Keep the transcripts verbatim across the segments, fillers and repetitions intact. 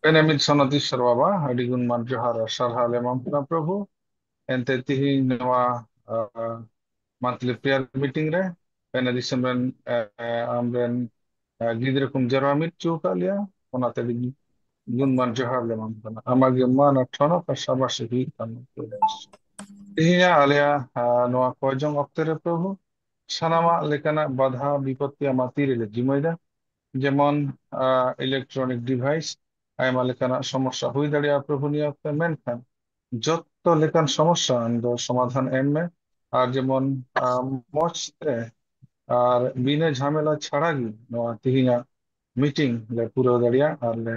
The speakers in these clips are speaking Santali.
ᱯᱮᱱᱮᱢᱤᱛ ᱥᱚᱱᱚᱛ ᱤᱥᱥᱚᱨ ᱵᱟᱵᱟ, ᱟᱹᱰᱤ ᱜᱩᱱ ᱢᱟᱱ ᱡᱚᱦᱟᱨ ᱟᱨ ᱥᱟᱨᱦᱟᱣ ᱞᱮ ᱮᱢᱟᱢ ᱠᱟᱱᱟ ᱯᱨᱚᱵᱷᱩ᱾ ᱮᱱᱛᱮ ᱛᱤᱦᱤᱧ ᱱᱚᱣᱟ, ᱟ, monthly prayer meeting ᱨᱮ ᱯᱮᱱᱮ ᱫᱤᱥᱚᱢ ᱨᱮᱱ, ᱟ, ᱟᱢᱨᱮᱱ, ᱟ, ᱜᱤᱫᱽᱨᱟᱹ ᱠᱚᱢ ᱡᱟᱨᱣᱟ ᱢᱤᱫ ᱦᱚᱪᱚ ᱟᱠᱟᱫ ᱞᱮᱭᱟ, ᱚᱱᱟᱛᱮ ᱟᱹᱰᱤ ᱜᱩᱱ ᱢᱟᱱ ᱡᱚᱦᱟᱨ ᱞᱮ ᱮᱢᱟᱢ ᱠᱟᱱᱟ᱾ ᱟᱢᱟᱜ ᱜᱮ ᱢᱟᱱ ᱟᱨ ᱴᱷᱚᱱᱚᱠ ᱟᱨ ᱥᱟᱵᱟᱥᱤ ᱦᱩᱭᱩᱜ ᱛᱟᱢᱟ᱾ ᱛᱮᱦᱮᱧᱟᱜ ᱟᱞᱮᱭᱟᱜ, ᱟ, ᱱᱚᱣᱟ ᱠᱚᱭ ᱡᱚᱝ ᱚᱠᱛᱮ ᱨᱮ ᱯᱨᱚᱵᱷᱩ, ᱥᱟᱱᱟᱢᱟᱜ ᱞᱮᱠᱟᱱᱟᱜ ᱵᱟᱫᱷᱟ ᱵᱤᱯᱚᱛᱛᱤ ᱟᱢᱟᱜ ᱛᱤ ᱨᱮᱞᱮ ᱡᱤᱢᱟᱹᱭᱮᱫᱟ᱾ ᱡᱮᱢᱚᱱ, ᱟ, electronic device, ᱟᱭᱢᱟ ᱞᱮᱠᱟᱱᱟᱜ ᱥᱚᱢᱚᱥᱥᱟ ᱦᱩᱭ ᱫᱟᱲᱮᱭᱟᱜᱼᱟ ᱯᱨᱚᱵᱷᱩ ᱱᱤᱭᱟᱹ ᱚᱠᱛᱮ, ᱢᱮᱱᱠᱷᱟᱱ ᱡᱚᱛᱚ ᱞᱮᱠᱟᱱ ᱥᱚᱢᱚᱥᱥᱟ ᱟᱢ ᱫᱚ ᱥᱚᱢᱟᱫᱷᱟᱱ ᱮᱢ ᱢᱮ᱾ ᱟᱨ ᱡᱮᱢᱚᱱ, ᱟ, ᱢᱚᱸᱡᱽ ᱛᱮ ᱟᱨ ᱵᱤᱱᱟᱹ ᱡᱷᱟᱢᱮᱞᱟ ᱪᱷᱟᱲᱟ ᱜᱮ ᱱᱚᱣᱟ ᱛᱮᱦᱮᱧᱟᱜ meeting ᱞᱮ ᱯᱩᱨᱟᱹᱣ ᱫᱟᱲᱮᱭᱟᱜ ᱟᱨ ᱞᱮ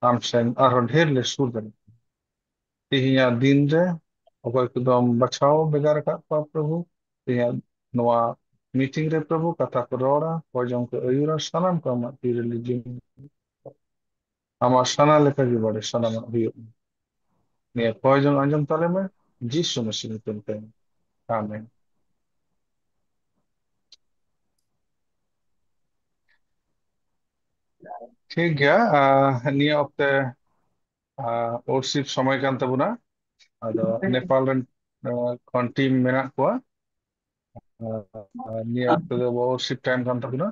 ᱟᱢ ᱥᱮᱱ ᱟᱨᱦᱚᱸ ᱰᱷᱮᱨ ᱞᱮ ᱥᱩᱨ ᱫᱟᱲᱮᱭᱟᱜᱼᱟ᱾ ᱛᱮᱦᱮᱧᱟᱜ ᱫᱤᱱ ᱨᱮ ᱚᱠᱚᱭ ᱠᱚᱫᱚᱢ ᱵᱟᱪᱷᱟᱣ ᱵᱷᱮᱜᱟᱨ ᱟᱠᱟᱫ ᱠᱚᱣᱟ ᱯᱨᱚᱵᱷᱩ, ᱛᱮᱦᱮᱧᱟᱜ ᱱᱚᱣᱟ meeting ᱨᱮ ᱯᱨᱚᱵᱷᱩ ᱠᱟᱛᱷᱟ ᱠᱚ ᱨᱚᱲᱟ, ᱠᱚᱭ ᱡᱚᱝ ᱠᱚ ᱟᱹᱭᱩᱨᱟ, ᱥᱟᱱᱟᱢ ᱠᱚ ᱟᱢᱟᱜ ᱛᱤ ᱨᱮ ᱞᱮ ᱡᱤᱢᱟᱹ᱾ ᱟᱢᱟᱜ ᱥᱟᱱᱟ ᱞᱮᱠᱟ ᱜᱮ ᱵᱟᱲᱮ ᱥᱟᱱᱟᱢᱟᱜ ᱦᱩᱭᱩᱜ ᱢᱟ᱾ ᱱᱤᱭᱟᱹ ᱠᱚᱭ ᱡᱚᱝ ᱟᱸᱡᱚᱢ ᱛᱟᱞᱮ ᱢᱮ, ᱡᱤᱥᱩ ᱢᱟᱹᱥᱤ ᱧᱩᱛᱩᱢ ᱛᱮ᱾ ᱟᱢᱮᱱ᱾ ᱴᱷᱤᱠ ᱜᱮᱭᱟ, ᱟᱨ ᱱᱤᱭᱟᱹ ᱚᱠᱛᱮ, ᱟᱨ, worship ᱥᱚᱢᱚᱭ ᱠᱟᱱ ᱛᱟᱵᱚᱱᱟ᱾ ᱟᱫᱚ ᱱᱮᱯᱟᱞ ᱨᱮᱱ, ᱟᱨ, ᱠᱷᱚᱱ team ᱢᱮᱱᱟᱜ ᱠᱚᱣᱟ᱾ ᱟᱨ, ᱟᱨ ᱱᱤᱭᱟᱹ ᱚᱠᱛᱮ ᱫᱚ worship time ᱠᱟᱱ ᱛᱟᱵᱚᱱᱟ᱾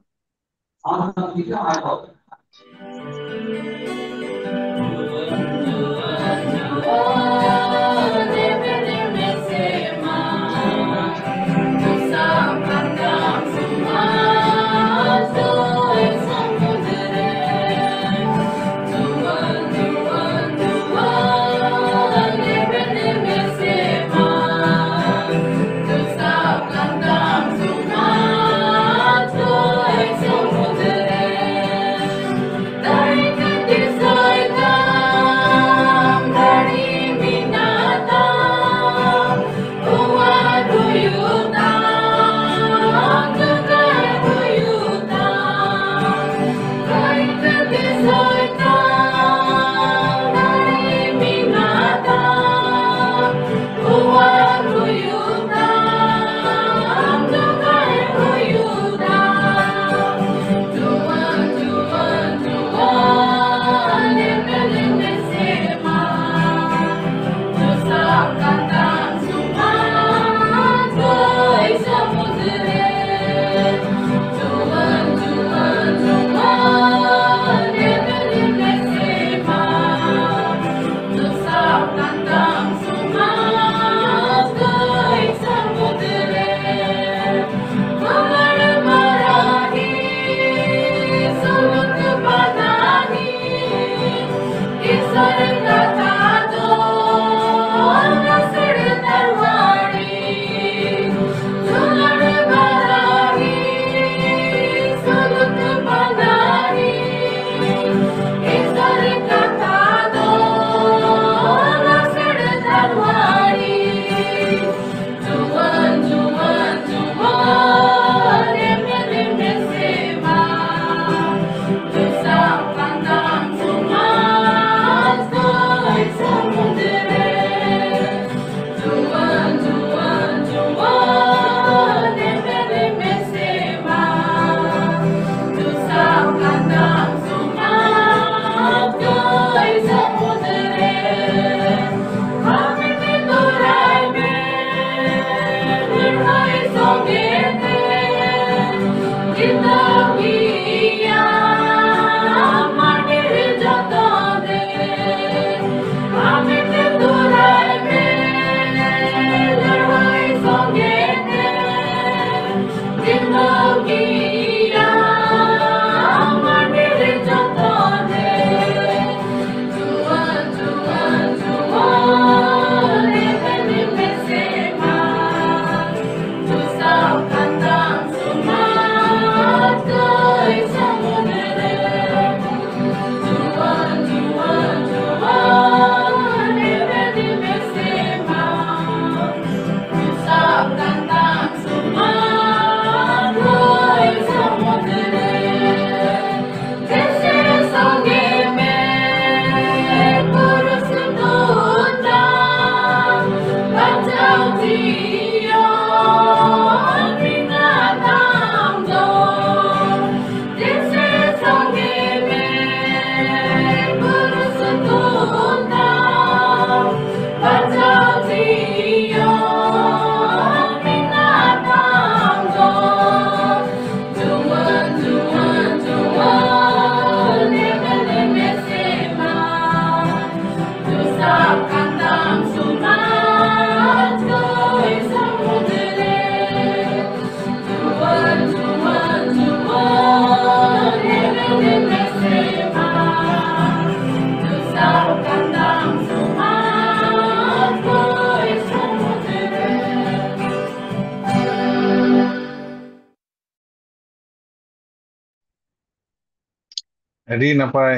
ᱟᱹᱰᱤ ᱱᱟᱯᱟᱭ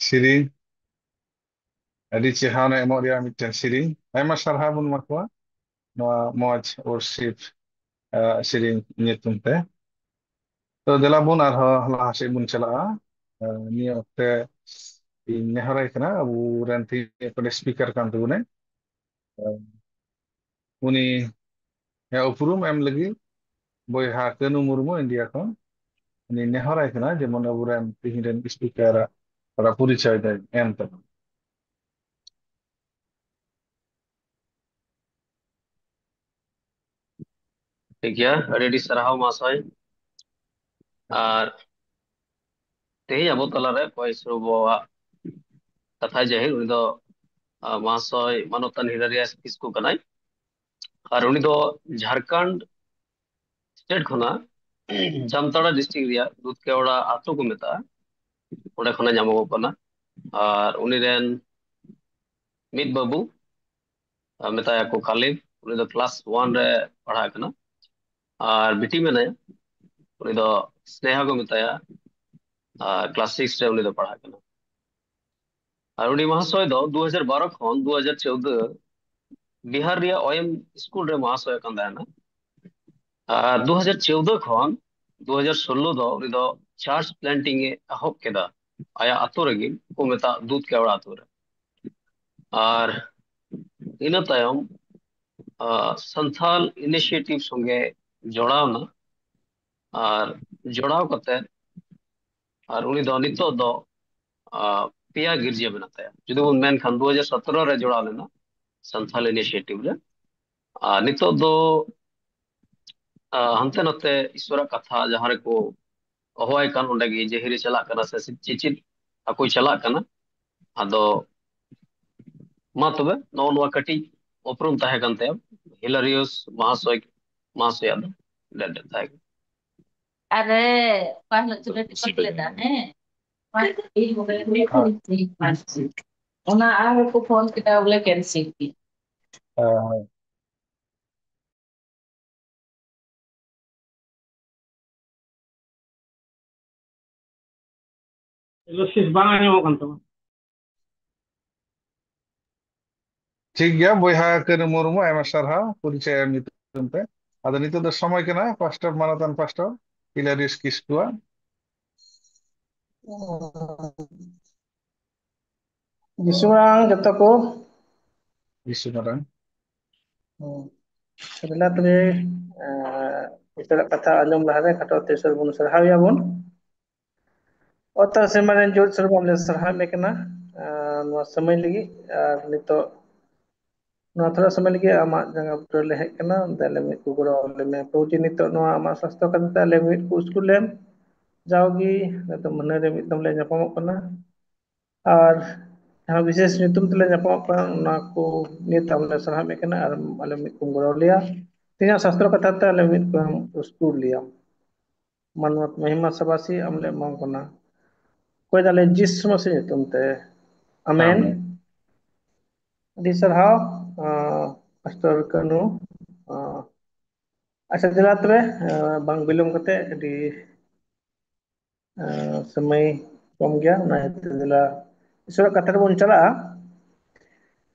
ᱥᱮᱨᱮᱧ, ᱟᱹᱰᱤ ᱪᱮᱦᱨᱟ ᱮᱢᱚᱜ ᱨᱮᱭᱟᱜ ᱢᱤᱫᱴᱮᱱ ᱥᱮᱨᱮᱧ᱾ ᱟᱭᱢᱟ ᱥᱟᱨᱦᱟᱣ ᱵᱚᱱ ᱮᱢᱟ ᱠᱚᱣᱟ ᱱᱚᱣᱟ ᱢᱚᱡᱽ worship, ᱟᱜ, ᱥᱮᱨᱮᱧ ᱧᱩᱛᱩᱢ ᱛᱮ᱾ ᱛᱚ ᱫᱮᱞᱟ ᱵᱚᱱ ᱟᱨᱦᱚᱸ ᱞᱟᱦᱟ ᱥᱮᱫ ᱵᱚᱱ ᱪᱟᱞᱟᱜᱼᱟ᱾ ᱟᱜ, ᱱᱤᱭᱟᱹ ᱚᱠᱛᱮ ᱤᱧ ᱱᱮᱦᱚᱨᱟᱭ ᱠᱟᱱᱟ, ᱟᱵᱚᱨᱮᱱ ᱛᱮᱦᱮᱧ ᱚᱠᱚᱭ speaker ᱠᱟᱱ ᱛᱟᱵᱚᱱᱟᱭ, ᱟᱜ, ᱩᱱᱤ ᱩᱯᱨᱩᱢ ᱮᱢ ᱞᱟᱹᱜᱤᱫ ᱵᱚᱭᱦᱟ ᱠᱟᱹᱱᱩ ᱢᱩᱨᱢᱩ ᱤᱱᱰᱤᱭᱟ ᱠᱷᱚᱱ ᱩᱱᱤ ᱱᱮᱦᱚᱨᱟᱭ ᱠᱟᱱᱟ, ᱡᱮᱢᱚᱱ ᱟᱵᱚᱨᱮᱱ ᱛᱤᱦᱤᱧ ᱨᱮᱱ speaker ᱟᱜ ᱛᱷᱚᱲᱟ ᱯᱚᱨᱤᱪᱚᱭ ᱫᱚᱭ ᱮᱢ ᱛᱟᱵᱚᱱᱟ᱾ ᱴᱷᱤᱠ ᱜᱮᱭᱟ, ᱟᱹᱰᱤ ᱟᱹᱰᱤ ᱥᱟᱨᱦᱟᱣ ᱢᱟᱦᱟᱥᱚᱭ᱾ ᱟᱨ ᱛᱮᱦᱮᱧ ᱟᱵᱚ ᱛᱟᱞᱟᱨᱮ ᱚᱠᱚᱭ ᱥᱩᱨ ᱵᱟᱵᱟᱣᱟᱜ ᱠᱟᱛᱷᱟᱭ ᱡᱟᱹᱦᱤᱨ, ᱩᱱᱤ ᱫᱚ, ᱟᱨ, ᱢᱟᱦᱟᱥᱚᱭ ᱢᱟᱱᱚᱛᱟᱱ ᱦᱤᱞᱟᱨᱤᱭᱟᱥ ᱠᱤᱥᱠᱩ ᱠᱟᱱᱟᱭ᱾ ᱟᱨ ᱩᱱᱤ ᱫᱚ ᱡᱷᱟᱲᱠᱷᱚᱸᱰ ᱥᱴᱮᱴ ᱠᱷᱚᱱᱟᱜ ᱡᱟᱢᱛᱟᱲᱟ ᱰᱤᱥᱴᱨᱤᱠᱴ ᱨᱮᱭᱟᱜ ᱫᱩᱫᱷᱠᱮᱣᱲᱟ ᱟᱛᱳ ᱠᱚ ᱢᱮᱛᱟᱜᱼᱟ, ᱚᱸᱰᱮ ᱠᱷᱚᱱᱟᱜ ᱧᱟᱢᱚᱜᱚᱜ ᱠᱟᱱᱟ᱾ ᱟᱨ ᱩᱱᱤ ᱨᱮᱱ ᱢᱤᱫ ᱵᱟᱹᱵᱩ, ᱟᱨ ᱢᱮᱛᱟᱭᱟ ᱠᱚ ᱠᱟᱞᱤᱵ, ᱩᱱᱤ ᱫᱚ ᱠᱞᱟᱥ ᱚᱣᱟᱱ ᱨᱮ ᱯᱟᱲᱦᱟᱜ ᱠᱟᱱᱟ᱾ ᱟᱨ ᱵᱤᱴᱤ ᱢᱮᱱᱟᱭᱟ, ᱩᱱᱤ ᱫᱚ ᱥᱱᱮᱦᱟ ᱠᱚ ᱢᱮᱛᱟᱭᱟ, ᱟᱨ ᱠᱞᱟᱥ ᱥᱤᱠᱥ ᱨᱮ ᱩᱱᱤ ᱫᱚ ᱯᱟᱲᱦᱟᱜ ᱠᱟᱱᱟ᱾ ᱟᱨ ᱩᱱᱤ ᱢᱟᱦᱟᱥᱚᱭ ᱫᱚ ᱫᱩ ᱦᱟᱡᱟᱨ ᱵᱟᱨᱚ ᱠᱷᱚᱱ ᱫᱩ ᱦᱟᱡᱟᱨ ᱪᱳᱣᱫᱟᱹ ᱵᱤᱦᱟᱨ ᱨᱮᱭᱟᱜ ᱚᱭᱮᱢ ᱥᱠᱩᱞ ᱨᱮ ᱢᱟᱦᱟᱥᱚᱭ ᱠᱟᱱ ᱛᱟᱦᱮᱱᱟ᱾ ᱟᱨ ᱫᱩ ᱦᱟᱡᱟᱨ ᱪᱳᱣᱫᱟᱹ ᱠᱷᱚᱱ ᱫᱩ ᱦᱟᱡᱟᱨ ᱥᱳᱞᱞᱳ ᱫᱚ ᱩᱱᱤ ᱫᱚ ᱪᱟᱨᱪ ᱯᱞᱮᱱᱴᱤᱝ ᱮ ᱮᱦᱚᱵ ᱠᱮᱫᱟ ᱟᱭᱟᱜ ᱟᱛᱳ ᱨᱮᱜᱮ, ᱠᱚ ᱢᱮᱛᱟᱜ ᱫᱩᱫᱷ ᱠᱮᱣᱲᱟ ᱟᱛᱳ ᱨᱮ᱾ ᱟᱨ ᱤᱱᱟᱹ ᱛᱟᱭᱚᱢ, ᱟᱨ, ᱥᱟᱱᱛᱷᱟᱞ ᱤᱱᱤᱥᱤᱭᱮᱴᱤᱵᱷ ᱥᱚᱸᱜᱮ ᱡᱚᱲᱟᱣ ᱮᱱᱟ᱾ ᱟᱨ ᱡᱚᱲᱟᱣ ᱠᱟᱛᱮ, ᱟᱨ ᱩᱱᱤ ᱫᱚ ᱱᱤᱛᱚᱜ ᱫᱚ, ᱟᱨ, ᱯᱮᱭᱟ ᱜᱤᱨᱡᱟᱹ ᱢᱮᱱᱟᱜ ᱛᱟᱭᱟ᱾ ᱡᱩᱫᱤ ᱵᱚᱱ ᱢᱮᱱ ᱠᱷᱟᱱ, ᱫᱩ ᱦᱟᱡᱟᱨ ᱥᱚᱛᱨᱚ ᱨᱮ ᱡᱚᱲᱟᱣ ᱞᱮᱱᱟ ᱥᱟᱱᱛᱷᱟᱞ ᱤᱱᱤᱥᱤᱭᱮᱴᱤᱵᱷ ᱨᱮ᱾ ᱟᱨ ᱱᱤᱛᱚᱜ ᱫᱚ, ᱟᱨ, ᱦᱟᱱᱛᱮ ᱱᱟᱛᱮ ᱤᱥᱣᱚᱨᱟᱜ ᱠᱟᱛᱷᱟ ᱡᱟᱦᱟᱸ ᱨᱮᱠᱚ ᱦᱚᱦᱚᱣᱟᱭ ᱠᱟᱱ, ᱚᱸᱰᱮ ᱜᱮ ᱡᱟᱹᱦᱤᱨᱮ ᱪᱟᱞᱟᱜ ᱠᱟᱱᱟ ᱥᱮ ᱪᱮᱫ ᱪᱮᱫ ᱟᱠᱚᱭ ᱪᱟᱞᱟᱜ ᱠᱟᱱᱟ᱾ ᱟᱫᱚ ᱢᱟ ᱛᱚᱵᱮ, ᱱᱚᱜᱼᱚ ᱱᱚᱣᱟ ᱠᱟᱹᱴᱤᱡ ᱩᱯᱨᱩᱢ ᱛᱟᱦᱮᱸ ᱠᱟᱱ ᱛᱟᱭᱟ ᱦᱤᱞᱟᱨᱤᱭᱟᱥ ᱢᱟᱦᱟᱥᱚᱭ, ᱢᱟᱦᱟᱥᱚᱭᱟᱜ ᱫᱚ᱾ ᱰᱮᱰ ᱰᱮᱰ ᱛᱟᱦᱮᱸ ᱠᱟᱱᱟ᱾ ᱟᱨᱮ, ᱚᱠᱟ ᱦᱤᱞᱳᱜ ᱪᱚᱞᱮ ᱴᱤᱠᱤᱴ ᱞᱮᱫᱟ, ᱦᱮᱸ? ᱚᱱᱟ ᱟᱨ ᱠᱚ ᱯᱷᱳᱱ ᱠᱮᱫᱟ, ᱵᱚᱞᱮ ᱠᱮᱱᱥᱮᱞ ᱜᱮ᱾ ᱦᱮᱸ, ᱦᱮᱸ᱾ ᱮᱞᱳᱥᱤᱥ ᱵᱟᱝ ᱟᱸᱡᱚᱢᱚᱜ ᱠᱟᱱ ᱛᱟᱢᱟ᱾ ᱴᱷᱤᱠ ᱜᱮᱭᱟ ᱵᱚᱭᱦᱟ ᱠᱟᱹᱱᱩ ᱢᱩᱨᱢᱩ, ᱟᱭᱢᱟ ᱥᱟᱨᱦᱟᱣ ᱯᱚᱨᱤᱪᱚᱭ ᱮᱢ ᱧᱩᱛᱩᱢ ᱛᱮ᱾ ᱟᱫᱚ ᱱᱤᱛᱚᱜ ᱫᱚ ᱥᱚᱢᱚᱭ ᱠᱟᱱᱟ ᱯᱟᱥᱴᱚᱨ, ᱢᱟᱱᱚᱛᱟᱱ ᱯᱟᱥᱴᱚᱨ ᱦᱤᱞᱟᱨᱤᱭᱟᱥ ᱠᱤᱥᱠᱩᱣᱟᱜ᱾ ᱡᱤᱥᱩ ᱢᱟᱨᱟᱝ ᱡᱚᱛᱚ ᱠᱚ᱾ ᱡᱤᱥᱩ ᱢᱟᱨᱟᱝ᱾ ᱦᱩᱸ᱾ ᱥᱟᱹᱨᱤᱱᱟ ᱛᱚᱵᱮ, ᱮᱸ, ᱱᱤᱛᱚᱜᱟᱜ ᱠᱟᱛᱷᱟ ᱟᱸᱡᱚᱢ ᱞᱟᱦᱟᱨᱮ ᱠᱷᱟᱴᱚ ᱛᱮ ᱤᱥᱚᱨ ᱵᱚᱱ ᱥᱟᱨᱦᱟᱣᱮᱭᱟ ᱵᱚᱱ᱾ ᱚᱛ ᱟᱨ ᱥᱮᱨᱢᱟ ᱨᱮᱱ ᱡᱳᱛ ᱥᱚᱨᱵᱚ ᱟᱢ ᱞᱮ ᱥᱟᱨᱦᱟᱣᱮᱫ ᱢᱮ ᱠᱟᱱᱟ, ᱟᱨ ᱱᱚᱣᱟ ᱥᱚᱢᱚᱭ ᱞᱟᱹᱜᱤᱫ, ᱟᱨ ᱱᱤᱛᱚᱜ ᱱᱚᱣᱟ ᱛᱷᱚᱲᱟ ᱥᱚᱢᱚᱭ ᱞᱟᱹᱜᱤᱫ ᱟᱢᱟᱜ ᱡᱟᱸᱜᱟ ᱵᱩᱴᱟᱹ ᱨᱮᱞᱮ ᱦᱮᱡ ᱠᱟᱱᱟ, ᱫᱮᱞᱮ ᱢᱤᱫ ᱠᱚ ᱜᱚᱲᱚ ᱟᱞᱮ ᱢᱮ᱾ ᱯᱨᱚᱵᱷᱩ ᱡᱤ, ᱱᱤᱛᱚᱜ ᱱᱚᱣᱟ ᱟᱢᱟᱜ ᱥᱟᱥᱛᱚ ᱠᱷᱟᱹᱛᱤᱨ ᱛᱮ ᱟᱞᱮ ᱢᱤᱫ ᱠᱚ ᱥᱠᱩᱞ ᱞᱮᱢ, ᱡᱟᱣᱜᱮ ᱱᱤᱛᱚᱜ ᱢᱟᱹᱦᱱᱟᱹ ᱨᱮ ᱢᱤᱫ ᱫᱚᱢ ᱞᱮ ᱧᱟᱯᱟᱢᱚᱜ ᱠᱟᱱᱟ, ᱟᱨ ᱡᱟᱦᱟᱸ ᱵᱤᱥᱮᱥ ᱧᱩᱛᱩᱢ ᱛᱮᱞᱮ ᱧᱟᱯᱟᱢᱚᱜ ᱠᱟᱱᱟ, ᱚᱱᱟ ᱠᱚ ᱱᱤᱭᱟᱹ ᱛᱮ ᱟᱢ ᱞᱮ ᱥᱟᱨᱦᱟᱣ ᱢᱮ ᱠᱟᱱᱟ, ᱟᱨ ᱟᱞᱮ ᱢᱤᱫ ᱠᱚᱢ ᱜᱚᱲᱚ ᱞᱮᱭᱟ᱾ ᱛᱮᱦᱮᱧᱟᱜ ᱥᱟᱥᱛᱨᱚ ᱠᱟᱛᱷᱟ ᱛᱮ ᱟᱞᱮ ᱢᱤᱫ ᱠᱚᱢ ᱩᱥᱠᱩᱨ ᱞᱮᱭᱟ᱾ ᱢᱟᱱᱚᱛ ᱢᱚᱦᱤᱢᱟ ᱥᱟᱵᱟᱥᱤ ᱟᱢ ᱞᱮ ᱮᱢᱟᱢ ᱠᱟᱱᱟ᱾ ᱚᱠᱚᱭ ᱫᱟᱞᱮ ᱡᱤᱥᱩ ᱢᱟᱥᱤ ᱧᱩᱛᱩᱢ ᱛᱮ᱾ ᱟᱢᱮᱱ᱾ ᱟᱢᱮᱱ᱾ ᱟᱹᱰᱤ ᱥᱟᱨᱦᱟᱣ, ᱟᱸ, ᱯᱟᱥᱴᱚᱨ ᱠᱟᱹᱱᱩ᱾ ᱟᱸ, ᱟᱪᱪᱷᱟ, ᱫᱮᱞᱟ ᱛᱚᱵᱮ, ᱟᱸ, ᱵᱟᱝ ᱵᱤᱞᱚᱢ ᱠᱟᱛᱮ ᱟᱹᱰᱤ, ᱟᱸ, ᱥᱚᱢᱚᱭ ᱠᱚᱢ ᱜᱮᱭᱟ, ᱚᱱᱟ ᱤᱭᱟᱹᱛᱮ ᱫᱮᱞᱟ ᱤᱥᱚᱨᱟᱜ ᱠᱟᱛᱷᱟ ᱨᱮᱵᱚᱱ ᱪᱟᱞᱟᱜᱼᱟ᱾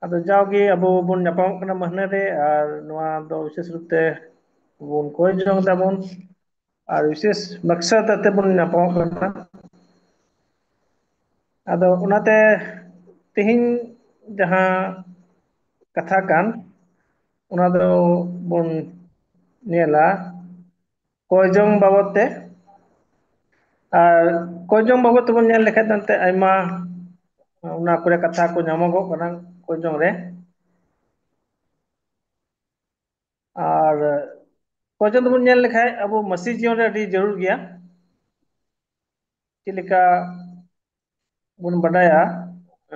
ᱟᱫᱚ ᱡᱟᱣᱜᱮ ᱟᱵᱚ ᱵᱚᱱ ᱧᱟᱯᱟᱢᱚᱜ ᱠᱟᱱᱟ ᱢᱟᱹᱦᱱᱟᱹ ᱨᱮ, ᱟᱨ ᱱᱚᱣᱟ ᱫᱚ ᱵᱤᱥᱮᱥ ᱨᱩᱯ ᱛᱮ ᱵᱚᱱ ᱠᱚᱭ ᱡᱚᱝ ᱫᱟᱵᱚᱱ, ᱟᱨ ᱵᱤᱥᱮᱥ ᱢᱟᱠᱥᱟᱫ ᱟᱛᱮ ᱵᱚᱱ ᱧᱟᱯᱟᱢᱚᱜ ᱠᱟᱱᱟ᱾ ᱟᱫᱚ ᱚᱱᱟᱛᱮ ᱛᱮᱦᱮᱧ ᱡᱟᱦᱟᱸ ᱠᱟᱛᱷᱟ ᱠᱟᱱ, ᱚᱱᱟ ᱫᱚ ᱵᱚᱱ ᱧᱮᱞᱟ ᱠᱚᱭ ᱡᱚᱝ ᱵᱟᱵᱚᱫ ᱛᱮ᱾ ᱟᱨ ᱠᱚᱭ ᱡᱚᱝ ᱵᱟᱵᱚᱫ ᱛᱮᱵᱚᱱ ᱧᱮᱞ ᱞᱮᱠᱷᱟᱡ ᱫᱚ ᱮᱱᱛᱮ ᱟᱭᱢᱟ ᱚᱱᱟ ᱠᱚᱨᱮ ᱠᱟᱛᱷᱟ ᱠᱚ ᱧᱟᱢᱚᱜᱚᱜ ᱠᱟᱱᱟ ᱠᱚᱭ ᱡᱚᱝ ᱨᱮ᱾ ᱟᱨ ᱠᱚᱭ ᱡᱚᱝ ᱫᱚᱵᱚᱱ ᱧᱮᱞ ᱞᱮᱠᱷᱟᱡ ᱟᱵᱚ ᱢᱟᱹᱥᱤ ᱡᱤᱭᱚᱱ ᱨᱮ ᱟᱹᱰᱤ ᱡᱟᱹᱨᱩᱲ ᱜᱮᱭᱟ᱾ ᱪᱮᱫ ᱞᱮᱠᱟ ᱵᱚᱱ ᱵᱟᱰᱟᱭᱟ,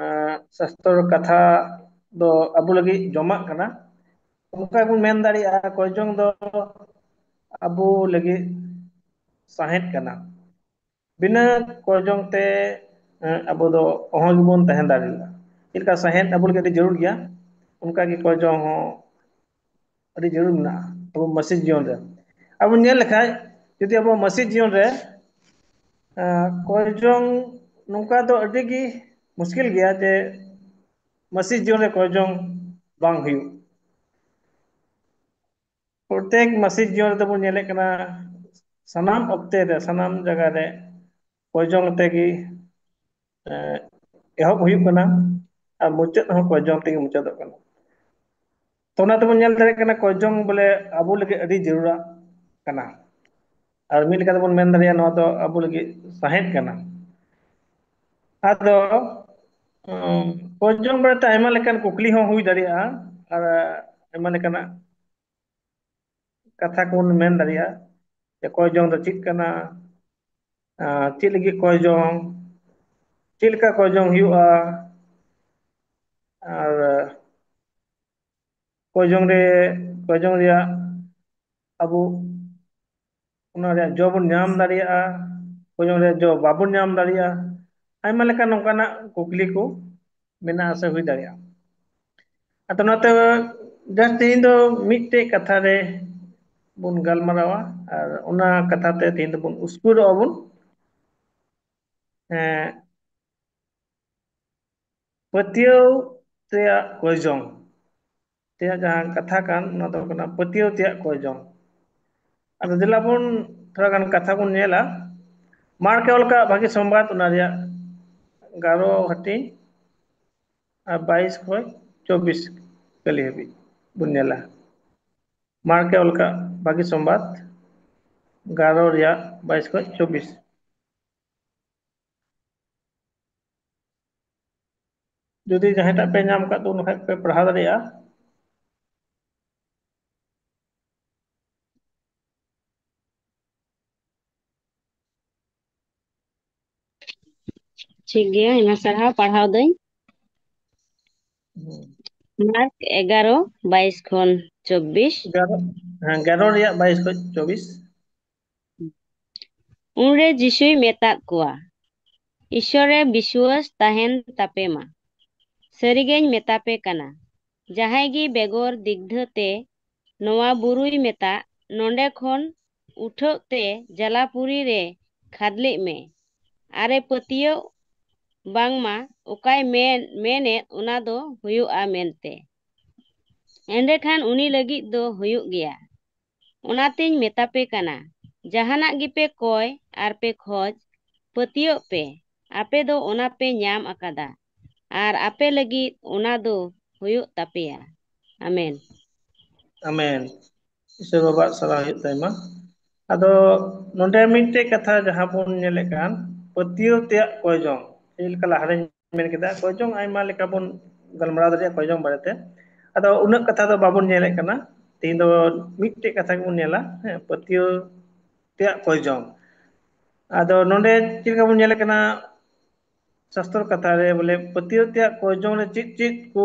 ᱮᱸ, ᱥᱟᱥᱛᱚᱨ ᱠᱟᱛᱷᱟ ᱫᱚ ᱟᱵᱚ ᱞᱟᱹᱜᱤᱫ ᱡᱚᱢᱟᱜ ᱠᱟᱱᱟ, ᱚᱱᱠᱟ ᱵᱚᱱ ᱢᱮᱱ ᱫᱟᱲᱮᱭᱟᱜᱼᱟ, ᱠᱚᱭ ᱡᱚᱝ ᱫᱚ ᱟᱵᱚ ᱞᱟᱹᱜᱤᱫ ᱥᱟᱦᱮᱸᱫ ᱠᱟᱱᱟ᱾ ᱵᱤᱱᱟᱹ ᱠᱚᱭ ᱡᱚᱝ ᱛᱮ, ᱮᱸ, ᱟᱵᱚ ᱫᱚ ᱚᱦᱚ ᱜᱮᱵᱚᱱ ᱛᱟᱦᱮᱸ ᱫᱟᱲᱮᱭᱟᱜᱼᱟ᱾ ᱪᱮᱫ ᱞᱮᱠᱟ ᱥᱟᱦᱮᱸᱫ ᱟᱵᱚ ᱞᱟᱹᱜᱤᱫ ᱟᱹᱰᱤ ᱡᱟᱹᱨᱩᱲ ᱜᱮᱭᱟ, ᱚᱱᱠᱟ ᱜᱮ ᱠᱚᱭ ᱡᱚᱝ ᱦᱚᱸ ᱟᱹᱰᱤ ᱡᱟᱹᱨᱩᱲ ᱢᱮᱱᱟᱜᱼᱟ ᱟᱵᱚ ᱢᱟᱹᱥᱤ ᱡᱤᱭᱚᱱ ᱨᱮ᱾ ᱟᱵᱚ ᱧᱮᱞ ᱞᱮᱠᱷᱟᱡ, ᱡᱩᱫᱤ ᱟᱵᱚ ᱢᱟᱹᱥᱤ ᱡᱤᱭᱚᱱ ᱨᱮ, ᱮᱸ, ᱠᱚᱭ ᱡᱚᱝ ᱱᱚᱝᱠᱟ ᱫᱚ ᱟᱹᱰᱤ ᱜᱮ ᱢᱩᱥᱠᱤᱞ ᱜᱮᱭᱟ ᱡᱮ ᱢᱟᱹᱥᱤ ᱡᱤᱭᱚᱱ ᱨᱮ ᱠᱚᱭ ᱡᱚᱝ ᱵᱟᱝ ᱦᱩᱭᱩᱜ᱾ ᱯᱨᱚᱛᱮᱠ ᱢᱟᱹᱥᱤ ᱡᱤᱭᱚᱱ ᱨᱮᱫᱚ ᱵᱚᱱ ᱧᱮᱞᱮᱫ ᱠᱟᱱᱟ, ᱥᱟᱱᱟᱢ ᱚᱠᱛᱮ ᱨᱮ, ᱥᱟᱱᱟᱢ ᱡᱟᱭᱜᱟ ᱨᱮ ᱠᱚᱭ ᱡᱚᱝ ᱛᱮᱜᱮ, ᱮ, ᱮᱦᱚᱵ ᱦᱩᱭᱩᱜ ᱠᱟᱱᱟ ᱟᱨ ᱢᱩᱪᱟᱹᱫ ᱦᱚᱸ ᱠᱚᱭ ᱡᱚᱝ ᱛᱮᱜᱮ ᱢᱩᱪᱟᱹᱫᱚᱜ ᱠᱟᱱᱟ᱾ ᱛᱚ, ᱚᱱᱟ ᱛᱮᱵᱚᱱ ᱧᱮᱞ ᱫᱟᱲᱮᱭᱟᱜ ᱠᱟᱱᱟ, ᱠᱚᱭ ᱡᱚᱝ ᱵᱚᱞᱮ ᱟᱵᱚ ᱞᱟᱹᱜᱤᱫ ᱟᱹᱰᱤ ᱡᱟᱹᱨᱩᱲᱟᱜ ᱠᱟᱱᱟ᱾ ᱟᱨ ᱢᱤᱫ ᱞᱮᱠᱟ ᱛᱮᱵᱚᱱ ᱢᱮᱱ ᱫᱟᱲᱮᱭᱟᱜᱼᱟ, ᱱᱚᱣᱟ ᱫᱚ ᱟᱵᱚ ᱞᱟᱹᱜᱤᱫ ᱥᱟᱦᱮᱸᱫ ᱠᱟᱱᱟ᱾ ᱟᱫᱚ, ᱩᱸ, ᱠᱚᱭ ᱡᱚᱝ ᱵᱟᱨᱮᱛᱮ ᱟᱭᱢᱟ ᱞᱮᱠᱟᱱ ᱠᱩᱠᱞᱤ ᱦᱚᱸ ᱦᱩᱭ ᱫᱟᱲᱮᱭᱟᱜᱼᱟ, ᱟᱨ ᱟᱭᱢᱟ ᱞᱮᱠᱟᱱᱟᱜ ᱠᱟᱛᱷᱟ ᱠᱚᱵᱚᱱ ᱢᱮᱱ ᱫᱟᱲᱮᱭᱟᱜᱼᱟ ᱡᱮ ᱠᱚᱭ ᱡᱚᱝ ᱫᱚ ᱪᱮᱫ ᱠᱟᱱᱟ, ᱟᱨ ᱪᱮᱫ ᱞᱟᱹᱜᱤᱫ ᱠᱚᱭ ᱡᱚᱝ, ᱪᱮᱫ ᱞᱮᱠᱟ ᱠᱚᱭ ᱡᱚᱝ ᱦᱩᱭᱩᱜᱼᱟ, ᱟᱨ ᱠᱚᱭ ᱡᱚᱝ ᱨᱮ, ᱠᱚᱭ ᱡᱚᱝ ᱨᱮᱭᱟᱜ ᱟᱵᱚ ᱚᱱᱟ ᱨᱮᱭᱟᱜ ᱡᱚ ᱵᱚᱱ ᱧᱟᱢ ᱫᱟᱲᱮᱭᱟᱜᱼᱟ, ᱠᱚᱭ ᱡᱚᱝ ᱨᱮᱭᱟᱜ ᱡᱚ ᱵᱟᱵᱚᱱ ᱧᱟᱢ ᱫᱟᱲᱮᱭᱟᱜᱼᱟ᱾ ᱟᱭᱢᱟ ᱞᱮᱠᱟᱱ ᱱᱚᱝᱠᱟᱱᱟᱜ ᱠᱩᱠᱞᱤ ᱠᱚ ᱢᱮᱱᱟᱜᱼᱟ ᱥᱮ ᱦᱩᱭ ᱫᱟᱲᱮᱭᱟᱜᱼᱟ᱾ ᱟᱫᱚ ᱚᱱᱟᱛᱮ just ᱛᱮᱦᱮᱧ ᱫᱚ ᱢᱤᱫᱴᱮᱡ ᱠᱟᱛᱷᱟ ᱨᱮ ᱵᱚᱱ ᱜᱟᱞᱢᱟᱨᱟᱣᱟ, ᱟᱨ ᱚᱱᱟ ᱠᱟᱛᱷᱟ ᱛᱮ ᱛᱮᱦᱮᱧ ᱫᱚᱵᱚᱱ ᱩᱥᱠᱩᱨᱚᱜᱼᱟ ᱵᱚᱱ᱾ ᱮᱸ, ᱯᱟᱹᱛᱭᱟᱹᱣ ᱛᱮᱭᱟᱜ ᱠᱚᱭ ᱡᱚᱝ ᱛᱮᱭᱟᱜ ᱡᱟᱦᱟᱸ ᱠᱟᱛᱷᱟ ᱠᱟᱱ, ᱚᱱᱟ ᱫᱚ ᱠᱟᱱᱟ ᱯᱟᱹᱛᱭᱟᱹᱣ ᱛᱮᱭᱟᱜ ᱠᱚᱭ ᱡᱚᱝ᱾ ᱟᱫᱚ ᱫᱮᱞᱟ ᱵᱚᱱ ᱛᱷᱚᱲᱟ ᱜᱟᱱ ᱠᱟᱛᱷᱟ ᱵᱚᱱ ᱧᱮᱞᱟ᱾ ᱢᱟᱨᱠᱮ ᱚᱞ ᱠᱟᱜ ᱵᱷᱟᱹᱜᱤ ᱥᱚᱢᱵᱟᱫ, ᱚᱱᱟ ᱨᱮᱭᱟᱜ ᱮᱜᱟᱨᱚ ᱦᱟᱹᱴᱤᱧ ᱟᱨ ᱵᱟᱭᱤᱥ ᱠᱷᱚᱱ ᱪᱚᱵᱵᱤᱥ ᱠᱟᱹᱞᱤ ᱦᱟᱹᱵᱤᱡ ᱵᱚᱱ ᱧᱮᱞᱟ᱾ ᱢᱟᱨᱠᱮ ᱚᱞ ᱠᱟᱜ ᱵᱷᱟᱹᱜᱤ ᱥᱚᱢᱵᱟᱫ, ᱮᱜᱟᱨᱚ ᱨᱮᱭᱟᱜ ᱵᱟᱭᱤᱥ ᱠᱷᱚᱱ ᱪᱚᱵᱵᱤᱥ᱾ ᱡᱩᱫᱤ ᱡᱟᱦᱟᱸᱭᱴᱟᱜ ᱯᱮ ᱧᱟᱢ ᱠᱟᱜ ᱫᱚ, ᱩᱱ ᱠᱷᱟᱡ ᱯᱮ ᱯᱟᱲᱦᱟᱣ ᱫᱟᱲᱮᱭᱟᱜᱼᱟ᱾ ᱴᱷᱤᱠ ᱜᱮᱭᱟ, ᱟᱭᱢᱟ ᱥᱟᱨᱦᱟᱣ, ᱯᱟᱲᱦᱟᱣ ᱫᱟᱹᱧ᱾ ᱦᱩᱸ᱾ ᱢᱟᱨᱠ ᱮᱜᱟᱨᱚ, ᱵᱟᱭᱤᱥ ᱠᱷᱚᱱ ᱪᱚᱵᱵᱤᱥ᱾ ᱮᱜᱟᱨᱚ, ᱦᱮᱸ, ᱮᱜᱟᱨᱚ ᱨᱮᱭᱟᱜ ᱵᱟᱭᱤᱥ ᱠᱷᱚᱱ ᱪᱚᱵᱵᱤᱥ᱾ ᱩᱱᱨᱮ ᱡᱤᱥᱩᱭ ᱢᱮᱛᱟᱫ ᱠᱚᱣᱟ, "ᱤᱥᱥᱚᱨ ᱨᱮ ᱵᱤᱥᱣᱟᱹᱥ ᱛᱟᱦᱮᱱ ᱛᱟᱯᱮ ᱢᱟ᱾ ᱥᱟᱹᱨᱤᱜᱮᱧ ᱢᱮᱛᱟ ᱯᱮ ᱠᱟᱱᱟ, ᱡᱟᱦᱟᱸᱭ ᱜᱮ ᱵᱮᱜᱚᱨ ᱫᱤᱜᱫᱷᱟᱹ ᱛᱮ ᱱᱚᱣᱟ ᱵᱩᱨᱩᱭ ᱢᱮᱛᱟᱜ, 'ᱱᱚᱸᱰᱮ ᱠᱷᱚᱱ ᱩᱴᱷᱟᱹᱜ ᱛᱮ ᱡᱟᱞᱟᱯᱩᱨᱤ ᱨᱮ ᱠᱷᱟᱫᱽᱞᱮᱜ ᱢᱮ,' ᱟᱨᱮ ᱯᱟᱹᱛᱭᱟᱹᱣ ᱵᱟᱝᱢᱟ ᱚᱠᱟᱭ ᱢᱮᱱ ᱢᱮᱱᱮᱫ ᱚᱱᱟ ᱫᱚ ᱦᱩᱭᱩᱜᱼᱟ ᱢᱮᱱᱛᱮ᱾ ᱮᱸᱰᱮᱠᱷᱟᱱ ᱩᱱᱤ ᱞᱟᱹᱜᱤᱫ ᱫᱚ ᱦᱩᱭᱩᱜ ᱜᱮᱭᱟ᱾ ᱚᱱᱟᱛᱮᱧ ᱢᱮᱛᱟᱯᱮ ᱠᱟᱱᱟ, ᱡᱟᱦᱟᱱᱟᱜ ᱜᱮᱯᱮ ᱠᱚᱭ ᱟᱨ ᱯᱮ ᱠᱷᱚᱡᱽ, ᱯᱟᱹᱛᱭᱟᱹᱜ ᱯᱮ, ᱟᱯᱮ ᱫᱚ ᱚᱱᱟ ᱯᱮ ᱧᱟᱢ ᱟᱠᱟᱫᱟ, ᱟᱨ ᱟᱯᱮ ᱞᱟᱹᱜᱤᱫ ᱚᱱᱟ ᱫᱚ ᱦᱩᱭᱩᱜ ᱛᱟᱯᱮᱭᱟ᱾ ᱟᱢᱮᱱ᱾ ᱟᱢᱮᱱ᱾ ᱤᱥᱚᱨ ᱵᱟᱵᱟᱣᱟᱜ ᱥᱟᱨᱦᱟᱣ ᱦᱩᱭᱩᱜ ᱛᱟᱭᱢᱟ᱾ ᱟᱫᱚ ᱱᱚᱰᱮ ᱢᱤᱫᱴᱮᱡ ᱠᱟᱛᱷᱟ ᱡᱟᱦᱟᱸ ᱵᱚᱱ ᱧᱮᱞᱮᱫ ᱠᱟᱱ, ᱯᱟᱹᱛᱭᱟᱹᱣ ᱛᱮᱭᱟᱜ ᱠᱚᱭ ᱡᱚᱝ, ᱪᱮᱫ ᱞᱮᱠᱟ ᱞᱟᱦᱟᱨᱮᱧ ᱢᱮᱱ ᱠᱮᱫᱟ, ᱠᱚᱭ ᱡᱚᱝ ᱟᱭᱢᱟ ᱞᱮᱠᱟ ᱵᱚᱱ ᱜᱟᱞᱢᱟᱨᱟᱣ ᱫᱟᱲᱮᱭᱟᱜᱼᱟ ᱠᱚᱭ ᱡᱚᱝ ᱵᱟᱨᱮᱛᱮ᱾ ᱟᱫᱚ ᱩᱱᱟᱹᱜ ᱠᱟᱛᱷᱟ ᱫᱚ ᱵᱟᱵᱚᱱ ᱧᱮᱞᱮᱫ ᱠᱟᱱᱟ᱾ ᱛᱮᱦᱮᱧ ᱫᱚ ᱢᱤᱫᱴᱮᱡ ᱠᱟᱛᱷᱟ ᱜᱮᱵᱚᱱ ᱧᱮᱞᱟ, ᱦᱮᱸ, ᱯᱟᱹᱛᱭᱟᱹᱣ ᱛᱮᱭᱟᱜ ᱠᱚᱭ ᱡᱚᱝ᱾ ᱟᱫᱚ ᱱᱚᱰᱮ ᱪᱮᱫ ᱞᱮᱠᱟ ᱵᱚᱱ ᱧᱮᱞᱮᱫ ᱠᱟᱱᱟ, ᱥᱟᱥᱛᱨᱚ ᱠᱟᱛᱷᱟ ᱨᱮ ᱵᱚᱞᱮ ᱯᱟᱹᱛᱭᱟᱹᱣ ᱛᱮᱭᱟᱜ ᱠᱚᱭ ᱡᱚᱝ ᱨᱮ ᱪᱮᱫ ᱪᱮᱫ ᱠᱚ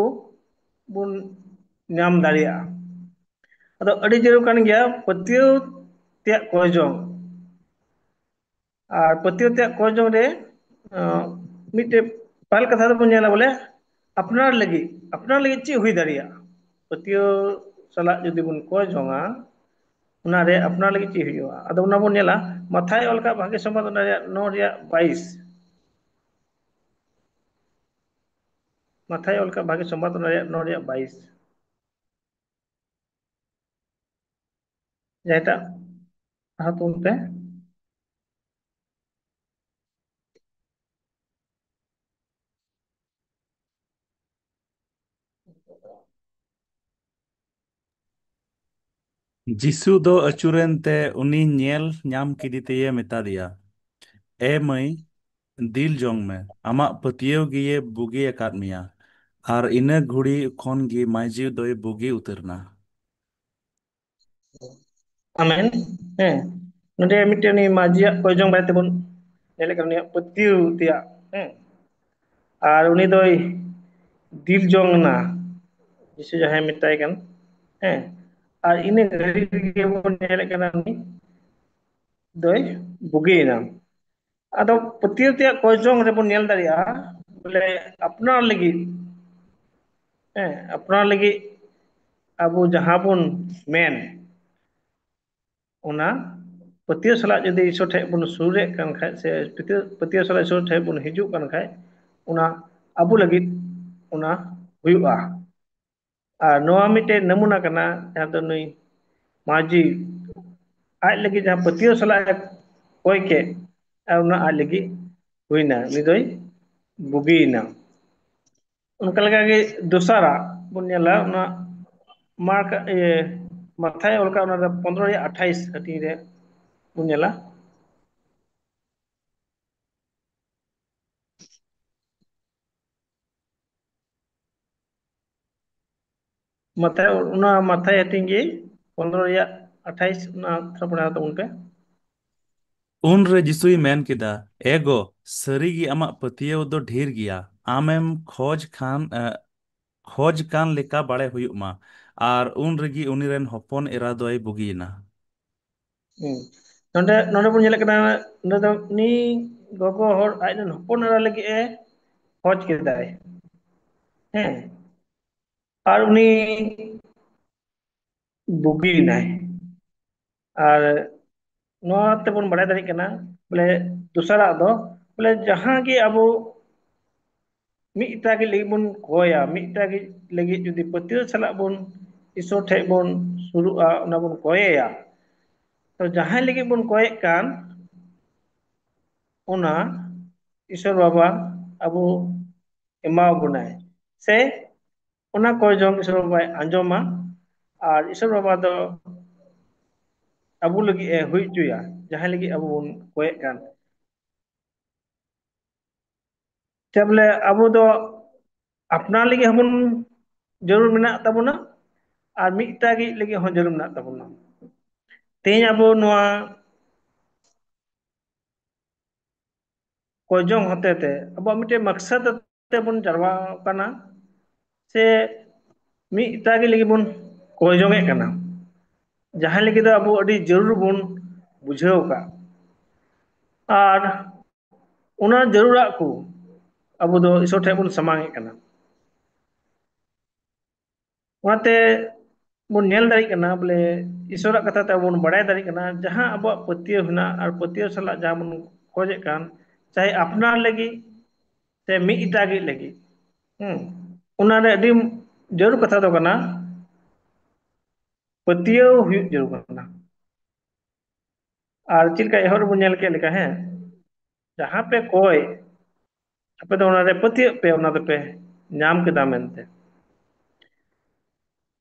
ᱵᱚᱱ ᱧᱟᱢ ᱫᱟᱲᱮᱭᱟᱜᱼᱟ᱾ ᱟᱫᱚ ᱟᱹᱰᱤ ᱡᱟᱹᱨᱩᱲ ᱠᱟᱱ ᱜᱮᱭᱟ ᱯᱟᱹᱛᱭᱟᱹᱣ ᱛᱮᱭᱟᱜ ᱠᱚᱭ ᱡᱚᱝ᱾ ᱟᱨ ᱯᱟᱹᱛᱭᱟᱹᱣ ᱛᱮᱭᱟᱜ ᱠᱚᱭ ᱡᱚᱝ ᱨᱮ, ᱟᱸ, ᱢᱤᱫᱴᱮᱡ ᱯᱟᱹᱦᱤᱞ ᱠᱟᱛᱷᱟ ᱫᱚᱵᱚᱱ ᱧᱮᱞᱟ ᱵᱚᱞᱮ ᱟᱯᱱᱟᱨ ᱞᱟᱹᱜᱤᱫ, ᱟᱯᱱᱟᱨ ᱞᱟᱹᱜᱤᱫ ᱪᱮᱫ ᱦᱩᱭ ᱫᱟᱲᱮᱭᱟᱜᱼᱟ? ᱯᱟᱹᱛᱭᱟᱹᱣ ᱥᱟᱞᱟᱜ ᱡᱩᱫᱤ ᱵᱚᱱ ᱠᱚᱭ ᱡᱚᱝᱟ, ᱚᱱᱟ ᱨᱮ ᱟᱯᱱᱟᱨ ᱞᱟᱹᱜᱤᱫ ᱪᱮᱫ ᱦᱩᱭᱩᱜᱼᱟ? ᱟᱫᱚ ᱚᱱᱟ ᱵᱚᱱ ᱧᱮᱞᱟ, ᱢᱟᱛᱷᱟᱭ ᱚᱞ ᱠᱟᱜ ᱵᱷᱟᱜᱮ ᱥᱚᱢᱵᱟᱫ ᱚᱱᱟ ᱨᱮᱭᱟᱜ ᱱᱚ ᱨᱮᱭᱟᱜ ᱵᱟᱭᱤᱥ᱾ ᱢᱟᱛᱷᱟᱭ ᱚᱞ ᱠᱟᱜ ᱵᱷᱟᱜᱮ ᱥᱚᱢᱵᱟᱫ ᱚᱱᱟ ᱨᱮᱭᱟᱜ ᱱᱚ ᱨᱮᱭᱟᱜ ᱵᱟᱭᱤᱥ᱾ ᱡᱟᱦᱟᱸᱭᱴᱟᱜ ᱦᱟᱛ ᱩᱱᱛᱮ᱾ ᱡᱤᱥᱩ ᱫᱚ ᱟᱹᱪᱩᱨᱮᱱ ᱛᱮ ᱩᱱᱤ ᱧᱮᱞ ᱧᱟᱢ ᱠᱮᱫᱮ ᱛᱮᱭᱮ ᱢᱮᱛᱟ ᱫᱮᱭᱟ, "ᱮ ᱢᱟᱹᱭ, ᱫᱤᱞ ᱡᱚᱝ ᱢᱮ, ᱟᱢᱟᱜ ᱯᱟᱹᱛᱭᱟᱹᱣ ᱜᱮᱭᱮ ᱵᱩᱜᱤ ᱟᱠᱟᱫ ᱢᱮᱭᱟ᱾" ᱟᱨ ᱤᱱᱟᱹ ᱜᱷᱩᱲᱤ ᱠᱷᱚᱱ ᱜᱮ ᱢᱟᱹᱭᱡᱩ ᱫᱚᱭ ᱵᱩᱜᱤ ᱩᱛᱟᱹᱨ ᱮᱱᱟ᱾ ᱟᱢᱮᱱ᱾ ᱦᱮᱸ, ᱱᱚᱰᱮ ᱢᱤᱫᱴᱮᱱ ᱩᱱᱤ ᱢᱟᱹᱡᱷᱤᱭᱟᱜ ᱠᱚᱭ ᱡᱚᱝ ᱵᱟᱨᱮ ᱛᱮᱵᱚᱱ ᱧᱮᱞᱮᱫ ᱠᱟᱱᱟ, ᱩᱱᱤᱭᱟᱜ ᱯᱟᱹᱛᱭᱟᱹᱣ ᱛᱮᱭᱟᱜ᱾ ᱦᱮᱸ, ᱟᱨ ᱩᱱᱤ ᱫᱚᱭ ᱫᱤᱞ ᱡᱚᱝ ᱮᱱᱟ, ᱡᱤᱥᱩ ᱡᱟᱦᱟᱸᱭ ᱢᱮᱛᱟᱭ ᱠᱟᱱ᱾ ᱦᱮᱸ, ᱟᱨ ᱤᱱᱟᱹ ᱜᱷᱟᱹᱲᱤ ᱨᱮᱜᱮ ᱵᱚᱱ ᱧᱮᱞᱮᱫ ᱠᱟᱱᱟ ᱩᱱᱤ ᱫᱚᱭ ᱵᱩᱜᱤᱭᱮᱱᱟ᱾ ᱟᱫᱚ ᱯᱟᱹᱛᱭᱟᱹᱣ ᱛᱮᱭᱟᱜ ᱠᱚᱭ ᱡᱚᱝ ᱨᱮᱵᱚᱱ ᱧᱮᱞ ᱫᱟᱲᱮᱭᱟᱜᱼᱟ, ᱵᱚᱞᱮ ᱟᱯᱱᱟᱨ ᱞᱟᱹᱜᱤᱫ, ᱦᱮᱸ, ᱟᱯᱱᱟᱨ ᱞᱟᱹᱜᱤᱫ ᱟᱵᱚ ᱡᱟᱦᱟᱸ ᱵᱚᱱ ᱢᱮᱱ, ᱚᱱᱟ ᱯᱟᱹᱛᱭᱟᱹᱣ ᱥᱟᱞᱟᱜ ᱡᱩᱫᱤ ᱤᱥᱚᱨ ᱴᱷᱮᱱ ᱵᱚᱱ ᱥᱩᱨᱮᱫ ᱠᱟᱱ ᱠᱷᱟᱡ, ᱥᱮ ᱯᱟᱹᱛᱭᱟᱹᱣ, ᱯᱟᱹᱛᱭᱟᱹᱣ ᱥᱟᱞᱟᱜ ᱤᱥᱚᱨ ᱴᱷᱮᱱ ᱵᱚᱱ ᱦᱤᱡᱩᱜ ᱠᱟᱱ ᱠᱷᱟᱡ, ᱚᱱᱟ ᱟᱵᱚ ᱞᱟᱹᱜᱤᱫ ᱚᱱᱟ ᱦᱩᱭᱩᱜᱼᱟ᱾ ᱟᱨ ᱱᱚᱣᱟ ᱢᱤᱫᱴᱮᱱ ᱱᱟᱢᱩᱱᱟ ᱠᱟᱱᱟ, ᱡᱟᱦᱟᱸ ᱫᱚ ᱱᱩᱭ ᱢᱟᱹᱡᱷᱤ ᱟᱡ ᱞᱟᱹᱜᱤᱫ ᱡᱟᱦᱟᱸ ᱯᱟᱹᱛᱭᱟᱹᱣ ᱥᱟᱞᱟᱜ ᱮ ᱠᱚᱭ ᱠᱮᱫ, ᱟᱨ ᱚᱱᱟ ᱟᱡ ᱞᱟᱹᱜᱤᱫ ᱦᱩᱭᱱᱟ, ᱩᱱᱤ ᱫᱚᱭ ᱵᱩᱜᱤᱭᱮᱱᱟ᱾ ᱚᱱᱠᱟ ᱞᱮᱠᱟᱜᱮ ᱫᱚᱥᱟᱨᱟᱜ ᱵᱚᱱ ᱧᱮᱞᱟ, ᱚᱱᱟ ᱢᱟᱨᱠ, ᱤᱭᱟᱹ, ᱢᱟᱛᱷᱟᱭ ᱚᱞ ᱠᱟᱜ, ᱚᱱᱟ ᱫᱚ ᱯᱚᱱᱨᱚ ᱨᱮᱭᱟᱜ ᱟᱴᱷᱟᱭᱤᱥ ᱦᱟᱹᱴᱤᱧ ᱨᱮ ᱵᱚᱱ ᱧᱮᱞᱟ᱾ ᱢᱟᱛᱷᱟᱭ, ᱚᱱᱟ ᱢᱟᱛᱷᱟᱭ ᱦᱟᱹᱴᱤᱧ ᱜᱮ ᱯᱚᱱᱨᱚ ᱨᱮᱭᱟᱜ ᱟᱴᱷᱟᱭᱤᱥ, ᱚᱱᱟ ᱛᱷᱚᱲᱟ ᱯᱟᱲᱦᱟᱣ ᱛᱟᱵᱚᱱ ᱯᱮ᱾ ᱩᱱᱨᱮ ᱡᱤᱥᱩᱭ ᱢᱮᱱ ᱠᱮᱫᱟ, "ᱮ ᱜᱚ, ᱥᱟᱹᱨᱤᱜᱮ ᱟᱢᱟᱜ ᱯᱟᱹᱛᱭᱟᱹᱣ ᱫᱚ ᱰᱷᱮᱨ ᱜᱮᱭᱟ᱾ ᱟᱢᱮᱢ ᱠᱷᱚᱡᱽ ᱠᱷᱟᱱ, ᱮ, ᱠᱷᱚᱡᱽ ᱠᱟᱱ ᱞᱮᱠᱟ ᱵᱟᱲᱮ ᱦᱩᱭᱩᱜ ᱢᱟ᱾ ᱟᱨ ᱩᱱ ᱨᱮᱜᱮ ᱩᱱᱤ ᱨᱮᱱ ᱦᱚᱯᱚᱱ ᱮᱨᱟ ᱫᱚᱭ ᱵᱩᱜᱤᱭᱮᱱᱟ᱾" ᱦᱩᱸ᱾ ᱱᱚᱰᱮ, ᱱᱚᱰᱮ ᱵᱚᱱ ᱧᱮᱞᱮᱫ ᱠᱟᱱᱟ, ᱱᱚᱰᱮ ᱫᱚ ᱩᱱᱤ ᱜᱚᱜᱚ ᱦᱚᱲ ᱟᱡ ᱨᱮᱱ ᱦᱚᱯᱚᱱ ᱮᱨᱟ ᱞᱟᱹᱜᱤᱫ ᱮ ᱠᱷᱚᱡᱽ ᱠᱮᱫᱟᱭ᱾ ᱦᱮᱸ᱾ ᱟᱨ ᱩᱱᱤ ᱵᱩᱜᱤᱭᱮᱱᱟᱭ᱾ ᱟᱨ ᱱᱚᱣᱟ ᱛᱮᱵᱚᱱ ᱵᱟᱲᱟᱭ ᱫᱟᱲᱮᱭᱟᱜ ᱠᱟᱱᱟ, ᱵᱚᱞᱮ, ᱫᱚᱥᱟᱨᱟᱜ ᱫᱚ, ᱵᱚᱞᱮ, ᱡᱟᱦᱟᱸ ᱜᱮ ᱟᱵᱚ ᱢᱤᱫᱴᱟᱜ ᱜᱮ ᱞᱟᱹᱜᱤᱫ ᱵᱚᱱ ᱠᱚᱭᱟ, ᱢᱤᱫᱴᱟᱜ ᱜᱮ ᱞᱟᱹᱜᱤᱫ ᱡᱩᱫᱤ ᱯᱟᱹᱛᱭᱟᱹᱣ ᱥᱟᱞᱟᱜ ᱵᱚᱱ ᱤᱥᱚᱨ ᱴᱷᱮᱡ ᱵᱚᱱ ᱥᱩᱨᱩᱜᱼᱟ, ᱚᱱᱟ ᱵᱚᱱ ᱠᱚᱭᱮᱭᱟ, ᱛᱚ ᱡᱟᱦᱟᱸᱭ ᱞᱟᱹᱜᱤᱫ ᱵᱚᱱ ᱠᱚᱭᱮᱫ ᱠᱟᱱ, ᱚᱱᱟ ᱤᱥᱚᱨ ᱵᱟᱵᱟ ᱟᱵᱚ ᱮᱢᱟ ᱵᱚᱱᱟᱭ, ᱥᱮ ᱚᱱᱟ ᱠᱚᱭ ᱡᱚᱝ ᱤᱥᱚᱨ ᱵᱟᱵᱟᱭ ᱟᱸᱡᱚᱢᱟ, ᱟᱨ ᱤᱥᱚᱨ ᱵᱟᱵᱟ ᱫᱚ ᱟᱵᱚ ᱞᱟᱹᱜᱤᱫ ᱮ ᱦᱩᱭ ᱦᱚᱪᱚᱭᱟ, ᱡᱟᱦᱟᱸᱭ ᱞᱟᱹᱜᱤᱫ ᱟᱵᱚ ᱵᱚᱱ ᱠᱚᱭᱮᱫ ᱠᱟᱱ᱾ ᱛᱮ ᱵᱚᱞᱮ ᱟᱵᱚ ᱫᱚ ᱟᱯᱱᱟᱨ ᱞᱟᱹᱜᱤᱫ ᱦᱚᱸᱵᱚᱱ ᱡᱟᱹᱨᱩᱲ ᱢᱮᱱᱟᱜ ᱛᱟᱵᱚᱱᱟ, ᱟᱨ ᱢᱤᱫᱴᱟᱜ ᱜᱮ ᱞᱟᱹᱜᱤᱫ ᱦᱚᱸ ᱡᱟᱹᱨᱩᱲ ᱢᱮᱱᱟᱜ ᱛᱟᱵᱚᱱᱟ᱾ ᱛᱮᱦᱮᱧ ᱟᱵᱚ ᱱᱚᱣᱟ ᱠᱚᱭ ᱡᱚᱝ ᱦᱚᱛᱮ ᱛᱮ ᱟᱵᱚᱣᱟᱜ ᱢᱤᱫᱴᱮᱱ ᱢᱟᱠᱥᱟᱫ ᱛᱮ ᱵᱚᱱ ᱡᱟᱨᱣᱟ ᱠᱟᱱᱟ, ᱥᱮ ᱢᱤᱫᱴᱟᱜ ᱜᱮ ᱞᱟᱹᱜᱤᱫ ᱵᱚᱱ ᱠᱚᱭ ᱡᱚᱝ ᱮᱫ ᱠᱟᱱᱟ, ᱡᱟᱦᱟᱸ ᱞᱟᱹᱜᱤᱫ ᱫᱚ ᱟᱵᱚ ᱟᱹᱰᱤ ᱡᱟᱹᱨᱩᱲ ᱵᱚᱱ ᱵᱩᱡᱷᱟᱹᱣ ᱟᱠᱟᱫ, ᱟᱨ ᱚᱱᱟ ᱡᱟᱹᱨᱩᱲᱟᱜ ᱠᱚ ᱟᱵᱚ ᱫᱚ ᱤᱥᱚᱨ ᱴᱷᱮᱱ ᱵᱚᱱ ᱥᱟᱢᱟᱝ ᱮᱫ ᱠᱟᱱᱟ᱾ ᱚᱱᱟᱛᱮ ᱵᱚᱱ ᱧᱮᱞ ᱫᱟᱲᱮᱭᱟᱜ ᱠᱟᱱᱟ, ᱵᱚᱞᱮ, ᱤᱥᱚᱨᱟᱜ ᱠᱟᱛᱷᱟ ᱛᱮ ᱟᱵᱚ ᱵᱚᱱ ᱵᱟᱲᱟᱭ ᱫᱟᱲᱮᱭᱟᱜ ᱠᱟᱱᱟ, ᱡᱟᱦᱟᱸ ᱟᱵᱚᱣᱟᱜ ᱯᱟᱹᱛᱭᱟᱹᱣ ᱦᱮᱱᱟᱜ ᱟᱨ ᱯᱟᱹᱛᱭᱟᱹᱣ ᱥᱟᱞᱟᱜ ᱡᱟᱦᱟᱸ ᱵᱚᱱ ᱠᱷᱚᱡᱮᱫ ᱠᱟᱱ, ᱪᱟᱦᱮ ᱟᱯᱱᱟᱨ ᱞᱟᱹᱜᱤᱫ ᱥᱮ ᱢᱤᱫ ᱮᱴᱟᱜᱤᱡ ᱞᱟᱹᱜᱤᱫ᱾ ᱦᱩᱸ᱾ ᱚᱱᱟᱨᱮ ᱟᱹᱰᱤ ᱡᱟᱹᱨᱩᱲ ᱠᱟᱛᱷᱟ ᱫᱚ ᱠᱟᱱᱟ, ᱯᱟᱹᱛᱭᱟᱹᱣ ᱦᱩᱭᱩᱜ ᱡᱟᱹᱨᱩᱲ ᱠᱟᱱᱟ᱾ ᱟᱨ ᱪᱮᱫ ᱞᱮᱠᱟ ᱮᱦᱚᱵ ᱨᱮᱵᱚᱱ ᱧᱮᱞ ᱠᱮᱫ ᱞᱮᱠᱟ, ᱦᱮᱸ, ᱡᱟᱦᱟᱸ ᱯᱮ ᱠᱚᱭ, ᱟᱯᱮ ᱫᱚ ᱚᱱᱟᱨᱮ ᱯᱟᱹᱛᱭᱟᱹᱜ ᱯᱮ, ᱚᱱᱟ ᱫᱚᱯᱮ ᱧᱟᱢ ᱠᱮᱫᱟ ᱢᱮᱱᱛᱮ᱾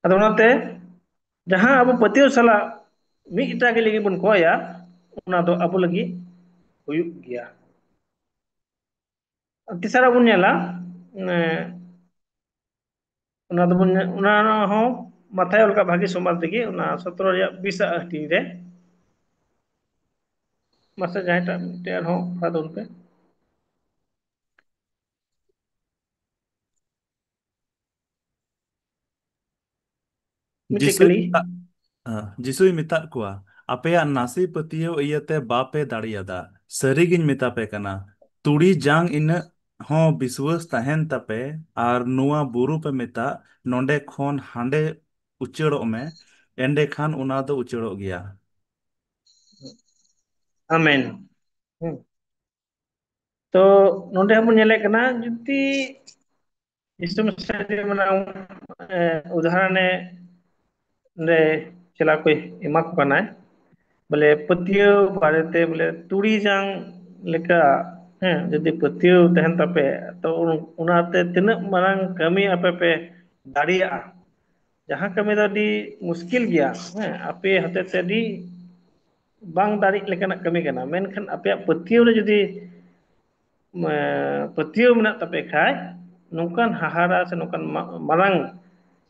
ᱟᱫᱚ ᱚᱱᱟᱛᱮ ᱡᱟᱦᱟᱸ ᱟᱵᱚ ᱯᱟᱹᱛᱭᱟᱹᱣ ᱥᱟᱞᱟᱜ ᱢᱤᱫᱴᱟᱜ ᱜᱮ ᱞᱟᱹᱜᱤᱫ ᱵᱚᱱ ᱠᱚᱭᱟ, ᱚᱱᱟ ᱫᱚ ᱟᱵᱚ ᱞᱟᱹᱜᱤᱫ ᱦᱩᱭᱩᱜ ᱜᱮᱭᱟ᱾ ᱛᱮᱥᱟᱨᱟᱜ ᱵᱚᱱ ᱧᱮᱞᱟ, ᱮ, ᱚᱱᱟ ᱫᱚᱵᱚᱱ ᱧᱮ-, ᱚᱱᱟ ᱦᱚᱸ ᱢᱟᱛᱷᱟᱭ ᱚᱞ ᱠᱟᱜ ᱵᱷᱟᱹᱜᱤ ᱥᱚᱢᱵᱟᱫ ᱨᱮᱜᱮ, ᱚᱱᱟ ᱥᱚᱛᱨᱚ ᱨᱮᱭᱟᱜ ᱵᱤᱥᱟᱜ ᱦᱟᱹᱴᱤᱧ ᱨᱮ᱾ ᱢᱟᱥᱮ ᱡᱟᱦᱟᱸᱭᱴᱟᱜ ᱢᱤᱫᱴᱮᱡ ᱟᱨᱦᱚᱸ ᱯᱟᱲᱦᱟᱣ ᱛᱟᱵᱚᱱ ᱯᱮ᱾ ᱢᱤᱫᱴᱮᱡ ᱡᱤᱥᱩᱭ ᱠᱟᱹᱞᱤ᱾ ᱢᱮᱛᱟᱜ, ᱦᱮᱸ, ᱡᱤᱥᱩᱭ ᱢᱮᱛᱟᱜ ᱠᱚᱣᱟ, "ᱟᱯᱮᱭᱟᱜ ᱱᱟᱥᱮ ᱯᱟᱹᱛᱭᱟᱹᱣ ᱤᱭᱟᱹᱛᱮ ᱵᱟᱯᱮ ᱫᱟᱲᱮᱭᱟᱫᱟ᱾ ᱥᱟᱹᱨᱤᱜᱤᱧ ᱢᱮᱛᱟ ᱯᱮ ᱠᱟᱱᱟ, ᱛᱩᱲᱤ ᱡᱟᱝ ᱤᱱᱟᱹᱜ ᱦᱚᱸ ᱵᱤᱥᱣᱟᱹᱥ ᱛᱟᱦᱮᱱ ᱛᱟᱯᱮ ᱟᱨ ᱱᱚᱣᱟ ᱵᱩᱨᱩ ᱯᱮ ᱢᱮᱛᱟᱜ, 'ᱱᱚᱸᱰᱮ ᱠᱷᱚᱱ ᱦᱟᱸᱰᱮ ᱩᱪᱟᱹᱲᱚᱜ ᱢᱮ,' ᱮᱸᱰᱮᱠᱷᱟᱱ ᱚᱱᱟ ᱫᱚ ᱩᱪᱟᱹᱲᱚᱜ ᱜᱮᱭᱟ᱾" ᱟᱢᱮᱱ᱾ ᱦᱩᱸ᱾ ᱛᱚ ᱱᱚᱰᱮ ᱦᱚᱸᱵᱚᱱ ᱧᱮᱞᱮᱫ ᱠᱟᱱᱟ, ᱡᱩᱫᱤ ᱡᱤᱥᱩ ᱢᱟᱥᱤᱦ ᱡᱩᱫᱤ ᱢᱟᱱᱮ, ᱮ, ᱩᱫᱟᱦᱚᱨᱚᱱᱮ ᱱᱚᱰᱮ ᱪᱮᱞᱟ ᱠᱚᱭ ᱮᱢᱟ ᱠᱚ ᱠᱟᱱᱟᱭ, ᱵᱚᱞᱮ ᱯᱟᱹᱛᱭᱟᱹᱣ ᱵᱟᱨᱮᱛᱮ, ᱵᱚᱞᱮ ᱛᱩᱲᱤ ᱡᱟᱝ ᱞᱮᱠᱟ, ᱦᱮᱸ, ᱡᱩᱫᱤ ᱯᱟᱹᱛᱭᱟᱹᱣ ᱛᱟᱦᱮᱱ ᱛᱟᱯᱮ, ᱛᱚ ᱚᱱᱟᱛᱮ ᱛᱤᱱᱟᱹᱜ ᱢᱟᱨᱟᱝ ᱠᱟᱹᱢᱤ ᱟᱯᱮ ᱯᱮ ᱫᱟᱲᱮᱭᱟᱜᱼᱟ᱾ ᱡᱟᱦᱟᱸ ᱠᱟᱹᱢᱤ ᱫᱚ ᱟᱹᱰᱤ ᱢᱩᱥᱠᱤᱞ ᱜᱮᱭᱟ, ᱦᱮᱸ, ᱟᱯᱮ ᱦᱚᱛᱮ ᱛᱮ ᱟᱹᱰᱤ ᱵᱟᱝ ᱫᱟᱲᱮᱜ ᱞᱮᱠᱟᱱᱟᱜ ᱠᱟᱹᱢᱤ ᱠᱟᱱᱟ, ᱢᱮᱱᱠᱷᱟᱱ ᱟᱯᱮᱭᱟᱜ ᱯᱟᱹᱛᱭᱟᱹᱣ ᱨᱮ ᱡᱩᱫᱤ, ᱮ, ᱯᱟᱹᱛᱭᱟᱹᱣ ᱢᱮᱱᱟᱜ ᱛᱟᱯᱮ ᱠᱷᱟᱡ, ᱱᱚᱝᱠᱟᱱ ᱦᱟᱦᱟᱲᱟ ᱥᱮ ᱱᱚᱝᱠᱟᱱ ᱢᱟ-, ᱢᱟᱨᱟᱝ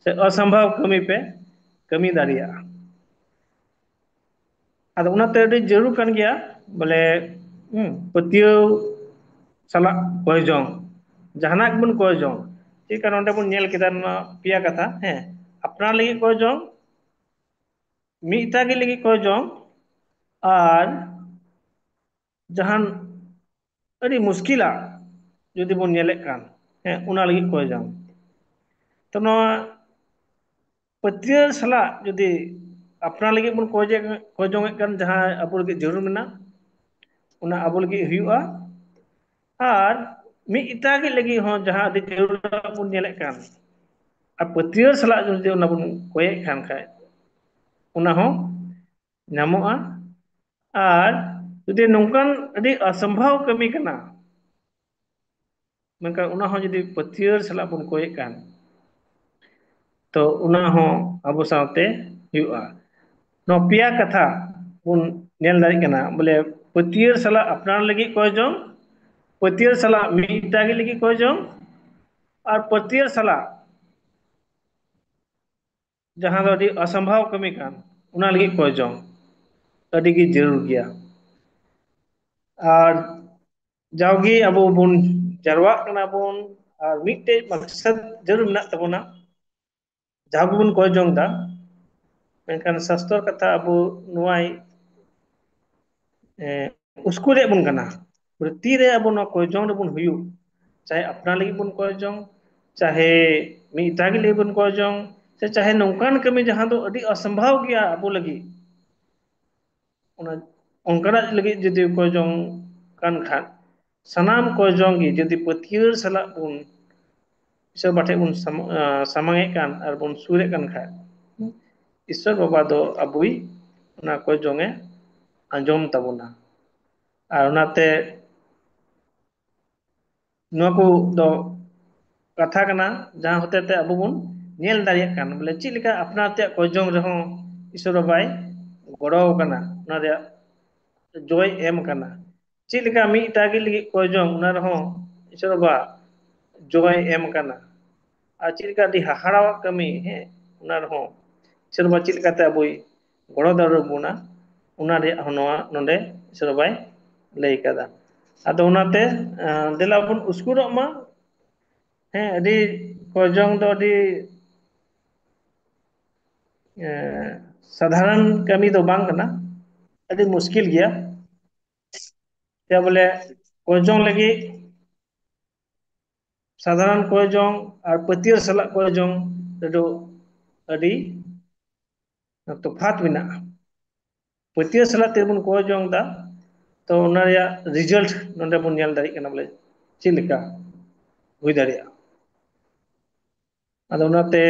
ᱥᱮ ᱚᱥᱚᱢᱵᱷᱚᱵ ᱠᱟᱹᱢᱤ ᱯᱮ ᱠᱟᱹᱢᱤ ᱫᱟᱲᱮᱭᱟᱜᱼᱟ᱾ ᱟᱫᱚ ᱚᱱᱟᱛᱮ ᱟᱹᱰᱤ ᱡᱟᱹᱨᱩᱲ ᱠᱟᱱ ᱜᱮᱭᱟ, ᱵᱚᱞᱮ, ᱦᱩᱸ, ᱯᱟᱹᱛᱭᱟᱹᱣ ᱥᱟᱞᱟᱜ ᱠᱚᱭ ᱡᱚᱝ, ᱡᱟᱦᱟᱱᱟᱜ ᱜᱮᱵᱚᱱ ᱠᱚᱭ ᱡᱚᱝ᱾ ᱪᱮᱫ ᱞᱮᱠᱟ ᱱᱚᱰᱮ ᱵᱚᱱ ᱧᱮᱞ ᱠᱮᱫᱟ, ᱱᱚᱣᱟ ᱯᱮᱭᱟ ᱠᱟᱛᱷᱟ, ᱦᱮᱸ, ᱟᱯᱱᱟᱨ ᱞᱟᱹᱜᱤᱫ ᱠᱚᱭ ᱡᱚᱝ, ᱢᱤᱫᱴᱟᱝ ᱜᱮ ᱞᱟᱹᱜᱤᱫ ᱠᱚᱭ ᱡᱚᱝ, ᱟᱨ ᱡᱟᱦᱟᱱ ᱟᱹᱰᱤ ᱢᱩᱥᱠᱤᱞᱟ ᱡᱩᱫᱤ ᱵᱚᱱ ᱧᱮᱞᱮᱫ ᱠᱷᱟᱱ, ᱦᱮᱸ, ᱚᱱᱟ ᱞᱟᱹᱜᱤᱫ ᱠᱚᱭ ᱡᱚᱝ᱾ ᱛᱚ ᱱᱚᱣᱟ ᱯᱟᱹᱛᱭᱟᱹᱣ ᱥᱟᱞᱟᱜ ᱡᱩᱫᱤ ᱟᱯᱱᱟᱨ ᱞᱟᱹᱜᱤᱫ ᱵᱚᱱ ᱠᱚᱭ ᱡᱮ-, ᱠᱚᱭ ᱡᱚᱝᱮᱫ ᱠᱟᱱ, ᱡᱟᱦᱟᱸ ᱟᱵᱚ ᱞᱟᱹᱜᱤᱫ ᱡᱟᱹᱨᱩᱲ ᱢᱮᱱᱟᱜ, ᱚᱱᱟ ᱟᱵᱚ ᱞᱟᱹᱜᱤᱫ ᱦᱩᱭᱩᱜᱼᱟ᱾ ᱟᱨ ᱢᱤᱫ ᱮᱴᱟᱜᱤᱡ ᱞᱟᱹᱜᱤᱫ ᱦᱚᱸ ᱡᱟᱦᱟᱸ ᱟᱹᱰᱤ ᱡᱟᱹᱨᱩᱲ ᱵᱚᱱ ᱧᱮᱞᱮᱫ ᱠᱟᱱ, ᱟᱨ ᱯᱟᱹᱛᱭᱟᱹᱣ ᱥᱟᱞᱟᱜ ᱡᱩᱫᱤ ᱚᱱᱟ ᱵᱚᱱ ᱠᱚᱭᱮᱫ ᱠᱟᱱ ᱠᱷᱟᱡ, ᱚᱱᱟ ᱦᱚᱸ ᱧᱟᱢᱚᱜᱼᱟ᱾ ᱟᱨ ᱡᱩᱫᱤ ᱱᱚᱝᱠᱟᱱ ᱟᱹᱰᱤ ᱚᱥᱚᱢᱵᱷᱟᱣ ᱠᱟᱹᱢᱤ ᱠᱟᱱᱟ, ᱢᱮᱱᱠᱷᱟᱱ ᱚᱱᱟ ᱦᱚᱸ ᱡᱩᱫᱤ ᱯᱟᱹᱛᱭᱟᱹᱣ ᱥᱟᱞᱟᱜ ᱵᱚᱱ ᱠᱚᱭᱮᱫ ᱠᱟᱱ, ᱛᱚ ᱚᱱᱟ ᱦᱚᱸ ᱟᱵᱚ ᱥᱟᱶᱛᱮ ᱦᱩᱭᱩᱜᱼᱟ᱾ ᱱᱚᱣᱟ ᱯᱮᱭᱟ ᱠᱟᱛᱷᱟ ᱵᱚᱱ ᱧᱮᱞ ᱫᱟᱲᱮᱭᱟᱜ ᱠᱟᱱᱟ, ᱵᱚᱞᱮ ᱯᱟᱹᱛᱭᱟᱹᱣ ᱥᱟᱞᱟᱜ ᱟᱯᱱᱟᱨ ᱞᱟᱹᱜᱤᱫ ᱠᱚᱭ ᱡᱚᱝ, ᱯᱟᱹᱛᱭᱟᱹᱣ ᱥᱟᱞᱟᱜ ᱢᱤᱫᱴᱟᱜ ᱜᱮ ᱞᱟᱹᱜᱤᱫ ᱠᱚᱭ ᱡᱚᱝ, ᱟᱨ ᱯᱟᱹᱛᱭᱟᱹᱣ ᱥᱟᱞᱟᱜ ᱡᱟᱦᱟᱸ ᱫᱚ ᱟᱹᱰᱤ ᱚᱥᱚᱢᱵᱷᱟᱣ ᱠᱟᱹᱢᱤ ᱠᱟᱱ, ᱚᱱᱟ ᱞᱟᱹᱜᱤᱫ ᱠᱚᱭ ᱡᱚᱝ ᱟᱹᱰᱤ ᱜᱮ ᱡᱟᱹᱨᱩᱲ ᱜᱮᱭᱟ᱾ ᱟᱨ ᱡᱟᱣᱜᱮ ᱟᱵᱚ ᱵᱚᱱ ᱡᱟᱨᱣᱟᱜ ᱠᱟᱱᱟ ᱵᱚᱱ, ᱟᱨ ᱢᱤᱫᱴᱮᱡ ᱢᱟᱠᱥᱟᱫ ᱡᱟᱹᱨᱩᱲ ᱢᱮᱱᱟᱜ ᱛᱟᱵᱚᱱᱟ, ᱡᱟᱦᱟᱸ ᱜᱮᱵᱚᱱ ᱠᱚᱭ ᱡᱚᱝ ᱮᱫᱟ, ᱢᱮᱱᱠᱷᱟᱱ ᱥᱟᱥᱛᱚᱨ ᱠᱟᱛᱷᱟ ᱟᱵᱚ ᱱᱚᱣᱟᱭ, ᱮ, ᱩᱥᱠᱩᱨᱮᱫ ᱵᱚᱱ ᱠᱟᱱᱟ᱾ ᱵᱚᱞᱮ ᱛᱤᱨᱮ ᱟᱵᱚ ᱱᱚᱣᱟ ᱠᱚᱭ ᱡᱚᱝ ᱨᱮᱵᱚᱱ ᱦᱩᱭᱩᱜ, ᱪᱟᱦᱮ ᱟᱯᱱᱟᱨ ᱞᱟᱹᱜᱤᱫ ᱵᱚᱱ ᱠᱚᱭ ᱡᱚᱝ, ᱪᱟᱦᱮ ᱢᱤᱫ ᱮᱴᱟᱜ ᱞᱟᱹᱜᱤᱫ ᱵᱚᱱ ᱠᱚᱭ ᱡᱚᱝ, ᱥᱮ ᱪᱟᱦᱮ ᱱᱚᱝᱠᱟᱱ ᱠᱟᱹᱢᱤ ᱡᱟᱦᱟᱸ ᱫᱚ ᱟᱹᱰᱤ ᱚᱥᱚᱢᱵᱷᱟᱣ ᱜᱮᱭᱟ ᱟᱵᱚ ᱞᱟᱹᱜᱤᱫ, ᱚᱱᱟ ᱚᱱᱠᱟᱱᱟᱜ ᱞᱟᱹᱜᱤᱫ ᱡᱩᱫᱤ ᱠᱚᱭ ᱡᱚᱝ ᱠᱟᱱ ᱠᱷᱟᱱ, ᱥᱟᱱᱟᱢ ᱠᱚᱭ ᱡᱚᱝ ᱜᱮ ᱡᱩᱫᱤ ᱯᱟᱹᱛᱭᱟᱹᱣ ᱥᱟᱞᱟᱜ ᱵᱚᱱ ᱤᱥᱚᱨ ᱵᱟᱵᱟ ᱴᱷᱮᱱ ᱵᱚᱱ ᱥᱟᱢ-, ᱟ, ᱥᱟᱢᱟᱝ ᱮᱫ ᱠᱟᱱ ᱟᱨ ᱵᱚᱱ ᱥᱩᱨᱮᱫ ᱠᱟᱱ ᱠᱷᱟᱱ, ᱤᱥᱚᱨ ᱵᱟᱵᱟ ᱫᱚ ᱟᱵᱚᱭ ᱚᱱᱟ ᱠᱚᱭ ᱡᱚᱝ ᱮ ᱟᱸᱡᱚᱢ ᱛᱟᱵᱚᱱᱟ᱾ ᱟᱨ ᱚᱱᱟᱛᱮ ᱱᱚᱣᱟ ᱠᱚ ᱫᱚ ᱠᱟᱛᱷᱟ ᱠᱟᱱᱟ, ᱡᱟᱦᱟᱸ ᱦᱚᱛᱮ ᱛᱮ ᱟᱵᱚ ᱵᱚᱱ ᱧᱮᱞ ᱫᱟᱲᱮᱭᱟᱜ ᱠᱟᱱ, ᱵᱚᱞᱮ ᱪᱮᱫ ᱞᱮᱠᱟ ᱟᱯᱱᱟᱨ ᱛᱮᱭᱟᱜ ᱠᱚᱭ ᱡᱚᱝ ᱨᱮᱦᱚᱸ ᱤᱥᱚᱨ ᱵᱟᱵᱟᱭ ᱜᱚᱲᱚ ᱟᱠᱟᱱᱟ, ᱚᱱᱟ ᱨᱮᱭᱟᱜ ᱡᱚᱭ ᱮᱢ ᱟᱠᱟᱱᱟ᱾ ᱪᱮᱫ ᱞᱮᱠᱟ ᱢᱤᱫᱴᱟᱜ ᱜᱮ ᱞᱟᱹᱜᱤᱫ ᱠᱚᱭ ᱡᱚᱝ, ᱚᱱᱟ ᱨᱮᱦᱚᱸ ᱤᱥᱚᱨ ᱵᱟᱵᱟ ᱡᱚᱭ ᱮᱢ ᱟᱠᱟᱱᱟ᱾ ᱟᱨ ᱪᱮᱫ ᱞᱮᱠᱟ ᱟᱹᱰᱤ ᱦᱟᱦᱟᱲᱟᱣᱟᱜ ᱠᱟᱹᱢᱤ, ᱦᱮᱸ, ᱚᱱᱟ ᱨᱮᱦᱚᱸ ᱤᱥᱚᱨ ᱵᱟᱵᱟ ᱪᱮᱫ ᱞᱮᱠᱟᱛᱮ ᱟᱵᱚᱭ ᱜᱚᱲᱚ ᱫᱟᱲᱮ ᱵᱚᱱᱟ, ᱚᱱᱟ ᱨᱮᱭᱟᱜ ᱦᱚᱸ ᱱᱚᱣᱟ ᱱᱚᱰᱮ ᱤᱥᱚᱨ ᱵᱟᱵᱟᱭ ᱞᱟᱹᱭ ᱠᱟᱫᱟ᱾ ᱟᱫᱚ ᱚᱱᱟᱛᱮ, ᱟᱸ, ᱫᱮᱞᱟ ᱵᱚᱱ ᱩᱥᱠᱩᱨᱚᱜ ᱢᱟ᱾ ᱦᱮᱸ, ᱟᱹᱰᱤ ᱠᱚᱭ ᱡᱚᱝ ᱫᱚ ᱟᱹᱰᱤ, ᱮᱸ, ᱥᱟᱫᱷᱟᱨᱚᱱ ᱠᱟᱹᱢᱤ ᱫᱚ ᱵᱟᱝ ᱠᱟᱱᱟ, ᱟᱹᱰᱤ ᱢᱩᱥᱠᱤᱞ ᱜᱮᱭᱟ᱾ ᱪᱮᱫᱟᱜ ᱵᱚᱞᱮ ᱠᱚᱭ ᱡᱚᱝ ᱞᱟᱹᱜᱤᱫ ᱥᱟᱫᱷᱟᱨᱚᱱ ᱠᱚᱭ ᱡᱚᱝ ᱟᱨ ᱯᱟᱹᱛᱭᱟᱹᱣ ᱥᱟᱞᱟᱜ ᱠᱚᱭ ᱡᱚᱝ ᱨᱮᱫᱚ ᱟᱹᱰᱤ ᱛᱚᱯᱷᱟᱛ ᱢᱮᱱᱟᱜᱼᱟ᱾ ᱯᱟᱹᱛᱭᱟᱹᱣ ᱥᱟᱞᱟᱜ ᱛᱮᱵᱚᱱ ᱠᱚᱭ ᱡᱚᱝ ᱮᱫᱟ, ᱛᱚ ᱚᱱᱟ ᱨᱮᱭᱟᱜ result ᱱᱚᱰᱮ ᱵᱚᱱ ᱧᱮᱞ ᱫᱟᱲᱮᱭᱟᱜ ᱠᱟᱱᱟ, ᱵᱚᱞᱮ ᱪᱮᱫ ᱞᱮᱠᱟ ᱦᱩᱭ ᱫᱟᱲᱮᱭᱟᱜᱼᱟ? ᱟᱫᱚ ᱚᱱᱟᱛᱮ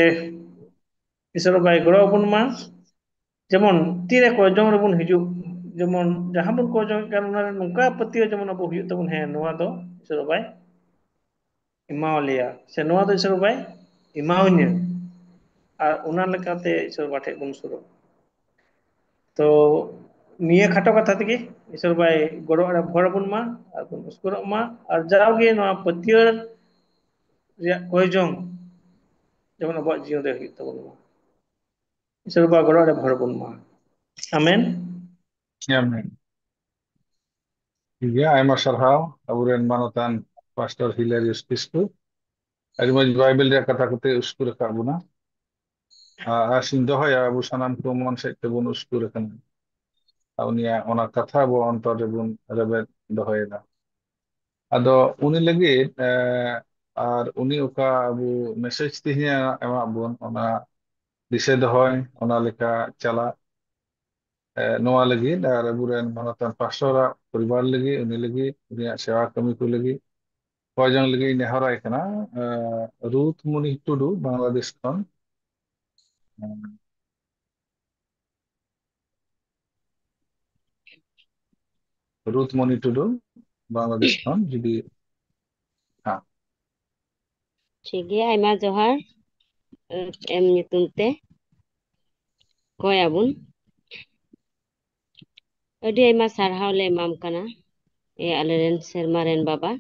ᱤᱥᱚᱨ ᱵᱟᱵᱟᱭ ᱜᱚᱲᱚ ᱟᱵᱚᱱ ᱢᱟ, ᱡᱮᱢᱚᱱ ᱛᱤᱨᱮ ᱠᱚᱭᱡᱚᱝ ᱨᱮᱵᱚᱱ ᱦᱤᱡᱩᱜ, ᱡᱮᱢᱚᱱ ᱡᱟᱦᱟᱸ ᱵᱚᱱ ᱠᱚᱭᱡᱚᱝ ᱠᱟᱱ, ᱚᱱᱟ ᱨᱮ ᱱᱚᱝᱠᱟ ᱯᱟᱹᱛᱭᱟᱹᱣ ᱡᱮᱢᱚᱱ ᱟᱵᱚ ᱦᱩᱭᱩᱜ ᱛᱟᱵᱚᱱ, ᱦᱮᱸ, ᱱᱚᱣᱟ ᱫᱚ ᱤᱥᱚᱨ ᱵᱟᱵᱟᱭ ᱮᱢᱟᱣᱟᱞᱮᱭᱟ, ᱥᱮ ᱱᱚᱣᱟ ᱫᱚ ᱤᱥᱚᱨ ᱵᱟᱵᱟᱭ ᱮᱢᱟᱣᱟᱹᱧᱟᱹ, ᱟᱨ ᱚᱱᱟ ᱞᱮᱠᱟᱛᱮ ᱤᱥᱚᱨ ᱵᱟᱵᱟ ᱴᱷᱮᱱ ᱵᱚᱱ ᱥᱩᱨᱚᱜ᱾ ᱛᱚ ᱱᱤᱭᱟᱹ ᱠᱷᱟᱴᱚ ᱠᱟᱛᱷᱟ ᱛᱮᱜᱮ ᱤᱥᱚᱨ ᱵᱟᱵᱟᱭ ᱜᱚᱲᱚ ᱟᱲᱮ ᱵᱷᱚᱨ ᱟᱵᱚᱱ ᱢᱟ, ᱟᱨ ᱵᱚᱱ ᱩᱥᱠᱩᱨᱚᱜ ᱢᱟ, ᱟᱨ ᱡᱟᱣᱜᱮ ᱱᱚᱣᱟ ᱯᱟᱹᱛᱭᱟᱹᱣ ᱨᱮᱭᱟᱜ ᱠᱚᱭᱡᱚᱝ ᱡᱮᱢᱚᱱ ᱟᱵᱚᱣᱟᱜ ᱡᱤᱭᱚᱱ ᱨᱮ ᱦᱩᱭᱩᱜ ᱛᱟᱵᱚᱱ ᱢᱟ᱾ ᱤᱥᱚᱨ ᱵᱟᱵᱟ ᱜᱚᱲᱚ ᱟᱲᱮ ᱵᱷᱚᱨ ᱟᱵᱚᱱ ᱢᱟ᱾ ᱟᱢᱮᱱ᱾ ᱟᱢᱮᱱ᱾ ᱴᱷᱤᱠ ᱜᱮᱭᱟ, ᱟᱭᱢᱟ ᱥᱟᱨᱦᱟᱣ ᱟᱵᱚᱨᱮᱱ ᱢᱟᱱᱚᱛᱟᱱ ᱯᱟᱥᱴᱚᱨ ᱦᱤᱞᱟᱨᱤᱭᱟᱥ ᱠᱤᱥᱠᱩ᱾ ᱟᱹᱰᱤ ᱢᱚᱡᱽ ᱵᱟᱭᱵᱮᱞ ᱨᱮᱭᱟᱜ ᱠᱟᱛᱷᱟ ᱠᱚᱛᱮ ᱩᱥᱠᱩᱨ ᱟᱠᱟᱫ ᱵᱚᱱᱟ᱾ ᱟᱨ ᱟᱥᱤᱧ ᱫᱚᱦᱚᱭᱟ, ᱟᱵᱚ ᱥᱟᱱᱟᱢ ᱠᱚ ᱢᱚᱱ ᱥᱮᱫ ᱛᱮᱵᱚᱱ ᱩᱥᱠᱩᱨ ᱟᱠᱟᱱᱟ᱾ ᱟᱨ ᱩᱱᱤᱭᱟᱜ ᱚᱱᱟ ᱠᱟᱛᱷᱟ ᱟᱵᱚ ᱚᱱᱛᱚᱨ ᱨᱮᱵᱚᱱ ᱨᱮᱵᱮᱫ ᱫᱚᱦᱚᱭᱮᱫᱟ᱾ ᱟᱫᱚ ᱩᱱᱤ ᱞᱟᱹᱜᱤᱫ, ᱮ, ᱟᱨ ᱩᱱᱤ ᱚᱠᱟ ᱟᱵᱚ ᱢᱮᱥᱮᱡᱽ ᱛᱮᱦᱮᱧ ᱮᱢᱟᱜ ᱵᱚᱱ, ᱚᱱᱟ ᱫᱤᱥᱟᱹ ᱫᱚᱦᱚᱭ, ᱚᱱᱟ ᱞᱮᱠᱟ ᱪᱟᱞᱟᱜ, ᱮ, ᱱᱚᱣᱟ ᱞᱟᱹᱜᱤᱫ ᱟᱨ ᱟᱵᱚᱨᱮᱱ ᱢᱟᱱᱚᱛᱟᱱ ᱯᱟᱥᱴᱚᱨᱟᱜ ᱯᱚᱨᱤᱵᱟᱨ ᱞᱟᱹᱜᱤᱫ, ᱩᱱᱤ ᱞᱟᱹᱜᱤᱫ, ᱩᱱᱤᱭᱟᱜ ᱥᱮᱣᱟ ᱠᱟᱹᱢᱤ ᱠᱚ ᱞᱟᱹᱜᱤᱫ ᱠᱚᱭᱡᱚᱝ ᱞᱟᱹᱜᱤᱫ ᱤᱧ ᱱᱮᱦᱚᱨᱟᱭ ᱠᱟᱱᱟ᱾ ᱮ, ᱨᱩᱛᱷ ᱢᱩᱱᱤ ᱴᱩᱰᱩ, ᱵᱟᱝᱞᱟᱫᱮᱥ ᱠᱷᱚᱱ᱾ ᱨᱩᱛᱷ ᱢᱩᱱᱤ ᱴᱩᱰᱩ, ᱵᱟᱝᱞᱟᱫᱮᱥ ᱠᱷᱚᱱ, ᱡᱩᱫᱤ, ᱦᱮᱸ᱾ ᱴᱷᱤᱠ ᱜᱮᱭᱟ, ᱟᱭᱢᱟ ᱡᱚᱦᱟᱨ᱾ ᱮᱢ ᱧᱩᱛᱩᱢ ᱛᱮ ᱠᱚᱭ ᱟᱵᱚᱱ᱾ ᱟᱹᱰᱤ ᱟᱭᱢᱟ ᱥᱟᱨᱦᱟᱣ ᱞᱮ ᱮᱢᱟᱢ ᱠᱟᱱᱟ, ᱮ ᱟᱞᱮᱨᱮᱱ ᱥᱮᱨᱢᱟ ᱨᱮᱱ ᱵᱟᱵᱟ᱾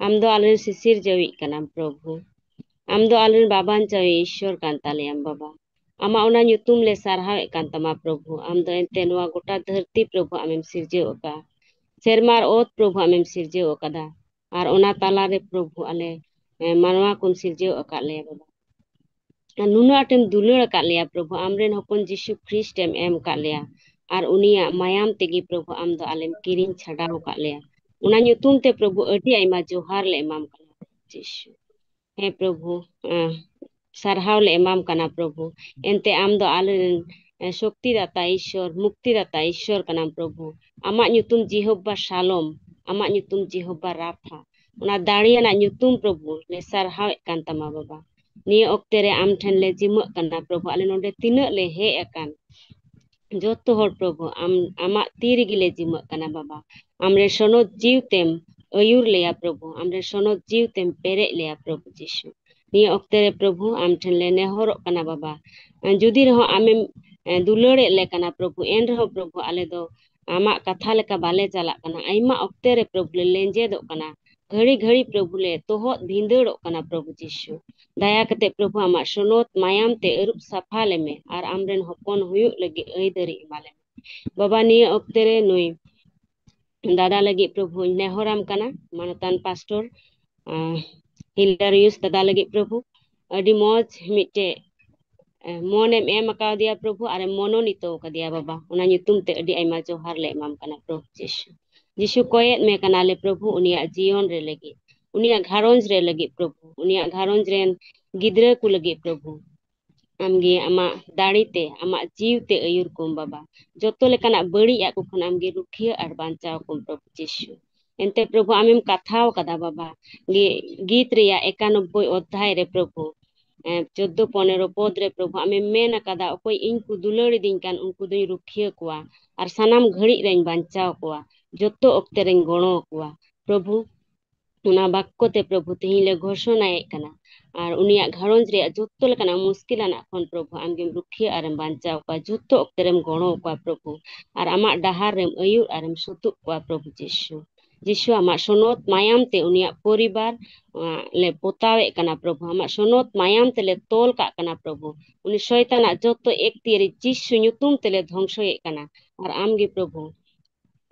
ᱟᱢ ᱫᱚ ᱟᱞᱮᱨᱮᱱ ᱥᱤᱥᱤᱨ ᱡᱟᱹᱣᱤᱡ ᱠᱟᱱᱟᱢ, ᱯᱨᱚᱵᱷᱩ᱾ ᱟᱢ ᱫᱚ ᱟᱞᱮᱨᱮᱱ ᱵᱟᱵᱟᱱ ᱡᱟᱹᱣᱤᱡ ᱤᱥᱥᱚᱨ ᱠᱟᱱ ᱛᱟᱞᱮᱭᱟᱢ, ᱵᱟᱵᱟ᱾ ᱟᱢᱟᱜ ᱚᱱᱟ ᱧᱩᱛᱩᱢ ᱞᱮ ᱥᱟᱨᱦᱟᱣᱮᱫ ᱠᱟᱱ ᱛᱟᱢᱟ, ᱯᱨᱚᱵᱷᱩ᱾ ᱟᱢ ᱫᱚ ᱮᱱᱛᱮ ᱱᱚᱣᱟ ᱜᱚᱴᱟ ᱫᱷᱟᱹᱨᱛᱤ, ᱯᱨᱚᱵᱷᱩ, ᱟᱢᱮᱢ ᱥᱤᱨᱡᱟᱹᱣ ᱟᱠᱟᱫᱼᱟ᱾ ᱥᱮᱨᱢᱟ ᱟᱨ ᱚᱛ, ᱯᱨᱚᱵᱷᱩ, ᱟᱢᱮᱢ ᱥᱤᱨᱡᱟᱹᱣ ᱟᱠᱟᱫᱟ᱾ ᱟᱨ ᱚᱱᱟ ᱛᱟᱞᱟᱨᱮ, ᱯᱨᱚᱵᱷᱩ, ᱟᱞᱮ, ᱮ, ᱢᱟᱱᱣᱟ ᱠᱚᱢ ᱥᱤᱨᱡᱟᱹᱣ ᱟᱠᱟᱫ ᱞᱮᱭᱟ, ᱵᱟᱵᱟ᱾ ᱟᱨ ᱱᱩᱱᱟᱹᱜ ᱟᱸᱴᱮᱢ ᱫᱩᱞᱟᱹᱲ ᱟᱠᱟᱫ ᱞᱮᱭᱟ, ᱯᱨᱚᱵᱷᱩ᱾ ᱟᱢᱨᱮᱱ ᱦᱚᱯᱚᱱ ᱡᱤᱥᱩ ᱠᱷᱨᱤᱥᱴ ᱮᱢ ᱮᱢ ᱟᱠᱟᱫ ᱞᱮᱭᱟ᱾ ᱟᱨ ᱩᱱᱤᱭᱟᱜ ᱢᱟᱭᱟᱢ ᱛᱮᱜᱮ, ᱯᱨᱚᱵᱷᱩ, ᱟᱢ ᱫᱚ ᱟᱞᱮᱢ ᱠᱤᱨᱤᱧ ᱪᱷᱟᱰᱟᱣ ᱟᱠᱟᱫ ᱞᱮᱭᱟ᱾ ᱚᱱᱟ ᱧᱩᱛᱩᱢ ᱛᱮ, ᱯᱨᱚᱵᱷᱩ, ᱟᱹᱰᱤ ᱟᱭᱢᱟ ᱡᱚᱦᱟᱨ ᱞᱮ ᱮᱢᱟᱢ ᱠᱟᱱᱟ, ᱡᱤᱥᱩ᱾ ᱦᱮᱸ, ᱯᱨᱚᱵᱷᱩ, ᱮ, ᱥᱟᱨᱦᱟᱣ ᱞᱮ ᱮᱢᱟᱢ ᱠᱟᱱᱟ, ᱯᱨᱚᱵᱷᱩ᱾ ᱮᱱᱛᱮ ᱟᱢ ᱫᱚ ᱟᱞᱮᱨᱮᱱ, ᱮ, ᱥᱚᱠᱛᱤᱫᱟᱛᱟ ᱤᱥᱥᱚᱨ, ᱢᱩᱠᱛᱤᱫᱟᱛᱟ ᱤᱥᱥᱚᱨ ᱠᱟᱱᱟᱢ, ᱯᱨᱚᱵᱷᱩ᱾ ᱟᱢᱟᱜ ᱧᱩᱛᱩᱢ ᱡᱤᱦᱳᱵᱟ ᱥᱟᱞᱚᱢ, ᱟᱢᱟᱜ ᱧᱩᱛᱩᱢ ᱡᱤᱦᱳᱵᱟ ᱨᱟᱯᱷᱟ᱾ ᱚᱱᱟ ᱫᱟᱲᱮᱭᱟᱱᱟᱜ ᱧᱩᱛᱩᱢ ᱯᱨᱚᱵᱷᱩ ᱞᱮ ᱥᱟᱨᱦᱟᱣᱮᱫ ᱠᱟᱱ ᱛᱟᱢᱟ ᱵᱟᱵᱟ᱾ ᱱᱤᱭᱟᱹ ᱚᱠᱛᱮ ᱨᱮ ᱟᱢ ᱴᱷᱮᱱ ᱞᱮ ᱡᱤᱢᱟᱹᱜ ᱠᱟᱱᱟ ᱯᱨᱚᱵᱷᱩ, ᱟᱞᱮ ᱱᱚᱰᱮ ᱛᱤᱱᱟᱹᱜ ᱞᱮ ᱦᱮᱡ ᱟᱠᱟᱱ, ᱡᱚᱛᱚ ᱦᱚᱲ ᱯᱨᱚᱵᱷᱩ ᱟᱢ, ᱟᱢᱟᱜ ᱛᱤ ᱨᱮᱜᱮ ᱞᱮ ᱡᱤᱢᱟᱹᱜ ᱠᱟᱱᱟ ᱵᱟᱵᱟ᱾ ᱟᱢᱨᱮᱱ ᱥᱚᱱᱚᱛ ᱡᱤᱣᱤ ᱛᱮᱢ ᱟᱹᱭᱩᱨ ᱞᱮᱭᱟ ᱯᱨᱚᱵᱷᱩ, ᱟᱢᱨᱮᱱ ᱥᱚᱱᱚᱛ ᱡᱤᱣᱤ ᱛᱮᱢ ᱯᱮᱨᱮᱡ ᱞᱮᱭᱟ ᱯᱨᱚᱵᱷᱩ ᱡᱤᱥᱩ᱾ ᱱᱤᱭᱟᱹ ᱚᱠᱛᱮ ᱨᱮ ᱯᱨᱚᱵᱷᱩ ᱟᱢ ᱴᱷᱮᱱ ᱞᱮ ᱱᱮᱦᱚᱨᱚᱜ ᱠᱟᱱᱟ ᱵᱟᱵᱟ, ᱡᱩᱫᱤ ᱨᱮᱦᱚᱸ ᱟᱢᱮᱢ, ᱮ, ᱫᱩᱞᱟᱹᱲᱮᱫ ᱞᱮ ᱠᱟᱱᱟ ᱯᱨᱚᱵᱷᱩ, ᱮᱱ ᱨᱮᱦᱚᱸ ᱯᱨᱚᱵᱷᱩ ᱟᱞᱮ ᱫᱚ ᱟᱢᱟᱜ ᱠᱟᱛᱷᱟ ᱞᱮᱠᱟ ᱵᱟᱞᱮ ᱪᱟᱞᱟᱜ ᱠᱟᱱᱟ᱾ ᱟᱭᱢᱟ ᱚᱠᱛᱮ ᱨᱮ ᱯᱨᱚᱵᱷᱩ ᱞᱮ ᱞᱮᱸᱡᱮᱫᱚᱜ ᱠᱟᱱᱟ, ᱜᱷᱟᱹᱲᱤ ᱜᱷᱟᱹᱲᱤ ᱯᱨᱚᱵᱷᱩ ᱞᱮ ᱛᱚᱦᱚᱫ ᱵᱷᱤᱸᱫᱟᱹᱲᱚᱜ ᱠᱟᱱᱟ ᱯᱨᱚᱵᱷᱩ ᱡᱤᱥᱩ᱾ ᱫᱟᱭᱟ ᱠᱟᱛᱮ ᱯᱨᱚᱵᱷᱩ ᱟᱢᱟᱜ ᱥᱚᱱᱚᱛ ᱢᱟᱭᱟᱢ ᱛᱮ ᱟᱹᱨᱩᱵ ᱥᱟᱯᱷᱟ ᱞᱮᱢᱮ ᱟᱨ ᱟᱢᱨᱮᱱ ᱦᱚᱯᱚᱱ ᱦᱩᱭᱩᱜ ᱞᱟᱹᱜᱤᱫ ᱟᱹᱭᱫᱟᱹᱨᱤ ᱮᱢᱟ ᱞᱮᱢᱮ᱾ ᱵᱟᱵᱟ, ᱱᱤᱭᱟᱹ ᱚᱠᱛᱮ ᱨᱮ ᱱᱩᱭ ᱫᱟᱫᱟ ᱞᱟᱹᱜᱤᱫ ᱯᱨᱚᱵᱷᱩᱧ ᱱᱮᱦᱚᱨᱟᱢ ᱠᱟᱱᱟ, ᱢᱟᱱᱚᱛᱟᱱ ᱯᱟᱥᱴᱚᱨ, ᱟᱸ, ᱦᱤᱞᱟᱨᱤᱭᱩᱥ ᱫᱟᱫᱟ ᱞᱟᱹᱜᱤᱫ ᱯᱨᱚᱵᱷᱩ, ᱟᱹᱰᱤ ᱢᱚᱡᱽ ᱢᱤᱫᱴᱮᱡ, ᱮ, ᱢᱚᱱᱮᱢ ᱮᱢ ᱟᱠᱟᱣᱫᱮᱭᱟ ᱯᱨᱚᱵᱷᱩ, ᱟᱨᱮᱢ ᱢᱚᱱᱳᱱᱤᱛᱚ ᱟᱠᱟᱫᱮᱭᱟ ᱵᱟᱵᱟ᱾ ᱚᱱᱟ ᱧᱩᱛᱩᱢ ᱛᱮ ᱟᱹᱰᱤ ᱟᱭᱢᱟ ᱡᱚᱦᱟᱨ ᱞᱮ ᱮᱢᱟᱢ ᱠᱟᱱᱟ ᱯᱨᱚᱵᱷᱩ ᱡᱤᱥᱩ᱾ ᱡᱤᱥᱩ, ᱠᱚᱭᱮᱫ ᱢᱮ ᱠᱟᱱᱟᱞᱮ ᱯᱨᱚᱵᱷᱩ, ᱩᱱᱤᱭᱟᱜ ᱡᱤᱭᱚᱱ ᱨᱮ ᱞᱟᱹᱜᱤᱫ, ᱩᱱᱤᱭᱟᱜ ᱜᱷᱟᱨᱚᱸᱡᱽ ᱨᱮ ᱞᱟᱹᱜᱤᱫ ᱯᱨᱚᱵᱷᱩ, ᱩᱱᱤᱭᱟᱜ ᱜᱷᱟᱨᱚᱸᱡᱽ ᱨᱮᱱ ᱜᱤᱫᱽᱨᱟᱹ ᱠᱚ ᱞᱟᱹᱜᱤᱫ ᱯᱨᱚᱵᱷᱩ, ᱟᱢᱜᱮ ᱟᱢᱟᱜ ᱫᱟᱲᱮ ᱛᱮ, ᱟᱢᱟᱜ ᱡᱤᱣᱤ ᱛᱮ ᱟᱹᱭᱩᱨ ᱠᱚᱢ ᱵᱟᱵᱟ᱾ ᱡᱚᱛᱚ ᱞᱮᱠᱟᱱᱟᱜ ᱵᱟᱹᱲᱤᱡ ᱟᱜ ᱠᱚ ᱠᱷᱚᱱ ᱟᱢᱜᱮ ᱨᱩᱠᱷᱤᱭᱟᱹ ᱟᱨ ᱵᱟᱧᱪᱟᱣ ᱠᱚᱢ ᱯᱨᱚᱵᱷᱩ ᱡᱤᱥᱩ᱾ ᱮᱱᱛᱮ ᱯᱨᱚᱵᱷᱩ ᱟᱢᱮᱢ ᱠᱟᱛᱷᱟᱣ ᱠᱟᱫᱟ ᱵᱟᱵᱟ, ᱜᱤ-, ᱜᱤᱛ ᱨᱮᱭᱟᱜ ᱮᱠᱟᱱᱚᱵᱵᱳᱭ ᱚᱫᱷᱭᱟᱭ ᱨᱮ ᱯᱨᱚᱵᱷᱩ, ᱮ, ᱪᱳᱫᱫᱳ ᱯᱚᱱᱮᱨᱚ ᱯᱚᱫ ᱨᱮ ᱯᱨᱚᱵᱷᱩ ᱟᱢᱮᱢ ᱢᱮᱱ ᱟᱠᱟᱫᱟ, ᱚᱠᱚᱭ ᱤᱧ ᱠᱚ ᱫᱩᱞᱟᱹᱲᱤᱫᱤᱧ ᱠᱟᱱ ᱩᱱᱠᱩ ᱫᱩᱧ ᱨᱩᱠᱷᱤᱭᱟᱹ ᱠᱚᱣᱟ ᱟᱨ ᱥᱟᱱᱟᱢ ᱜᱷᱟᱹᱲᱤᱡ ᱨᱮᱧ ᱵᱟᱧᱪᱟᱣ ᱠᱚᱣᱟ, ᱡᱚᱛᱚ ᱚᱠᱛᱮ ᱨᱮᱧ ᱜᱚᱲᱚ ᱟᱠᱚᱣᱟ᱾ ᱯᱨᱚᱵᱷᱩ, ᱚᱱᱟ ᱵᱟᱠᱠᱚ ᱛᱮ ᱯᱨᱚᱵᱷᱩ ᱛᱮᱦᱮᱧ ᱞᱮ ᱜᱷᱳᱥᱚᱱᱟᱭᱮᱫ ᱠᱟᱱᱟ᱾ ᱟᱨ ᱩᱱᱤᱭᱟᱜ ᱜᱷᱟᱨᱚᱸᱡᱽ ᱨᱮᱭᱟᱜ ᱡᱚᱛᱚ ᱞᱮᱠᱟᱱᱟᱜ ᱢᱩᱥᱠᱤᱞ ᱟᱱᱟᱜ ᱠᱷᱚᱱ ᱯᱨᱚᱵᱷᱩ ᱟᱢᱜᱮᱢ ᱨᱩᱠᱷᱤᱭᱟᱹ ᱟᱨᱮᱢ ᱵᱟᱧᱪᱟᱣ ᱠᱚᱣᱟ, ᱡᱚᱛᱚ ᱚᱠᱛᱮ ᱨᱮᱢ ᱜᱚᱲᱚ ᱟᱠᱚᱣᱟ ᱯᱨᱚᱵᱷᱩ, ᱟᱨ ᱟᱢᱟᱜ ᱰᱟᱦᱟᱨ ᱨᱮᱢ ᱟᱹᱭᱩᱨ ᱟᱨᱮᱢ ᱥᱩᱛᱩᱜ ᱠᱚᱣᱟ ᱯᱨᱚᱵᱷᱩ ᱡᱤᱥᱩ᱾ ᱡᱤᱥᱩ, ᱟᱢᱟᱜ ᱥᱚᱱᱚᱛ ᱢᱟᱭᱟᱢ ᱛᱮ ᱩᱱᱤᱭᱟᱜ ᱯᱚᱨᱤᱵᱟᱨ, ᱟ, ᱞᱮ ᱯᱚᱛᱟᱣᱮᱫ ᱠᱟᱱᱟ ᱯᱨᱚᱵᱷᱩ, ᱟᱢᱟᱜ ᱥᱚᱱᱚᱛ ᱢᱟᱭᱟᱢ ᱛᱮᱞᱮ ᱛᱚᱞ ᱠᱟᱜ ᱠᱟᱱᱟ ᱯᱨᱚᱵᱷᱩ᱾ ᱩᱱᱤ ᱥᱚᱭᱛᱟᱱᱟᱜ ᱡᱚᱛᱚ ᱮᱠᱛᱤᱭᱟᱹᱨᱤ ᱡᱤᱥᱩ ᱧᱩᱛᱩᱢ ᱛᱮᱞᱮ ᱫᱷᱚᱝᱥᱚᱭᱮᱫ ᱠᱟᱱᱟ, ᱟᱨ ᱟᱢᱜᱮ ᱯᱨᱚᱵᱷᱩ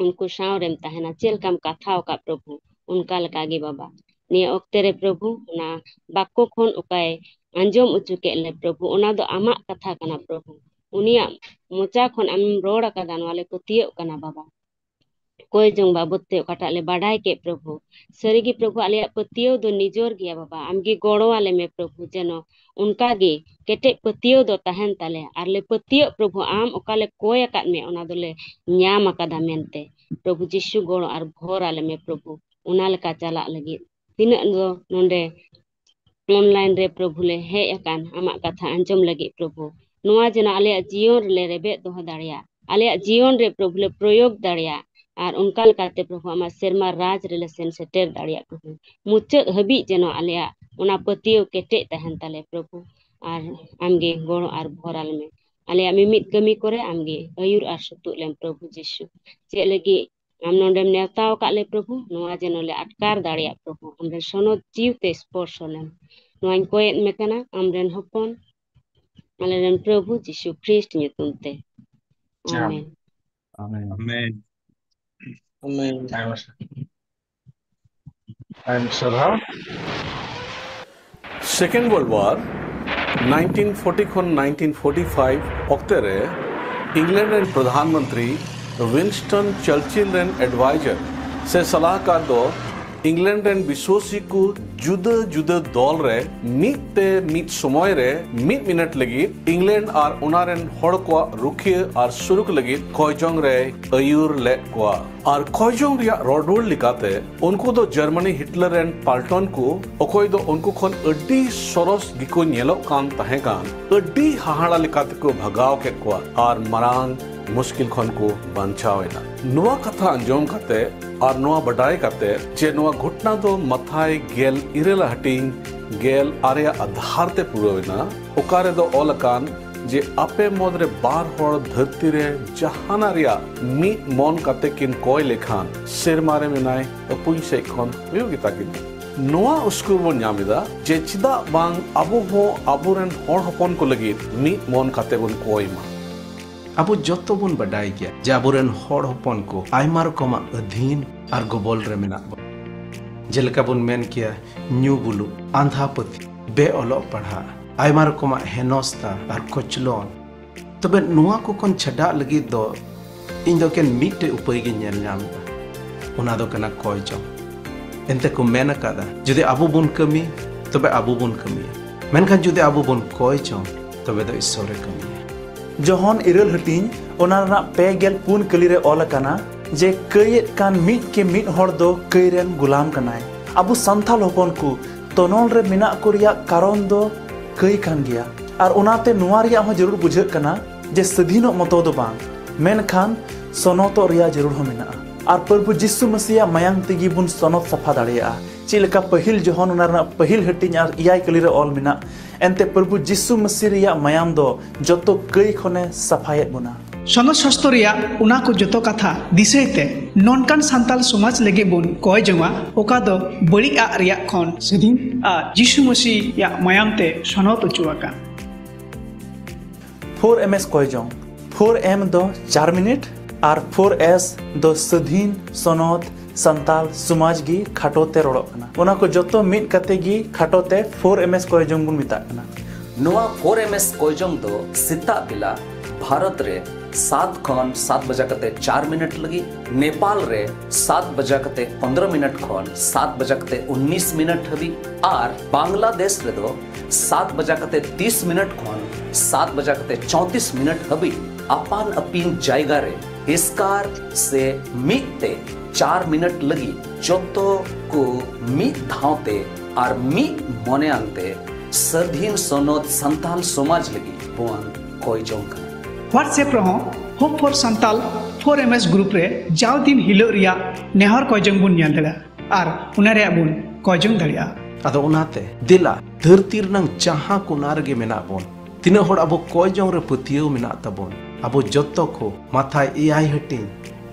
ᱩᱱᱠᱩ ᱥᱟᱶ ᱨᱮᱢ ᱛᱟᱦᱮᱱᱟ, ᱪᱮᱫ ᱞᱮᱠᱟᱢ ᱠᱟᱛᱷᱟ ᱟᱠᱟᱫ ᱯᱨᱚᱵᱷᱩ, ᱚᱱᱠᱟ ᱞᱮᱠᱟ ᱜᱮ ᱵᱟᱵᱟ᱾ ᱱᱤᱭᱟᱹ ᱚᱠᱛᱮ ᱨᱮ ᱯᱨᱚᱵᱷᱩ ᱚᱱᱟ ᱵᱟᱠᱠᱚ ᱠᱷᱚᱱ ᱚᱠᱟᱭ ᱟᱸᱡᱚᱢ ᱚᱪᱚ ᱠᱮᱫ ᱞᱮ ᱯᱨᱚᱵᱷᱩ, ᱚᱱᱟ ᱫᱚ ᱟᱢᱟᱜ ᱠᱟᱛᱷᱟ ᱠᱟᱱᱟ ᱯᱨᱚᱵᱷᱩ᱾ ᱩᱱᱤᱭᱟᱜ ᱢᱚᱪᱟ ᱠᱷᱚᱱ ᱟᱢᱮᱢ ᱨᱚᱲ ᱟᱠᱟᱫᱟ, ᱱᱚᱣᱟ ᱞᱮ ᱯᱟᱹᱛᱭᱟᱹᱜ ᱠᱟᱱᱟ ᱵᱟᱵᱟ᱾ ᱠᱚᱭ ᱡᱚᱝ ᱵᱟᱵᱚᱫ ᱛᱮ ᱚᱠᱟᱴᱟᱜ ᱞᱮ ᱵᱟᱰᱟᱭ ᱠᱮᱫ ᱯᱨᱚᱵᱷᱩ, ᱥᱟᱹᱨᱤᱜᱮ ᱯᱨᱚᱵᱷᱩ ᱟᱞᱮᱭᱟᱜ ᱯᱟᱹᱛᱭᱟᱹᱣ ᱫᱚ ᱱᱤᱡᱚᱨ ᱜᱮᱭᱟ ᱵᱟᱵᱟ, ᱟᱢᱜᱮ ᱜᱚᱲᱚ ᱟᱞᱮ ᱢᱮ ᱯᱨᱚᱵᱷᱩ, ᱡᱮᱱᱚ ᱚᱱᱠᱟᱜᱮ ᱠᱮᱴᱮᱡ ᱯᱟᱹᱛᱭᱟᱹᱣ ᱫᱚ ᱛᱟᱦᱮᱱ ᱛᱟᱞᱮ, ᱟᱨ ᱞᱮ ᱯᱟᱹᱛᱭᱟᱹᱜ ᱯᱨᱚᱵᱷᱩ ᱟᱢ ᱚᱠᱟ ᱞᱮ ᱠᱚᱭ ᱟᱠᱟᱫ ᱢᱮ ᱚᱱᱟ ᱫᱚᱞᱮ ᱧᱟᱢ ᱟᱠᱟᱫᱟ ᱢᱮᱱᱛᱮ᱾ ᱯᱨᱚᱵᱷᱩ ᱡᱤᱥᱩ ᱜᱚᱲᱚ ᱟᱨ ᱵᱷᱚᱨ ᱟᱞᱮ ᱢᱮ ᱯᱨᱚᱵᱷᱩ, ᱚᱱᱟ ᱞᱮᱠᱟ ᱪᱟᱞᱟᱜ ᱞᱟᱹᱜᱤᱫ᱾ ᱛᱤᱱᱟᱹᱜ ᱫᱚ ᱱᱚᱰᱮ online ᱨᱮ ᱯᱨᱚᱵᱷᱩ ᱞᱮ ᱦᱮᱡ ᱟᱠᱟᱱ ᱟᱢᱟᱜ ᱠᱟᱛᱷᱟ ᱟᱸᱡᱚᱢ ᱞᱟᱹᱜᱤᱫ ᱯᱨᱚᱵᱷᱩ, ᱱᱚᱣᱟ ᱡᱮᱱᱚ ᱟᱞᱮᱭᱟᱜ ᱡᱤᱭᱚᱱ ᱨᱮᱞᱮ ᱨᱮᱵᱮᱫ ᱫᱚᱦᱚ ᱫᱟᱲᱮᱭᱟᱜ, ᱟᱞᱮᱭᱟᱜ ᱡᱤᱭᱚᱱ ᱨᱮ ᱯᱨᱚᱵᱷᱩ ᱞᱮ ᱯᱨᱚᱭᱳᱜᱽ ᱫᱟᱲᱮᱭᱟᱜ, ᱟᱨ ᱚᱱᱠᱟ ᱞᱮᱠᱟᱛᱮ ᱯᱨᱚᱵᱷᱩ ᱟᱢᱟᱜ ᱥᱮᱨᱢᱟ ᱨᱟᱡᱽ ᱨᱮᱞᱮ ᱥᱮᱱ ᱥᱮᱴᱮᱨ ᱫᱟᱲᱮᱭᱟᱜ ᱯᱨᱚᱵᱷᱩ᱾ ᱢᱩᱪᱟᱹᱫ ᱦᱟᱹᱵᱤᱡ ᱡᱮᱱᱚ ᱟᱞᱮᱭᱟᱜ ᱚᱱᱟ ᱯᱟᱹᱛᱭᱟᱹᱣ ᱠᱮᱴᱮᱡ ᱛᱟᱦᱮᱱ ᱛᱟᱞᱮ ᱯᱨᱚᱵᱷᱩ, ᱟᱨ ᱟᱢᱜᱮ ᱜᱚᱲᱚ ᱟᱨ ᱵᱷᱚᱨᱟᱞ ᱢᱮ᱾ ᱟᱞᱮᱭᱟᱜ ᱢᱤᱢᱤᱫ ᱠᱟᱹᱢᱤ ᱠᱚᱨᱮ ᱟᱢᱜᱮ ᱟᱹᱭᱩᱨ ᱟᱨ ᱥᱩᱛᱩᱜ ᱞᱮᱢ ᱯᱨᱚᱵᱷᱩ ᱡᱤᱥᱩ᱾ ᱪᱮᱫ ᱞᱟᱹᱜᱤᱫ ᱟᱢ ᱱᱚᱰᱮᱢ ᱱᱮᱣᱛᱟ ᱟᱠᱟᱫ ᱞᱮ ᱯᱨᱚᱵᱷᱩ, ᱱᱚᱣᱟ ᱡᱮᱱᱚ ᱞᱮ ᱟᱴᱠᱟᱨ ᱫᱟᱲᱮᱭᱟᱜ ᱯᱨᱚᱵᱷᱩ, ᱟᱢᱨᱮᱱ ᱥᱚᱱᱚᱛ ᱡᱤᱣᱤ ᱛᱮ ᱥᱯᱚᱨᱥᱚ ᱞᱮᱢ᱾ ᱱᱚᱣᱟᱧ ᱠᱚᱭᱮᱫ ᱢᱮ ᱠᱟᱱᱟ ᱟᱢᱨᱮᱱ ᱦᱚᱯᱚᱱ, ᱟᱞᱮᱨᱮᱱ ᱯᱨᱚᱵᱷᱩ ᱡᱤᱥᱩ ᱠᱷᱨᱤᱥᱴ ᱧᱩᱛᱩᱢ ᱛᱮ᱾ ᱟᱢᱮᱱ᱾ ᱟᱢᱮᱱ᱾ ᱟᱢᱮᱱ᱾ ᱟᱢᱮᱱ᱾ ᱟᱭᱢᱟ ᱥᱟᱨᱦᱟᱣ᱾ ᱟᱭᱢᱟ ᱥᱟᱨᱦᱟᱣ᱾ Second World War nineteen forty ᱠᱷᱚᱱ nineteen forty five ᱚᱠᱛᱮ ᱨᱮ ᱤᱝᱞᱮᱱᱰ ᱨᱮᱱ ᱯᱨᱚᱫᱷᱟᱱ ᱢᱚᱱᱛᱨᱤ ᱣᱤᱱᱥᱴᱚᱱ ᱪᱟᱨᱪᱤᱞ ᱨᱮᱱ advisor ᱥᱮ ᱥᱟᱞᱟᱦᱠᱟᱨ ᱫᱚ ᱤᱝᱞᱮᱱᱰ ᱨᱮᱱ ᱵᱤᱥᱣᱟᱥᱤ ᱠᱚ ᱡᱩᱫᱟᱹ ᱡᱩᱫᱟᱹ ᱫᱚᱞ ᱨᱮ ᱢᱤᱫ ᱛᱮ ᱢᱤᱫ ᱥᱚᱢᱚᱭ ᱨᱮ ᱢᱤᱫ ᱢᱤᱱᱤᱴ ᱞᱟᱹᱜᱤᱫ ᱤᱝᱞᱮᱱᱰ ᱟᱨ ᱚᱱᱟ ᱨᱮᱱ ᱦᱚᱲ ᱠᱚᱣᱟᱜ ᱨᱩᱠᱷᱤᱭᱟᱹ ᱟᱨ ᱥᱩᱨᱩᱠ ᱞᱟᱹᱜᱤᱫ ᱠᱚᱭᱡᱚᱝ ᱨᱮᱭ ᱟᱹᱭᱩᱨ ᱞᱮᱫ ᱠᱚᱣᱟ᱾ ᱟᱨ ᱠᱚᱭᱡᱚᱝ ᱨᱮᱭᱟᱜ ᱨᱚᱲ ᱨᱩᱣᱟᱹᱲ ᱞᱮᱠᱟᱛᱮ, ᱩᱱᱠᱩ ᱫᱚ ᱡᱟᱨᱢᱟᱱᱤ ᱦᱤᱴᱞᱟᱨ ᱨᱮᱱ ᱯᱟᱞᱴᱚᱱ ᱠᱚ, ᱚᱠᱚᱭ ᱫᱚ ᱩᱱᱠᱩ ᱠᱷᱚᱱ ᱟᱹᱰᱤ ᱥᱚᱨᱚᱥ ᱜᱮᱠᱚ ᱧᱮᱞᱚᱜ ᱠᱟᱱ ᱛᱟᱦᱮᱸ ᱠᱟᱱ, ᱟᱹᱰᱤ ᱦᱟᱦᱟᱲᱟ ᱞᱮᱠᱟ ᱛᱮᱠᱚ ᱵᱷᱟᱜᱟᱣ ᱠᱮᱫ ᱠᱚᱣᱟ ᱟᱨ ᱢᱟᱨᱟᱝ ᱢᱩᱥᱠᱤᱞ ᱠᱷᱚᱱ ᱠᱚ ᱵᱟᱧᱪᱟᱣ ᱮᱱᱟ᱾ ᱱᱚᱣᱟ ᱠᱟᱛᱷᱟ ᱟᱸᱡᱚᱢ ᱠᱟᱛᱮ ᱟᱨ ᱱᱚᱣᱟ ᱵᱟᱰᱟᱭ ᱠᱟᱛᱮ ᱡᱮ ᱱᱚᱣᱟ ᱜᱷᱚᱴᱱᱟ ᱫᱚ ᱢᱟᱛᱷᱟᱭ ᱜᱮᱞ ᱤᱨᱟᱹᱞ ᱟᱜ ᱦᱟᱹᱴᱤᱧ ᱜᱮᱞ ᱟᱨᱮ ᱟᱜ ᱟᱫᱷᱟᱨ ᱛᱮ ᱯᱩᱨᱟᱹᱣ ᱮᱱᱟ, ᱚᱠᱟ ᱨᱮᱫᱚ ᱚᱞ ᱟᱠᱟᱱ ᱡᱮ ᱟᱯᱮ ᱢᱩᱫᱽ ᱨᱮ ᱵᱟᱨ ᱦᱚᱲ ᱫᱷᱟᱹᱨᱛᱤ ᱨᱮ ᱡᱟᱦᱟᱱᱟᱜ ᱨᱮᱭᱟᱜ ᱢᱤᱫ ᱢᱚᱱ ᱠᱟᱛᱮ ᱠᱤᱱ ᱠᱚᱭ ᱞᱮᱠᱷᱟᱱ, ᱥᱮᱨᱢᱟ ᱨᱮ ᱢᱮᱱᱟᱭ ᱟᱹᱯᱩᱧ ᱥᱮᱫ ᱠᱷᱚᱱ ᱦᱩᱭᱩᱜ ᱜᱮᱛᱟ ᱠᱤᱱᱟ᱾ ᱱᱚᱣᱟ ᱩᱥᱠᱩᱨ ᱵᱚᱱ ᱧᱟᱢ ᱮᱫᱟ ᱡᱮ ᱪᱮᱫᱟᱜ ᱵᱟᱝ ᱟᱵᱚ ᱦᱚᱸ ᱟᱵᱚᱨᱮᱱ ᱦᱚᱲ ᱦᱚᱯᱚᱱ ᱠᱚ ᱞᱟᱹᱜᱤᱫ ᱢᱤᱫ ᱢᱚᱱ ᱠᱟᱛᱮ ᱵᱚᱱ ᱠᱚᱭ ᱢᱟ᱾ ᱟᱵᱚ ᱡᱚᱛᱚ ᱵᱚᱱ ᱵᱟᱰᱟᱭ ᱜᱮᱭᱟ ᱡᱮ ᱟᱵᱚᱨᱮᱱ ᱦᱚᱲ ᱦᱚᱯᱚᱱ ᱠᱚ ᱟᱭᱢᱟ ᱨᱚᱠᱚᱢᱟᱜ ᱟᱹᱫᱷᱤᱱ ᱟᱨ ᱜᱚᱵᱚᱞ ᱨᱮ ᱢᱮᱱᱟᱜ ᱵᱚᱱᱟ᱾ ᱡᱮᱞᱮᱠᱟ ᱵᱚᱱ ᱢᱮᱱ ᱠᱮᱭᱟ, ᱧᱩ ᱵᱩᱞᱩᱜ, ᱟᱸᱫᱷᱟ ᱯᱟᱹᱛᱭᱟᱹᱣ, ᱵᱮ ᱚᱞᱚᱜ ᱯᱟᱲᱦᱟᱜ, ᱟᱭᱢᱟ ᱨᱚᱠᱚᱢᱟᱜ ᱦᱮᱱᱚᱥᱛᱟ ᱟᱨ ᱠᱚᱪᱞᱚᱱ᱾ ᱛᱚᱵᱮ ᱱᱚᱣᱟ ᱠᱚ ᱠᱷᱚᱱ ᱪᱷᱟᱰᱟᱜ ᱞᱟᱹᱜᱤᱫ ᱫᱚ ᱤᱧ ᱫᱚ ᱮᱠᱮᱱ ᱢᱤᱫᱴᱮᱡ ᱩᱯᱟᱹᱭ ᱜᱤᱧ ᱧᱮᱞ ᱧᱟᱢ ᱮᱫᱟ, ᱚᱱᱟ ᱫᱚ ᱠᱟᱱᱟ ᱠᱚᱭ ᱡᱚᱝ᱾ ᱮᱱᱛᱮ ᱠᱚ ᱢᱮᱱ ᱟᱠᱟᱫᱟ, ᱡᱩᱫᱤ ᱟᱵᱚ ᱵᱚᱱ ᱠᱟᱹᱢᱤ, ᱛᱚᱵᱮ ᱟᱵᱚ ᱵᱚᱱ ᱠᱟᱹᱢᱤᱭᱟ, ᱢᱮᱱᱠᱷᱟᱱ ᱡᱩᱫᱤ ᱟᱵᱚ ᱵᱚᱱ ᱠᱚᱭ ᱡᱚᱝ, ᱛᱚᱵᱮ ᱫᱚ ᱤᱥᱥᱚᱨᱮ ᱠᱟᱹᱢᱤᱭᱟ᱾ ᱡᱚᱦᱚᱱ ᱤᱨᱟᱹᱞ ᱦᱟᱹᱴᱤᱧ, ᱚᱱᱟ ᱨᱮᱱᱟᱜ ᱯᱮ ᱜᱮᱞ ᱯᱩᱱ ᱠᱟᱹᱞᱤ ᱨᱮ ᱚᱞ ᱟᱠᱟᱱᱟ, ᱡᱮ ᱠᱟᱹᱭᱮᱫ ᱠᱟᱱ ᱢᱤᱫ ᱠᱮ ᱢᱤᱫ ᱦᱚᱲ ᱫᱚ ᱠᱟᱹᱭ ᱨᱮᱱ ᱜᱩᱞᱟᱢ ᱠᱟᱱᱟᱭ᱾ ᱟᱵᱚ ᱥᱟᱱᱛᱟᱞ ᱦᱚᱯᱚᱱ ᱠᱚ ᱛᱚᱱᱚᱞ ᱨᱮ ᱢᱮᱱᱟᱜ ᱠᱚ ᱨᱮᱭᱟᱜ ᱠᱟᱨᱚᱱ ᱫᱚ ᱠᱟᱹᱭ ᱠᱟᱱ ᱜᱮᱭᱟ, ᱟᱨ ᱚᱱᱟᱛᱮ ᱱᱚᱣᱟ ᱨᱮᱭᱟᱜ ᱦᱚᱸ ᱡᱟᱹᱨᱩᱲ ᱵᱩᱡᱷᱟᱹᱜ ᱠᱟᱱᱟ ᱡᱮ ᱥᱟᱹᱫᱷᱤᱱᱚᱜ ᱢᱚᱛᱚ ᱫᱚ ᱵᱟᱝ, ᱢᱮᱱᱠᱷᱟᱱ ᱥᱚᱱᱚᱛᱚᱜ ᱨᱮᱭᱟᱜ ᱡᱟᱹᱨᱩᱲ ᱦᱚᱸ ᱢᱮᱱᱟᱜᱼᱟ᱾ ᱟᱨ ᱯᱨᱚᱵᱷᱩ ᱡᱤᱥᱩ ᱢᱟᱹᱥᱤᱭᱟᱜ ᱢᱟᱭᱟᱝ ᱛᱮᱜᱮ ᱵᱚᱱ ᱥᱚᱱᱚᱛ ᱥᱟᱯᱷᱟ ᱫᱟᱲᱮᱭᱟᱜᱼᱟ᱾ ᱪᱮᱫ ᱞᱮᱠᱟ ᱯᱟᱹᱦᱤᱞ ᱡᱚᱦᱚᱱ ᱚᱱᱟ ᱨᱮᱱᱟᱜ ᱯᱟᱹᱦᱤᱞ ᱦᱟᱹᱴᱤᱧ ᱟᱨ ᱮᱭᱟᱭ ᱠᱟᱹᱞᱤ ᱨᱮ ᱚᱞ ᱢᱮᱱᱟᱜ, ᱮᱱᱛᱮ ᱯᱨᱚᱵᱷᱩ ᱡᱤᱥᱩ ᱢᱟᱹᱥᱤ ᱨᱮᱭᱟᱜ ᱢᱟᱭᱟᱢ ᱫᱚ ᱡᱚᱛᱚ ᱠᱟᱹᱭ ᱠᱷᱚᱱᱮ ᱥᱟᱯᱷᱟᱭᱮᱫ ᱵᱚᱱᱟ᱾ ᱥᱚᱱᱚᱛ ᱥᱟᱥᱛᱚ ᱨᱮᱭᱟᱜ ᱚᱱᱟ ᱠᱚ ᱡᱚᱛᱚ ᱠᱟᱛᱷᱟ ᱫᱤᱥᱟᱹᱭ ᱛᱮ ᱱᱚᱝᱠᱟᱱ ᱥᱟᱱᱛᱟᱞ ᱥᱚᱢᱟᱡᱽ ᱞᱟᱹᱜᱤᱫ ᱵᱚᱱ ᱠᱚᱭ ᱡᱚᱝᱟ, ᱚᱠᱟ ᱫᱚ ᱵᱟᱹᱲᱤᱡ ᱟᱜ ᱨᱮᱭᱟᱜ ᱠᱷᱚᱱ ᱥᱟᱹᱫᱷᱤᱱ ᱟᱨ ᱡᱤᱥᱩ ᱢᱟᱹᱥᱤᱭᱟᱜ ᱢᱟᱭᱟᱢ ᱛᱮ ᱥᱚᱱᱚᱛ ᱚᱪᱚ ᱟᱠᱟᱱ᱾ ᱯᱷᱳᱨ ᱮᱢ ᱮᱥ ᱠᱚᱭ ᱡᱚᱝ᱾ ᱯᱷᱳᱨ ᱮᱢ ᱫᱚ ᱪᱟᱨ ᱢᱤᱱᱤᱴ ᱟᱨ ᱯᱷᱳᱨ ᱮᱥ ᱫᱚ ᱥᱟᱹᱫᱷᱤᱱ, ᱥᱚᱱᱚᱛ, ᱥᱟᱱᱛᱟᱞ ᱥᱚᱢᱟᱡᱽ ᱜᱮ ᱠᱷᱟᱴᱚ ᱛᱮ ᱨᱚᱲᱚᱜ ᱠᱟᱱᱟ᱾ ᱚᱱᱟ ᱠᱚ ᱡᱚᱛᱚ ᱢᱤᱫ ᱠᱟᱛᱮ ᱜᱮ ᱠᱷᱟᱴᱚ ᱛᱮ ᱯᱷᱳᱨ ᱮᱢ ᱮᱥ ᱠᱚᱭ ᱡᱚᱝ ᱵᱚᱱ ᱢᱮᱛᱟᱜ ᱠᱟᱱᱟ᱾ ᱱᱚᱣᱟ ᱯᱷᱳᱨ ᱮᱢ ᱮᱥ ᱠᱚᱭ ᱡᱚᱝ ᱫᱚ ᱥᱮᱛᱟᱜ ᱵᱮᱞᱟ ᱵᱷᱟᱨᱚᱛ ᱨᱮ ᱥᱟᱛ ᱠᱷᱚᱱ ᱥᱟᱛ ᱵᱟᱡᱟ ᱠᱟᱛᱮ ᱪᱟᱨ ᱢᱤᱱᱤᱴ ᱞᱟᱹᱜᱤᱫ, ᱱᱮᱯᱟᱞ ᱨᱮ ᱥᱟᱛ ᱵᱟᱡᱟ ᱠᱟᱛᱮ ᱯᱚᱱᱫᱽᱨᱚ ᱢᱤᱱᱤᱴ ᱠᱷᱚᱱ ᱥᱟᱛ ᱵᱟᱡᱟ ᱠᱟᱛᱮ ᱩᱱᱱᱤᱥ ᱢᱤᱱᱤᱴ ᱦᱟᱹᱵᱤᱡ ᱟᱨ ᱵᱟᱝᱞᱟᱫᱮᱥ ᱨᱮᱫᱚ ᱥᱟᱛ ᱵᱟᱡᱟ ᱠᱟᱛᱮ ᱛᱤᱥ ᱢᱤᱱᱤᱴ ᱠᱷᱚᱱ ᱥᱟᱛ ᱵᱟᱡᱟ ᱠᱟᱛᱮ ᱪᱚᱣᱛᱤᱥ ᱢᱤᱱᱤᱴ ᱦᱟᱹᱵᱤᱡ ᱟᱯᱟᱱ ᱟᱹᱯᱤᱱ ᱡᱟᱭᱜᱟ ᱨᱮ ᱮᱥᱠᱟᱨ ᱥᱮ ᱢᱤᱫ ᱛᱮ ᱪᱟᱨ ᱢᱤᱱᱤᱴ ᱞᱟᱹᱜᱤᱫ ᱡᱚᱛᱚ ᱠᱚ ᱢᱤᱫ ᱫᱷᱟᱣ ᱛᱮ ᱟᱨ ᱢᱤᱫ ᱢᱚᱱᱮᱭᱟᱱ ᱛᱮ ᱥᱟᱹᱫᱷᱤᱱ ᱥᱚᱱᱚᱛ ᱥᱟᱱᱛᱟᱞ ᱥᱚᱢᱟᱡᱽ ᱞᱟᱹᱜᱤᱫ ᱵᱚᱱ ᱠᱚᱭ ᱡᱚᱝ ᱠᱟᱱᱟ᱾ WhatsApp ᱨᱮᱦᱚᱸ Hope for Santal four M S group ᱨᱮ ᱡᱟᱣ ᱫᱤᱱ ᱦᱤᱞᱳᱜ ᱨᱮᱭᱟᱜ ᱱᱮᱦᱚᱨ ᱠᱚᱭ ᱡᱚᱝ ᱵᱚᱱ ᱧᱮᱞ ᱫᱟᱲᱮᱭᱟᱜᱼᱟ ᱟᱨ ᱚᱱᱟ ᱨᱮᱭᱟᱜ ᱵᱚᱱ ᱠᱚᱭ ᱡᱚᱝ ᱫᱟᱲᱮᱭᱟᱜᱼᱟ᱾ ᱟᱫᱚ ᱚᱱᱟᱛᱮ ᱫᱮᱞᱟ, ᱫᱷᱟᱹᱨᱛᱤ ᱨᱮᱱᱟᱝ ᱡᱟᱦᱟᱸ ᱠᱚᱱᱟ ᱨᱮᱜᱮ ᱢᱮᱱᱟᱜ ᱵᱚᱱ, ᱛᱤᱱᱟᱹᱜ ᱦᱚᱲ ᱟᱵᱚ ᱠᱚᱭ ᱡᱚᱝ ᱨᱮ ᱯᱟᱹᱛᱭᱟᱹᱣ ᱢᱮᱱᱟᱜ ᱛᱟᱵᱚᱱ, ᱟᱵᱚ ᱡᱚᱛᱚ ᱠᱚ ᱢᱟᱛᱷᱟᱭ ᱮᱭᱟᱭ ᱦᱟᱹᱴᱤᱧ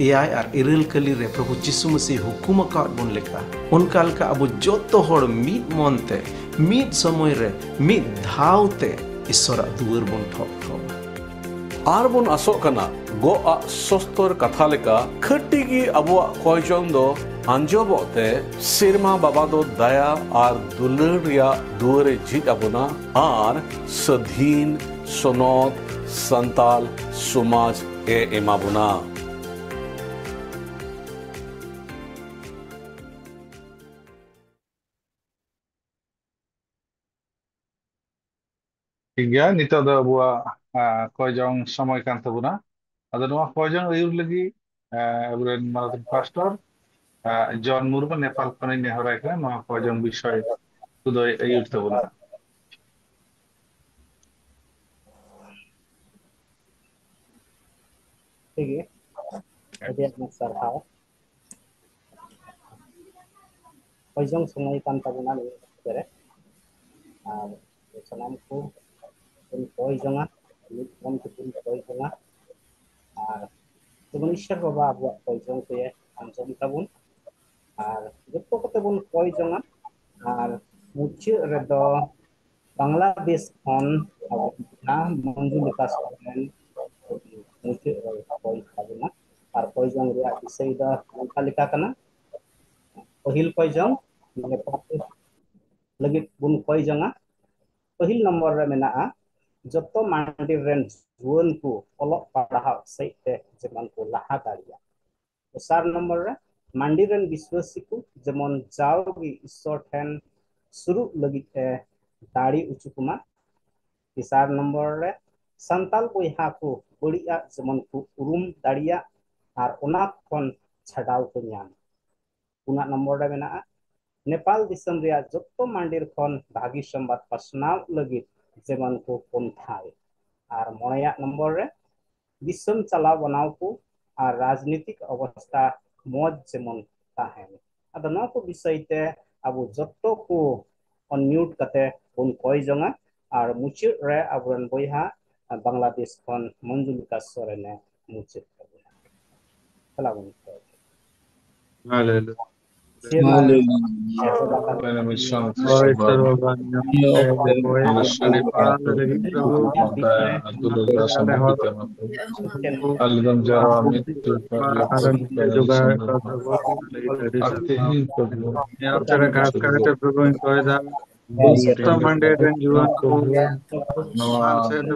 ᱮᱭᱟᱭ ᱟᱨ ᱤᱨᱟᱹᱞ ᱠᱟᱹᱞᱤ ᱨᱮ ᱯᱨᱚᱵᱷᱩ ᱡᱤᱥᱩ ᱢᱟᱹᱥᱤ ᱦᱩᱠᱩᱢ ᱟᱠᱟᱫ ᱵᱚᱱ ᱞᱮᱠᱟ, ᱚᱱᱠᱟ ᱞᱮᱠᱟ ᱟᱵᱚ ᱡᱚᱛᱚ ᱦᱚᱲ ᱢᱤᱫ ᱢᱚᱱ ᱛᱮ, ᱢᱤᱫ ᱥᱚᱢᱚᱭ ᱨᱮ, ᱢᱤᱫ ᱫᱷᱟᱣ ᱛᱮ ᱤᱥᱥᱚᱨᱟᱜ ᱫᱩᱣᱟᱹᱨ ᱵᱚᱱ ᱴᱷᱚᱠ ᱴᱷᱚᱠᱟ᱾ ᱟᱨ ᱵᱚᱱ ᱟᱥᱚᱜ ᱠᱟᱱᱟ, ᱜᱚᱜ ᱟᱜ ᱥᱚᱥᱛᱚᱨ ᱠᱟᱛᱷᱟ ᱞᱮᱠᱟ, ᱠᱷᱟᱹᱴᱤ ᱜᱮ ᱟᱵᱚᱣᱟᱜ ᱠᱚᱭ ᱡᱚᱝ ᱫᱚ ᱟᱸᱡᱚᱢᱚᱜ ᱛᱮ, ᱥᱮᱨᱢᱟ ᱵᱟᱵᱟ ᱫᱚ ᱫᱟᱭᱟ ᱟᱨ ᱫᱩᱞᱟᱹᱲ ᱨᱮᱭᱟᱜ ᱫᱩᱣᱟᱹᱨ ᱮ ᱡᱷᱤᱡ ᱟᱵᱚᱱᱟ ᱟᱨ ᱥᱟᱹᱫᱷᱤᱱ ᱥᱚᱱᱚᱛ ᱥᱟᱱᱛᱟᱞ ᱥᱚᱢᱟᱡᱽ ᱮ ᱮᱢᱟ ᱵᱚᱱᱟ᱾ ᱴᱷᱤᱠ ᱜᱮᱭᱟ, ᱱᱤᱛᱚᱜ ᱫᱚ ᱟᱵᱚᱣᱟᱜ, ᱟ, ᱠᱚᱭ ᱡᱚᱝ ᱥᱚᱢᱚᱭ ᱠᱟᱱ ᱛᱟᱵᱚᱱᱟ᱾ ᱟᱫᱚ ᱱᱚᱣᱟ ᱠᱚᱭ ᱡᱚᱝ ᱟᱹᱭᱩᱨ ᱞᱟᱹᱜᱤᱫ ᱟᱵᱚᱨᱮᱱ ᱢᱟᱱᱚᱛᱟᱱ ᱯᱟᱥᱴᱚᱨ ᱡᱚᱱ ᱢᱩᱨᱢᱩ ᱱᱮᱯᱟᱞ ᱠᱷᱚᱱᱤᱧ ᱱᱮᱦᱚᱨᱟᱭ ᱠᱟᱱᱟ, ᱱᱚᱣᱟ ᱠᱚ ᱡᱚᱢ ᱵᱤᱥᱚᱭ ᱠᱚᱫᱚᱭ ᱟᱹᱭᱩᱨ ᱛᱟᱵᱚᱱᱟ᱾ ᱴᱷᱤᱠ ᱜᱮᱭᱟ, ᱟᱹᱰᱤ ᱟᱭᱢᱟ ᱥᱟᱨᱦᱟᱣ᱾ ᱦᱚᱭ ᱡᱚᱝ ᱥᱚᱢᱚᱭ ᱠᱟᱱ ᱛᱟᱵᱚᱱᱟ ᱱᱤᱭᱟᱹ ᱚᱠᱛᱮ ᱨᱮ, ᱟᱨ ᱥᱟᱱᱟᱢ ᱠᱚ ᱵᱚᱱ ᱠᱚᱭ ᱡᱚᱝᱟ, ᱢᱤᱫ ᱢᱚᱱ ᱛᱮᱵᱚᱱ ᱠᱚᱭ ᱡᱚᱝᱟ, ᱟᱨ ᱡᱮᱢᱚᱱ ᱤᱥᱥᱚᱨ ᱵᱟᱵᱟ ᱟᱵᱚᱣᱟᱜ ᱠᱚᱭ ᱡᱚᱝ ᱠᱚᱭᱮ ᱟᱸᱡᱚᱢ ᱛᱟᱵᱚᱱ, ᱟᱨ ᱡᱚᱛᱚ ᱠᱚᱛᱮ ᱵᱚᱱ ᱠᱚᱭ ᱡᱚᱝᱟ᱾ ᱟᱨ ᱢᱩᱪᱟᱹᱫ ᱨᱮᱫᱚ ᱵᱟᱝᱞᱟᱫᱮᱥ ᱠᱷᱚᱱ ᱟᱵᱚ ᱡᱟᱦᱟᱸ ᱢᱚᱧᱡᱩᱞᱤᱠᱟ ᱥᱚᱨᱮᱱ ᱢᱩᱪᱟᱹᱫ ᱨᱮ ᱠᱚᱭ ᱛᱟᱵᱚᱱᱟ᱾ ᱟᱨ ᱠᱚᱭ ᱡᱚᱝ ᱨᱮᱭᱟᱜ ᱵᱤᱥᱚᱭ ᱫᱚ ᱱᱚᱝᱠᱟ ᱞᱮᱠᱟ ᱠᱟᱱᱟ, ᱯᱟᱹᱦᱤᱞ ᱠᱚᱭ ᱡᱚᱝ, ᱢᱟᱱᱮ ᱞᱟᱹᱜᱤᱫ ᱵᱚᱱ ᱠᱚᱭ ᱡᱚᱝᱟ᱾ ᱯᱟᱹᱦᱤᱞ ᱱᱚᱢᱵᱚᱨ ᱨᱮ ᱢᱮᱱᱟᱜᱼᱟ, ᱡᱚᱛᱚ ᱢᱟᱱᱰᱤ ᱨᱮᱱ ᱡᱩᱣᱟᱹᱱ ᱠᱚ ᱚᱞᱚᱜ ᱯᱟᱲᱦᱟᱣ ᱥᱮᱫ ᱛᱮ ᱡᱮᱢᱚᱱ ᱠᱚ ᱞᱟᱦᱟ ᱫᱟᱲᱮᱭᱟᱜ᱾ ᱫᱚᱥᱟᱨ ᱱᱚᱢᱵᱚᱨ ᱨᱮ ᱢᱟᱱᱰᱤ ᱨᱮᱱ ᱵᱤᱥᱣᱟᱹᱥᱤ ᱠᱚ ᱡᱮᱢᱚᱱ ᱡᱟᱣᱜᱮ ᱤᱥᱥᱚᱨ ᱴᱷᱮᱱ ᱥᱩᱨᱩᱜ ᱞᱟᱹᱜᱤᱫ ᱮ ᱫᱟᱲᱮ ᱦᱚᱪᱚ ᱠᱚᱢᱟ᱾ ᱛᱮᱥᱟᱨ ᱱᱚᱢᱵᱚᱨ ᱨᱮ ᱥᱟᱱᱛᱟᱞ ᱵᱚᱭᱦᱟ ᱠᱚ ᱵᱟᱹᱲᱤᱡ ᱟᱜ ᱡᱮᱢᱚᱱ ᱠᱚ ᱩᱨᱩᱢ ᱫᱟᱲᱮᱭᱟᱜ ᱟᱨ ᱚᱱᱟ ᱠᱷᱚᱱ ᱪᱷᱟᱰᱟᱣ ᱠᱚ ᱧᱟᱢ᱾ ᱯᱩᱱᱟᱜ ᱱᱚᱢᱵᱚᱨ ᱨᱮ ᱢᱮᱱᱟᱜᱼᱟ, ᱱᱮᱯᱟᱞ ᱫᱤᱥᱚᱢ ᱨᱮᱭᱟᱜ ᱡᱚᱛᱚ ᱢᱟᱱᱰᱤᱨ ᱠᱷᱚᱱ ᱵᱷᱟᱹᱜᱤ ᱥᱚᱢᱵᱟᱫ ᱯᱟᱥᱱᱟᱣ ᱞᱟᱹᱜᱤᱫ ᱡᱮᱢᱚᱱ ᱠᱚ ᱯᱚᱱᱛᱷᱟᱭ᱾ ᱟᱨ ᱢᱚᱬᱮᱭᱟᱜ ᱱᱚᱢᱵᱚᱨ ᱨᱮ ᱫᱤᱥᱚᱢ ᱪᱟᱞᱟᱣ ᱵᱟᱱᱟᱣ ᱠᱚ ᱟᱨ ᱨᱟᱡᱽᱱᱤᱛᱤᱠ ᱚᱵᱚᱥᱛᱟ ᱢᱚᱡᱽ ᱡᱮᱢᱚᱱ ᱛᱟᱦᱮᱱ᱾ ᱟᱫᱚ ᱱᱚᱣᱟ ᱠᱚ ᱵᱤᱥᱚᱭ ᱛᱮ ᱟᱵᱚ ᱡᱚᱛᱚ ᱠᱚ unmute ᱠᱟᱛᱮ ᱵᱚᱱ ᱠᱚᱭ ᱡᱚᱝᱟ, ᱟᱨ ᱢᱩᱪᱟᱹᱫ ᱨᱮ ᱟᱵᱚᱨᱮᱱ ᱵᱚᱭᱦᱟ ᱵᱟᱝᱞᱟᱫᱮᱥ ᱠᱷᱚᱱ ᱢᱚᱧᱡᱩᱞᱤᱠᱟ ᱥᱚᱨᱮᱱᱮ ᱢᱩᱪᱟᱹᱫ ᱛᱟᱵᱚᱱᱟ᱾ ᱪᱟᱞᱟᱣ ᱵᱚᱱ ᱠᱚᱭ᱾ ᱦᱟᱞᱮᱞᱩᱭᱟ᱾ ᱥᱮᱨᱢᱟ ᱨᱮ ᱦᱳᱭ, ᱤᱥᱚᱨ ᱵᱟᱵᱟ, ᱧᱟᱢ ᱠᱟᱛᱮ ᱦᱚᱭ ᱟᱨ ᱫᱟᱜ ᱯᱟᱞ ᱞᱟᱹᱜᱤᱫ ᱯᱨᱚᱵᱷᱩ ᱟᱞᱮ ᱦᱚᱲ ᱟᱞᱮ ᱫᱚᱢ ᱡᱟᱨᱣᱟ ᱢᱤᱫ ᱴᱷᱮᱱ ᱟᱨ ᱡᱚᱜᱟᱣ ᱠᱚᱣᱟ ᱯᱨᱚᱵᱷᱩ, ᱞᱟᱹᱜᱤᱫ ᱟᱹᱰᱤ ᱟᱨ ᱥᱟᱨᱦᱟᱣ᱾ ᱛᱮᱦᱮᱧ ᱯᱨᱚᱵᱷᱩ ᱱᱤᱭᱟᱹ ᱚᱠᱛᱮ ᱨᱮ ᱠᱷᱟᱥ ᱠᱟᱭᱛᱮ ᱯᱨᱚᱵᱷᱩᱧ ᱠᱚᱭ ᱫᱟ, ᱥᱟᱱᱟᱢ ᱢᱟᱱᱰᱮᱨ ᱨᱮᱱ ᱡᱩᱣᱟᱹᱱ ᱠᱚ ᱱᱚᱣᱟ ᱥᱮᱫ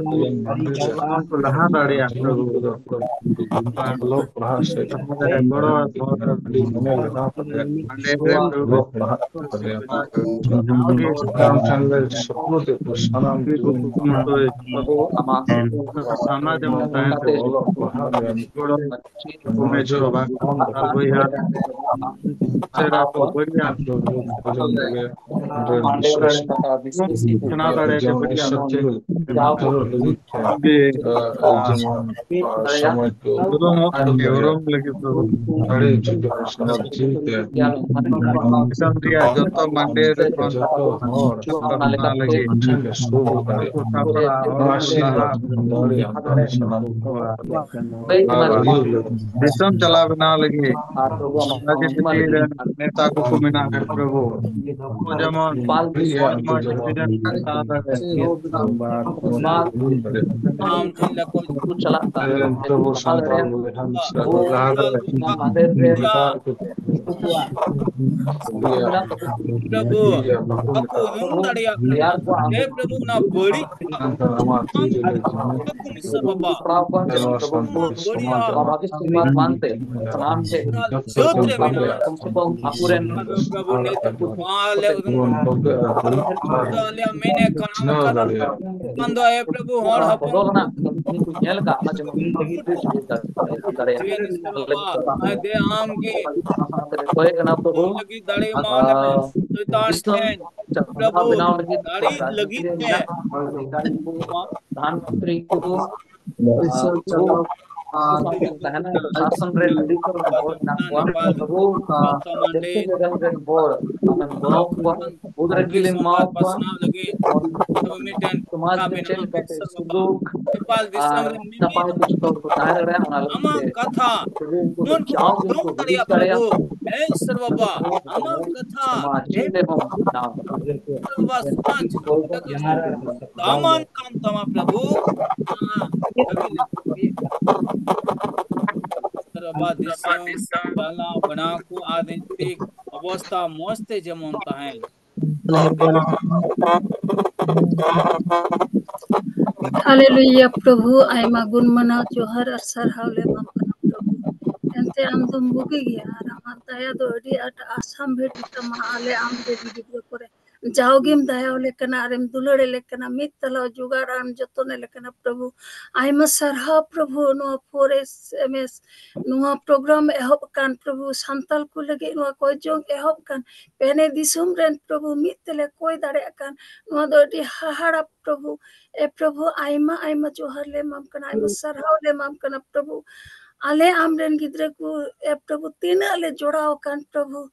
ᱠᱚ ᱞᱟᱦᱟ ᱫᱟᱲᱮᱭᱟᱜ ᱛᱟᱵᱚᱱᱟ᱾ ᱚᱞᱚᱜ ᱯᱟᱲᱦᱟᱜ ᱥᱮᱫ ᱜᱚᱲᱚ ᱥᱚᱦᱚᱫ ᱟᱹᱰᱤ ᱢᱚᱱᱮ ᱞᱟᱜᱟᱣ ᱠᱟᱛᱮ ᱢᱟᱱᱰᱮᱨ ᱨᱮᱱ ᱚᱞᱚᱜ ᱯᱟᱲᱦᱟᱜ ᱠᱟᱱ ᱛᱟᱞᱮᱭᱟ᱾ ᱟᱢ ᱴᱷᱮᱱ ᱞᱮ ᱥᱚᱯᱱᱚ ᱛᱮ ᱥᱟᱱᱟᱢ ᱡᱩᱣᱟᱹᱱ ᱠᱚ ᱥᱟᱱᱟ ᱡᱮᱢᱚᱱ ᱛᱟᱦᱮᱱ ᱛᱟᱵᱚᱱ᱾ ᱚᱞᱚᱜ ᱯᱟᱲᱦᱟᱜ ᱨᱮ ᱢᱮᱡᱚ ᱵᱟᱵᱟ ᱟᱨ ᱵᱚᱭᱦᱟ ᱥᱮᱨᱟ ᱠᱚ ᱵᱟᱹᱲᱤᱡ ᱟᱜ ᱥᱮᱬᱟ ᱫᱟᱲᱮ ᱟᱠᱚ ᱵᱟᱹᱲᱤᱡ ᱟᱜ ᱡᱮ ᱡᱮᱢᱚᱱ ᱥᱚᱢᱚᱭ ᱠᱚ ᱩᱨᱩᱢᱚᱜ ᱞᱟᱹᱜᱤᱫ ᱩᱨᱩᱢ ᱞᱟᱹᱜᱤᱫ ᱫᱚ ᱟᱹᱰᱤ ᱡᱩᱫᱟᱹ ᱥᱚᱢᱟᱡᱽ ᱪᱤᱱᱛᱟᱹ ᱫᱤᱥᱚᱢ ᱨᱮᱭᱟᱜ ᱡᱚᱛᱚ ᱢᱟᱱᱰᱮᱨ ᱠᱷᱚᱱ ᱡᱚᱛᱚ ᱦᱚᱲ ᱚᱱᱟ ᱞᱟᱹᱜᱤᱫ ᱥᱟᱯᱲᱟᱣ ᱦᱚᱲ ᱠᱚ ᱞᱟᱦᱟ ᱫᱤᱥᱚᱢ ᱪᱟᱞᱟᱣ ᱵᱮᱱᱟᱣ ᱞᱟᱹᱜᱤᱫ ᱨᱟᱡᱽᱱᱤᱛᱤ ᱨᱮᱱ ᱱᱮᱛᱟ ᱠᱚᱠᱚ ᱢᱮᱱᱟᱜ ᱠᱚᱣᱟ ᱯᱨᱚᱵᱷᱩ, ᱩᱱᱠᱩ ᱡᱮᱢᱚᱱ ᱢᱚᱡᱽ ᱢᱚᱡᱽ decision ᱠᱚ ᱦᱟᱛᱟᱣ ᱫᱟᱲᱮᱭᱟᱜᱼᱟ᱾ ᱟᱢ ᱴᱷᱮᱱ ᱞᱮ ᱠᱚᱭ ᱠᱚ ᱪᱟᱞᱟᱜ ᱠᱟᱱ ᱯᱨᱚᱵᱷᱩ ᱥᱟᱱᱛᱟᱲ ᱵᱚᱭᱦᱟ ᱢᱤᱥᱨᱟ ᱠᱚ ᱞᱟᱦᱟ ᱫᱟᱲᱮᱭᱟᱜᱼᱟ᱾ ᱯᱨᱚᱵᱷᱩ, ᱵᱟᱠᱚ ᱩᱨᱩᱢ ᱫᱟᱲᱮᱭᱟᱜ ᱠᱟᱱᱟ᱾ ᱦᱮ ᱯᱨᱚᱵᱷᱩ, ᱚᱱᱟ ᱵᱟᱹᱲᱤᱡ ᱟᱢ ᱠᱚ ᱢᱤᱥᱨᱟ ᱵᱟᱵᱟ, ᱚᱱᱟ ᱵᱟᱹᱲᱤᱡ ᱟᱢ ᱥᱟᱱᱟᱢ ᱴᱷᱮᱱ ᱡᱟᱹᱛ ᱨᱮ ᱢᱮᱱᱟᱜ ᱠᱚᱣᱟ᱾ ᱯᱨᱚᱵᱷᱩ, ᱱᱤᱛ ᱠᱚ ᱵᱟᱝ ᱞᱮ ᱩᱨᱩᱢ ᱠᱚᱣᱟ᱾ ᱟᱞᱮᱭᱟᱜ ᱢᱮᱱᱮᱫ ᱠᱟᱱᱟ, ᱚᱱᱠᱟ ᱫᱚ ᱵᱟᱝ ᱫᱚ, ᱮ ᱯᱨᱚᱵᱷᱩ, ᱦᱚᱲ ᱦᱚᱯᱚᱱ ᱠᱚ ᱧᱮᱞ ᱠᱟᱜ ᱚᱱᱟ ᱡᱮᱢᱚᱱ ᱡᱤᱣᱮᱱ ᱤᱥᱚᱨ ᱵᱟᱵᱟ, ᱟᱭ ᱫᱮ ᱟᱢ ᱜᱮ ᱠᱚᱭ ᱠᱟᱱᱟ ᱯᱨᱚᱵᱷᱩ, ᱞᱟᱹᱜᱤᱫ ᱫᱟᱲᱮ ᱮᱢᱟ ᱞᱮ ᱢᱮ᱾ ᱥᱚᱭᱛᱟᱱ ᱴᱷᱮᱱ ᱯᱨᱚᱵᱷᱩ, ᱵᱮᱱᱟᱣ ᱞᱟᱹᱜᱤᱫ ᱫᱟᱲᱮ ᱞᱟᱹᱜᱤᱫ ᱛᱮ ᱯᱨᱚᱫᱷᱟᱱ ᱢᱚᱱᱛᱨᱤ ᱠᱚ, ᱫᱤᱥᱚᱢ ᱪᱟᱞᱟᱣ ᱟᱨ ᱛᱟᱦᱮᱱᱟ, ᱥᱟᱥᱚᱱ ᱨᱮ ᱟᱹᱰᱤ ᱩᱛᱟᱹᱨ ᱦᱚᱲ ᱢᱮᱱᱟᱜ ᱠᱚᱣᱟ᱾ ᱟᱵᱚ ᱡᱚᱛᱚ level ᱨᱮᱱ ᱦᱚᱲ ᱟᱢᱮᱢ ᱜᱚᱲᱚ ᱠᱚᱣᱟ, ᱵᱩᱫᱷ ᱨᱮ ᱠᱤᱞᱤᱢ ᱮᱢᱟ ᱠᱚᱣᱟ᱾ ᱢᱤᱫᱴᱮᱱ ᱥᱚᱢᱟᱡᱽ ᱨᱮ ᱪᱮᱫ ᱞᱮᱠᱟᱛᱮ ᱥᱩᱞᱩᱠ ᱟᱨ ᱱᱟᱯᱟᱭ ᱛᱮ ᱡᱚᱛᱚ ᱦᱚᱲ ᱠᱚ ᱛᱟᱦᱮᱸ ᱫᱟᱲᱮᱭᱟᱜᱼᱟ, ᱚᱱᱟ ᱞᱟᱹᱜᱤᱫ ᱛᱮ ᱠᱟᱛᱷᱟ ᱩᱱᱠᱩ ᱫᱚ ᱡᱟᱣ ᱜᱮ ᱠᱚ ᱦᱩᱫᱤᱥ ᱫᱟᱲᱮᱭᱟᱜᱼᱟ᱾ ᱯᱨᱚᱵᱷᱩ, ᱦᱮ ᱤᱥᱚᱨ ᱵᱟᱵᱟ, ᱟᱢᱟᱜ ᱠᱟᱛᱷᱟ ᱥᱚᱢᱟᱡᱽ ᱪᱮᱫ ᱞᱮᱠᱟ ᱵᱮᱱᱟᱣ ᱠᱟᱫᱟ? ᱥᱚᱢᱟᱡᱽ ᱫᱟᱢᱟᱱ ᱠᱟᱱ ᱛᱟᱢᱟ ᱯᱨᱚᱵᱷᱩ, ᱵᱟᱵᱟ ᱫᱤᱥᱚᱢ ᱪᱟᱞᱟᱣ ᱵᱮᱱᱟᱣ ᱠᱚ ᱟᱨ ᱱᱤᱛᱤ ᱚᱵᱚᱥᱛᱟ ᱢᱚᱡᱽ ᱛᱮ ᱡᱮᱢᱚᱱ ᱛᱟᱦᱮᱱ᱾ ᱦᱟᱞᱮᱞᱩᱭᱟ ᱯᱨᱚᱵᱷᱩ, ᱟᱭᱢᱟ ᱜᱩᱱ ᱢᱟᱱᱟᱣ ᱡᱚᱦᱟᱨ ᱟᱨ ᱥᱟᱨᱦᱟᱣ ᱞᱮ ᱮᱢᱟᱢ ᱠᱟᱱᱟ ᱯᱨᱚᱵᱷᱩ᱾ ᱮᱱᱛᱮ ᱟᱢ ᱫᱚᱢ ᱵᱩᱜᱤ ᱜᱮᱭᱟ ᱟᱨ ᱟᱢᱟᱜ ᱫᱟᱭᱟ ᱫᱚ ᱟᱹᱰᱤ ᱟᱸᱴ ᱟᱥᱟᱢ ᱵᱷᱮᱰ ᱜᱮᱛᱟᱢᱟ ᱟᱞᱮ ᱟᱢ ᱨᱮ ᱜᱤᱫᱽᱨᱟᱹ ᱠᱚᱨᱮ᱾ ᱡᱟᱣᱜᱮᱢ ᱫᱟᱭᱟ ᱟᱞᱮ ᱠᱟᱱᱟ ᱟᱨᱮᱢ ᱫᱩᱞᱟᱹᱲ ᱟᱞᱮ ᱠᱟᱱᱟ, ᱢᱤᱫ ᱛᱟᱞᱟ ᱡᱚᱜᱟᱲ ᱟᱨᱮᱢ ᱡᱚᱛᱚᱱ ᱟᱞᱮ ᱠᱟᱱᱟ ᱯᱨᱚᱵᱷᱩ᱾ ᱟᱭᱢᱟ ᱥᱟᱨᱦᱟᱣ ᱯᱨᱚᱵᱷᱩ, ᱱᱚᱣᱟ ᱯᱷᱳᱨ ᱮᱥ ᱮᱢ ᱮᱥ ᱱᱚᱣᱟ ᱯᱨᱳᱜᱨᱟᱢ ᱮᱦᱚᱵ ᱟᱠᱟᱱ ᱯᱨᱚᱵᱷᱩ, ᱥᱟᱱᱛᱟᱞ ᱠᱚ ᱞᱟᱹᱜᱤᱫ ᱱᱚᱣᱟ ᱠᱚᱭᱡᱚᱝ ᱮᱦᱚᱵ ᱟᱠᱟᱱ, ᱯᱮᱱᱮ ᱫᱤᱥᱚᱢ ᱨᱮᱱ ᱯᱨᱚᱵᱷᱩ ᱢᱤᱫ ᱛᱮᱞᱮ ᱠᱚᱭ ᱫᱟᱲᱮᱭᱟᱜ ᱠᱟᱱ, ᱱᱚᱣᱟ ᱫᱚ ᱟᱹᱰᱤ ᱦᱟᱦᱟᱲᱟ ᱯᱨᱚᱵᱷᱩ᱾ ᱮ ᱯᱨᱚᱵᱷᱩ, ᱟᱭᱢᱟ ᱟᱭᱢᱟ ᱡᱚᱦᱟᱨ ᱞᱮ ᱮᱢᱟᱢ ᱠᱟᱱᱟ, ᱟᱭᱢᱟ ᱥᱟᱨᱦᱟᱣ ᱞᱮ ᱮᱢᱟᱢ ᱠᱟᱱᱟ ᱯᱨᱚᱵᱷᱩ᱾ ᱟᱞᱮ ᱟᱢᱨᱮᱱ ᱜᱤᱫᱽᱨᱟᱹ ᱠᱚ, ᱮ ᱯᱨᱚᱵᱷᱩ, ᱛᱤᱱᱟᱹᱜ ᱞᱮ ᱡᱚᱲᱟᱣ ᱟᱠᱟᱱ ᱯᱨᱚᱵᱷᱩ,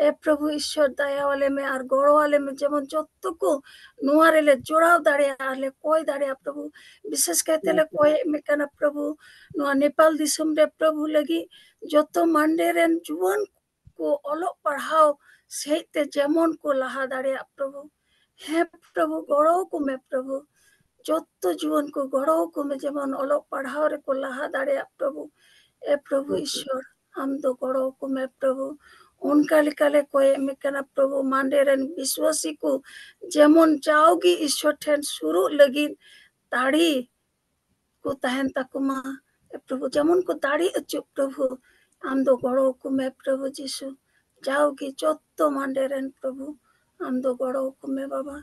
ᱮ ᱯᱨᱚᱵᱷᱩ ᱤᱥᱥᱚᱨ, ᱫᱟᱭᱟ ᱟᱞᱮ ᱢᱮ ᱟᱨ ᱜᱚᱲᱚ ᱟᱞᱮ ᱢᱮ, ᱡᱮᱢᱚᱱ ᱡᱚᱛᱚ ᱠᱚ ᱱᱚᱣᱟ ᱨᱮᱞᱮ ᱡᱚᱲᱟᱣ ᱫᱟᱲᱮᱭᱟᱜᱼᱟ ᱟᱨ ᱞᱮ ᱠᱚᱭ ᱫᱟᱲᱮᱭᱟᱜᱼᱟ ᱯᱨᱚᱵᱷᱩ᱾ ᱵᱤᱥᱮᱥ ᱠᱟᱭᱛᱮ ᱞᱮ ᱠᱚᱭᱮᱫ ᱢᱮ ᱠᱟᱱᱟ ᱯᱨᱚᱵᱷᱩ, ᱱᱚᱣᱟ ᱱᱮᱯᱟᱞ ᱫᱤᱥᱚᱢ ᱨᱮ ᱯᱨᱚᱵᱷᱩ ᱞᱟᱹᱜᱤᱫ ᱡᱚᱛᱚ ᱢᱟᱱᱰᱮ ᱨᱮᱱ ᱡᱩᱣᱟᱹᱱ ᱠᱚ ᱚᱞᱚᱜ ᱯᱟᱲᱦᱟᱣ ᱥᱮᱫ ᱛᱮ ᱡᱮᱢᱚᱱ ᱠᱚ ᱞᱟᱦᱟ ᱫᱟᱲᱮᱭᱟᱜ ᱯᱨᱚᱵᱷᱩ᱾ ᱦᱮᱸ ᱯᱨᱚᱵᱷᱩ, ᱜᱚᱲᱚ ᱟᱠᱚ ᱢᱮ ᱯᱨᱚᱵᱷᱩ, ᱡᱚᱛᱚ ᱡᱩᱣᱟᱹᱱ ᱠᱚ ᱜᱚᱲᱚ ᱟᱠᱚ ᱢᱮ, ᱡᱮᱢᱚᱱ ᱚᱞᱚᱜ ᱯᱟᱲᱦᱟᱣ ᱨᱮᱠᱚ ᱞᱟᱦᱟ ᱫᱟᱲᱮᱭᱟᱜ ᱯᱨᱚᱵᱷᱩ᱾ ᱮ ᱯᱨᱚᱵᱷᱩ ᱤᱥᱥᱚᱨ, ᱟᱢ ᱫᱚ ᱜᱚᱲᱚ ᱟᱠᱚ ᱢᱮ ᱯᱨᱚᱵᱷᱩ᱾ ᱚᱱᱠᱟ ᱞᱮᱠᱟ ᱞᱮ ᱠᱚᱭᱮᱫ ᱢᱮ ᱠᱟᱱᱟ ᱯᱨᱚᱵᱷᱩ, ᱢᱟᱱᱰᱮ ᱨᱮᱱ ᱵᱤᱥᱣᱟᱥᱤ ᱠᱚ ᱡᱮᱢᱚᱱ ᱡᱟᱣᱜᱮ ᱤᱥᱥᱚᱨ ᱴᱷᱮᱱ ᱥᱩᱨᱩᱜ ᱞᱟᱹᱜᱤᱫ ᱫᱟᱲᱮ ᱠᱚ ᱛᱟᱦᱮᱱ ᱛᱟᱠᱚ ᱢᱟ᱾ ᱮ ᱯᱨᱚᱵᱷᱩ, ᱡᱮᱢᱚᱱ ᱠᱚ ᱫᱟᱲᱮ ᱦᱚᱪᱚᱜ ᱯᱨᱚᱵᱷᱩ, ᱟᱢ ᱫᱚ ᱜᱚᱲᱚ ᱟᱠᱚ ᱢᱮ ᱯᱨᱚᱵᱷᱩ ᱡᱤᱥᱩ᱾ ᱡᱟᱣᱜᱮ ᱡᱚᱛᱚ ᱢᱟᱱᱰᱮ ᱨᱮᱱ ᱯᱨᱚᱵᱷᱩ, ᱟᱢ ᱫᱚ ᱜᱚᱲᱚ ᱟᱠᱚ ᱢᱮ ᱵᱟᱵᱟ᱾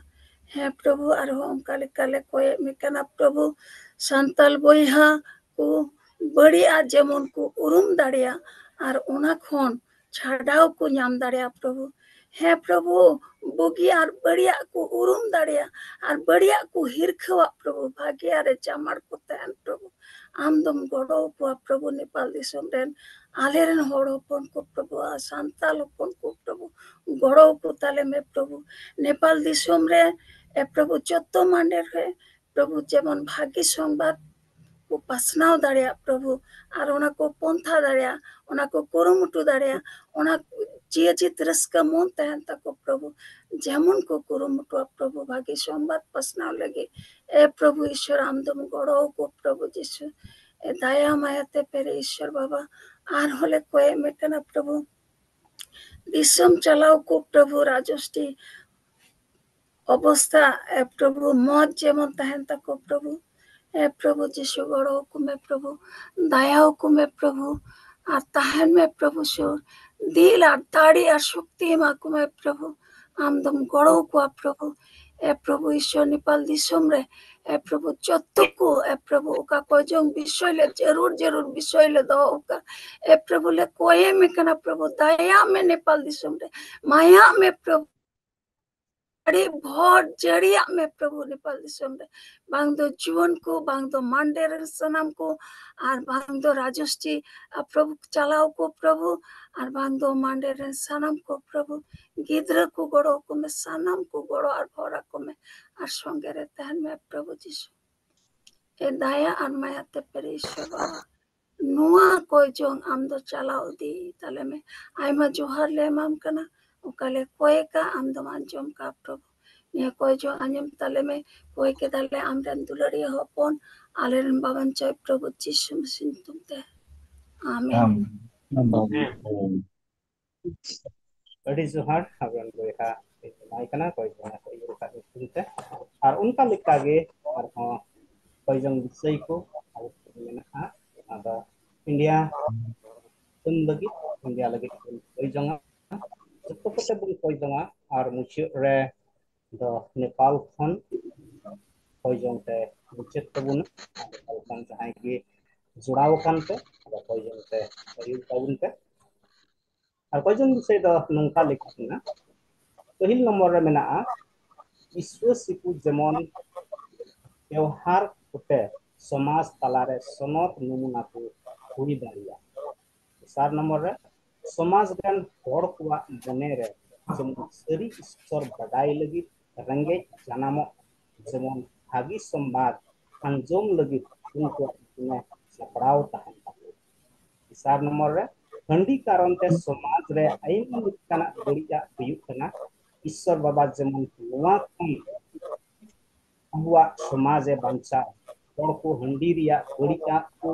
ᱦᱮᱸ ᱯᱨᱚᱵᱷᱩ, ᱟᱨᱦᱚᱸ ᱚᱱᱠᱟ ᱞᱮᱠᱟ ᱞᱮ ᱠᱚᱭᱮᱫ ᱢᱮ ᱠᱟᱱᱟ ᱯᱨᱚᱵᱷᱩ, ᱥᱟᱱᱛᱟᱞ ᱵᱚᱭᱦᱟ ᱠᱚ ᱵᱟᱹᱲᱤᱡᱼᱟ ᱡᱮᱢᱚᱱ ᱠᱚ ᱩᱨᱩᱢ ᱫᱟᱲᱮᱭᱟᱜ ᱟᱨ ᱚᱱᱟ ᱠᱷᱚᱱ ᱪᱷᱟᱰᱟᱣ ᱠᱚ ᱧᱟᱢ ᱫᱟᱲᱮᱭᱟᱜᱼᱟ ᱯᱨᱚᱵᱷᱩ᱾ ᱦᱮᱸ ᱯᱨᱚᱵᱷᱩ, ᱵᱩᱜᱤ ᱟᱨ ᱵᱟᱹᱲᱤᱡᱟᱜ ᱠᱚ ᱩᱨᱩᱢ ᱫᱟᱲᱮᱭᱟᱜ ᱟᱨ ᱵᱟᱹᱲᱤᱡᱟᱜ ᱠᱚ ᱦᱤᱨᱠᱷᱟᱹᱣᱟᱜ ᱯᱨᱚᱵᱷᱩ, ᱵᱷᱟᱜᱮᱭᱟᱜ ᱨᱮ ᱪᱟᱢᱟᱲ ᱠᱚ ᱛᱟᱦᱮᱱ ᱯᱨᱚᱵᱷᱩ᱾ ᱟᱢ ᱫᱚᱢ ᱜᱚᱲᱚ ᱟᱠᱚᱣᱟ ᱯᱨᱚᱵᱷᱩ, ᱱᱮᱯᱟᱞ ᱫᱤᱥᱚᱢ ᱨᱮᱱ ᱟᱞᱮ ᱨᱮᱱ ᱦᱚᱲ ᱦᱚᱯᱚᱱ ᱠᱚ ᱯᱨᱚᱵᱷᱩ, ᱟᱨ ᱥᱟᱱᱛᱟᱞ ᱦᱚᱯᱚᱱ ᱠᱚ ᱯᱨᱚᱵᱷᱩ, ᱜᱚᱲᱚ ᱟᱠᱚ ᱛᱟᱞᱮ ᱢᱮ ᱯᱨᱚᱵᱷᱩ᱾ ᱱᱮᱯᱟᱞ ᱫᱤᱥᱚᱢ ᱨᱮ ᱮ ᱯᱨᱚᱵᱷᱩ, ᱡᱚᱛᱚ ᱢᱟᱱᱰᱮ ᱨᱮ ᱯᱨᱚᱵᱷᱩ ᱡᱮᱢᱚᱱ ᱵᱷᱟᱹᱜᱤ ᱥᱚᱝᱵᱟᱫ ᱠᱚ ᱯᱟᱥᱱᱟᱣ ᱫᱟᱲᱮᱭᱟᱜ ᱯᱨᱚᱵᱷᱩ, ᱟᱨ ᱚᱱᱟ ᱠᱚ ᱯᱚᱱᱛᱷᱟ ᱫᱟᱲᱮᱭᱟᱜ, ᱚᱱᱟ ᱠᱚ ᱠᱩᱨᱩᱢᱩᱴᱩ ᱫᱟᱲᱮᱭᱟᱜ, ᱚᱱᱟ ᱡᱤᱭᱟᱹ ᱡᱤᱛ ᱨᱟᱹᱥᱠᱟᱹ ᱢᱚᱱ ᱛᱟᱦᱮᱱ ᱛᱟᱠᱚ ᱯᱨᱚᱵᱷᱩ, ᱡᱮᱢᱚᱱ ᱠᱚ ᱠᱩᱨᱩᱢᱩᱴᱩᱣᱟ ᱯᱨᱚᱵᱷᱩ ᱵᱷᱟᱹᱜᱤ ᱥᱚᱝᱵᱟᱫ ᱯᱟᱥᱱᱟᱣ ᱞᱟᱹᱜᱤᱫ᱾ ᱮ ᱯᱨᱚᱵᱷᱩ ᱤᱥᱥᱚᱨ, ᱟᱢ ᱫᱚᱢ ᱜᱚᱲᱚ ᱟᱠᱚ ᱯᱨᱚᱵᱷᱩ ᱡᱤᱥᱩ᱾ ᱮ ᱫᱟᱭᱟ ᱢᱟᱭᱟ ᱛᱮ ᱯᱮᱨᱮᱡ ᱤᱥᱥᱚᱨ ᱵᱟᱵᱟ, ᱟᱨᱦᱚᱸ ᱞᱮ ᱠᱚᱭᱮᱜ ᱢᱮ ᱠᱟᱱᱟ ᱯᱨᱚᱵᱷᱩ, ᱫᱤᱥᱚᱢ ᱪᱟᱞᱟᱣ ᱠᱚ ᱯᱨᱚᱵᱷᱩ ᱨᱟᱡᱚᱥᱴᱤ ᱚᱵᱚᱥᱛᱷᱟ, ᱮ ᱯᱨᱚᱵᱷᱩ, ᱢᱚᱡᱽ ᱡᱮᱢᱚᱱ ᱛᱟᱦᱮᱱ ᱛᱟᱠᱚ ᱯᱨᱚᱵᱷᱩ᱾ ᱮ ᱯᱨᱚᱵᱷᱩ ᱡᱤᱥᱩ, ᱜᱚᱲᱚ ᱟᱠᱚ ᱢᱮ ᱯᱨᱚᱵᱷᱩ, ᱫᱟᱭᱟ ᱟᱠᱚ ᱢᱮ ᱯᱨᱚᱵᱷᱩ, ᱟᱨ ᱛᱟᱦᱮᱱ ᱢᱮ ᱯᱨᱚᱵᱷᱩ ᱥᱩᱨ᱾ ᱫᱤᱞ ᱟᱨ ᱫᱟᱲᱮ ᱟᱨ ᱥᱚᱠᱛᱤ ᱮᱢᱟ ᱠᱚ ᱢᱮ ᱯᱨᱚᱵᱷᱩ, ᱟᱢ ᱫᱚᱢ ᱜᱚᱲᱚ ᱟᱠᱚᱣᱟ ᱯᱨᱚᱵᱷᱩ᱾ ᱮ ᱯᱨᱚᱵᱷᱩ ᱤᱥᱚᱨ, ᱱᱮᱯᱟᱞ ᱫᱤᱥᱚᱢ ᱨᱮ ᱮ ᱯᱨᱚᱵᱷᱩ ᱡᱚᱛᱚ ᱠᱚ ᱮ ᱯᱨᱚᱵᱷᱩ ᱚᱠᱟ ᱠᱚ ᱡᱚᱝ ᱵᱤᱥᱚᱭ ᱞᱮ ᱡᱟᱹᱨᱩᱲ ᱡᱟᱹᱨᱩᱲ ᱵᱤᱥᱚᱭ ᱞᱮ ᱫᱚᱦᱚ ᱟᱠᱟᱫ ᱮ ᱯᱨᱚᱵᱷᱩ ᱞᱮ ᱠᱚᱭᱮ ᱢᱮ ᱠᱟᱱᱟ ᱯᱨᱚᱵᱷᱩ, ᱫᱟᱭᱟ ᱢᱮ ᱱᱮᱯᱟᱞ ᱫᱤᱥᱚᱢ ᱨᱮ, ᱢᱟᱭᱟ ᱢᱮ ᱯᱨᱚᱵᱷᱩ᱾ ᱟᱹᱰᱤ ᱵᱷᱚᱨ ᱡᱟᱹᱲᱤᱭᱟᱜ ᱢᱮ ᱯᱨᱚᱵᱷᱩ ᱱᱮᱯᱟᱞ ᱫᱤᱥᱚᱢ ᱨᱮ, ᱵᱟᱝ ᱫᱚ ᱡᱩᱣᱟᱹᱱ ᱠᱚ, ᱵᱟᱝ ᱫᱚ ᱢᱟᱱᱰᱮ ᱨᱮᱱ ᱥᱟᱱᱟᱢ ᱠᱚ, ᱟᱨ ᱵᱟᱝ ᱫᱚ ᱨᱟᱡᱚᱥᱴᱤ ᱟᱨ ᱯᱨᱚᱵᱷᱩ ᱪᱟᱞᱟᱣ ᱠᱚ ᱯᱨᱚᱵᱷᱩ, ᱟᱨ ᱵᱟᱝ ᱫᱚ ᱢᱟᱱᱰᱮ ᱨᱮᱱ ᱥᱟᱱᱟᱢ ᱠᱚ ᱯᱨᱚᱵᱷᱩ, ᱜᱤᱫᱽᱨᱟᱹ ᱠᱚ ᱜᱚᱲᱚ ᱟᱠᱚ ᱢᱮ, ᱥᱟᱱᱟᱢ ᱠᱚ ᱜᱚᱲᱚ ᱟᱨ ᱵᱷᱚᱨ ᱟᱠᱚ ᱢᱮ, ᱟᱨ ᱥᱚᱸᱜᱮ ᱨᱮ ᱛᱟᱦᱮᱱ ᱢᱮ ᱯᱨᱚᱵᱷᱩ ᱡᱤᱥᱩ᱾ ᱮ ᱫᱟᱭᱟ ᱟᱨ ᱢᱟᱭᱟ ᱛᱮ ᱯᱮᱨᱮᱡ ᱤᱥᱚᱨ ᱵᱟᱵᱟ, ᱱᱚᱣᱟ ᱠᱚᱭ ᱡᱚᱝ ᱟᱢ ᱫᱚ ᱪᱟᱞᱟᱣ ᱤᱫᱤ ᱛᱟᱞᱮ ᱢᱮ᱾ ᱟᱭᱢᱟ ᱡᱚᱦᱟᱨ ᱞᱮ ᱮᱢᱟᱢ ᱠᱟᱱᱟ, ᱚᱠᱟ ᱞᱮ ᱠᱚᱭ ᱠᱟᱜ ᱟᱢ ᱫᱚᱢ ᱟᱸᱡᱚᱢ ᱠᱟᱜ ᱯᱨᱚᱵᱷᱩ᱾ ᱱᱤᱭᱟᱹ ᱠᱚᱭ ᱡᱚᱝ ᱟᱸᱡᱚᱢ ᱛᱟᱞᱮ ᱢᱮ, ᱠᱚᱭ ᱠᱮᱫᱟᱞᱮ ᱟᱢ ᱨᱮᱱ ᱫᱩᱞᱟᱹᱲᱤᱭᱟᱹ ᱦᱚᱯᱚᱱ, ᱟᱞᱮ ᱨᱮᱱ ᱵᱟᱵᱟᱱ ᱪᱚᱭ ᱯᱨᱚᱵᱷᱩ ᱡᱤᱥᱩ ᱢᱟᱥᱤ ᱧᱩᱛᱩᱢ ᱛᱮ᱾ ᱟᱢᱮᱱ᱾ ᱟᱹᱰᱤ ᱡᱚᱦᱟᱨ ᱟᱵᱮᱱ ᱵᱚᱭᱦᱟ ᱮᱢᱟᱭ ᱠᱟᱱᱟ ᱠᱚᱭ ᱡᱚᱝ ᱟᱜ ᱧᱩᱛᱩᱢ ᱛᱮ᱾ ᱟᱨ ᱚᱱᱠᱟ ᱞᱮᱠᱟᱜᱮ ᱟᱨᱦᱚᱸ ᱠᱚᱭ ᱡᱚᱝ ᱵᱤᱥᱚᱭ ᱠᱚ ᱢᱮᱱᱟᱜᱼᱟ᱾ ᱟᱫᱚ ᱤᱱᱰᱤᱭᱟ ᱫᱤᱥᱚᱢ ᱞᱟᱹᱜᱤᱫ, ᱤᱱᱰᱤᱭᱟ ᱞᱟᱹᱜᱤᱫ ᱵᱚᱱ ᱠᱚᱭ ᱡᱚᱝᱟ, ᱡᱚᱛᱚ ᱠᱚᱛᱮ ᱵᱚᱱ ᱠᱚᱭ ᱡᱚᱝᱟ᱾ ᱟᱨ ᱢᱩᱪᱟᱹᱫ ᱨᱮ ᱫᱚ ᱱᱮᱯᱟᱞ ᱠᱷᱚᱱ ᱠᱚᱭ ᱡᱚᱝ ᱛᱮ ᱢᱩᱪᱟᱹᱫ ᱛᱟᱵᱚᱱᱟ᱾ ᱱᱮᱯᱟᱞ ᱠᱷᱚᱱ ᱡᱟᱦᱟᱸᱭ ᱜᱮ ᱡᱚᱲᱟᱣ ᱟᱠᱟᱱ ᱯᱮ, ᱟᱫᱚ ᱠᱚᱭ ᱡᱚᱝ ᱛᱮ ᱟᱹᱭᱩᱨ ᱛᱟᱵᱚᱱ ᱯᱮ᱾ ᱟᱨ ᱠᱚᱭ ᱡᱚᱝ ᱵᱤᱥᱚᱭ ᱫᱚ ᱱᱚᱝᱠᱟ ᱞᱮᱠᱟ ᱠᱟᱱᱟ᱾ ᱯᱟᱹᱦᱤᱞ ᱱᱚᱢᱵᱚᱨ ᱨᱮ ᱢᱮᱱᱟᱜᱼᱟ, ᱵᱤᱥᱣᱟᱹᱥᱤ ᱠᱚ ᱡᱮᱢᱚᱱ ᱵᱮᱣᱦᱟᱨ ᱠᱚᱛᱮ ᱥᱚᱢᱟᱡᱽ ᱛᱟᱞᱟᱨᱮ ᱥᱚᱱᱚᱛ ᱱᱚᱢᱩᱱᱟ ᱠᱚ ᱦᱩᱭ ᱫᱟᱲᱮᱭᱟᱜᱼᱟ᱾ ᱫᱚᱥᱟᱨ ᱱᱚᱢᱵᱚᱨ ᱨᱮ, ᱥᱚᱢᱟᱡᱽ ᱨᱮᱱ ᱦᱚᱲ ᱠᱚᱣᱟᱜ ᱢᱚᱱᱮ ᱨᱮ ᱡᱮᱢᱚᱱ ᱥᱟᱹᱨᱤ ᱤᱥᱥᱚᱨ ᱵᱟᱰᱟᱭ ᱞᱟᱹᱜᱤᱫ ᱨᱮᱸᱜᱮᱡ ᱡᱟᱱᱟᱢᱚᱜ ᱡᱮᱢᱚᱱ ᱵᱷᱟᱹᱜᱤ ᱥᱚᱢᱵᱟᱫ ᱟᱸᱡᱚᱢ ᱞᱟᱹᱜᱤᱫ ᱩᱱᱠᱩᱣᱟᱜ ᱢᱚᱱᱮ ᱥᱟᱯᱲᱟᱣ ᱛᱟᱦᱮᱱ ᱛᱟᱠᱚ᱾ ᱛᱮᱥᱟᱨ ᱱᱚᱢᱵᱚᱨ ᱨᱮ, ᱦᱟᱺᱰᱤ ᱠᱟᱨᱚᱱ ᱛᱮ ᱥᱚᱢᱟᱡᱽ ᱨᱮ ᱟᱭᱢᱟ ᱞᱮᱠᱟᱱᱟᱜ ᱵᱟᱹᱲᱤᱡᱟᱜ ᱦᱩᱭᱩᱜ ᱠᱟᱱᱟ᱾ ᱤᱥᱥᱚᱨ ᱵᱟᱵᱟ ᱡᱮᱢᱚᱱ ᱱᱚᱣᱟ ᱠᱷᱚᱱ ᱟᱵᱚᱣᱟᱜ ᱥᱚᱢᱟᱡᱽ ᱮ ᱵᱟᱧᱪᱟᱣ, ᱦᱚᱲ ᱠᱚ ᱦᱟᱺᱰᱤ ᱨᱮᱭᱟᱜ ᱵᱟᱹᱲᱤᱡᱟᱜ ᱠᱚ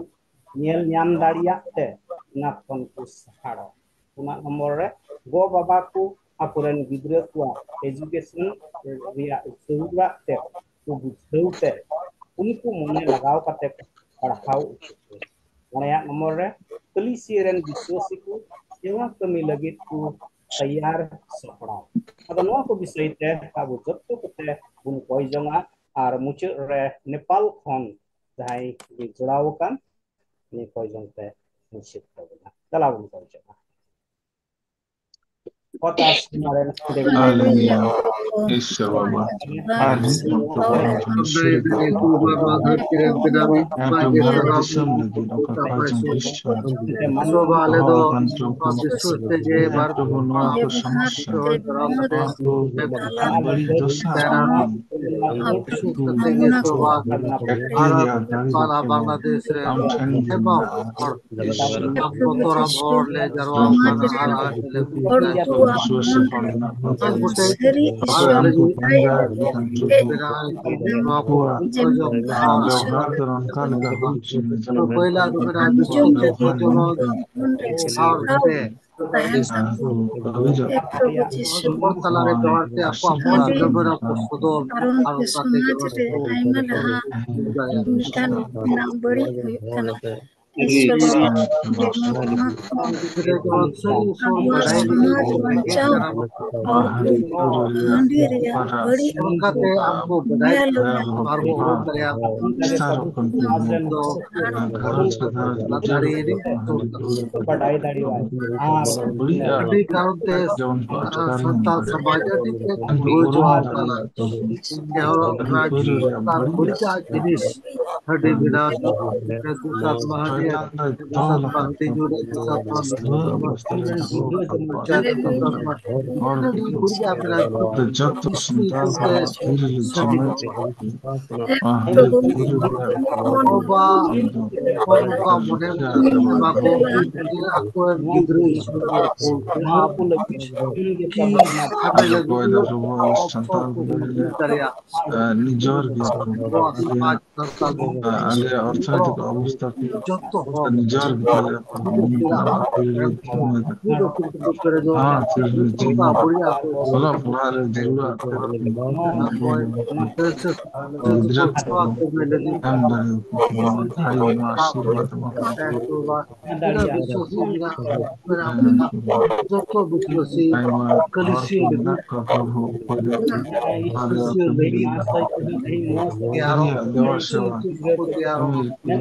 ᱧᱮᱞ ᱧᱟᱢ ᱫᱟᱲᱮᱭᱟᱜ ᱛᱮ ᱚᱱᱟ ᱠᱷᱚᱱ ᱠᱚ ᱥᱟᱦᱟᱲᱟ᱾ ᱯᱩᱱᱟᱜ ᱱᱚᱢᱵᱚᱨ ᱨᱮ, ᱜᱚ ᱵᱟᱵᱟ ᱠᱚ ᱟᱠᱚᱨᱮᱱ ᱜᱤᱫᱽᱨᱟᱹ ᱠᱚᱣᱟᱜ ᱮᱡᱩᱠᱮᱥᱚᱱ ᱨᱮᱭᱟᱜ ᱩᱥᱟᱹᱨᱟᱜ ᱛᱮ ᱠᱚ ᱵᱩᱡᱷᱟᱹᱣ ᱛᱮ ᱩᱱᱠᱩ ᱢᱚᱱᱮ ᱞᱟᱜᱟᱣ ᱠᱟᱛᱮ ᱠᱚ ᱯᱟᱲᱦᱟᱣ ᱩᱪᱤᱛ᱾ ᱢᱚᱬᱮᱭᱟᱜ ᱱᱚᱢᱵᱚᱨ ᱨᱮ ᱠᱷᱟᱹᱞᱤ ᱥᱤᱭᱟᱹ ᱨᱮᱱ ᱵᱤᱥᱣᱟᱹᱥᱤ ᱠᱚ ᱥᱮᱣᱟ ᱠᱟᱹᱢᱤ ᱞᱟᱹᱜᱤᱫ ᱠᱚ ᱛᱮᱭᱟᱨ ᱥᱟᱯᱲᱟᱣ᱾ ᱟᱫᱚ ᱱᱚᱣᱟ ᱠᱚ ᱵᱤᱥᱚᱭ ᱛᱮ ᱟᱵᱚ ᱡᱚᱛᱚ ᱠᱚᱛᱮ ᱵᱚᱱ ᱠᱚᱭ ᱡᱚᱝᱟ᱾ ᱟᱨ ᱢᱩᱪᱟᱹᱫ ᱨᱮ ᱱᱮᱯᱟᱞ ᱠᱷᱚᱱ ᱡᱟᱦᱟᱸᱭ ᱜᱮ ᱡᱚᱲᱟᱣ ᱟᱠᱟᱱ, ᱩᱱᱤ ᱠᱚᱭ ᱡᱚᱝ ᱛᱮ ᱢᱩᱪᱟᱹᱫ ᱛᱟᱵᱚᱱᱟ᱾ ᱪᱟᱞᱟᱣ ᱵᱚᱱ ᱠᱚᱭ ᱡᱚᱝᱟ᱾ ᱠᱚᱛᱟᱥ ᱢᱟᱨᱮᱱ ᱦᱟᱸᱰᱮ ᱢᱮᱱᱟᱜ ᱟᱞᱮᱞᱩᱭᱟ᱾ ᱤᱥᱚᱨ ᱵᱟᱵᱟ, ᱟᱨ ᱱᱤᱛ ᱚᱠᱛᱚ ᱵᱟᱝ ᱠᱟᱱᱟ ᱥᱮ ᱵᱟᱵᱟ, ᱟᱯᱮ ᱵᱷᱟᱨᱚᱛ ᱫᱤᱥᱚᱢ ᱞᱟᱹᱜᱤᱫ ᱚᱠᱟ ᱠᱷᱚᱱ ᱪᱚᱝ ᱤᱥᱚᱨ ᱥᱚᱵᱷᱟ ᱟᱞᱮ ᱫᱚ ᱦᱚᱲ ᱠᱟᱱ ᱪᱚᱝ ᱠᱚ ᱤᱥᱚᱨ ᱛᱮᱜᱮ ᱦᱮᱸ ᱵᱟᱨ ᱯᱨᱚᱵᱷᱩ, ᱱᱚᱣᱟ ᱠᱚ ᱥᱚᱢᱚᱥᱥᱟ, ᱱᱚᱣᱟ ᱠᱚ ᱵᱟᱹᱲᱤᱡ ᱫᱚᱥᱟ ᱠᱷᱚᱱ ᱮᱠᱴᱩ ᱮᱠᱴᱤ ᱨᱮᱭᱟᱜ ᱫᱟᱲᱮ ᱫᱚ ᱠᱮᱵᱚᱞ ᱟᱢ ᱴᱷᱮᱱ ᱜᱮ ᱢᱮᱱᱟᱜᱼᱟ᱾ ᱤᱥᱚᱨ ᱵᱚᱛᱚᱨᱟᱱ ᱦᱚᱲ ᱞᱮ ᱡᱟᱨᱣᱟ ᱟᱠᱟᱱᱟ ᱟᱨ ᱟᱞᱮ ᱦᱚᱲ ᱢᱮᱱᱟᱜ ᱠᱚᱣᱟ᱾ ᱵᱤᱥᱣᱟᱥᱤ ᱦᱚᱲ ᱢᱮᱱᱟᱜ ᱠᱚᱣᱟ᱾ ᱟᱯᱮ ᱩᱱᱠᱩ ᱯᱟᱸᱡᱟ ᱟᱹᱜᱩ ᱠᱟᱱ ᱪᱚ ᱠᱚ᱾ ᱩᱱᱠᱩᱣᱟᱜ ᱵᱮᱣᱦᱟᱨ ᱫᱚ ᱱᱚᱝᱠᱟ ᱞᱮᱠᱟ ᱦᱩᱭ ᱦᱚᱪᱚᱭ ᱢᱮ, ᱡᱮᱢᱚᱱ ᱟᱠᱚᱣᱟᱜ ᱵᱮᱣᱦᱟᱨ ᱫᱚ ᱱᱚᱝᱠᱟ ᱞᱮᱠᱟ ᱦᱩᱭ ᱦᱚᱪᱚᱭ ᱢᱮ᱾ ᱟᱨ ᱩᱱᱠᱩ ᱟᱹᱣᱨᱤ ᱦᱚᱲ ᱛᱟᱞᱟᱨᱮ ᱵᱮᱣᱦᱟᱨ ᱛᱮ ᱟᱠᱚᱣᱟᱜ ᱢᱚᱸᱡᱽ ᱵᱮᱵᱚᱦᱟᱨ ᱠᱚ ᱥᱚᱫᱚᱨ ᱟᱨ ᱚᱱᱠᱟ ᱛᱮᱜᱮ ᱦᱚᱲ ᱠᱚ ᱦᱮᱸ, ᱫᱟᱲᱮᱭᱟᱜᱼᱟ᱾ ᱢᱮᱱᱠᱷᱟᱱ ᱵᱟᱹᱲᱤᱡ ᱦᱩᱭᱩᱜ ᱠᱟᱱᱟ᱾ ᱤᱥᱚᱨ ᱵᱟᱵᱟ ᱡᱮᱢᱚᱱ ᱱᱚᱣᱟ ᱠᱚ ᱟᱵᱚᱣᱟᱜ ᱥᱚᱢᱟᱡᱽ ᱵᱟᱧᱪᱟᱣ ᱦᱚᱲ ᱠᱚ ᱦᱟᱺᱰᱤ ᱨᱮᱭᱟᱜ ᱵᱟᱹᱲᱤᱡ ᱧᱮᱞ ᱨᱮᱭᱟᱜ ᱵᱤᱥᱛᱟᱨ ᱠᱚ ᱫᱚ ᱟᱨ ᱵᱟᱰᱟᱭ ᱫᱟᱲᱮᱭᱟᱜᱼᱟ᱾ ᱟᱨ ᱟᱹᱰᱤ ᱠᱟᱨᱚᱱ ᱛᱮ ᱡᱮᱢᱚᱱ ᱥᱟᱱᱛᱟᱲ ᱥᱚᱢᱟᱡᱽ ᱟᱹᱰᱤ ᱛᱮᱫ ᱰᱩᱵᱟᱹᱣ ᱪᱟᱵᱟᱣ ᱠᱟᱱᱟ᱾ ᱡᱟᱦᱟᱸ ᱵᱟᱹᱲᱤᱡᱟᱜ ᱡᱤᱱᱤᱥ ᱦᱟᱺᱰᱤ ᱵᱮᱱᱟᱣ ᱫᱚ ᱫᱩ ᱥᱟᱛ ᱢᱟᱦᱟ ᱜᱮ ᱫᱩ ᱥᱟᱛ ᱢᱟᱦᱟ ᱦᱟᱺᱰᱤ ᱧᱩ ᱨᱮ ᱫᱩ ᱥᱟᱛ ᱢᱟᱦᱟ ᱦᱚᱲ ᱠᱚ ᱡᱚᱛᱚ ᱥᱟᱱᱛᱟᱲ ᱦᱚᱲ ᱛᱤᱨᱤᱞ ᱡᱩᱢᱤᱫ ᱦᱟᱺᱰᱤ ᱯᱟᱹᱣᱨᱟᱹ ᱨᱮᱭᱟᱜ ᱵᱟᱹᱲᱤᱡ ᱫᱚ ᱱᱚᱝᱠᱟ ᱢᱚᱱᱮ ᱟᱠᱚᱨᱮᱱ ᱜᱤᱫᱽᱨᱟᱹ ᱤᱥᱠᱩᱞ ᱨᱮ ᱠᱩᱞ ᱠᱚᱣᱟ᱾ ᱚᱠᱚᱭ ᱫᱚ ᱟᱵᱚ ᱥᱟᱱᱛᱟᱲ ᱠᱚ ᱞᱟᱹᱜᱤᱫ ᱱᱤᱡᱚᱨ ᱜᱮ ᱥᱟᱱᱛᱟᱲ ᱫᱚ ᱟᱞᱮᱭᱟᱜ ᱚᱨᱛᱷᱚᱱᱳᱭᱛᱤᱠ ᱚᱵᱚᱥᱛᱷᱟ ᱠᱚ ᱡᱚᱛᱚ ᱦᱚᱲ ᱱᱤᱡᱮᱨ ᱜᱮ ᱛᱟᱞᱮᱭᱟ᱾ ᱦᱮᱸ, ᱪᱮᱫ ᱞᱮᱠᱟ ᱪᱮᱫ ᱞᱮᱠᱟ ᱚᱞᱚᱜ ᱯᱟᱲᱦᱟᱜ ᱨᱮ ᱫᱩᱞᱟᱹᱲ ᱟᱛᱮ ᱜᱤᱫᱽᱨᱟᱹ ᱠᱚ ᱮᱢ ᱫᱟᱲᱮᱭᱟᱠᱚ ᱠᱟᱱᱟ᱾ ᱫᱟᱲᱮᱭᱟᱜᱼᱟ᱾ ᱫᱟᱲᱮ ᱱᱚᱣᱟ ᱟᱥᱤᱨᱵᱟᱫᱽ ᱮᱢᱟ ᱠᱚ ᱢᱮ᱾ ᱫᱟᱲᱮᱭᱟᱜᱼᱟ᱾ ᱡᱚᱛᱚ ᱵᱤᱥᱣᱟᱥᱤ ᱟᱭᱢᱟ ᱦᱚᱲ ᱠᱚ ᱢᱮᱱᱟᱜ ᱠᱚᱣᱟ, ᱯᱨᱚᱵᱷᱩ, ᱚᱠᱚᱭ ᱫᱚ ᱤᱥᱚᱨ ᱞᱟᱹᱜᱤᱫ ᱟᱨᱚ ᱫᱮᱵᱟ ᱥᱮᱵᱟ ᱠᱟᱹᱢᱤ ᱠᱚ ᱤᱭᱟᱹ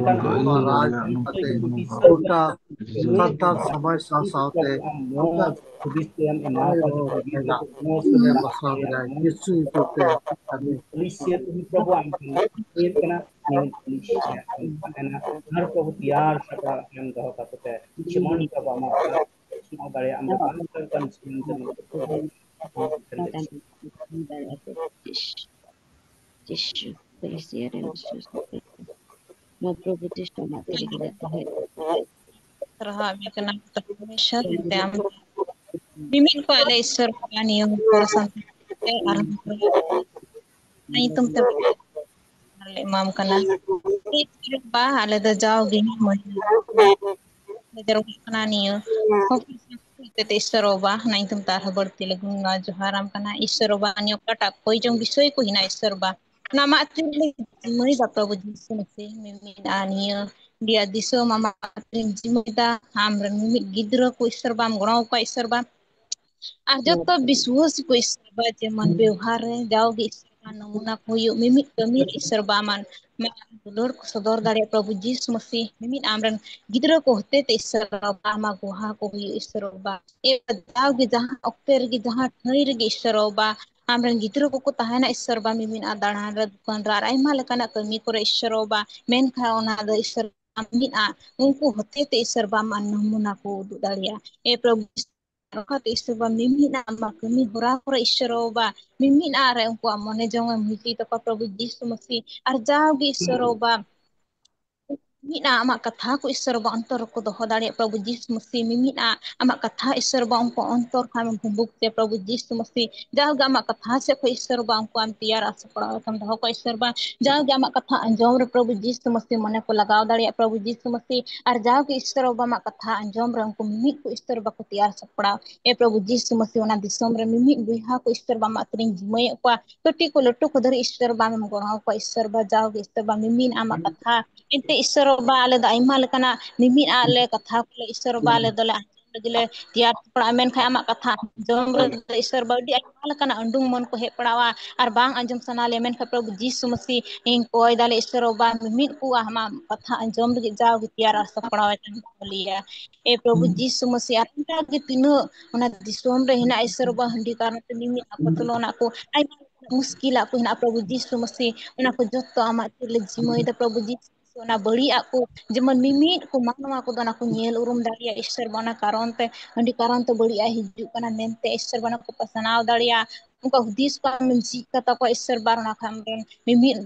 ᱫᱟᱲᱮᱭᱟᱜ, ᱱᱚᱝᱠᱟ ᱜᱚᱴᱟ ᱥᱟᱱᱛᱟᱲ ᱥᱚᱢᱟᱡᱽ ᱥᱟᱶ ᱥᱟᱶᱛᱮ ᱦᱩᱫᱤᱥ ᱛᱮ ᱮᱢ ᱮᱢᱟ ᱠᱚᱣᱟ, ᱡᱟᱛᱮ ᱱᱚᱣᱟ ᱥᱚᱢᱟᱡᱽ ᱵᱟᱥᱟᱣ ᱨᱮ ᱡᱤᱥᱩ ᱧᱩᱛᱩᱢ ᱛᱮ ᱟᱹᱰᱤ ᱯᱩᱞᱤᱥᱤᱭᱟᱹ ᱛᱮᱦᱚᱸ ᱯᱨᱚᱵᱷᱩ ᱟᱢ ᱴᱷᱮᱱ ᱞᱮ ᱠᱚᱭᱮᱫ ᱠᱟᱱᱟ, ᱱᱤᱭᱟᱹ ᱯᱩᱞᱤᱥᱤᱭᱟᱹ ᱴᱷᱮᱱ ᱛᱟᱦᱮᱱᱟ᱾ ᱟᱨ ᱯᱨᱚᱵᱷᱩ ᱛᱮᱭᱟᱨ ᱥᱟᱯᱲᱟᱣ ᱮᱢ ᱫᱚᱦᱚ ᱠᱟᱠᱚ ᱛᱮ, ᱡᱮᱢᱚᱱ ᱯᱨᱚᱵᱷᱩ ᱟᱢᱟᱜ ᱥᱮᱬᱟ ᱫᱟᱲᱮᱭᱟᱜ ᱟᱢ, ᱡᱚᱛᱚ ᱞᱮᱠᱟᱱ ᱥᱤᱨᱡᱚᱱ ᱡᱤᱥᱩ ᱯᱩᱞᱤᱥᱤᱭᱟᱹ ᱨᱮᱱ ᱡᱤᱥᱩ ᱱᱚᱣᱟ ᱯᱨᱚᱵᱷᱩ ᱡᱤᱥᱩ ᱟᱢᱟᱜ ᱛᱤ ᱨᱮᱜᱮ ᱞᱮ ᱫᱚᱦᱚᱭᱮᱫᱟ᱾ ᱥᱟᱨᱦᱟᱣ ᱟᱢ ᱠᱟᱱᱟ, ᱯᱨᱚᱵᱷᱩ ᱤᱥᱚᱨ ᱛᱮ ᱟᱢ ᱢᱤᱢᱤᱫ ᱠᱚ ᱟᱞᱮ ᱤᱥᱚᱨ ᱠᱚ ᱱᱤᱭᱚᱢ ᱠᱚ ᱥᱟᱱᱛᱟᱲ ᱛᱮ ᱟᱨᱦᱚᱸ ᱧᱩᱛᱩᱢ ᱛᱮ ᱞᱮ ᱮᱢᱟᱢ ᱠᱟᱱᱟ᱾ ᱵᱟ, ᱟᱞᱮ ᱫᱚ ᱡᱟᱣᱜᱮ ᱢᱟᱹᱭ ᱞᱮ ᱡᱟᱨᱣᱟᱜ ᱠᱟᱱᱟ ᱱᱤᱭᱟᱹ ᱦᱚᱛᱮᱛᱮ ᱤᱥᱚᱨ ᱵᱟ, ᱚᱱᱟ ᱧᱩᱛᱩᱢ ᱛᱮ ᱟᱨᱦᱚᱸ ᱵᱟᱹᱲᱛᱤ ᱞᱮ ᱜᱩᱱᱢᱟᱱ ᱡᱚᱦᱟᱨᱟᱢ ᱠᱟᱱᱟ᱾ ᱤᱥᱚᱨ ᱵᱟ, ᱱᱤᱭᱟᱹ ᱚᱠᱟᱴᱟᱜ ᱠᱚᱭ ᱡᱚᱝ ᱵᱤᱥᱚᱭ ᱠᱚ ᱦᱮᱱᱟᱜ ᱤᱥᱚᱨ ᱵᱟ, ᱚᱱᱟ ᱢᱟᱜ ᱛᱤᱨᱞᱤ ᱢᱟᱹᱭ ᱵᱟ ᱯᱨᱚᱵᱷᱩ ᱡᱤᱥᱩ ᱢᱟᱹᱥᱤ ᱢᱤᱢᱤᱫ ᱟᱨ ᱱᱤᱭᱟᱹ ᱫᱤᱭᱟ ᱫᱤᱥᱚᱢ ᱟᱢᱟᱜ ᱛᱤᱨᱤᱢ ᱡᱤᱢᱟᱹᱭ ᱫᱟ, ᱟᱢ ᱨᱮᱱ ᱢᱤᱢᱤᱫ ᱜᱤᱫᱽᱨᱟᱹ ᱠᱚ ᱤᱥᱚᱨ ᱵᱟᱢ ᱜᱚᱲᱚ ᱟᱠᱚᱣᱟ ᱤᱥᱚᱨ ᱵᱟ, ᱟᱨ ᱡᱚᱛᱚ ᱵᱤᱥᱣᱟᱹᱥᱤ ᱠᱚ ᱤᱥᱚᱨ ᱵᱟ ᱡᱮᱢᱚᱱ ᱵᱮᱣᱦᱟᱨ ᱨᱮ ᱡᱟᱣᱜᱮ ᱤᱥᱚᱨ ᱵᱟ ᱱᱚᱢᱩᱱᱟ ᱠᱚ ᱦᱩᱭᱩᱜ, ᱢᱤᱢᱤᱫ ᱠᱟᱹᱢᱤ ᱨᱮ ᱤᱥᱚᱨ ᱵᱟ ᱟᱢᱟᱜ ᱢᱟ ᱫᱩᱞᱟᱹᱲ ᱠᱚ ᱥᱚᱫᱚᱨ ᱫᱟᱲᱮᱭᱟᱜ ᱯᱨᱚᱵᱷᱩ ᱡᱤᱥᱩ ᱢᱟᱹᱥᱤ ᱢᱤᱢᱤᱫ ᱟᱢ ᱨᱮᱱ ᱜᱤᱫᱽᱨᱟᱹ ᱠᱚ ᱦᱚᱛᱮ ᱛᱮ ᱤᱥᱚᱨ ᱵᱟ ᱟᱢᱟᱜ ᱜᱚᱦᱟ ᱠᱚ ᱦᱩᱭᱩᱜ ᱤᱥᱚᱨ ᱵᱟ᱾ ᱮ ᱡᱟᱣᱜᱮ ᱡᱟᱦᱟᱸ ᱚᱠᱛᱮ ᱨᱮᱜᱮ ᱡᱟᱦᱟᱸ ᱴᱷᱟᱹᱭ ᱨᱮᱜᱮ ᱤᱥᱚᱨ ᱵᱟ ᱟᱢ ᱨᱮᱱ ᱜᱤᱫᱽᱨᱟᱹ ᱠᱚᱠᱚ ᱛᱟᱦᱮᱱᱟ ᱤᱥᱚᱨ ᱵᱟ ᱢᱤᱢᱤᱫ ᱟᱜ ᱫᱟᱬᱟᱱ ᱨᱮ ᱫᱚᱠᱟᱱ ᱨᱮ ᱟᱨ ᱟᱭᱢᱟ ᱞᱮᱠᱟᱱᱟᱜ ᱠᱟᱹᱢᱤ ᱠᱚᱨᱮ ᱤᱥᱚᱨ ᱵᱟ ᱢᱮᱱᱠᱷᱟᱱ ᱚᱱᱟ ᱫᱚ ᱤᱥᱚᱨ ᱢᱤᱫ ᱟᱜ ᱩᱱᱠᱩ ᱦᱚᱛᱮ ᱛᱮ ᱤᱥᱚᱨ ᱵᱟ ᱟᱢᱟᱜ ᱱᱚᱢᱩᱱᱟ ᱠᱚ ᱩᱫᱩᱜ ᱫᱟᱲᱮᱭᱟᱜᱼᱟ᱾ ᱮ ᱯᱨᱚᱵᱷᱩ ᱟᱨ ᱚᱠᱟᱛᱮ ᱤᱥᱚᱨ ᱵᱟ ᱢᱤᱢᱤᱫ ᱟᱜ ᱟᱢᱟᱜ ᱠᱟᱹᱢᱤ ᱦᱚᱨᱟ ᱠᱚᱨᱮ ᱤᱥᱚᱨ ᱵᱟ ᱢᱤᱢᱤᱫ ᱟᱜ ᱨᱮ ᱩᱱᱠᱩᱣᱟᱜ ᱢᱚᱱᱮ ᱡᱚᱝ ᱮᱢ ᱦᱩᱭ ᱦᱚᱪᱚᱭ ᱛᱟᱠᱚᱣᱟ ᱯᱨᱚᱵᱷᱩ ᱡᱤᱥᱩ ᱢᱟᱹᱥᱤ ᱟᱨ ᱡᱟᱣᱜᱮ ᱤᱥᱚᱨ ᱵᱟ ᱢᱤᱢᱤᱫ ᱟᱜ ᱟᱢᱟᱜ ᱠᱟᱛᱷᱟ ᱠᱚ ᱤᱥᱚᱨ ᱵᱟ ᱚᱱᱛᱚᱨ ᱨᱮᱠᱚ ᱫᱚᱦᱚ ᱫᱟᱲᱮᱭᱟᱜ ᱯᱨᱚᱵᱷᱩ ᱡᱤᱥᱩ ᱢᱟᱥᱤ, ᱢᱤᱢᱤᱫ ᱟᱜ ᱟᱢᱟᱜ ᱠᱟᱛᱷᱟ ᱤᱥᱚᱨ ᱵᱟ ᱩᱱᱠᱩ ᱚᱱᱛᱚᱨ ᱠᱷᱚᱱ ᱮᱢ ᱦᱩᱢᱵᱩᱠ ᱛᱮ ᱯᱨᱚᱵᱷᱩ ᱡᱤᱥᱩ ᱢᱟᱥᱤ, ᱡᱟᱣᱜᱮ ᱟᱢᱟᱜ ᱠᱟᱛᱷᱟ ᱥᱮᱫ ᱠᱷᱚᱱ ᱤᱥᱚᱨ ᱵᱟ ᱩᱱᱠᱩ ᱟᱢ ᱛᱮᱭᱟᱨ ᱟᱨ ᱥᱟᱯᱲᱟᱣ ᱠᱟᱛᱮᱢ ᱫᱚᱦᱚ ᱠᱚᱣᱟ ᱤᱥᱚᱨ ᱵᱟ, ᱡᱟᱣᱜᱮ ᱟᱢᱟᱜ ᱠᱟᱛᱷᱟ ᱟᱸᱡᱚᱢ ᱨᱮ ᱯᱨᱚᱵᱷᱩ ᱡᱤᱥᱩ ᱢᱟᱥᱤ ᱢᱚᱱᱮ ᱠᱚ ᱞᱟᱜᱟᱣ ᱫᱟᱲᱮᱭᱟᱜ ᱯᱨᱚᱵᱷᱩ ᱡᱤᱥᱩ ᱢᱟᱥᱤ, ᱟᱨ ᱡᱟᱣᱜᱮ ᱤᱥᱚᱨ ᱵᱟ ᱟᱢᱟᱜ ᱠᱟᱛᱷᱟ ᱟᱸᱡᱚᱢ ᱨᱮ ᱩᱱᱠᱩ ᱢᱤᱢᱤᱫ ᱠᱚ ᱤᱥᱚᱨ ᱵᱟ ᱠᱚ ᱛᱮᱭᱟᱨ ᱥᱟᱯᱲᱟᱣ᱾ ᱮ ᱯᱨᱚᱵᱷᱩ ᱡᱤᱥᱩ ᱢᱟᱥᱤ ᱚᱱᱟ ᱫᱤᱥᱚᱢ ᱨᱮ ᱢᱤᱢᱤᱫ ᱵᱚᱭᱦᱟ ᱠᱚ ᱤᱥᱚᱨ ᱵᱟ ᱟᱢᱟᱜ ᱛᱤᱨᱤᱧ ᱡᱤᱢᱟᱹᱭᱮᱫ ᱠᱚᱣᱟ, ᱠᱟᱹᱴᱤᱡ ᱠᱚ ᱞᱟᱹᱴᱩ ᱠᱚ ᱫᱷᱟᱹᱨᱤᱡ ᱤᱥᱚᱨ ᱵᱟ ᱟᱢᱮᱢ ᱜᱚᱲᱚ ᱟᱠᱚᱣᱟ ᱤᱥᱚᱨ ᱵᱟ, ᱡᱟᱣᱜᱮ ᱤᱥᱚᱨ ᱵᱟ ᱢᱤᱢᱤᱫ ᱟᱢᱟᱜ ᱠᱟᱛᱷᱟ ᱮᱱᱛᱮ ᱤᱥᱚᱨ ᱵᱟ ᱟᱞᱮ ᱫᱚ ᱟᱭᱢᱟ ᱞᱮᱠᱟᱱᱟᱜ ᱢᱤᱢᱤᱫ ᱟᱜ ᱞᱮ ᱠᱟᱛᱷᱟ ᱠᱚᱞᱮ ᱤᱥᱚᱨ ᱵᱟ ᱟᱞᱮ ᱫᱚᱞᱮ ᱟᱸᱡᱚᱢ ᱞᱟᱹᱜᱤᱫ ᱞᱮ ᱛᱮᱭᱟᱨ ᱥᱟᱯᱲᱟᱜᱼᱟ, ᱢᱮᱱᱠᱷᱟᱱ ᱟᱢᱟᱜ ᱠᱟᱛᱷᱟ ᱟᱸᱡᱚᱢ ᱨᱮ ᱤᱥᱚᱨ ᱵᱟ ᱟᱹᱰᱤ ᱟᱭᱢᱟ ᱞᱮᱠᱟᱱᱟᱜ ᱩᱰᱩᱝ ᱢᱚᱱ ᱠᱚ ᱦᱮᱡ ᱯᱟᱲᱟᱣᱟ ᱟᱨ ᱵᱟᱝ ᱟᱸᱡᱚᱢ ᱥᱟᱱᱟ ᱞᱮᱭᱟ, ᱢᱮᱱᱠᱷᱟᱱ ᱯᱨᱚᱵᱷᱩ ᱡᱤᱥᱩ ᱢᱟᱥᱤ ᱤᱧ ᱠᱚᱭ ᱫᱟᱞᱮ ᱤᱥᱚᱨ ᱵᱟ ᱢᱤᱢᱤᱫ ᱠᱚ ᱟᱢᱟᱜ ᱠᱟᱛᱷᱟ ᱟᱸᱡᱚᱢ ᱞᱟᱹᱜᱤᱫ ᱡᱟᱣᱜᱮ ᱛᱮᱭᱟᱨ ᱟᱨ ᱥᱟᱯᱲᱟᱣ ᱮ ᱛᱟᱦᱮᱱ ᱛᱟᱞᱮᱭᱟ᱾ ᱮ ᱯᱨᱚᱵᱷᱩ ᱡᱤᱥᱩ ᱢᱟᱥᱤ ᱟᱨ ᱚᱱᱠᱟ ᱜᱮ ᱛᱤᱱᱟᱹᱜ ᱚᱱᱟ ᱫᱤᱥᱚᱢ ᱨᱮ ᱦᱮᱱᱟᱜ ᱤᱥᱚᱨ ᱵᱟ ᱦᱟᱺᱰᱤ ᱠᱟᱨᱚᱱ ᱛᱮ ᱢᱤᱢᱤᱫ ᱟᱠᱚ ᱛᱩᱞᱚᱱᱟᱜ ᱠᱚ ᱟᱭᱢᱟ ᱢᱩᱥᱠᱤᱞᱟᱜ ᱠᱚ ᱦᱮᱱᱟᱜᱼᱟ ᱯᱨᱚᱵᱷᱩ ᱡᱤᱥᱩ ᱢᱟᱥᱤ, ᱚᱱᱟ ᱠᱚ ᱡᱚᱛᱚ ᱟᱢᱟᱜ ᱛᱤ ᱨᱮᱞᱮ ᱡᱤᱢᱟᱹᱭᱮᱫᱟ ᱯᱨᱚᱵᱷᱩ ᱡᱤᱥᱩ ᱢᱟᱥᱤ, ᱚᱱᱟ ᱵᱟᱹᱲᱤᱡᱟᱜ ᱠᱚ ᱡᱮᱢᱚᱱ ᱢᱤᱢᱤᱫ ᱠᱚ ᱢᱟᱱᱣᱟ ᱠᱚᱫᱚ ᱚᱱᱟ ᱠᱚ ᱧᱮᱞ ᱩᱨᱩᱢ ᱫᱟᱲᱮᱭᱟᱜᱼᱟ ᱤᱥᱚᱨ ᱵᱟ ᱚᱱᱟ ᱠᱟᱨᱚᱱ ᱛᱮ ᱦᱟᱺᱰᱤ ᱠᱟᱨᱚᱱ ᱛᱮ ᱵᱟᱹᱲᱤᱡᱟᱜ ᱦᱤᱡᱩᱜ ᱠᱟᱱᱟ ᱢᱮᱱᱛᱮ ᱤᱥᱚᱨ ᱵᱟ ᱚᱱᱟ ᱠᱚ ᱯᱟᱥᱱᱟᱣ ᱫᱟᱲᱮᱭᱟᱜᱼᱟ, ᱚᱱᱠᱟ ᱦᱩᱫᱤᱥ ᱠᱚ ᱟᱢᱮᱢ ᱡᱷᱤᱡ ᱠᱟᱛᱟ ᱠᱚᱣᱟ ᱤᱥᱚᱨ ᱵᱟ ᱚᱱᱟ ᱠᱷᱟᱱ ᱨᱮᱱ ᱢᱤᱢᱤᱫ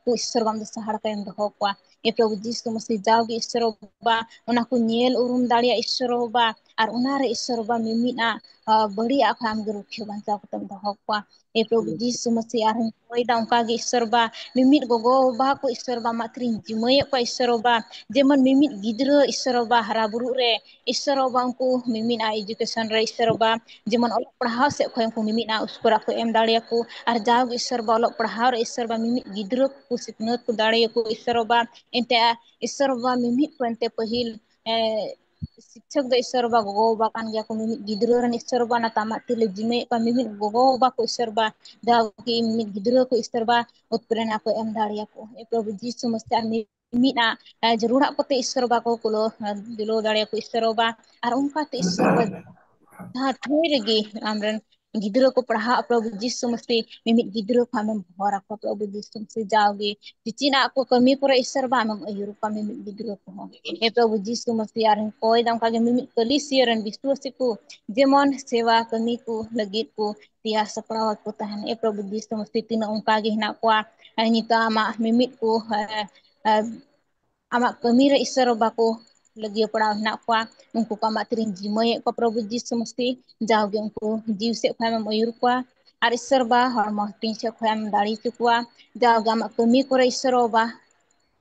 ᱠᱚ ᱤᱥᱚᱨ ᱵᱟ ᱟᱢ ᱫᱚ ᱥᱟᱦᱟᱲ ᱠᱟᱭᱮᱢ ᱫᱚᱦᱚ ᱠᱚᱣᱟ᱾ ᱮ ᱯᱨᱚᱵᱷᱩ ᱡᱤᱥᱩ ᱢᱟᱥᱤ ᱡᱟᱣᱜᱮ ᱤᱥᱚᱨ ᱵᱟ ᱚᱱᱟ ᱠᱚ ᱧᱮᱞ ᱩᱨᱩᱢ ᱫᱟᱲᱮᱭᱟᱜ ᱤᱥᱚᱨ ᱵᱟ ᱟᱨ ᱚᱱᱟᱨᱮ ᱤᱥᱚᱨ ᱵᱟ ᱢᱤᱢᱤᱫ ᱟᱜ ᱵᱟᱹᱲᱤᱡ ᱟᱜ ᱠᱷᱚᱱ ᱟᱢᱜᱮ ᱨᱩᱠᱷᱤᱭᱟᱹ ᱵᱟᱧᱪᱟᱣ ᱠᱟᱛᱮᱢ ᱫᱚᱦᱚ ᱠᱚᱣᱟ᱾ ᱮ ᱯᱨᱚᱵᱷᱩ ᱡᱤᱥᱩ ᱢᱟᱥᱤ ᱟᱨᱦᱚᱸᱧ ᱠᱚᱭᱫᱟ ᱚᱱᱠᱟᱜᱮ ᱤᱥᱚᱨ ᱵᱟ ᱢᱤᱢᱤᱫ ᱜᱚᱜᱚ ᱵᱟᱵᱟ ᱠᱚ ᱤᱥᱚᱨ ᱵᱟ ᱟᱢᱟᱜ ᱛᱤᱨᱤᱧ ᱡᱤᱢᱟᱹᱭᱮᱫ ᱠᱚᱣᱟ ᱤᱥᱚᱨ ᱵᱟ ᱡᱮᱢᱚᱱ ᱢᱤᱢᱤᱫ ᱜᱤᱫᱽᱨᱟᱹ ᱤᱥᱚᱨ ᱵᱟ ᱦᱟᱨᱟ ᱵᱩᱨᱩᱜ ᱨᱮ ᱤᱥᱚᱨ ᱵᱟ ᱩᱱᱠᱩ ᱢᱤᱢᱤᱫ ᱟᱜ education ᱨᱮ ᱤᱥᱚᱨ ᱵᱟ ᱡᱮᱢᱚᱱ ᱚᱞᱚᱜ ᱯᱟᱲᱦᱟᱣ ᱥᱮᱫ ᱠᱷᱚᱱ ᱩᱱᱠᱩ ᱢᱤᱢᱤᱫ ᱟᱜ ᱩᱥᱠᱩᱨᱟ ᱠᱚ ᱮᱢ ᱫᱟᱲᱮᱭᱟᱠᱚ ᱟᱨ ᱡᱟᱣᱜᱮ ᱤᱥᱚᱨ ᱵᱟ ᱚᱞᱚᱜ ᱯᱟᱲᱦᱟᱣ ᱨᱮ ᱤᱥᱚᱨ ᱵᱟ ᱢᱤᱢᱤᱫ ᱜᱤᱫᱽᱨᱟᱹ ᱠᱚ ᱥᱤᱠᱷᱱᱟᱹᱛ ᱠᱚ ᱫᱟᱲᱮᱭᱟᱠᱚ ᱤᱥᱚᱨ ᱵᱟ ᱮᱱᱛᱮ ᱤᱥᱚᱨ ᱵᱟ ᱢᱤᱢᱤᱫ ᱠᱚ ᱮᱱᱛᱮ ᱯᱟᱹᱦᱤᱞ ᱮ, ᱥᱤᱠᱪᱷᱚᱠ ᱫᱚ ᱤᱥᱚᱨ ᱵᱟ ᱜᱚᱜᱚ ᱵᱟᱵᱟ ᱠᱟᱱ ᱜᱮᱭᱟ ᱠᱚ, ᱢᱤᱢᱤᱫ ᱜᱤᱫᱽᱨᱟᱹ ᱨᱮᱱ ᱤᱥᱚᱨ ᱵᱟ ᱚᱱᱟ ᱛᱟᱢᱟᱜ ᱛᱤᱨᱮ ᱡᱤᱢᱟᱹᱭᱮᱫ ᱠᱚᱣᱟ, ᱢᱤᱢᱤᱫ ᱜᱚᱜᱚ ᱵᱟᱵᱟ ᱠᱚ ᱤᱥᱚᱨ ᱵᱟ ᱡᱟᱣᱜᱮ ᱢᱤᱢᱤᱫ ᱜᱤᱫᱽᱨᱟᱹ ᱠᱚ ᱤᱥᱚᱨ ᱵᱟ ᱩᱛᱯᱨᱮᱨᱚᱱᱟ ᱠᱚ ᱮᱢ ᱫᱟᱲᱮᱭᱟᱠᱚ᱾ ᱮ ᱯᱨᱚᱵᱷᱩ ᱡᱤᱥᱩ ᱢᱟᱥᱤ ᱟᱨ ᱢᱤᱢᱤᱫ ᱟᱜ ᱮ, ᱡᱟᱹᱨᱩᱲᱟᱜ ᱠᱚᱛᱮ ᱤᱥᱚᱨ ᱵᱟ ᱠᱚ ᱠᱩᱞᱟᱹᱣ ᱫᱤᱞᱟᱹᱣ ᱫᱟᱲᱮᱭᱟᱠᱚ ᱤᱥᱚᱨ ᱵᱟ ᱟᱨ ᱚᱱᱠᱟᱛᱮ ᱤᱥᱚᱨ ᱵᱟ ᱡᱟᱦᱟᱸ ᱴᱷᱟᱹᱭ ᱨᱮᱜᱮ ᱟᱢᱨᱮᱱ ᱜᱤᱫᱽᱨᱟᱹ ᱠᱚ ᱯᱟᱲᱦᱟᱜ ᱯᱨᱚᱵᱷᱩ ᱡᱤᱥᱩ ᱢᱟᱥᱤ ᱢᱤᱢᱤᱫ ᱜᱤᱫᱽᱨᱟᱹ ᱠᱚ ᱟᱢᱮᱢ ᱦᱚᱨ ᱟᱠᱚ ᱯᱨᱚᱵᱷᱩ ᱡᱤᱥᱩ ᱢᱟᱥᱤ ᱡᱟᱣᱜᱮ ᱪᱤᱪᱤᱱᱟᱜ ᱠᱚ ᱠᱟᱹᱢᱤ ᱠᱚᱨᱮ ᱤᱥᱚᱨ ᱵᱟ ᱟᱢᱮᱢ ᱟᱹᱭᱩᱨ ᱠᱚᱣᱟ ᱢᱤᱢᱤᱫ ᱜᱤᱫᱽᱨᱟᱹ ᱠᱚᱦᱚᱸ᱾ ᱦᱮ ᱯᱨᱚᱵᱷᱩ ᱡᱤᱥᱩ ᱢᱟᱥᱤ ᱟᱨ ᱦᱚᱸᱧ ᱠᱚᱭ ᱫᱟ ᱚᱱᱠᱟᱜᱮ ᱢᱤᱢᱤᱫ ᱠᱟᱹᱞᱤᱥᱤᱭᱟᱹ ᱨᱮᱱ ᱵᱤᱥᱣᱟᱥᱤ ᱠᱚ ᱡᱮᱢᱚᱱ ᱥᱮᱣᱟ ᱠᱟᱹᱢᱤ ᱠᱚ ᱞᱟᱹᱜᱤᱫ ᱠᱚ ᱛᱮᱭᱟᱨ ᱥᱟᱯᱲᱟᱣ ᱟᱠᱚ ᱛᱟᱦᱮᱱ᱾ ᱮ ᱯᱨᱚᱵᱷᱩ ᱡᱤᱥᱩ ᱢᱟᱥᱤ ᱛᱤᱱᱟᱹᱜ ᱚᱱᱠᱟ ᱜᱮ ᱦᱮᱱᱟᱜ ᱠᱚᱣᱟ ᱮ, ᱱᱤᱛᱚᱜ ᱟᱢᱟᱜ ᱢᱤᱢᱤᱫ ᱠᱚ ᱮ, ᱮ, ᱟᱢᱟᱜ ᱠᱟᱹᱢᱤ ᱨᱮ ᱤᱥᱥᱚᱨ ᱵᱟᱵᱟ ᱠᱚ ᱞᱟᱹᱜᱤᱭᱟᱹ ᱯᱟᱲᱟᱣ ᱦᱮᱱᱟᱜ ᱠᱚᱣᱟ, ᱩᱱᱠᱩ ᱠᱚ ᱟᱢᱟᱜ ᱛᱤᱨᱮᱧ ᱡᱤᱢᱟᱹᱭᱮᱫ ᱠᱚᱣᱟ ᱯᱨᱚᱵᱷᱩ ᱡᱤᱥᱩ ᱢᱟᱹᱥᱤ, ᱡᱟᱣᱜᱮ ᱩᱱᱠᱩ ᱡᱤᱣᱤ ᱥᱮᱫ ᱠᱷᱚᱱ ᱟᱢᱮᱢ ᱟᱹᱭᱩᱨ ᱠᱚᱣᱟ, ᱟᱨ ᱤᱥᱥᱚᱨ ᱵᱟᱵᱟ ᱦᱚᱲᱢᱚ ᱦᱟᱹᱴᱤᱧ ᱥᱮᱫ ᱠᱷᱚᱱ ᱟᱢᱮᱢ ᱫᱟᱲᱮ ᱦᱚᱪᱚ ᱠᱚᱣᱟ, ᱡᱟᱣᱜᱮ ᱟᱢᱟᱜ ᱠᱟᱹᱢᱤ ᱠᱚᱨᱮ ᱤᱥᱥᱚᱨ ᱵᱟᱵᱟ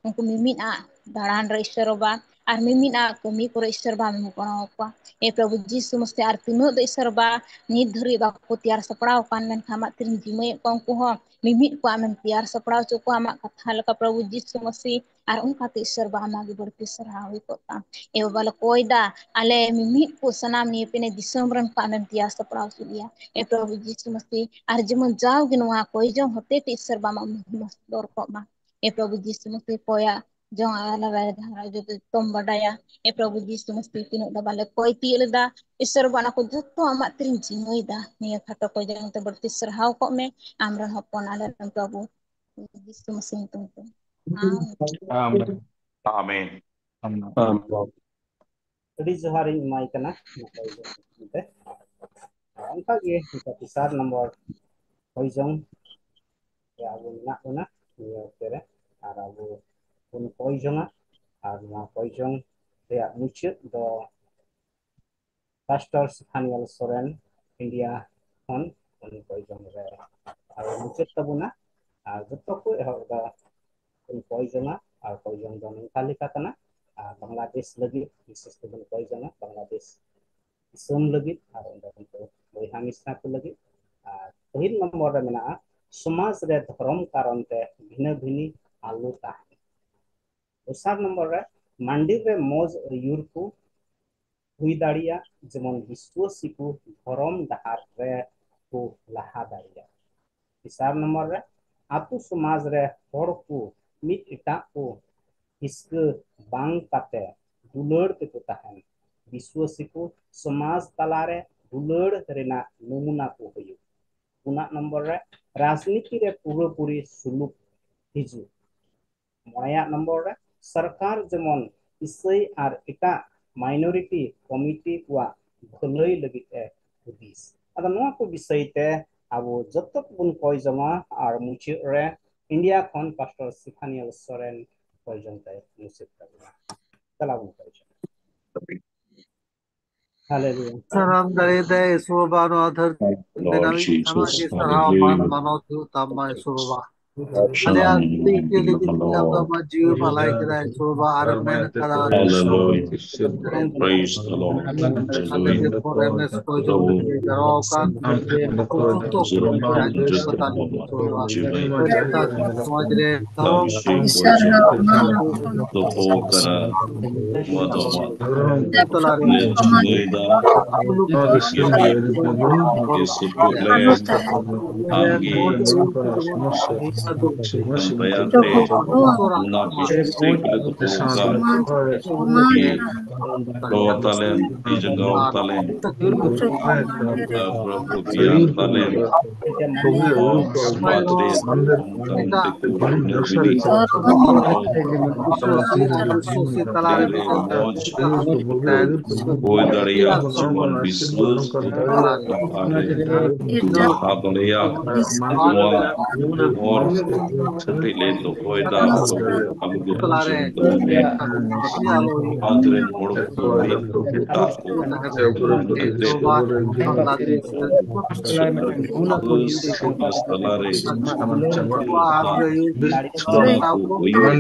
ᱩᱱᱠᱩ ᱢᱤᱢᱤᱫ ᱟᱜ ᱫᱟᱬᱟᱱ ᱨᱮ ᱤᱥᱥᱚᱨ ᱵᱟᱵᱟ ᱟᱨ ᱢᱤᱢᱤᱫ ᱟᱜ ᱠᱟᱹᱢᱤ ᱠᱚᱨᱮ ᱤᱥᱥᱚᱨ ᱵᱟᱵᱟ ᱟᱢᱮᱢ ᱜᱚᱲᱚ ᱟᱠᱚᱣᱟ᱾ ᱮ ᱯᱨᱚᱵᱷᱩ ᱡᱤᱥᱩ ᱢᱟᱹᱥᱤ, ᱟᱨ ᱛᱤᱱᱟᱹᱜ ᱫᱚ ᱤᱥᱥᱚᱨ ᱵᱟᱵᱟ ᱱᱤᱛ ᱫᱷᱟᱹᱨᱤᱡ ᱵᱟᱠᱚ ᱛᱮᱭᱟᱨ ᱥᱟᱯᱲᱟᱣ ᱟᱠᱟᱱ, ᱢᱮᱱᱠᱷᱟᱱ ᱟᱢᱟᱜ ᱛᱤᱨᱮᱧ ᱡᱤᱢᱟᱹᱭᱮᱫ ᱠᱚᱣᱟ, ᱩᱱᱠᱩ ᱦᱚᱸ ᱢᱤᱢᱤᱫ ᱠᱚ ᱟᱢᱮᱢ ᱛᱮᱭᱟᱨ ᱥᱟᱯᱲᱟᱣ ᱦᱚᱪᱚ ᱠᱚᱣᱟ ᱟᱢᱟᱜ ᱠᱟᱛᱷᱟ ᱞᱮᱠᱟ ᱯᱨᱚᱵᱷᱩ ᱡᱤᱥᱩ ᱢᱟᱹᱥᱤ, ᱟᱨ ᱚᱱᱠᱟᱛᱮ ᱤᱥᱥᱚᱨ ᱵᱟᱵᱟ ᱟᱢᱟᱜ ᱜᱮ ᱵᱟᱹᱲᱛᱤ ᱥᱟᱨᱦᱟᱣ ᱦᱩᱭ ᱠᱚᱜ ᱛᱟᱢ᱾ ᱮ ᱵᱟᱵᱟ ᱞᱮ ᱠᱚᱭ ᱫᱟ, ᱟᱞᱮ ᱢᱤᱢᱤᱫ ᱠᱚ ᱥᱟᱱᱟᱢ ᱱᱤᱭᱟᱹ ᱯᱮᱱᱮ ᱫᱤᱥᱚᱢ ᱨᱮᱱ ᱠᱚ ᱟᱢᱮᱢ ᱛᱮᱭᱟᱨ ᱥᱟᱯᱲᱟᱣ ᱦᱚᱪᱚ ᱞᱮᱭᱟ᱾ ᱮ ᱯᱨᱚᱵᱷᱩ ᱡᱤᱥᱩ ᱢᱟᱹᱥᱤ, ᱟᱨ ᱡᱮᱢᱚᱱ ᱡᱟᱣᱜᱮ ᱱᱚᱣᱟ ᱠᱚᱭ ᱡᱚᱝ ᱦᱚᱛᱮ ᱛᱮ ᱤᱥᱥᱚᱨ ᱵᱟᱵᱟ ᱟᱢᱟᱜ ᱢᱚᱦᱤᱢᱟ ᱥᱚᱫᱚᱨ ᱠᱚᱜ ᱢᱟ᱾ ᱮ ᱯᱨᱚᱵᱷᱩ ᱡᱤᱥᱩ ᱢᱟᱹᱥᱤ, ᱠᱚᱭᱟᱜ ᱡᱚᱝ ᱟᱞᱟᱫᱟ ᱡᱟᱦᱟᱸ ᱡᱚᱛᱚᱢ ᱵᱟᱰᱟᱭᱟ᱾ ᱮ ᱯᱨᱚᱵᱷᱩ ᱡᱤᱥᱩ ᱢᱟᱹᱥᱤ, ᱛᱤᱱᱟᱹᱜ ᱫᱚ ᱵᱟᱞᱮ ᱠᱚᱭ ᱛᱤᱭᱟᱹᱜ ᱞᱮᱫᱟ, ᱤᱥᱥᱚᱨ ᱵᱟᱵᱟ ᱚᱱᱟ ᱠᱚ ᱡᱚᱛᱚ ᱟᱢᱟᱜ ᱛᱤᱨᱤᱧ ᱡᱤᱢᱟᱹᱭ ᱫᱟ᱾ ᱱᱤᱭᱟᱹ ᱠᱷᱟᱴᱚ ᱠᱚᱭ ᱡᱚᱝ ᱛᱮ ᱵᱟᱹᱲᱛᱤ ᱥᱟᱨᱦᱟᱣ ᱠᱚᱜ ᱢᱮ, ᱟᱢ ᱨᱮᱱ ᱦᱚᱯᱚᱱ ᱟᱞᱮ ᱨᱮᱱ ᱯᱨᱚᱵᱷᱩ ᱡᱤᱥᱩ ᱢᱟᱹᱥᱤ ᱧᱩᱛᱩᱢ ᱛᱮ᱾ ᱟᱢᱮᱱ᱾ ᱟᱢᱮᱱ᱾ ᱟᱢᱮᱱ᱾ ᱟᱹᱰᱤ ᱡᱚᱦᱟᱨᱤᱧ ᱮᱢᱟᱭ ᱠᱟᱱᱟ ᱱᱟᱯᱟᱭ ᱜᱮ ᱮᱱᱛᱮ᱾ ᱚᱱᱠᱟ ᱜᱮ ᱱᱤᱛᱚᱜ ᱛᱮᱥᱟᱨ ᱱᱚᱢᱵᱚᱨ ᱠᱚᱭ ᱡᱚᱝ ᱨᱮ ᱟᱵᱚ ᱢᱮᱱᱟᱜ ᱵᱚᱱᱟ ᱱᱤᱭᱟᱹ ᱚᱠᱛᱮ ᱨᱮ, ᱟᱨ ᱟᱵᱚ ᱵᱚᱱ ᱠᱚᱭ ᱡᱚᱝᱟ᱾ ᱟᱨ ᱱᱚᱣᱟ ᱠᱚᱭ ᱡᱚᱝ ᱨᱮᱭᱟᱜ ᱢᱩᱪᱟᱹᱫ ᱫᱚ ᱯᱟᱥᱴᱚᱨ ᱥᱤᱯᱷᱟᱱᱤᱭᱟᱞ ᱥᱚᱨᱮᱱ, ᱤᱱᱰᱤᱭᱟ ᱠᱷᱚᱱ, ᱩᱱᱤ ᱠᱚᱭ ᱡᱚᱝ ᱨᱮ ᱟᱵᱚ ᱢᱩᱪᱟᱹᱫ ᱛᱟᱵᱚᱱᱟ᱾ ᱟᱨ ᱡᱚᱛᱚ ᱠᱚ ᱮᱦᱚᱵ ᱮᱫᱟ ᱵᱚᱱ ᱠᱚᱭ ᱡᱚᱝᱟ, ᱟᱨ ᱠᱚᱭ ᱡᱚᱝ ᱫᱚ ᱱᱚᱝᱠᱟ ᱞᱮᱠᱟ ᱠᱟᱱᱟ, ᱟᱨ ᱵᱟᱝᱞᱟᱫᱮᱥ ᱞᱟᱹᱜᱤᱫ ᱵᱤᱥᱮᱥ ᱛᱮᱵᱚᱱ ᱠᱚᱭ ᱡᱚᱝᱟ, ᱵᱟᱝᱞᱟᱫᱮᱥ ᱫᱤᱥᱚᱢ ᱞᱟᱹᱜᱤᱫ ᱟᱨ ᱚᱸᱰᱮ ᱠᱷᱚᱱ ᱠᱚ ᱵᱚᱭᱦᱟ ᱢᱤᱥᱨᱟ ᱠᱚ ᱞᱟᱹᱜᱤᱫ᱾ ᱟᱨ ᱯᱟᱹᱦᱤᱞ ᱱᱚᱢᱵᱚᱨ ᱨᱮ ᱢᱮᱱᱟᱜᱼᱟ, ᱥᱚᱢᱟᱡᱽ ᱨᱮ ᱫᱷᱚᱨᱚᱢ ᱠᱟᱨᱚᱱ ᱛᱮ ᱵᱷᱤᱱᱟᱹ ᱵᱷᱤᱱᱤ ᱟᱞᱚ ᱛᱟᱦᱮᱱ᱾ ᱫᱚᱥᱟᱨ ᱱᱚᱢᱵᱚᱨ ᱨᱮ ᱢᱟᱱᱰᱤᱨ ᱨᱮ ᱢᱚᱡᱽ ᱟᱹᱭᱩᱨ ᱠᱚ ᱦᱩᱭ ᱫᱟᱲᱮᱭᱟᱜ, ᱡᱮᱢᱚᱱ ᱵᱤᱥᱣᱟᱹᱥᱤ ᱠᱚ ᱫᱷᱚᱨᱚᱢ ᱰᱟᱦᱟᱨ ᱨᱮ ᱠᱚ ᱞᱟᱦᱟ ᱫᱟᱲᱮᱭᱟᱜ᱾ ᱛᱮᱥᱟᱨ ᱱᱚᱢᱵᱚᱨ ᱨᱮ ᱟᱛᱳ ᱥᱚᱢᱟᱡᱽ ᱨᱮ ᱦᱚᱲ ᱠᱚ ᱢᱤᱫ ᱮᱴᱟᱜ ᱠᱚ ᱦᱤᱥᱠᱟᱹ ᱵᱟᱝ ᱠᱟᱛᱮ ᱫᱩᱞᱟᱹᱲ ᱛᱮᱠᱚ ᱛᱟᱦᱮᱱ᱾ ᱵᱤᱥᱣᱟᱹᱥᱤ ᱠᱚ ᱥᱚᱢᱟᱡᱽ ᱛᱟᱞᱟᱨᱮ ᱫᱩᱞᱟᱹᱲ ᱨᱮᱱᱟᱜ ᱱᱚᱢᱩᱱᱟ ᱠᱚ ᱦᱩᱭᱩᱜ᱾ ᱯᱩᱱᱟᱜ ᱱᱚᱢᱵᱚᱨ ᱨᱮ ᱨᱟᱡᱽᱱᱤᱛᱤ ᱨᱮ ᱯᱩᱨᱟᱹᱯᱩᱨᱤ ᱥᱩᱞᱩᱠ ᱦᱤᱡᱩᱜ᱾ ᱢᱚᱬᱮᱭᱟᱜ ᱱᱚᱢᱵᱚᱨ ᱨᱮ ᱥᱚᱨᱠᱟᱨ ᱡᱮᱢᱚᱱ ᱤᱥᱟᱹᱭ ᱟᱨ ᱮᱴᱟᱜ ᱢᱟᱭᱱᱚᱨᱤᱴᱤ ᱠᱚᱢᱤᱴᱤ ᱠᱚᱣᱟᱜ ᱵᱷᱟᱹᱞᱟᱹᱭ ᱞᱟᱹᱜᱤᱫ ᱮ ᱦᱩᱫᱤᱥ᱾ ᱟᱫᱚ ᱱᱚᱣᱟ ᱠᱚ ᱵᱤᱥᱚᱭ ᱛᱮ ᱟᱵᱚ ᱡᱚᱛᱚ ᱠᱚᱵᱚᱱ ᱠᱚᱭ ᱡᱚᱝᱟ᱾ ᱟᱨ ᱢᱩᱪᱟᱹᱫ ᱨᱮ ᱤᱱᱰᱤᱭᱟ ᱠᱷᱚᱱ ᱯᱟᱥᱴᱚᱨ ᱥᱤᱯᱷᱟᱱᱤᱭᱟᱞ ᱥᱚᱨᱮᱱ ᱯᱨᱚᱭᱳᱡᱚᱱ ᱛᱟᱭ ᱢᱩᱪᱟᱹᱫ ᱛᱟᱵᱚᱱᱟ᱾ ᱪᱟᱞᱟᱣ ᱵᱚᱱ ᱯᱨᱚᱭᱳᱡᱚᱱ᱾ ᱦᱟᱞᱮᱞᱩᱭᱟ᱾ ᱥᱟᱱᱟᱢ ᱫᱟᱲᱮ ᱫᱟᱭ ᱤᱥᱩᱨ ᱵᱟᱵᱟ, ᱱᱚᱣᱟ ᱫᱷᱟᱹᱨᱛᱤ ᱵᱮᱱᱟᱣᱤᱡ ᱟᱢᱟᱜ ᱜᱮ ᱥᱟᱨᱦᱟᱣ ᱢᱟᱱ ᱢᱟᱱᱚᱛ ᱦᱩᱭᱩᱜ ᱛᱟᱢ ᱢᱟ ᱤᱥᱩᱨ ᱵᱟᱵᱟ᱾ ᱟᱞᱮᱭᱟᱜ ᱟᱹᱰᱤ ᱤᱠᱟᱹ ᱞᱟᱹᱜᱤᱫ ᱛᱮ ᱟᱢ ᱫᱚ ᱟᱢᱟᱜ ᱡᱤᱣᱤᱢ ᱟᱞᱟᱭ ᱠᱮᱫᱟ ᱤᱥᱩᱨ ᱵᱟᱵᱟ, ᱟᱨᱮᱢ ᱢᱮᱱ ᱠᱟᱫᱟ Praise the Lord. ᱟᱞᱮ ᱡᱚᱛᱚ ᱮᱢ ᱮᱥ ᱠᱚ ᱡᱚᱢ ᱞᱟᱹᱜᱤᱫ ᱡᱟᱨᱣᱟ ᱟᱠᱟᱱ ᱩᱯᱚᱡᱩᱠᱛᱚ ᱯᱚᱨᱤᱢᱟᱱ ᱨᱮ ᱡᱚᱛᱚ ᱛᱟᱞᱮ ᱥᱚᱢᱟᱡᱽ ᱨᱮ ᱫᱚᱦᱚ ᱠᱟᱱᱟ᱾ ᱱᱚᱣᱟ ᱫᱚ ᱟᱢᱟᱜ ᱛᱟᱞᱟᱨᱮ ᱞᱮ ᱪᱤᱱᱛᱟᱹᱭᱮᱫᱟ᱾ ᱱᱚᱣᱟ ᱫᱚ ᱥᱤᱨᱡᱚᱱᱤᱭᱟᱹ ᱜᱮ ᱥᱩᱯᱩᱨ ᱞᱮ ᱟᱢᱜᱮ ᱫᱟᱭᱟᱛᱮ ᱚᱱᱟ ᱠᱚ ᱥᱤᱥᱴᱤ ᱠᱚᱞᱮ ᱫᱚᱦᱚ ᱠᱟᱜ᱾ ᱫᱚᱦᱚ ᱛᱟᱞᱮᱢ, ᱛᱤ ᱡᱟᱸᱜᱟ ᱛᱟᱞᱮᱢ, ᱯᱨᱚᱵᱷᱩ ᱫᱷᱮᱭᱟᱱ ᱛᱟᱞᱮᱢ, ᱥᱚᱢᱟᱡᱽ ᱨᱮ ᱚᱱᱠᱟᱱ ᱫᱤᱠᱩ ᱨᱮ ᱵᱤᱞᱤ ᱨᱮ ᱢᱚᱡᱽ ᱦᱩᱭ ᱫᱟᱲᱮᱭᱟᱜ ᱡᱮᱢᱚᱱ ᱵᱤᱥᱣᱟᱥ ᱟᱨ ᱫᱟᱲᱮᱭᱟᱜ ᱱᱚᱣᱟ ᱦᱚᱨ ᱠᱟᱹᱴᱤᱡ ᱞᱮ ᱫᱚᱦᱚᱭᱮᱫᱟ᱾ ᱟᱢ ᱜᱮ ᱵᱩᱡᱷᱟᱹᱣ ᱛᱟᱵᱚᱱ ᱢᱮ᱾ ᱥᱚᱢᱟᱡᱽ ᱨᱮᱱ ᱦᱚᱲ ᱠᱚ ᱢᱤᱫ ᱫᱟᱜ ᱠᱚ ᱛᱟᱞᱟᱨᱮ ᱚᱱᱟ ᱠᱚ ᱟᱹᱭᱩᱨ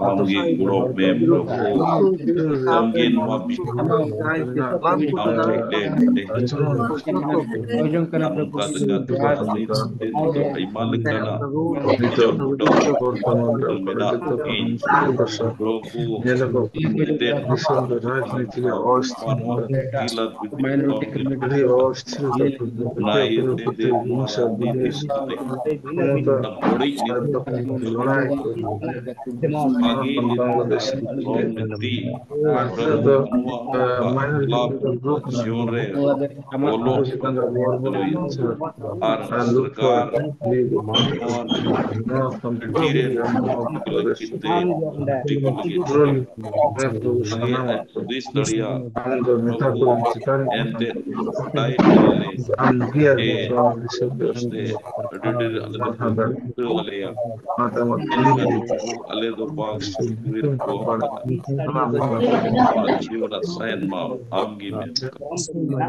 ᱟᱢᱜᱮ ᱜᱚᱲᱚ ᱢᱮ ᱯᱨᱚᱵᱷᱩ, ᱟᱢᱜᱮ ᱱᱚᱣᱟ ᱵᱤᱥᱚᱭ ᱟᱢ ᱴᱷᱮᱱ ᱞᱮ ᱱᱚᱝᱠᱟ ᱞᱮᱠᱟᱛᱮ ᱟᱭᱢᱟ ᱞᱮᱠᱟᱱᱟᱜ ᱵᱤᱪᱟᱹᱨ ᱢᱮᱱᱟᱜ ᱤᱧ ᱯᱨᱚᱵᱷᱩ ᱤᱧ ᱮᱛᱮᱫ ᱢᱟᱱᱣᱟ ᱠᱤᱞᱟ ᱚᱱᱟ ᱤᱭᱟᱹᱛᱮ ᱱᱚᱣᱟ ᱨᱟᱡᱽᱱᱤᱛᱤ ᱥᱟᱶᱛᱮ ᱵᱟᱹᱲᱤᱡ ᱱᱤᱛ ᱵᱷᱟᱜᱮ ᱱᱤᱛ ᱦᱚᱲ ᱢᱮᱱᱛᱤ ᱯᱨᱚᱵᱷᱩ ᱱᱚᱣᱟ ᱞᱟᱵᱷ ᱡᱤᱭᱚᱱ ᱨᱮ ᱚᱞᱚᱜ ᱟᱨ ᱥᱚᱨᱠᱟᱨ ᱟᱹᱰᱤ ᱨᱮ ᱞᱟᱹᱜᱤᱫ ᱛᱮ ᱟᱢ ᱜᱮ ᱚᱸᱰᱮ ᱴᱷᱤᱠ ᱞᱟᱹᱜᱤᱫ ᱛᱮ ᱟᱞᱮ ᱦᱩᱫᱤᱥ ᱫᱟᱲᱮᱭᱟᱜ ᱮᱱᱛᱮ ᱵᱟᱰᱟᱭ ᱞᱮ ᱟᱢ ᱜᱮ ᱟᱹᱰᱤ ᱰᱷᱮᱨ ᱟᱞᱮ ᱫᱚ ᱟᱞᱮᱭᱟ᱾ ᱟᱞᱮ ᱫᱚ ᱵᱟᱝ ᱥᱤᱠᱷᱱᱟᱹᱛ ᱠᱚ ᱡᱤᱭᱚᱱ ᱥᱟᱦᱮᱫ ᱢᱟ ᱟᱢ ᱜᱮ ᱢᱮᱱ ᱠᱟᱫᱟ᱾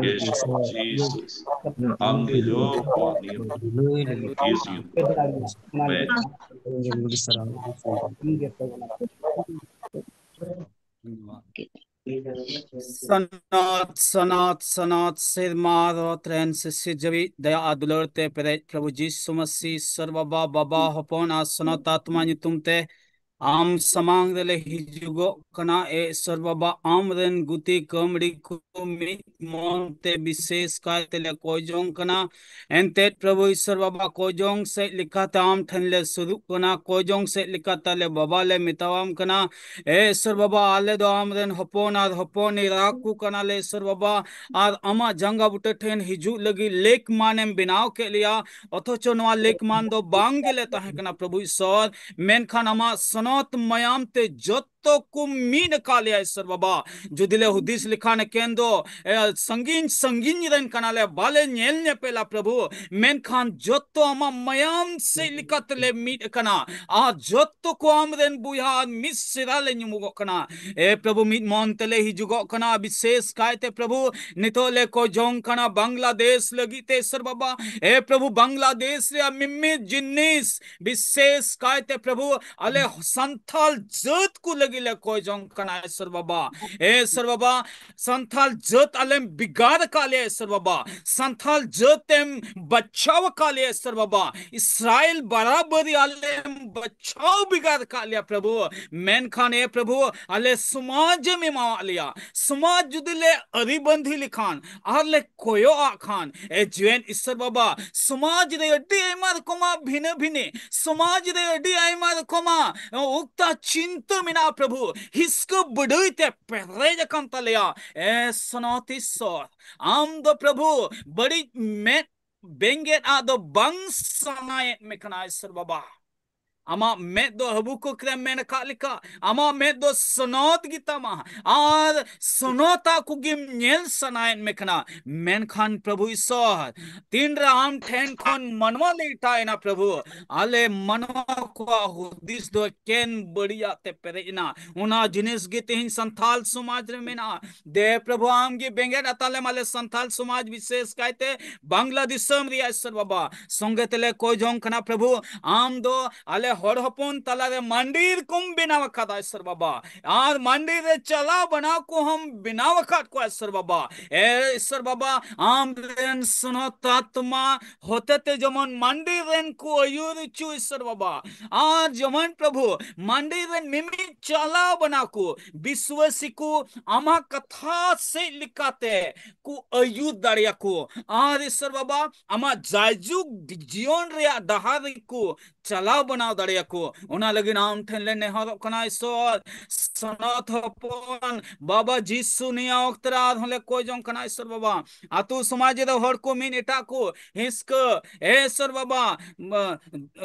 ᱡᱤᱥᱚᱥ ᱟᱢ ᱜᱮ ᱡᱚᱛᱚ ᱱᱤᱭᱟᱹ ᱤᱭᱟᱹ ᱢᱮ᱾ ᱥᱟᱱᱟᱛ, ᱥᱟᱱᱟᱛ, ᱥᱟᱱᱟᱛ ᱥᱮᱨᱢᱟ ᱨᱚᱛ ᱨᱮᱱ ᱥᱤᱥᱤᱨ ᱡᱟᱹᱣᱤᱡ ᱫᱟᱭᱟ ᱟᱨ ᱫᱩᱞᱟᱹᱲ ᱛᱮ ᱯᱮᱨᱮᱡ ᱯᱨᱚᱵᱷᱩ ᱡᱤᱥᱩ ᱢᱟᱥᱤ ᱥᱚᱨ ᱵᱟᱵᱟ, ᱵᱟᱵᱟ, ᱦᱚᱯᱚᱱ ᱟᱨ ᱥᱚᱱᱚᱛ ᱟᱛᱢᱟ ᱧᱩᱛᱩᱢ ᱛᱮ ᱟᱢ ᱥᱟᱢᱟᱝ ᱨᱮᱞᱮ ᱦᱤᱡᱩᱜᱚᱜ ᱠᱟᱱᱟ᱾ ᱮ ᱥᱚᱨ ᱵᱟᱵᱟ, ᱟᱢ ᱨᱮᱱ ᱜᱩᱛᱤ ᱠᱟᱹᱢᱲᱤ ᱠᱚ ᱢᱤᱫ ᱢᱚᱱ ᱛᱮ ᱵᱤᱥᱮᱥ ᱠᱟᱭ ᱛᱮᱞᱮ ᱠᱚᱭ ᱡᱚᱝ ᱠᱟᱱᱟ᱾ ᱮᱱᱛᱮᱫ ᱯᱨᱚᱵᱷᱩ ᱤᱥᱚᱨ ᱵᱟᱵᱟ, ᱠᱚᱭ ᱡᱚᱝ ᱥᱮᱫ ᱞᱮᱠᱟᱛᱮ ᱟᱢ ᱴᱷᱮᱱ ᱞᱮ ᱥᱩᱨᱩᱜ ᱠᱟᱱᱟ᱾ ᱠᱚᱭ ᱡᱚᱝ ᱥᱮᱫ ᱞᱮᱠᱟᱛᱮ ᱟᱞᱮ ᱵᱟᱵᱟ ᱞᱮ ᱢᱮᱛᱟᱣᱟᱢ ᱠᱟᱱᱟ᱾ ᱮ ᱤᱥᱚᱨ ᱵᱟᱵᱟ, ᱟᱞᱮ ᱫᱚ ᱟᱢ ᱨᱮᱱ ᱦᱚᱯᱚᱱ ᱟᱨ ᱦᱚᱯᱚᱱ ᱮᱨᱟ ᱠᱚ ᱠᱟᱱᱟᱞᱮ ᱤᱥᱚᱨ ᱵᱟᱵᱟ, ᱟᱨ ᱟᱢᱟᱜ ᱡᱟᱸᱜᱟ ᱵᱩᱴᱟᱹ ᱴᱷᱮᱱ ᱦᱤᱡᱩᱜ ᱞᱟᱹᱜᱤᱫ ᱞᱮᱠ ᱢᱟᱱᱮᱢ ᱵᱮᱱᱟᱣ ᱠᱮᱫ ᱞᱮᱭᱟ᱾ ᱚᱛᱷᱚᱪᱚ ᱱᱚᱣᱟ ᱞᱮᱠ ᱢᱟᱱ ᱫᱚ ᱵᱟᱝ ᱜᱮᱞᱮ ᱛᱟᱦᱮᱸ ᱠᱟᱱᱟ ᱯᱨᱚᱵᱷᱩ ᱤᱥᱚᱨ, ᱢᱮᱱᱠᱷᱟᱱ ᱟᱢᱟᱜ ᱥᱚᱱᱚᱛ ᱢᱟᱭᱟᱢ ᱛᱮ ᱡᱚᱛᱚ ᱠᱚ ᱢᱤᱫ ᱟᱠᱟᱫ ᱞᱮᱭᱟ ᱤᱥᱚᱨ ᱵᱟᱵᱟ᱾ ᱡᱩᱫᱤ ᱞᱮ ᱦᱩᱫᱤᱥ ᱞᱮᱠᱷᱟᱱ ᱮᱠᱮᱱ ᱫᱚ, ᱮ, ᱥᱟᱺᱜᱤᱧ ᱥᱟᱺᱜᱤᱧ ᱨᱮᱱ ᱠᱟᱱᱟᱞᱮ, ᱵᱟᱞᱮ ᱧᱮᱞ ᱧᱮᱯᱮᱞᱟ ᱯᱨᱚᱵᱷᱩ, ᱢᱮᱱᱠᱷᱟᱱ ᱡᱚᱛᱚ ᱟᱢᱟᱜ ᱢᱟᱭᱟᱢ ᱥᱮᱫ ᱞᱮᱠᱟᱛᱮᱞᱮ ᱢᱤᱫ ᱟᱠᱟᱱᱟ᱾ ᱟᱨ ᱡᱚᱛᱚ ᱠᱚ ᱟᱢ ᱨᱮᱱ ᱵᱚᱭᱦᱟ ᱟᱨ ᱢᱤᱥᱨᱟ ᱞᱮ ᱧᱩᱢᱩᱜᱚᱜ ᱠᱟᱱᱟ᱾ ᱮ ᱯᱨᱚᱵᱷᱩ, ᱢᱤᱫ ᱢᱚᱱ ᱛᱮᱞᱮ ᱦᱤᱡᱩᱜᱚᱜ ᱠᱟᱱᱟ᱾ ᱵᱤᱥᱮᱥ ᱠᱟᱭᱛᱮ ᱯᱨᱚᱵᱷᱩ, ᱱᱤᱛᱚᱜ ᱞᱮ ᱠᱚᱭ ᱡᱚᱝ ᱠᱟᱱᱟ ᱵᱟᱝᱞᱟᱫᱮᱥ ᱞᱟᱹᱜᱤᱫ ᱛᱮ ᱤᱥᱚᱨ ᱵᱟᱵᱟ᱾ ᱮ ᱯᱨᱚᱵᱷᱩ, ᱵᱟᱝᱞᱟᱫᱮᱥ ᱨᱮᱭᱟᱜ ᱢᱤᱢᱤᱫ ᱡᱤᱱᱤᱥ ᱵᱤᱥᱮᱥ ᱠᱟᱭᱛᱮ ᱯᱨᱚᱵᱷᱩ, ᱟᱞᱮ ᱥᱟᱱᱛᱟᱞ ᱡᱟᱹᱛ ᱠᱚ ᱞᱟᱹᱜᱤᱫ ᱞᱮ ᱠᱚᱭ ᱡᱚᱝ ᱠᱟᱱᱟ ᱤᱥᱚᱨ ᱵᱟᱵᱟ᱾ ᱮ ᱤᱥᱚᱨ ᱵᱟᱵᱟ, ᱥᱟᱱᱛᱟᱞ ᱡᱟᱹᱛ ᱟᱞᱮᱢ ᱵᱷᱮᱜᱟᱨ ᱟᱠᱟᱫ ᱞᱮᱭᱟ ᱤᱥᱚᱨ ᱵᱟᱵᱟ᱾ ᱥᱟᱱᱛᱟᱞ ᱡᱟᱹᱛ ᱮᱢ ᱵᱟᱪᱷᱟᱣ ᱟᱠᱟᱫ ᱞᱮᱭᱟ ᱤᱥᱚᱨ ᱵᱟᱵᱟ᱾ ᱤᱥᱨᱟᱭᱮᱞ ᱵᱟᱨᱟᱵᱟᱹᱨᱤ ᱟᱞᱮᱢ ᱵᱟᱪᱷᱟᱣ ᱵᱷᱮᱜᱟᱨ ᱟᱠᱟᱫ ᱞᱮᱭᱟ ᱯᱨᱚᱵᱷᱩ᱾ ᱢᱮᱱᱠᱷᱟᱱ ᱮ ᱯᱨᱚᱵᱷᱩ, ᱟᱞᱮ ᱥᱚᱢᱟᱡᱽ ᱮᱢ ᱮᱢᱟᱣᱟᱫ ᱞᱮᱭᱟ᱾ ᱥᱚᱢᱟᱡᱽ ᱡᱩᱫᱤ ᱞᱮ ᱟᱹᱨᱤ ᱵᱟᱸᱫᱷᱤ ᱞᱮᱠᱷᱟᱱ ᱟᱨ ᱞᱮ ᱠᱚᱭᱚᱜ ᱟᱜ ᱠᱷᱟᱱ, ᱮ ᱡᱤᱣᱮᱫ ᱤᱥᱚᱨ ᱵᱟᱵᱟ, ᱥᱚᱢᱟᱡᱽ ᱨᱮ ᱟᱹᱰᱤ ᱟᱭᱢᱟ ᱨᱚᱠᱚᱢᱟᱜ ᱵᱷᱤᱱᱟᱹ ᱵᱷᱤᱱᱟᱹ, ᱥᱚᱢᱟᱡᱽ ᱨᱮ ᱟᱹᱰᱤ ᱟᱭᱢᱟ ᱨᱚᱠᱚᱢᱟᱜ ᱩᱠᱛᱟ ᱪᱤᱱᱛᱟᱹ ᱢᱮᱱᱟᱜᱼᱟ ᱯᱨᱚᱵᱷᱩ᱾ ᱦᱤᱥᱠᱟᱹ ᱵᱟᱹᱰᱟᱹᱭ ᱛᱮ ᱯᱮᱨᱮᱡ ᱟᱠᱟᱱ ᱛᱟᱞᱮᱭᱟ᱾ ᱮ ᱥᱚᱱᱚᱛ ᱤᱥᱚᱨ, ᱟᱢ ᱫᱚ ᱯᱨᱚᱵᱷᱩ ᱵᱟᱹᱲᱤᱡ ᱢᱮᱫ ᱵᱮᱸᱜᱮᱫ ᱟᱜ ᱫᱚ ᱵᱟᱝ ᱥᱟᱱᱟᱭᱮᱫ ᱢᱮ ᱠᱟᱱᱟ ᱤᱥᱚᱨ ᱵᱟᱵᱟ᱾ ᱟᱢᱟᱜ ᱢᱮᱫ ᱫᱚ ᱦᱟᱹᱵᱩᱠᱩᱠ ᱨᱮᱢ ᱢᱮᱱ ᱟᱠᱟᱫ ᱞᱮᱠᱟ, ᱟᱢᱟᱜ ᱢᱮᱫ ᱫᱚ ᱥᱚᱱᱚᱛ ᱜᱮᱛᱟᱢᱟ, ᱟᱨ ᱥᱚᱱᱚᱛᱟᱜ ᱠᱚᱜᱮᱢ ᱧᱮᱞ ᱥᱟᱱᱟᱭᱮᱫ ᱢᱮ ᱠᱟᱱᱟ᱾ ᱢᱮᱱᱠᱷᱟᱱ ᱯᱨᱚᱵᱷᱩ ᱤᱥᱚᱨ, ᱛᱤᱱᱨᱮ ᱟᱢ ᱴᱷᱮᱱ ᱠᱷᱚᱱ ᱢᱟᱱᱣᱟ ᱞᱮ ᱮᱴᱟᱜ ᱮᱱᱟ ᱯᱨᱚᱵᱷᱩ, ᱟᱞᱮ ᱢᱟᱱᱣᱟ ᱠᱚᱣᱟᱜ ᱦᱩᱫᱤᱥ ᱫᱚ ᱮᱠᱮᱱ ᱵᱟᱹᱲᱤᱡᱟᱜ ᱛᱮ ᱯᱮᱨᱮᱡ ᱮᱱᱟ᱾ ᱚᱱᱟ ᱡᱤᱱᱤᱥ ᱜᱮ ᱛᱮᱦᱮᱧ ᱥᱟᱱᱛᱟᱞ ᱥᱚᱢᱟᱡᱽ ᱨᱮ ᱢᱮᱱᱟᱜᱼᱟ᱾ ᱫᱮ ᱯᱨᱚᱵᱷᱩ, ᱟᱢ ᱜᱮ ᱵᱮᱸᱜᱮᱫ ᱟᱛᱟᱞᱮᱢ, ᱟᱞᱮ ᱥᱟᱱᱛᱟᱞ ᱥᱚᱢᱟᱡᱽ, ᱵᱤᱥᱮᱥ ᱠᱟᱭᱛᱮ ᱵᱟᱝᱞᱟ ᱫᱤᱥᱚᱢ ᱨᱮᱭᱟᱜ ᱤᱥᱚᱨ ᱵᱟᱵᱟ᱾ ᱥᱚᱸᱜᱮ ᱛᱮᱞᱮ ᱠᱚᱭ ᱡᱚᱝ ᱠᱟᱱᱟ ᱯᱨᱚᱵᱷᱩ, ᱟᱢ ᱫᱚ ᱟᱞᱮ ᱦᱚᱲ ᱦᱚᱯᱚᱱ ᱛᱟᱞᱟᱨᱮ ᱢᱟᱱᱰᱤᱨ ᱠᱚᱢ ᱵᱮᱱᱟᱣ ᱟᱠᱟᱫᱟ ᱤᱥᱚᱨ ᱵᱟᱵᱟ, ᱟᱨ ᱢᱟᱱᱰᱤᱨ ᱨᱮ ᱪᱟᱞᱟᱣ ᱵᱟᱱᱟᱣ ᱠᱚᱦᱚᱸᱢ ᱵᱮᱱᱟᱣ ᱟᱠᱟᱫ ᱠᱚᱣᱟ ᱤᱥᱚᱨ ᱵᱟᱵᱟ᱾ ᱮ ᱤᱥᱚᱨ ᱵᱟᱵᱟ, ᱟᱢ ᱨᱮᱱ ᱥᱚᱱᱚᱛ ᱟᱛᱢᱟ ᱦᱚᱛᱮᱛᱮ ᱡᱮᱢᱚᱱ ᱢᱟᱱᱰᱤᱨ ᱨᱮᱱ ᱠᱚ ᱟᱹᱭᱩᱨ ᱦᱚᱪᱚ ᱤᱥᱚᱨ ᱵᱟᱵᱟ, ᱟᱨ ᱡᱮᱢᱚᱱ ᱯᱨᱚᱵᱷᱩ ᱢᱟᱱᱰᱤᱨ ᱨᱮᱱ ᱢᱤᱢᱤᱫ ᱪᱟᱞᱟᱣ ᱵᱟᱱᱟᱣ ᱠᱚ ᱵᱤᱥᱣᱟᱥᱤ ᱠᱚ ᱟᱢᱟᱜ ᱠᱟᱛᱷᱟ ᱥᱮᱫ ᱞᱮᱠᱟᱛᱮ ᱠᱚ ᱟᱹᱭᱩᱨ ᱫᱟᱲᱮᱭᱟᱠᱚ, ᱟᱨ ᱤᱥᱚᱨ ᱵᱟᱵᱟ ᱟᱢᱟᱜ ᱡᱟᱭᱡᱩᱜᱽ ᱡᱤᱭᱚᱱ ᱨᱮᱭᱟᱜ ᱰᱟᱦᱟᱨ ᱨᱮᱠᱚ ᱪᱟᱞᱟᱣ ᱵᱟᱱᱟᱣ ᱫᱟᱲᱮᱭᱟᱠᱚ᱾ ᱚᱱᱟ ᱞᱟᱹᱜᱤᱫ ᱟᱢ ᱴᱷᱮᱱ ᱞᱮ ᱱᱮᱦᱚᱨᱚᱜ ᱠᱟᱱᱟ ᱤᱥᱚᱨ, ᱥᱚᱱᱚᱛ ᱦᱚᱯᱚᱱ ᱵᱟᱵᱟ ᱡᱤᱥᱩ ᱱᱤᱭᱟᱹ ᱚᱠᱛᱮ ᱨᱮ ᱟᱨᱦᱚᱸ ᱞᱮ ᱠᱚᱭ ᱡᱚᱝ ᱠᱟᱱᱟ ᱤᱥᱚᱨ ᱵᱟᱵᱟ᱾ ᱟᱛᱳ ᱥᱚᱢᱟᱡᱽ ᱨᱮ ᱦᱚᱲ ᱠᱚ ᱢᱤᱫ ᱮᱴᱟᱜ ᱠᱚ ᱦᱤᱥᱠᱟᱹ, ᱮ ᱤᱥᱚᱨ ᱵᱟᱵᱟ, ᱢ-,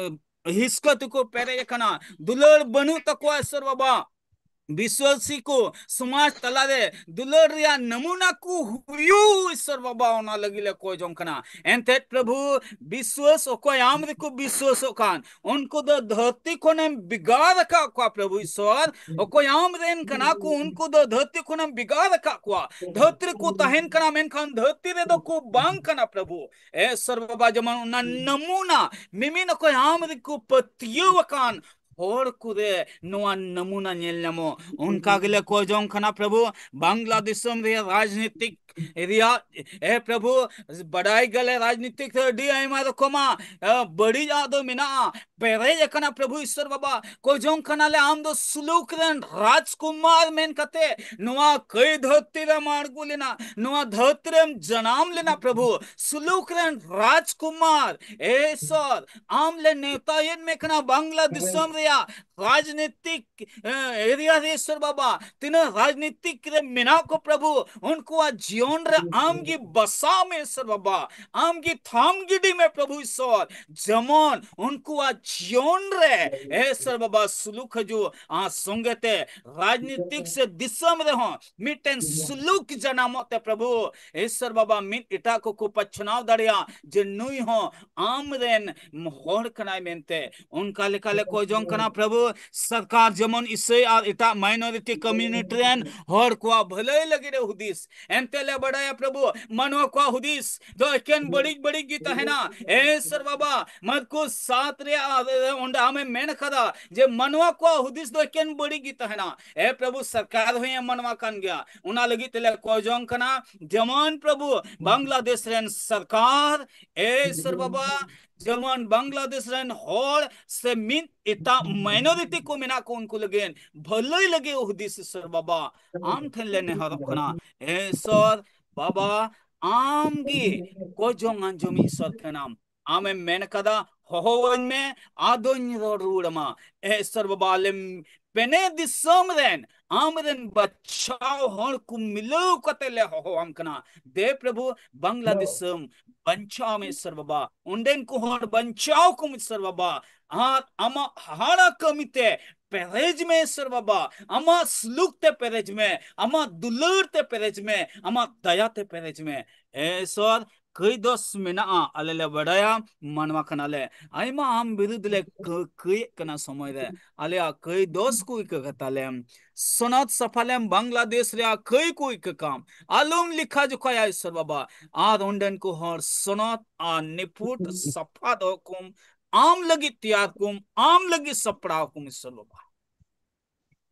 ᱦᱤᱥᱠᱟᱹ ᱛᱮᱠᱚ ᱯᱮᱨᱮᱡ ᱟᱠᱟᱱᱟ, ᱫᱩᱞᱟᱹᱲ ᱵᱟᱹᱱᱩᱜ ᱛᱟᱠᱚᱣᱟ ᱤᱥᱚᱨ ᱵᱟᱵᱟ᱾ ᱵᱤᱥᱣᱟᱥᱤ ᱠᱚ ᱥᱚᱢᱟᱡᱽ ᱛᱟᱞᱟᱨᱮ ᱫᱩᱞᱟᱹᱲ ᱨᱮᱭᱟᱜ ᱱᱟᱢᱩᱱᱟ ᱠᱚ ᱦᱩᱭᱩᱜ ᱤᱥᱚᱨ ᱵᱟᱵᱟ, ᱚᱱᱟ ᱞᱟᱹᱜᱤᱫ ᱞᱮ ᱠᱚᱭ ᱡᱚᱝ ᱠᱟᱱᱟ᱾ ᱮᱱᱛᱮᱫ ᱯᱨᱚᱵᱷᱩ, ᱵᱤᱥᱣᱟᱥ ᱚᱠᱚᱭ ᱟᱢ ᱨᱮᱠᱚ ᱵᱤᱥᱣᱟᱥᱚᱜ ᱠᱟᱱ, ᱩᱱᱠᱩ ᱫᱚ ᱫᱷᱟᱹᱨᱛᱤ ᱠᱷᱚᱱᱮᱢ ᱵᱷᱮᱜᱟᱨ ᱟᱠᱟᱫ ᱠᱚᱣᱟ ᱯᱨᱚᱵᱷᱩ ᱤᱥᱚᱨ᱾ ᱚᱠᱚᱭ ᱟᱢ ᱨᱮᱱ ᱠᱟᱱᱟ ᱠᱚ, ᱩᱱᱠᱩ ᱫᱚ ᱫᱷᱟᱹᱨᱛᱤ ᱠᱷᱚᱱᱮᱢ ᱵᱷᱮᱜᱟᱨ ᱟᱠᱟᱫ ᱠᱚᱣᱟ᱾ ᱫᱷᱟᱹᱨᱛᱤ ᱨᱮᱠᱚ ᱛᱟᱦᱮᱱ ᱠᱟᱱᱟ, ᱢᱮᱱᱠᱷᱟᱱ ᱫᱷᱟᱹᱨᱛᱤ ᱨᱮᱫᱚ ᱠᱚ ᱵᱟᱝ ᱠᱟᱱᱟ ᱯᱨᱚᱵᱷᱩ᱾ ᱮ ᱤᱥᱚᱨ ᱵᱟᱵᱟ, ᱡᱮᱢᱚᱱ ᱚᱱᱟ ᱱᱟᱢᱩᱱᱟ ᱢᱤᱢᱤᱫ ᱚᱠᱚᱭ ᱟᱢ ᱨᱮᱠᱚ ᱯᱟᱹᱛᱭᱟᱹᱣ ᱟᱠᱟᱱ ᱦᱚᱲ ᱠᱚᱨᱮ ᱱᱚᱣᱟ ᱱᱟᱢᱩᱱᱟ ᱧᱮᱞ ᱧᱟᱢᱚᱜ᱾ ᱚᱱᱠᱟ ᱜᱮᱞᱮ ᱠᱚᱭ ᱡᱚᱝ ᱠᱟᱱᱟ ᱯᱨᱚᱵᱷᱩ, ᱵᱟᱝᱞᱟ ᱫᱤᱥᱚᱢ ᱨᱮᱭᱟᱜ ᱨᱟᱡᱽᱱᱤᱛᱤᱠ ᱨᱮᱭᱟᱜ, ᱮ ᱯᱨᱚᱵᱷᱩ, ᱵᱟᱰᱟᱭ ᱜᱮᱞᱮ ᱨᱟᱡᱽᱱᱤᱛᱤᱠ ᱨᱮ ᱟᱹᱰᱤ ᱟᱭᱢᱟ ᱨᱚᱠᱚᱢᱟᱜ, ᱮ, ᱵᱟᱹᱲᱤᱡᱟᱜ ᱫᱚ ᱢᱮᱱᱟᱜᱼᱟ, ᱯᱮᱨᱮᱡ ᱟᱠᱟᱱᱟ ᱯᱨᱚᱵᱷᱩ ᱤᱥᱚᱨ ᱵᱟᱵᱟ᱾ ᱠᱚᱭᱡᱚᱝ ᱠᱟᱱᱟᱞᱮ ᱟᱢ ᱫᱚ ᱥᱩᱞᱩᱠ ᱨᱮᱱ ᱨᱟᱡᱽᱠᱩᱢᱟᱨ ᱢᱮᱱ ᱠᱟᱛᱮ ᱱᱚᱣᱟ ᱠᱟᱹᱭ ᱫᱷᱟᱹᱨᱛᱤ ᱨᱮᱢ ᱟᱬᱜᱚ ᱞᱮᱱᱟ, ᱱᱚᱣᱟ ᱫᱷᱟᱹᱨᱛᱤ ᱨᱮᱢ ᱡᱟᱱᱟᱢ ᱞᱮᱱᱟ ᱯᱨᱚᱵᱷᱩ, ᱥᱩᱞᱩᱠ ᱨᱮᱱ ᱨᱟᱡᱽᱠᱩᱢᱟᱨ᱾ ᱮ ᱤᱥᱚᱨ, ᱟᱢ ᱞᱮ ᱱᱮᱣᱛᱟᱭᱮᱫ ᱢᱮ ᱠᱟᱱᱟ ᱵᱟᱝᱞᱟ ᱫᱤᱥᱚᱢ ᱨᱮᱭᱟᱜ ᱨᱟᱡᱽᱱᱤᱛᱤᱠ ᱮᱨᱤᱭᱟ ᱨᱮ ᱤᱥᱚᱨ ᱵᱟᱵᱟ, ᱛᱤᱱᱟᱹᱜ ᱨᱟᱡᱽᱱᱤᱛᱤᱠ ᱨᱮ ᱢᱮᱱᱟᱜ ᱠᱚ ᱯᱨᱚᱵᱷᱩ, ᱩᱱᱠᱩᱣᱟᱜ ᱡᱤᱭᱚᱱ ᱨᱮ ᱟᱢ ᱜᱮ ᱵᱟᱥᱟᱣ ᱢᱮ ᱤᱥᱚᱨ ᱵᱟᱵᱟ, ᱟᱢ ᱜᱮ ᱛᱷᱟᱢ ᱜᱤᱰᱤ ᱢᱮ ᱯᱨᱚᱵᱷᱩ ᱤᱥᱚᱨ, ᱡᱮᱢᱚᱱ ᱩᱱᱠᱩᱣᱟᱜ ᱡᱤᱭᱚᱱ ᱨᱮ ᱤᱥᱚᱨ ᱵᱟᱵᱟ ᱥᱩᱞᱩᱠ ᱦᱤᱡᱩᱜ, ᱟᱨ ᱥᱚᱸᱜᱮ ᱛᱮ ᱨᱟᱡᱽᱱᱤᱛᱤᱠ ᱥᱮ ᱫᱤᱥᱚᱢ ᱨᱮᱦᱚᱸ ᱢᱤᱫᱴᱮᱱ ᱥᱩᱞᱩᱠ ᱡᱟᱱᱟᱢᱚᱜ ᱛᱮ ᱯᱨᱚᱵᱷᱩ ᱤᱥᱚᱨ ᱵᱟᱵᱟ, ᱢᱤᱫ ᱮᱴᱟᱜ ᱠᱚᱠᱚ ᱯᱟᱪᱷᱱᱟᱣ ᱫᱟᱲᱮᱭᱟᱜ ᱡᱮ ᱱᱩᱭ ᱦᱚᱸ ᱟᱢ ᱨᱮᱱ ᱦᱚᱲ ᱠᱟᱱᱟᱭ ᱢᱮᱱᱛᱮ᱾ ᱚᱱᱠᱟ ᱞᱮᱠᱟ ᱞᱮ ᱠᱚᱭ ᱡᱚᱝ ᱠᱟᱱᱟ ᱯᱨᱚᱵᱷᱩ, ᱥᱚᱨᱠᱟᱨ ᱡᱮᱢᱚᱱ ᱤᱥᱟᱹᱭ ᱟᱨ ᱮᱴᱟᱜ minority community ᱨᱮᱱ ᱦᱚᱲ ᱠᱚᱣᱟᱜ ᱵᱷᱟᱹᱞᱟᱹᱭ ᱞᱟᱹᱜᱤᱫ ᱮ ᱦᱩᱫᱤᱥ᱾ ᱮᱱᱛᱮ ᱞᱮ ᱵᱟᱰᱟᱭᱟ ᱯᱨᱚᱵᱷᱩ, ᱢᱟᱱᱣᱟ ᱠᱚᱣᱟᱜ ᱦᱩᱫᱤᱥ ᱫᱚ ᱮᱠᱮᱱ ᱵᱟᱹᱲᱤᱡ ᱵᱟᱹᱲᱤᱡ ᱜᱮ ᱛᱟᱦᱮᱱᱟ᱾ ᱮ ᱤᱥᱚᱨ ᱵᱟᱵᱟ, ᱢᱟᱨᱠᱩᱥ ᱥᱟᱛ ᱨᱮᱭᱟᱜ ᱚᱸᱰᱮ ᱟᱢᱮᱢ ᱢᱮᱱ ᱟᱠᱟᱫᱟ ᱡᱮ ᱢᱟᱱᱣᱟ ᱠᱚᱣᱟᱜ ᱦᱩᱫᱤᱥ ᱫᱚ ᱮᱠᱮᱱ ᱵᱟᱹᱲᱤᱡ ᱜᱮ ᱛᱟᱦᱮᱱᱟ᱾ ᱮ ᱯᱨᱚᱵᱷᱩ, ᱥᱚᱨᱠᱟᱨ ᱦᱚᱸᱭ ᱢᱟᱱᱣᱟ ᱠᱟᱱ ᱜᱮᱭᱟ᱾ ᱚᱱᱟ ᱞᱟᱹᱜᱤᱫ ᱛᱮᱞᱮ ᱠᱚᱭ ᱡᱚᱝ ᱠᱟᱱᱟ, ᱡᱮᱢᱚᱱ ᱯᱨᱚᱵᱷᱩ ᱵᱟᱝᱞᱟᱫᱮᱥ ᱨᱮᱱ ᱥᱚᱨᱠᱟᱨ, ᱮ ᱤᱥᱚᱨ ᱵᱟᱵᱟ, ᱡᱮᱢᱚᱱ ᱵᱟᱝᱞᱟᱫᱮᱥ ᱨᱮᱱ ᱦᱚᱲ ᱥᱮ ᱢᱤᱫ ᱮᱴᱟᱜ minority ᱠᱚ ᱢᱮᱱᱟᱜ ᱠᱚ, ᱩᱱᱠᱩ ᱞᱟᱹᱜᱤᱫ ᱵᱷᱟᱹᱞᱟᱹᱭ ᱞᱟᱹᱜᱤᱫ ᱦᱩᱫᱤᱥ ᱤᱥᱚᱨ ᱵᱟᱵᱟ, ᱟᱢ ᱴᱷᱮᱱ ᱞᱮ ᱱᱮᱦᱚᱨᱚᱜ ᱠᱟᱱᱟ᱾ ᱮ ᱤᱥᱚᱨ ᱵᱟᱵᱟ, ᱟᱢ ᱜᱮ ᱠᱚᱭ ᱡᱚᱝ ᱟᱸᱡᱚᱢᱤᱡ ᱤᱥᱚᱨ ᱠᱟᱱᱟᱢ᱾ ᱟᱢᱮᱢ ᱢᱮᱱ ᱠᱟᱫᱟ, ᱦᱚᱦᱚᱣᱟᱹᱧ ᱢᱮ, ᱟᱫᱚᱧ ᱨᱚᱲ ᱨᱩᱣᱟᱹᱲ ᱟᱢᱟ᱾ ᱮ ᱤᱥᱚᱨ ᱵᱟᱵᱟ, ᱟᱞᱮ ᱯᱮᱱᱮ ᱫᱤᱥᱚᱢ ᱨᱮᱱ ᱟᱢᱨᱮᱱ ᱵᱟᱪᱷᱟᱣ ᱦᱚᱲ ᱠᱚ ᱢᱤᱞᱟᱹᱣ ᱠᱟᱛᱮ ᱞᱮ ᱦᱚᱦᱚᱣᱟᱢ ᱠᱟᱱᱟ᱾ ᱫᱮ ᱯᱨᱚᱵᱷᱩ, ᱵᱟᱝᱞᱟ ᱫᱤᱥᱚᱢ ᱵᱟᱧᱪᱟᱣ ᱢᱮ ᱤᱥᱚᱨ ᱵᱟᱵᱟ, ᱚᱸᱰᱮᱱ ᱠᱚ ᱦᱚᱲ ᱵᱟᱧᱪᱟᱣ ᱠᱚᱢ ᱤᱥᱚᱨ ᱵᱟᱵᱟ, ᱟᱨ ᱟᱢᱟᱜ ᱦᱟᱦᱟᱲᱟ ᱠᱟᱹᱢᱤ ᱛᱮ ᱯᱮᱨᱮᱡ ᱢᱮ ᱤᱥᱚᱨ ᱵᱟᱵᱟ, ᱟᱢᱟᱜ ᱥᱩᱞᱩᱠ ᱛᱮ ᱯᱮᱨᱮᱡ ᱢᱮ, ᱟᱢᱟᱜ ᱫᱩᱞᱟᱹᱲ ᱛᱮ ᱯᱮᱨᱮᱡ ᱢᱮ, ᱟᱢᱟᱜ ᱫᱟᱭᱟ ᱛᱮ ᱯᱮᱨᱮᱡ ᱢᱮ᱾ ᱮ ᱤᱥᱚᱨ, ᱠᱟᱹᱭ ᱫᱚᱥ ᱢᱮᱱᱟᱜᱼᱟ, ᱟᱞᱮ ᱞᱮ ᱵᱟᱰᱟᱭᱟ ᱢᱟᱱᱣᱟ ᱠᱟᱱᱟᱞᱮ, ᱟᱭᱢᱟ ᱟᱢ ᱵᱤᱨᱩᱫᱽ ᱞᱮ ᱠᱟᱹ-, ᱠᱟᱹᱭᱮᱫ ᱠᱟᱱᱟ ᱥᱚᱢᱚᱭ ᱨᱮ, ᱟᱞᱮᱭᱟᱜ ᱠᱟᱹᱭ ᱫᱚᱥ ᱠᱚ ᱤᱠᱟᱹ ᱠᱟᱛᱟᱞᱮᱢ᱾ ᱥᱚᱱᱚᱛ ᱥᱟᱯᱷᱟ ᱞᱮᱢ, ᱵᱟᱝᱞᱟᱫᱮᱥ ᱨᱮᱭᱟᱜ ᱠᱟᱹᱭ ᱠᱚ ᱤᱠᱟᱹ ᱠᱟᱢ, ᱟᱞᱚᱢ ᱞᱮᱠᱷᱟ ᱡᱚᱠᱷᱟᱭᱟ ᱤᱥᱚᱨ ᱵᱟᱵᱟ, ᱟᱨ ᱚᱸᱰᱮᱱ ᱠᱚ ᱦᱚᱲ ᱥᱚᱱᱚᱛ ᱟᱨ ᱱᱤᱯᱷᱩᱴ ᱥᱟᱯᱷᱟ ᱫᱚᱦᱚ ᱠᱚᱢ, ᱟᱢ ᱞᱟᱹᱜᱤᱫ ᱛᱮᱭᱟᱨ ᱠᱚᱢ, ᱟᱢ ᱞᱟᱹᱜᱤᱫ ᱥᱟᱯᱲᱟᱣ ᱠᱚᱢ ᱤᱥᱚᱨ ᱵᱟᱵᱟ᱾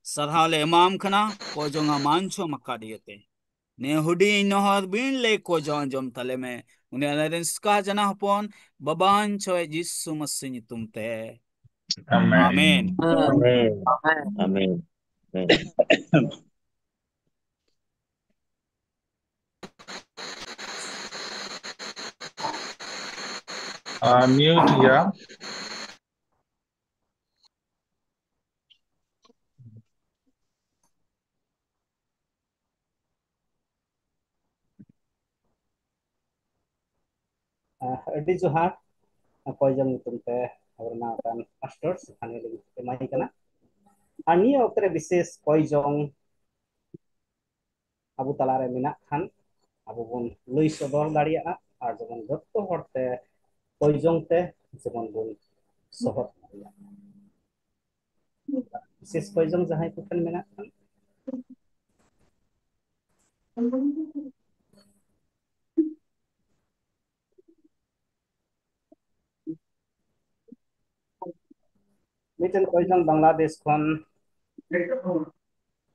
ᱥᱟᱨᱦᱟᱣ ᱞᱮ ᱮᱢᱟᱢ ᱠᱟᱱᱟ, ᱠᱚᱡᱚᱝᱟ ᱢᱟᱱᱪᱷᱚ ᱢᱟᱠᱟᱰᱤᱭᱟᱹᱛᱮ᱾ ᱱᱮ ᱦᱩᱰᱤᱧ ᱱᱚᱦᱚᱨ ᱵᱤᱱ ᱞᱮ ᱠᱚᱡᱚᱝ ᱟᱸᱡᱚᱢ ᱛᱟᱞᱮ ᱢᱮ᱾ ᱩᱱᱤ ᱟᱞᱮᱨᱮᱱ ᱥᱠᱟ ᱡᱟᱱᱟ ᱦᱚᱯᱚᱱ ᱵᱟᱵᱟᱧ ᱪᱷᱚᱭ ᱡᱤᱥᱩ ᱢᱟᱹᱥᱤ ᱧᱩᱛᱩᱢ ᱛᱮ᱾ ᱟᱢᱮᱱ᱾ ᱟᱢᱮᱱ᱾ ᱟᱢᱮᱱ᱾ ᱟᱢᱮᱱ᱾ ᱟᱨ mute ᱜᱮᱭᱟ᱾ ᱟᱹᱰᱤ ᱡᱚᱦᱟᱨ᱾ ᱠᱚᱭᱡᱚᱝ ᱧᱩᱛᱩᱢ ᱛᱮ ᱟᱵᱚᱨᱮᱱ ᱢᱟᱱᱚᱛᱟᱱ ᱯᱟᱥᱴᱚᱨ ᱥᱮ ᱛᱷᱟᱱᱤᱭᱚ ᱞᱤᱧ ᱮᱢᱟᱭ ᱠᱟᱱᱟ᱾ ᱟᱨ ᱱᱤᱭᱟᱹ ᱚᱠᱛᱚ ᱨᱮ ᱵᱤᱥᱮᱥ ᱠᱚᱭᱡᱚᱝ ᱟᱵᱚ ᱛᱟᱞᱟᱨᱮ ᱢᱮᱱᱟᱜ ᱠᱷᱟᱱ ᱟᱵᱚ ᱵᱚᱱ ᱞᱟᱹᱭ ᱥᱚᱫᱚᱨ ᱫᱟᱲᱮᱭᱟᱜᱼᱟ, ᱟᱨ ᱡᱮᱢᱚᱱ ᱡᱚᱛᱚ ᱦᱚᱲᱛᱮ ᱠᱚᱭᱡᱚᱝ ᱛᱮ ᱡᱮᱢᱚᱱ ᱵᱚᱱ ᱥᱚᱦᱚᱫ ᱫᱟᱲᱮᱭᱟᱜᱼᱟ᱾ ᱵᱤᱥᱮᱥ ᱠᱚᱭᱡᱚᱝ ᱡᱟᱦᱟᱸᱭ ᱠᱚᱴᱷᱮᱱ ᱢᱮᱱᱟᱜ ᱠᱷᱟᱱ᱾ ᱢᱤᱫᱴᱮᱱ ᱠᱚᱭᱡᱚᱝ ᱵᱟᱝᱞᱟᱫᱮᱥ ᱠᱷᱚᱱ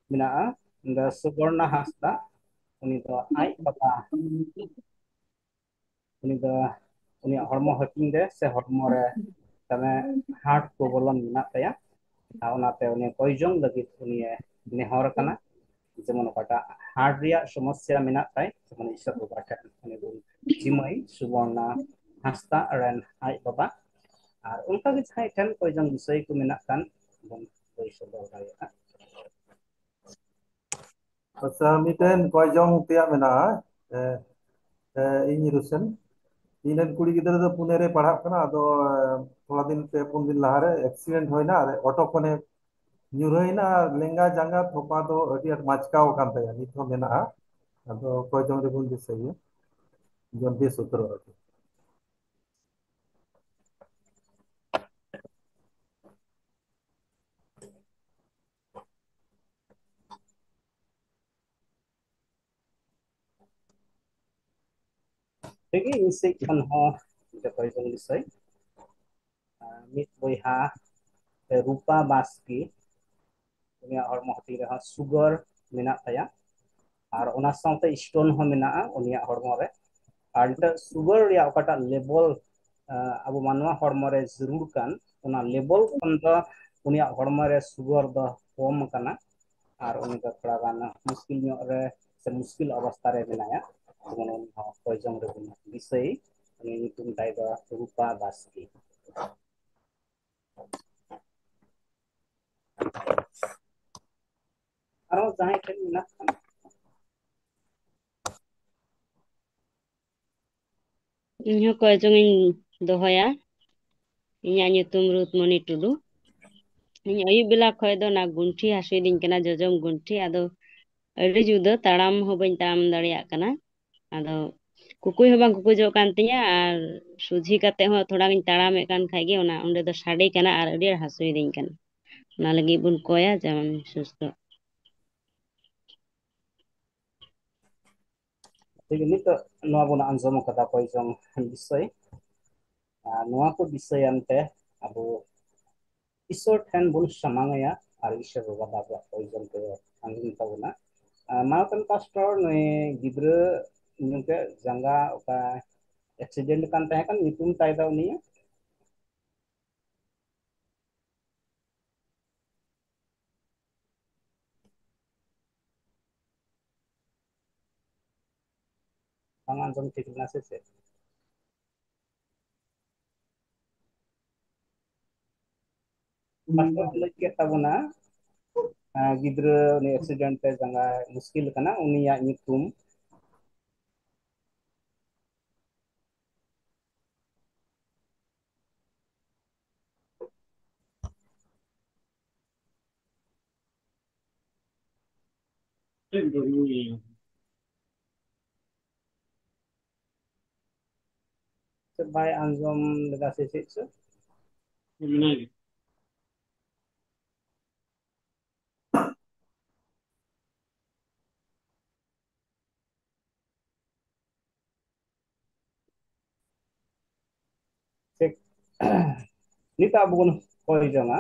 ᱢᱮᱱᱟᱜᱼᱟ, ᱫᱚ ᱥᱩᱵᱚᱨᱱᱟ ᱦᱟᱸᱥᱫᱟ᱾ ᱩᱱᱤ ᱫᱚ ᱟᱡ ᱵᱟᱵᱟ, ᱩᱱᱤ ᱫᱚ, ᱩᱱᱤᱭᱟᱜ ᱦᱚᱲᱢᱚ ᱦᱟᱹᱴᱤᱧ ᱨᱮ ᱥᱮ ᱦᱚᱲᱢᱚ ᱨᱮ ᱛᱟᱦᱞᱮ heart problem ᱢᱮᱱᱟᱜ ᱛᱟᱭᱟ, ᱟᱨ ᱚᱱᱟᱛᱮ ᱩᱱᱤ ᱠᱚᱭᱡᱚᱝ ᱞᱟᱹᱜᱤᱫ ᱩᱱᱤᱭᱮ ᱱᱮᱦᱚᱨ ᱟᱠᱟᱱᱟ᱾ ᱡᱮᱢᱚᱱ ᱚᱠᱟᱴᱟᱜ heart ᱨᱮᱭᱟᱜ ᱥᱚᱢᱚᱥᱭᱟ ᱢᱮᱱᱟᱜ ᱛᱟᱭ, ᱡᱮᱢᱚᱱ ᱤᱥᱚᱨ ᱵᱟᱵᱟ ᱴᱷᱮᱱ ᱩᱱᱤ ᱵᱚᱱ ᱡᱤᱢᱟᱹᱭ ᱥᱩᱵᱚᱨᱱᱟ ᱦᱟᱸᱥᱫᱟ ᱨᱮᱱ ᱟᱡ ᱵᱟᱵᱟ, ᱟᱨ ᱚᱱᱠᱟᱜᱮ ᱡᱟᱦᱟᱸᱭ ᱴᱷᱮᱱ ᱠᱚᱭᱡᱚᱝ ᱵᱤᱥᱚᱭ ᱠᱚ ᱢᱮᱱᱟᱜ ᱠᱷᱟᱱ ᱵᱚᱱ ᱞᱟᱹᱭ ᱥᱚᱫᱚᱨ ᱫᱟᱲᱮᱭᱟᱜᱼᱟ᱾ ᱟᱪᱪᱷᱟ, ᱢᱤᱫᱴᱮᱱ ᱠᱚᱭᱡᱚᱝ ᱛᱮᱭᱟᱜ ᱢᱮᱱᱟᱜᱼᱟ᱾ ᱮ, ᱮ, ᱤᱧ ᱨᱩᱥᱮᱱ, ᱤᱧ ᱨᱮᱱ ᱠᱩᱲᱤ ᱜᱤᱫᱽᱨᱟᱹ ᱫᱚ ᱯᱩᱱᱮ ᱨᱮ ᱯᱟᱲᱦᱟᱜ ᱠᱟᱱᱟ᱾ ᱟᱫᱚ, ᱮ, ᱛᱷᱚᱲᱟ ᱫᱤᱱ, ᱯᱮ ᱯᱩᱱ ᱫᱤᱱ ᱞᱟᱦᱟᱨᱮ accident ᱦᱩᱭᱱᱟ ᱟᱨ ᱚᱴᱳ ᱠᱷᱚᱱᱮ ᱧᱩᱨᱦᱟᱹᱭᱮᱱᱟ ᱟᱨ ᱞᱮᱸᱜᱟ ᱡᱟᱸᱜᱟ ᱛᱷᱚᱯᱟ ᱫᱚ ᱟᱹᱰᱤ ᱟᱸᱴ ᱢᱟᱪᱠᱟᱣ ᱟᱠᱟᱱ ᱛᱟᱭᱟ᱾ ᱱᱤᱛ ᱦᱚᱸ ᱢᱮᱱᱟᱜᱼᱟ᱾ ᱟᱫᱚ ᱠᱚᱭᱡᱚᱝ ᱨᱮᱵᱚᱱ ᱫᱤᱥᱟᱹᱭᱟ, ᱡᱚᱞᱫᱤ ᱥᱩᱛᱨᱚ ᱟᱨᱠᱤ᱾ ᱴᱷᱤᱠ ᱜᱮ, ᱤᱧ ᱥᱮᱫ ᱠᱷᱚᱱ ᱦᱚᱸ ᱡᱚᱛᱚ ᱜᱮᱵᱚᱱ ᱫᱤᱥᱟᱹᱭ᱾ ᱟᱨ ᱢᱤᱫ ᱵᱚᱭᱦᱟ ᱨᱩᱯᱟ ᱵᱟᱥᱠᱮ, ᱩᱱᱤᱭᱟᱜ ᱦᱚᱲᱢᱚ ᱦᱟᱹᱴᱤᱧ ᱨᱮᱦᱚᱸ sugar ᱢᱮᱱᱟᱜ ᱛᱟᱭᱟ, ᱟᱨ ᱚᱱᱟ ᱥᱟᱶᱛᱮ stone ᱦᱚᱸ ᱢᱮᱱᱟᱜᱼᱟ ᱩᱱᱤᱭᱟᱜ ᱦᱚᱲᱢᱚ ᱨᱮ᱾ ᱟᱨ ᱱᱤᱛᱚᱜ ᱥᱩᱜᱟᱨ ᱨᱮᱭᱟᱜ ᱚᱠᱟᱴᱟᱜ ᱞᱮᱵᱚᱞ ᱟᱵᱚ ᱢᱟᱱᱣᱟ ᱦᱚᱲᱢᱚ ᱨᱮ ᱡᱟᱹᱨᱩᱲ ᱠᱟᱱ, ᱚᱱᱟ ᱞᱮᱵᱚᱞ ᱠᱷᱚᱱ ᱫᱚ ᱩᱱᱤᱭᱟᱜ ᱦᱚᱲᱢᱚ ᱨᱮ ᱥᱩᱜᱟᱨ ᱫᱚ ᱠᱚᱢ ᱟᱠᱟᱱᱟ᱾ ᱟᱨ ᱩᱱᱤ ᱫᱚ ᱛᱷᱚᱲᱟ ᱜᱟᱱ ᱢᱩᱥᱠᱤᱞ ᱧᱚᱜ ᱨᱮ ᱥᱮ ᱢᱩᱥᱠᱤᱞ ᱚᱵᱚᱥᱛᱟ ᱨᱮ ᱢᱮᱱᱟᱭᱟ᱾ ᱡᱮᱢᱚᱱ ᱩᱱᱤ ᱦᱚᱸ ᱠᱚᱭ ᱡᱚᱝ ᱨᱮᱵᱚᱱ ᱫᱤᱥᱟᱹᱭ, ᱩᱱᱤ ᱧᱩᱛᱩᱢ ᱛᱟᱭ ᱫᱚ ᱨᱩᱯᱟ ᱵᱟᱥᱠᱮ᱾ ᱟᱨᱚ ᱡᱟᱦᱟᱸᱭ ᱴᱷᱮᱱ ᱢᱮᱱᱟᱜ ᱠᱷᱟᱱ᱾ ᱤᱧ ᱦᱚᱸ ᱠᱚᱭ ᱡᱚᱝ ᱤᱧ ᱫᱚᱦᱚᱭᱟ᱾ ᱤᱧᱟᱹᱜ ᱧᱩᱛᱩᱢ ᱨᱩᱛᱢᱚᱱᱤ ᱴᱩᱰᱩ᱾ ᱤᱧ ᱟᱹᱭᱩᱵ ᱵᱮᱞᱟ ᱠᱷᱚᱡ ᱫᱚ ᱚᱱᱟ ᱜᱩᱱᱴᱷᱤ ᱦᱟᱹᱥᱩᱭᱤᱫᱤᱧ ᱠᱟᱱᱟ, ᱡᱚᱡᱚᱢ ᱜᱩᱱᱴᱷᱤ᱾ ᱟᱫᱚ ᱟᱹᱰᱤ ᱡᱩᱫᱟᱹ, ᱛᱟᱲᱟᱢ ᱦᱚᱸ ᱵᱟᱹᱧ ᱛᱟᱲᱟᱢ ᱫᱟᱲᱮᱭᱟᱜ ᱠᱟᱱᱟ᱾ ᱟᱫᱚ ᱠᱩᱠᱩᱭ ᱦᱚᱸ ᱵᱟᱝ ᱠᱩᱠᱩᱡᱚᱜ ᱠᱟᱱ ᱛᱤᱧᱟ, ᱟᱨ ᱥᱚᱡᱷᱮ ᱠᱟᱛᱮ ᱦᱚᱸ ᱛᱷᱚᱲᱟ ᱜᱤᱧ ᱛᱟᱲᱟᱢᱮᱫ ᱠᱟᱱ ᱠᱷᱟᱡ ᱜᱮ ᱚᱱᱟ ᱚᱸᱰᱮ ᱫᱚ ᱥᱟᱰᱮ ᱠᱟᱱᱟ ᱟᱨ ᱟᱹᱰᱤ ᱟᱸᱴ ᱦᱟᱹᱥᱩᱭᱤᱫᱤᱧ ᱠᱟᱱᱟ᱾ ᱚᱱᱟ ᱞᱟᱹᱜᱤᱫ ᱵᱚᱱ ᱠᱚᱭᱟ ᱡᱮᱢᱚᱱ ᱥᱩᱥᱛᱷᱚ᱾ ᱴᱷᱤᱠ, ᱱᱤᱛᱚᱜ ᱱᱚᱣᱟ ᱵᱚᱱ ᱟᱸᱡᱚᱢ ᱟᱠᱟᱫᱟ ᱠᱚᱭ ᱡᱚᱝ ᱵᱤᱥᱚᱭ᱾ ᱟᱨ ᱱᱚᱣᱟ ᱠᱚ ᱵᱤᱥᱚᱭ ᱟᱱᱛᱮ ᱟᱵᱚ ᱤᱥᱚᱨ ᱴᱷᱮᱱ ᱵᱚᱱ ᱥᱟᱢᱟᱝ ᱟᱭᱟ ᱟᱨ ᱤᱥᱚᱨ ᱵᱟᱵᱟ ᱫᱚ ᱟᱵᱚᱣᱟᱜ ᱠᱚᱭ ᱡᱚᱝ ᱛᱮ ᱟᱸᱡᱚᱢ ᱛᱟᱵᱚᱱᱟ᱾ ᱟᱨ ᱢᱟᱱᱚᱛᱟᱱ ᱯᱟᱥᱴᱚᱨ, ᱱᱩᱭ ᱜᱤᱫᱽᱨᱟᱹ ᱧᱩᱛᱮ ᱡᱟᱸᱜᱟ ᱚᱠᱟ ᱮᱠᱥᱤᱰᱮᱱᱴ ᱠᱟᱱ ᱛᱟᱦᱮᱸ ᱠᱟᱱ, ᱧᱩᱛᱩᱢ ᱛᱟᱭ ᱫᱚ ᱩᱱᱤᱭᱟᱜ? ᱵᱟᱝ ᱟᱸᱡᱚᱢ ᱴᱷᱤᱠ ᱞᱮᱱᱟ ᱥᱮ ᱪᱮᱫ? ᱯᱟᱥᱴᱚᱨ ᱞᱟᱹᱭ ᱠᱮᱫ ᱛᱟᱵᱚᱱᱟ, ᱟᱸ, ᱜᱤᱫᱽᱨᱟᱹ ᱩᱱᱤ ᱮᱠᱥᱤᱰᱮᱱᱴ ᱛᱮ ᱡᱟᱸᱜᱟ ᱢᱩᱥᱠᱤᱞ ᱠᱟᱱᱟ, ᱩᱱᱤᱭᱟᱜ ᱧᱩᱛᱩᱢ? ᱪᱮᱫ ᱵᱟᱭ ᱟᱸᱡᱚᱢ ᱞᱮᱫᱟ ᱥᱮ ᱪᱮᱫ ᱪᱚ? ᱢᱮᱱᱟᱭ ᱜᱮ᱾ ᱴᱷᱤᱠ᱾ ᱱᱤᱛᱚᱜ ᱟᱵᱚ ᱵᱚᱱ ᱠᱚᱭ ᱡᱚᱝᱟ᱾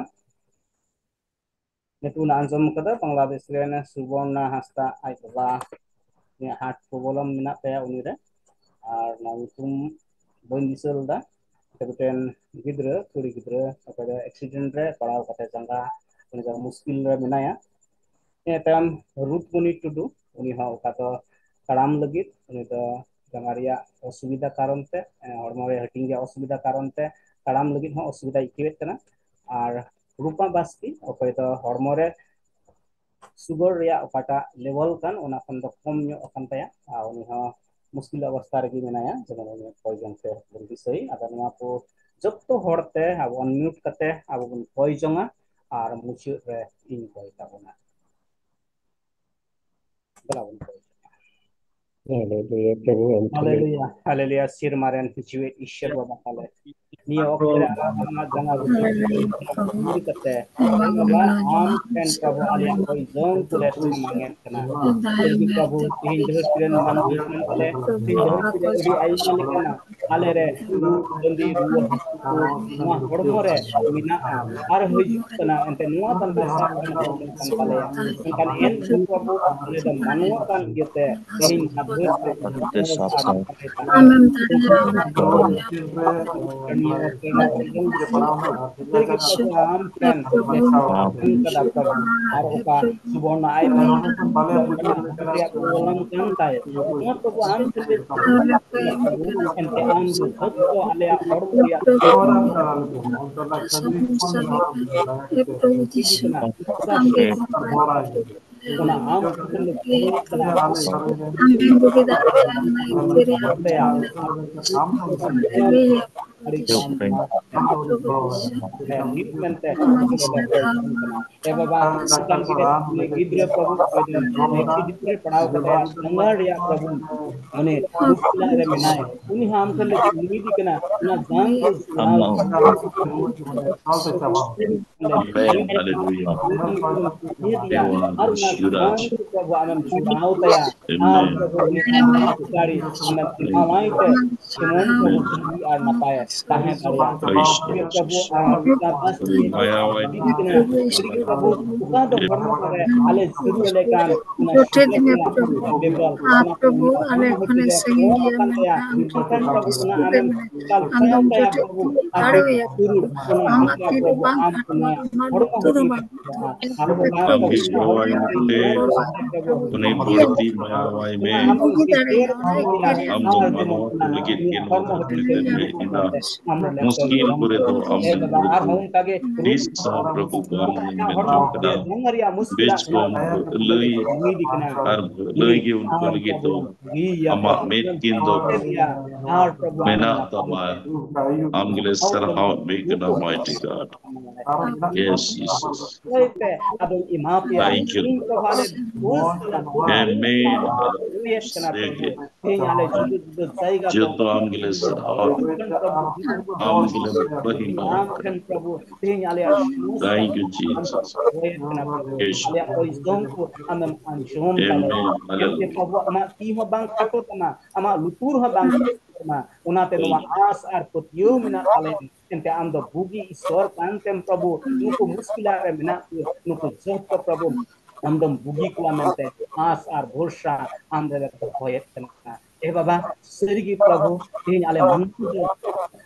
ᱱᱤᱛᱚᱜ ᱵᱚᱱ ᱟᱸᱡᱚᱢ ᱠᱟᱫᱟ ᱵᱟᱝᱞᱟᱫᱮᱥ ᱨᱮᱱ ᱥᱩᱵᱚᱨᱱᱟ ᱦᱟᱸᱥᱫᱟ ᱟᱡ ᱵᱟᱵᱟ ᱱᱤᱭᱟᱹ heart problem ᱢᱮᱱᱟᱜ ᱛᱟᱭᱟ ᱩᱱᱤ ᱨᱮ᱾ ᱟᱨ ᱚᱱᱟ ᱧᱩᱛᱩᱢ ᱵᱟᱹᱧ ᱫᱤᱥᱟᱹ ᱞᱮᱫᱟ᱾ ᱢᱤᱫᱴᱮᱱ ᱜᱤᱫᱽᱨᱟᱹ, ᱠᱩᱲᱤ ᱜᱤᱫᱽᱨᱟᱹ, ᱚᱠᱚᱭ ᱫᱚ accident ᱨᱮ ᱯᱟᱲᱟᱣ ᱠᱟᱛᱮ ᱡᱟᱸᱜᱟ ᱩᱱᱤ ᱫᱚ ᱢᱩᱥᱠᱤᱞ ᱨᱮ ᱢᱮᱱᱟᱭᱟ᱾ ᱤᱱᱟᱹ ᱛᱟᱭᱚᱢ ᱨᱩᱯᱢᱚᱱᱤ ᱴᱩᱰᱩ, ᱩᱱᱤ ᱦᱚᱸ ᱚᱠᱟ ᱫᱚ ᱛᱟᱲᱟᱢ ᱞᱟᱹᱜᱤᱫ, ᱩᱱᱤ ᱫᱚ ᱡᱟᱸᱜᱟ ᱨᱮᱭᱟᱜ ᱚᱥᱩᱵᱤᱫᱷᱟ ᱠᱟᱨᱚᱱ ᱛᱮ, ᱦᱚᱲᱢᱚ ᱨᱮ ᱦᱟᱹᱴᱤᱧ ᱨᱮᱭᱟᱜ ᱚᱥᱩᱵᱤᱫᱷᱟ ᱠᱟᱨᱚᱱ ᱛᱮ ᱛᱟᱲᱟᱢ ᱞᱟᱹᱜᱤᱫ ᱦᱚᱸ ᱚᱥᱩᱵᱤᱫᱷᱟ ᱟᱹᱭᱠᱟᱹᱣᱮᱫ ᱠᱟᱱᱟ᱾ ᱟᱨ ᱨᱩᱯᱟ ᱵᱟᱥᱠᱮ, ᱚᱠᱚᱭ ᱫᱚ ᱦᱚᱲᱢᱚ ᱨᱮ sugar ᱨᱮᱭᱟᱜ ᱚᱠᱟᱴᱟᱜ level ᱠᱟᱱ, ᱚᱱᱟ ᱠᱷᱚᱱ ᱫᱚ ᱠᱚᱢ ᱧᱚᱜ ᱟᱠᱟᱱ ᱛᱟᱭᱟ, ᱟᱨ ᱩᱱᱤ ᱦᱚᱸ ᱢᱩᱥᱠᱤᱞ ᱚᱵᱚᱥᱛᱟ ᱨᱮᱜᱮ ᱢᱮᱱᱟᱭᱟ, ᱡᱮᱢᱚᱱ ᱩᱱᱤ ᱠᱚᱭ ᱡᱚᱝ ᱛᱮ ᱵᱚᱱ ᱫᱤᱥᱟᱹᱭ᱾ ᱟᱫᱚ ᱱᱚᱣᱟ ᱠᱚ ᱡᱚᱛᱚ ᱦᱚᱲ ᱛᱮ ᱟᱵᱚ unmute ᱠᱟᱛᱮ ᱟᱵᱚ ᱵᱚᱱ ᱠᱚᱭ ᱡᱚᱝᱟ ᱟᱨ ᱢᱩᱪᱟᱹᱫ ᱨᱮ ᱤᱧ ᱠᱚᱭ ᱛᱟᱵᱚᱱᱟ᱾ ᱫᱮᱞᱟ ᱵᱚᱱ ᱠᱚᱭ ᱡᱚᱝᱟ᱾ Hallelujah, ᱦᱟᱞᱮᱞᱩᱭᱟ, ᱦᱟᱞᱮᱞᱩᱭᱟ, ᱥᱮᱨᱢᱟ ᱨᱮᱱ ᱯᱤᱪᱷᱩᱭᱤᱡ ᱤᱥᱥᱚᱨ ᱵᱟᱵᱟ ᱛᱟᱞᱮ᱾ ᱱᱤᱭᱟᱹ ᱚᱠᱛᱚ ᱨᱮ ᱟᱢᱟᱜ ᱡᱟᱸᱜᱟ ᱵᱩᱴᱟᱹ ᱨᱮ ᱠᱟᱛᱮ, ᱵᱟᱵᱟ, ᱟᱢ ᱴᱷᱮᱱ ᱯᱨᱚᱵᱷᱩ ᱟᱞᱮᱭᱟᱜ ᱠᱚᱭ ᱡᱚᱝ ᱠᱚᱞᱮ ᱥᱟᱢᱟᱝᱮᱫ ᱠᱟᱱᱟ᱾ ᱯᱨᱚᱵᱷᱩ, ᱯᱨᱚᱵᱷᱩ, ᱛᱮᱦᱮᱧ ᱫᱷᱟᱹᱨᱛᱤ ᱨᱮᱱ ᱢᱟᱹᱱᱢᱤ ᱠᱟᱱ ᱛᱟᱞᱮ, ᱛᱮᱦᱮᱧ ᱫᱷᱟᱹᱨᱛᱤ ᱨᱮ ᱟᱹᱰᱤ ᱟᱭᱢᱟ ᱞᱮᱠᱟᱱᱟᱜ ᱟᱞᱮ ᱨᱮ ᱨᱩ ᱵᱟᱹᱫᱤ, ᱨᱩᱣᱟᱹ ᱦᱟᱹᱥᱩ ᱠᱚ ᱱᱚᱣᱟ ᱦᱚᱲᱢᱚ ᱨᱮ ᱢᱮᱱᱟᱜᱼᱟ ᱟᱨ ᱦᱤᱡᱩᱜ ᱠᱟᱱᱟ᱾ ᱮᱱᱛᱮ ᱱᱚᱣᱟ ᱛᱟᱞᱟ ᱨᱮ ᱥᱟᱵ ᱠᱟᱱᱟ ᱠᱚ ᱢᱮᱱ ᱠᱟᱱ ᱛᱟᱞᱮᱭᱟ᱾ ᱢᱮᱱᱠᱷᱟᱱ ᱮᱱ ᱨᱮᱦᱚᱸ ᱯᱨᱚᱵᱷᱩ ᱟᱞᱮ ᱫᱚ ᱢᱟᱱᱣᱟ ᱠᱟᱱ ᱤᱭᱟᱹᱛᱮ ᱛᱮᱦᱮᱧ ᱱᱚᱣᱟ ᱫᱷᱟᱹᱨᱛᱤ ᱨᱮ ᱟᱢᱮᱢ ᱫᱟᱲᱮᱭᱟᱜᱼᱟ᱾ ᱟᱢ ᱴᱷᱮᱱ ᱟᱨ ᱚᱠᱟ ᱥᱩᱵᱚᱨᱱᱚ ᱟᱭ ᱨᱮᱭᱟᱜ ᱠᱚᱞᱚᱢ ᱠᱟᱱ ᱛᱟᱭ, ᱱᱚᱣᱟ ᱯᱨᱚᱵᱷᱩ ᱟᱢ ᱴᱷᱮᱱ ᱞᱮ ᱮᱱᱛᱮ ᱟᱢ ᱫᱚ ᱡᱚᱛᱚ ᱟᱞᱮᱭᱟᱜ ᱦᱚᱲᱢᱚ ᱨᱮᱭᱟᱜ ᱚᱱᱟ ᱟᱢ ᱴᱷᱮᱱ ᱞᱮ ᱠᱷᱚᱡᱚᱜ ᱠᱟᱱᱟ᱾ ᱟᱢ ᱴᱷᱮᱱ ᱵᱩᱜᱤ ᱫᱟᱜ ᱨᱮᱭᱟᱜ ᱚᱱᱟ ᱤᱭᱟᱹ ᱨᱮᱭᱟᱜ ᱟᱢ ᱟᱹᱰᱤ ᱠᱚᱢ ᱦᱮᱸ, ᱢᱤᱫ ᱢᱮᱱᱛᱮ ᱮ ᱵᱟᱵᱟ, ᱚᱱᱠᱟᱱ ᱜᱤᱫᱽᱨᱟᱹ, ᱜᱤᱫᱽᱨᱟᱹ ᱯᱨᱚᱵᱷᱩ, ᱜᱤᱫᱽᱨᱟᱹ ᱯᱟᱲᱦᱟᱣ ᱠᱟᱛᱮ ᱥᱟᱸᱜᱷᱟᱨ ᱨᱮᱭᱟᱜ ᱯᱨᱚᱵᱷᱩ, ᱢᱟᱱᱮ ᱢᱩᱥᱠᱤᱞᱟᱜ ᱨᱮ ᱢᱮᱱᱟᱭ, ᱩᱱᱤ ᱦᱚᱸ ᱟᱢ ᱴᱷᱮᱱ ᱞᱮ ᱩᱢᱤᱫ ᱠᱟᱱᱟ, ᱚᱱᱟ ᱫᱟᱱ ᱫᱚ ᱟᱢ ᱦᱟᱞᱮᱞᱩᱭᱟ᱾ ᱟᱨ ᱚᱱᱟ ᱫᱟᱱ ᱫᱚ ᱯᱨᱚᱵᱷᱩ ᱟᱢᱮᱢ ᱡᱚᱲᱟᱣ ᱛᱟᱭᱟ, ᱟᱨ ᱯᱨᱚᱵᱷᱩ ᱩᱱᱤ ᱟᱢ ᱫᱟᱲᱮ ᱟᱢᱮᱢ ᱮᱢᱟᱣᱟᱭ ᱛᱮ ᱡᱮᱢᱚᱱ ᱯᱨᱚᱵᱷᱩ ᱵᱩᱜᱤ ᱟᱨ ᱱᱟᱯᱟᱭ ᱛᱟᱦᱮᱸ ᱫᱟᱲᱮᱭᱟᱜᱼᱟ᱾ ᱯᱨᱚᱵᱷᱩ, ᱟᱢ ᱫᱟᱭᱟ ᱟᱭ ᱢᱮ᱾ ᱯᱨᱚᱵᱷᱩ, ᱚᱠᱟ ᱫᱚ ᱦᱚᱲᱢᱚ ᱨᱮ ᱟᱞᱮ ᱡᱟᱹᱨᱩᱲ ᱞᱮᱠᱟᱱ ᱚᱱᱟ ᱡᱚᱴᱮᱫ ᱤᱧᱟ ᱯᱨᱚᱵᱷᱩ᱾ ᱵᱮᱜᱚᱨ ᱟᱨ ᱯᱨᱚᱵᱷᱩ, ᱟᱞᱮ ᱠᱷᱚᱱᱮ ᱥᱟᱺᱜᱤᱧ ᱜᱮᱭᱟ, ᱢᱮᱱᱠᱷᱟᱱ ᱟᱢ ᱴᱷᱮᱱ ᱠᱷᱚᱱ ᱛᱤᱥ ᱦᱚᱸ ᱵᱟᱢ ᱢᱮᱱᱟ᱾ ᱟᱢ ᱫᱚᱢ ᱡᱚᱴᱮᱫ ᱤᱧᱟ, ᱫᱟᱲᱮᱭᱟᱜᱼᱟ ᱯᱨᱚᱵᱷᱩ᱾ ᱟᱢᱟᱜ ᱛᱤ ᱫᱚ ᱵᱟᱝ ᱟᱹᱴᱩᱢᱟ, ᱟᱢᱟᱜ ᱞᱩᱛᱩᱨ ᱦᱚᱸ ᱵᱟᱝ ᱟᱹᱴᱩᱢᱟ᱾ ᱟᱢ ᱜᱮ ᱜᱚᱲᱚᱣᱟᱭ ᱢᱮ, ᱩᱱᱤ ᱵᱟᱹᱲᱛᱤ ᱢᱟᱭᱟᱣᱟᱭ ᱢᱮ᱾ ᱟᱢ ᱫᱚ ᱢᱟᱱᱣᱟ ᱠᱚ ᱞᱟᱹᱜᱤᱫ ᱜᱮ ᱱᱚᱣᱟ ᱫᱷᱟᱹᱨᱛᱤ ᱨᱮᱢ ᱦᱮᱡ ᱮᱱᱟ᱾ ᱢᱩᱥᱠᱤᱞ ᱠᱚᱨᱮ ᱫᱚ ᱟᱢ ᱫᱚᱢ ᱜᱚᱲᱚ ᱠᱚᱣᱟ᱾ ᱛᱤᱥ ᱦᱚᱸ ᱯᱨᱚᱵᱷᱩ ᱵᱟᱢ ᱢᱮᱱ ᱦᱚᱪᱚ ᱠᱟᱫᱟ᱾ ᱵᱮᱥ ᱠᱚᱢ ᱵᱷᱟᱹᱞᱟᱹᱭ ᱟᱨ ᱵᱷᱟᱹᱞᱟᱹᱭ ᱜᱮ ᱩᱱᱠᱩ ᱞᱟᱹᱜᱤᱫ ᱫᱚ ᱟᱢᱟᱜ ᱢᱮᱫ ᱠᱤᱱ ᱫᱚ ᱢᱮᱱᱟᱜ ᱛᱟᱢᱟ᱾ ᱟᱢ ᱜᱮᱞᱮ ᱥᱟᱨᱦᱟᱣ ᱢᱮ ᱠᱟᱱᱟ, mighty God. Yes, Jesus. ᱛᱟᱦᱮᱸ ᱯᱮ, ᱟᱫᱚᱧ ᱮᱢᱟ ᱯᱮᱭᱟ᱾ Thank you. ᱤᱧ ᱯᱨᱚᱵᱷᱩ ᱟᱞᱮ ᱯᱩᱥ ᱠᱟᱱᱟ ᱯᱨᱚᱵᱷᱩ᱾ Amen. ᱟᱞᱮ ᱨᱩᱭᱮᱫ ᱠᱟᱱᱟ ᱴᱷᱤᱠ ᱯᱨᱚᱵᱷᱩ᱾ ᱜᱮ᱾ ᱛᱮᱦᱮᱧ ᱟᱞᱮ ᱡᱩᱫᱟᱹ ᱡᱩᱫᱟᱹ ᱡᱟᱭᱜᱟ ᱡᱚᱛᱚ ᱠᱷᱚᱱ ᱟᱢ ᱜᱮᱞᱮ ᱥᱟᱨᱦᱟᱣ᱾ ᱟᱢ ᱜᱮᱞᱮ ᱢᱚᱦᱤᱢᱟ᱾ ᱟᱢ ᱴᱷᱮᱱ ᱯᱨᱚᱵᱷᱩ ᱛᱮᱦᱮᱧ ᱟᱞᱮᱭᱟᱜ ᱥᱚᱢᱚᱥᱥᱟ Thank you, Jesus. ᱨᱩᱭᱮᱫ ᱠᱟᱱᱟ ᱯᱨᱚᱵᱷᱩ᱾ Yes. ᱟᱞᱮᱭᱟᱜ ᱚᱭᱡᱚᱝ ᱠᱚ ᱟᱢᱮᱢ ᱟᱸᱡᱚᱢ ᱫᱟᱲᱮᱭᱟᱜᱼᱟ᱾ Amen. ᱮᱱᱛᱮ Hallelujah. ᱯᱨᱚᱵᱷᱩ ᱟᱢᱟᱜ ᱛᱤ ᱦᱚᱸ ᱵᱟᱝ ᱠᱷᱟᱴᱚ ᱛᱟᱢᱟ, ᱟᱢᱟᱜ ᱞᱩᱛᱩᱨ ᱦᱚᱸ ᱵᱟᱝ ᱠᱷᱟᱴᱚ ᱛᱟᱢᱟ᱾ ᱚᱱᱟᱛᱮ ᱱᱚᱣᱟ ᱦᱩᱸ᱾ ᱟᱸᱥ ᱟᱨ ᱯᱟᱹᱛᱭᱟᱹᱣ ᱢᱮᱱᱟᱜ ᱛᱟᱞᱮᱭᱟ᱾ ᱮᱱᱛᱮ ᱟᱢ ᱫᱚ ᱵᱩᱜᱤ ᱤᱥᱚᱨ ᱠᱟᱱ ᱛᱮᱢ ᱯᱨᱚᱵᱷᱩ, ᱱᱩᱠᱩ ᱢᱩᱥᱠᱤᱞᱟᱜ ᱨᱮ ᱢᱮᱱᱟᱜ ᱠᱚ, ᱱᱩᱠᱩ ᱡᱚᱛᱚ ᱯᱨᱚᱵᱷᱩ ᱟᱢ ᱫᱚᱢ ᱵᱩᱜᱤ ᱠᱚᱣᱟ ᱢᱮᱱᱛᱮ ᱟᱸᱥ ᱟᱨ ᱵᱷᱚᱨᱥᱟ ᱟᱢ ᱨᱮᱞᱮ ᱫᱚᱦᱚᱭᱮᱫ ᱠᱟᱱᱟ᱾ ᱮ ᱵᱟᱵᱟ, ᱥᱟᱹᱨᱤᱜᱮ ᱯᱨᱚᱵᱷᱩ, ᱛᱮᱦᱮᱧ ᱟᱞᱮ ᱢᱟᱹᱱᱢᱤ ᱫᱚ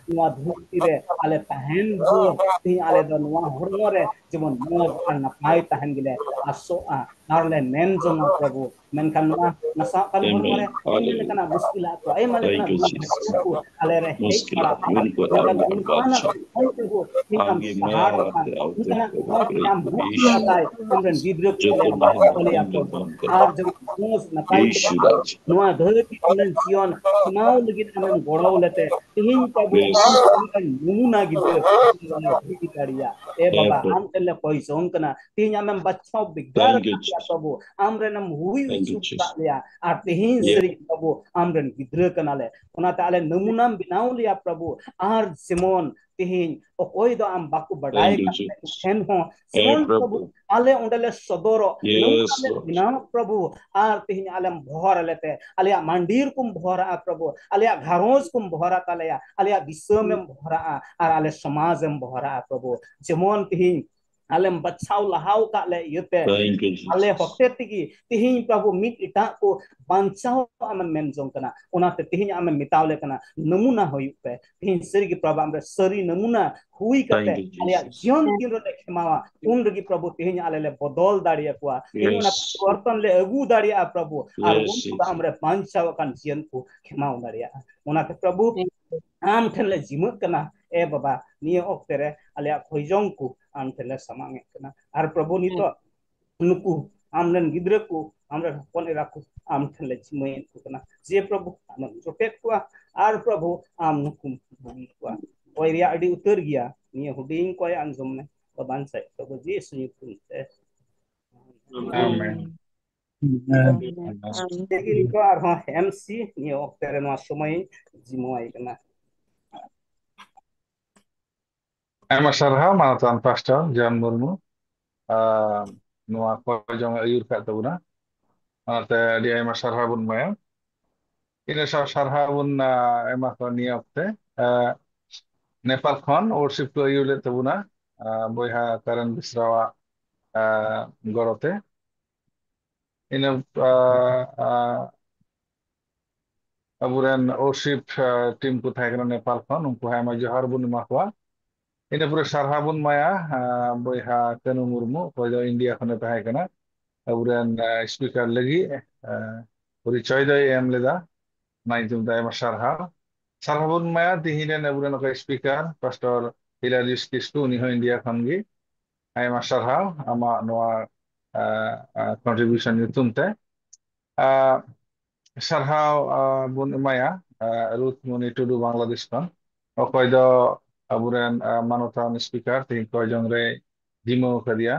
ᱱᱚᱣᱟ ᱫᱷᱟᱹᱨᱛᱤ ᱨᱮ ᱟᱞᱮ ᱛᱟᱦᱮᱱ ᱵᱷᱳᱨ ᱛᱮᱦᱮᱧ ᱟᱞᱮ ᱫᱚ ᱱᱚᱣᱟ ᱦᱚᱲᱢᱚ ᱨᱮ ᱡᱮᱢᱚᱱ ᱢᱚᱡᱽ ᱟᱨ ᱱᱟᱯᱟᱭ ᱛᱟᱦᱮᱱ ᱜᱮᱞᱮ ᱟᱥᱚᱜᱼᱟ ᱟᱨ ᱞᱮ ᱢᱮᱱ ᱡᱚᱝᱟ ᱯᱨᱚᱵᱷᱩ᱾ ᱢᱮᱱᱠᱷᱟᱱ ᱱᱚᱣᱟ ᱱᱟᱥᱟᱜ ᱠᱟᱱ ᱦᱚᱲᱢᱚ ᱨᱮ ᱟᱭᱢᱟ ᱞᱮᱠᱟᱱᱟᱜ ᱢᱩᱥᱠᱤᱞᱟᱜ ᱠᱚ, ᱟᱭᱢᱟ ᱞᱮᱠᱟᱱᱟᱜ ᱫᱩᱠ ᱠᱚ ᱟᱞᱮ ᱨᱮ ᱦᱮᱡ ᱵᱟᱲᱟᱜ ᱠᱟᱱᱟ᱾ ᱢᱮᱱᱠᱷᱟᱱ ᱚᱱᱠᱟᱱᱟᱜ ᱠᱷᱚᱱ ᱯᱨᱚᱵᱷᱩ ᱛᱮᱦᱮᱧ ᱟᱢ ᱥᱟᱦᱟ ᱠᱚ ᱠᱟᱱ, ᱚᱱᱠᱟᱱᱟᱜ ᱠᱷᱚᱱ ᱛᱮᱦᱮᱧ ᱟᱢ ᱢᱩᱠᱛᱤ ᱦᱟᱛᱟᱭ ᱟᱢ ᱨᱮᱱ ᱜᱤᱫᱽᱨᱟᱹ ᱠᱚ ᱞᱮ ᱦᱚᱦᱚ ᱟᱞᱮᱭᱟ ᱯᱨᱚᱵᱷᱩ᱾ ᱟᱨ ᱡᱮᱢᱚᱱ ᱢᱚᱡᱽ ᱱᱟᱯᱟᱭ ᱛᱮ ᱱᱚᱣᱟ ᱫᱷᱟᱹᱨᱛᱤ ᱨᱮᱱ ᱡᱤᱭᱚᱱ ᱠᱷᱟᱸᱰᱟᱣ ᱞᱟᱹᱜᱤᱫ ᱟᱢᱮᱢ ᱜᱚᱲᱚ ᱞᱮᱛᱮ ᱛᱮᱦᱮᱧ ᱯᱨᱚᱵᱷᱩ ᱟᱢ ᱱᱚᱢᱩᱱᱟ ᱜᱤᱫᱽᱨᱟᱹ ᱦᱩᱭ ᱫᱟᱲᱮᱭᱟᱜ᱾ ᱮ ᱵᱟᱵᱟ, ᱟᱢ ᱴᱷᱮᱱ ᱞᱮ ᱠᱚᱭ ᱡᱚᱝ ᱠᱟᱱᱟ, ᱛᱮᱦᱮᱧ ᱟᱢᱮᱢ ᱵᱟᱪᱷᱟᱣ ᱵᱷᱮᱜᱟᱨ ᱠᱟᱜ ᱞᱮᱭᱟ ᱯᱨᱚᱵᱷᱩ, ᱟᱢ ᱨᱮᱱᱮᱢ ᱦᱩᱭ ᱦᱚᱪᱚ ᱠᱟᱜ ᱞᱮᱭᱟ᱾ ᱟᱨ ᱛᱮᱦᱮᱧ ᱥᱟᱹᱨᱤ ᱯᱨᱚᱵᱷᱩ ᱟᱢ ᱨᱮᱱ ᱜᱤᱫᱽᱨᱟᱹ ᱠᱟᱱᱟᱞᱮ, ᱚᱱᱟᱛᱮ ᱟᱞᱮ ᱱᱚᱢᱩᱱᱟᱢ ᱵᱮᱱᱟᱣ ᱞᱮᱭᱟ ᱯᱨᱚᱵᱷᱩ᱾ ᱟᱨ ᱡᱮᱢᱚᱱ ᱛᱮᱦᱮᱧ ᱚᱠᱚᱭ ᱫᱚ ᱟᱢ ᱵᱟᱠᱚ ᱵᱟᱰᱟᱭ ᱠᱟᱱ ᱛᱟᱦᱮᱸ ᱠᱚ ᱴᱷᱮᱱ ᱦᱚᱸ ᱥᱤᱨᱚᱱ ᱯᱨᱚᱵᱷᱩ, ᱟᱞᱮ ᱚᱸᱰᱮ ᱞᱮ ᱥᱚᱫᱚᱨᱚᱜ, ᱱᱚᱣᱟ ᱞᱮ ᱵᱮᱱᱟᱣ ᱯᱨᱚᱵᱷᱩ, ᱟᱨ ᱛᱮᱦᱮᱧ ᱟᱞᱮᱢ ᱵᱷᱚᱨ ᱟᱞᱮ ᱛᱮ, ᱟᱞᱮᱭᱟᱜ ᱢᱟᱱᱰᱤᱨ ᱠᱚᱢ ᱵᱷᱚᱨᱟᱜᱼᱟ ᱯᱨᱚᱵᱷᱩ, ᱟᱞᱮᱭᱟᱜ ᱜᱷᱟᱨᱚᱸᱡᱽ ᱠᱚᱢ ᱵᱷᱚᱨᱟ ᱛᱟᱞᱮᱭᱟ, ᱟᱞᱮᱭᱟᱜ ᱫᱤᱥᱚᱢᱮᱢ ᱵᱷᱚᱨᱟᱜᱼᱟ, ᱟᱨ ᱟᱞᱮ ᱥᱚᱢᱟᱡᱮᱢ ᱵᱷᱚᱨᱟᱜᱼᱟ ᱯᱨᱚᱵᱷᱩ᱾ ᱡᱮᱢᱚᱱ ᱛᱮᱦᱮᱧ ᱟᱞᱮᱢ ᱵᱟᱪᱷᱟᱣ ᱞᱟᱦᱟᱣ ᱠᱟᱜ ᱞᱮ ᱤᱭᱟᱹᱛᱮ, ᱟᱞᱮ ᱦᱚᱛᱮ ᱛᱮᱜᱮ ᱛᱮᱦᱮᱧ ᱯᱨᱚᱵᱷᱩ ᱢᱤᱫ ᱮᱴᱟᱜ ᱠᱚ ᱵᱟᱧᱪᱟᱣ ᱟᱢᱮᱢ ᱢᱮᱱ ᱡᱚᱝ ᱠᱟᱱᱟ᱾ ᱚᱱᱟᱛᱮ ᱛᱮᱦᱮᱧ ᱟᱢᱮᱢ ᱢᱮᱛᱟᱣ ᱞᱮ ᱠᱟᱱᱟ, ᱱᱟᱢᱩᱱᱟ ᱦᱩᱭᱩᱜ ᱯᱮ᱾ ᱛᱮᱦᱮᱧ ᱥᱟᱹᱨᱤᱜᱮ ᱯᱨᱚᱵᱷᱩ ᱟᱢᱨᱮ ᱥᱟᱹᱨᱤ ᱱᱟᱢᱩᱱᱟ ᱦᱩᱭ ᱠᱟᱛᱮ ᱟᱞᱮᱭᱟᱜ ᱡᱤᱭᱚᱱ ᱛᱤᱱ ᱨᱮᱞᱮ ᱠᱷᱮᱢᱟᱣᱟ, ᱩᱱ ᱨᱮᱜᱮ ᱯᱨᱚᱵᱷᱩ ᱛᱮᱦᱮᱧ ᱟᱞᱮ ᱞᱮ ᱵᱚᱫᱚᱞ ᱫᱟᱲᱮᱭᱟᱠᱚᱣᱟ᱾ ᱛᱮᱦᱮᱧ ᱚᱱᱟ ᱯᱚᱨᱤᱵᱚᱨᱛᱚᱱ ᱞᱮ ᱟᱹᱜᱩ ᱫᱟᱲᱮᱭᱟᱜᱼᱟ ᱯᱨᱚᱵᱷᱩ᱾ ᱟᱨ ᱩᱱᱠᱩ ᱫᱚ ᱟᱢᱨᱮ ᱵᱟᱧᱪᱟᱣ ᱟᱠᱟᱱ ᱡᱤᱭᱚᱱ ᱠᱚ ᱠᱷᱮᱢᱟᱣ ᱫᱟᱲᱮᱭᱟᱜᱼᱟ᱾ ᱚᱱᱟᱛᱮ ᱯᱨᱚᱵᱷᱩ ᱟᱢ ᱴᱷᱮᱱ ᱞᱮ ᱡᱤᱢᱟᱹᱜ ᱠᱟᱱᱟ᱾ ᱮ ᱵᱟᱵᱟ, ᱱᱤᱭᱟᱹ ᱚᱠᱛᱮ ᱨᱮ ᱟᱞᱮᱭᱟᱜ ᱠᱷᱚᱡᱚᱝ ᱠᱚ ᱟᱢ ᱴᱷᱮᱱ ᱞᱮ ᱥᱟᱢᱟᱝ ᱮᱫ ᱠᱟᱱᱟ᱾ ᱟᱨ ᱯᱨᱚᱵᱷᱩ, ᱱᱤᱛᱚᱜ ᱱᱩᱠᱩ ᱟᱢ ᱨᱮᱱ ᱜᱤᱫᱽᱨᱟᱹ ᱠᱚ, ᱟᱢ ᱨᱮᱱ ᱦᱚᱯᱚᱱ ᱮᱨᱟ ᱠᱚ ᱟᱢ ᱴᱷᱮᱱ ᱞᱮ ᱡᱤᱢᱟᱹᱭᱮᱫ ᱠᱚ ᱠᱟᱱᱟ᱾ ᱡᱮ ᱯᱨᱚᱵᱷᱩ, ᱟᱢᱮᱢ ᱡᱚᱴᱮᱫ ᱠᱚᱣᱟ, ᱟᱨ ᱯᱨᱚᱵᱷᱩ, ᱟᱢ ᱱᱩᱠᱩᱢ ᱵᱩᱜᱤ ᱠᱚᱣᱟ᱾ ᱚᱠᱚᱭ ᱨᱮᱭᱟᱜ ᱟᱹᱰᱤ ᱩᱛᱟᱹᱨ ᱜᱮᱭᱟ, ᱱᱤᱭᱟᱹ ᱦᱩᱰᱤᱧ ᱠᱚᱭ ᱟᱸᱡᱚᱢ ᱢᱮ᱾ ᱵᱟᱵᱟᱧ ᱥᱟᱭ ᱯᱨᱚᱵᱷᱩ ᱡᱤᱥᱩ ᱧᱩᱛᱩᱢ ᱛᱮ᱾ ᱟᱢᱮᱱ᱾ ᱟᱢᱮᱱ᱾ ᱛᱮᱜᱮ ᱱᱤᱛᱚᱜ ᱟᱨᱦᱚᱸ ᱮᱢ ᱥᱤ ᱱᱤᱭᱟᱹ ᱚᱠᱛᱮ ᱨᱮ ᱱᱚᱣᱟ ᱥᱚᱢᱚᱭ ᱡᱤᱢᱟᱹᱣᱟᱭ ᱠᱟᱱᱟ᱾ ᱟᱭᱢᱟ ᱥᱟᱨᱦᱟᱣ ᱢᱟᱱᱚᱛᱟᱱ ᱯᱟᱥᱴᱚᱨ ᱡᱚᱱ ᱢᱩᱨᱢᱩ, ᱟᱨ ᱱᱚᱣᱟ ᱠᱚ ᱡᱚᱝ ᱟᱹᱭᱩᱨ ᱠᱟᱜ ᱛᱟᱵᱚᱱᱟ᱾ ᱚᱱᱟᱛᱮ ᱟᱹᱰᱤ ᱟᱭᱢᱟ ᱥᱟᱨᱦᱟᱣ ᱵᱚᱱ ᱮᱢᱟᱭᱟ᱾ ᱤᱱᱟᱹ ᱥᱟᱶ ᱥᱟᱨᱦᱟᱣ ᱵᱚᱱ, ᱟ, ᱮᱢᱟ ᱠᱚᱣᱟ ᱱᱤᱭᱟᱹ ᱚᱠᱛᱮ, ᱟ, ᱱᱮᱯᱟᱞ ᱠᱷᱚᱱ ᱣᱚᱨᱥᱤᱯ ᱠᱚ ᱟᱹᱭᱩᱨ ᱞᱮᱫ ᱛᱟᱵᱚᱱᱟ, ᱟ, ᱵᱚᱭᱦᱟ ᱠᱟᱨᱮᱱ ᱵᱮᱥᱨᱟᱣᱟᱜ, ᱟ, ᱜᱚᱲᱚᱛᱮ᱾ ᱤᱱᱟᱹ, ᱟ, ᱟ, ᱟᱵᱚᱨᱮᱱ ᱣᱚᱨᱥᱤᱯ, ᱟ, ᱴᱤᱢ ᱠᱚ ᱛᱟᱦᱮᱸ ᱠᱟᱱᱟ ᱱᱮᱯᱟᱞ ᱠᱷᱚᱱ, ᱩᱱᱠᱩ ᱦᱚᱸ ᱟᱭᱢᱟ ᱡᱚᱦᱟᱨ ᱵᱚᱱ ᱮᱢᱟ ᱠᱚᱣᱟ᱾ ᱤᱱᱟᱹ ᱯᱚᱨᱮ ᱥᱟᱨᱦᱟᱣ ᱵᱚᱱ ᱮᱢᱟᱭᱟ, ᱟ, ᱵᱚᱭᱦᱟ ᱠᱟᱹᱱᱩ ᱢᱩᱨᱢᱩ, ᱚᱠᱚᱭ ᱫᱚ ᱤᱱᱰᱤᱭᱟ ᱠᱷᱚᱱᱮ ᱛᱟᱦᱮᱸ ᱠᱟᱱᱟ᱾ ᱟᱵᱚᱨᱮᱱ, ᱟ, ᱥᱯᱤᱠᱟᱨ ᱞᱟᱹᱜᱤᱫ, ᱟ, ᱯᱚᱨᱤᱪᱚᱭ ᱫᱚᱭ ᱮᱢ ᱞᱮᱫᱟ᱾ ᱚᱱᱟ ᱧᱩᱛᱩᱢ ᱛᱮ ᱟᱭᱢᱟ ᱥᱟᱨᱦᱟᱣ᱾ ᱥᱟᱨᱦᱟᱣ ᱵᱚᱱ ᱮᱢᱟᱭᱟ ᱛᱤᱦᱤᱧ ᱨᱮᱱ ᱟᱵᱚᱨᱮᱱ ᱚᱠᱚᱭ ᱥᱯᱤᱠᱟᱨ, ᱯᱟᱥᱴᱚᱨ ᱦᱤᱞᱟᱨᱤᱭᱩᱥ ᱠᱤᱥᱠᱩ, ᱩᱱᱤ ᱦᱚᱸ ᱤᱱᱰᱤᱭᱟ ᱠᱷᱚᱱ ᱜᱮ᱾ ᱟᱭᱢᱟ ᱥᱟᱨᱦᱟᱣ ᱟᱢᱟᱜ ᱱᱚᱣᱟ, ᱟ, ᱟ, ᱠᱚᱱᱴᱨᱤᱵᱤᱭᱩᱥᱚᱱ ᱧᱩᱛᱩᱢ ᱛᱮ᱾ ᱟ, ᱥᱟᱨᱦᱟᱣ, ᱟ, ᱵᱚᱱ ᱮᱢᱟᱭᱟ, ᱟ, ᱨᱩᱛᱷ ᱢᱩᱱᱤ ᱴᱩᱰᱩ ᱵᱟᱝᱞᱟᱫᱮᱥ ᱠᱷᱚᱱ, ᱚᱠᱚᱭ ᱫᱚ ᱟᱵᱚᱨᱮᱱ, ᱟ, ᱢᱟᱱᱚᱛᱟᱱ ᱥᱯᱤᱠᱟᱨ ᱛᱮᱦᱮᱧ ᱠᱚᱭ ᱡᱚᱝ ᱨᱮ ᱡᱤᱢᱟᱹᱣ ᱟᱠᱟᱫᱮᱭᱟ᱾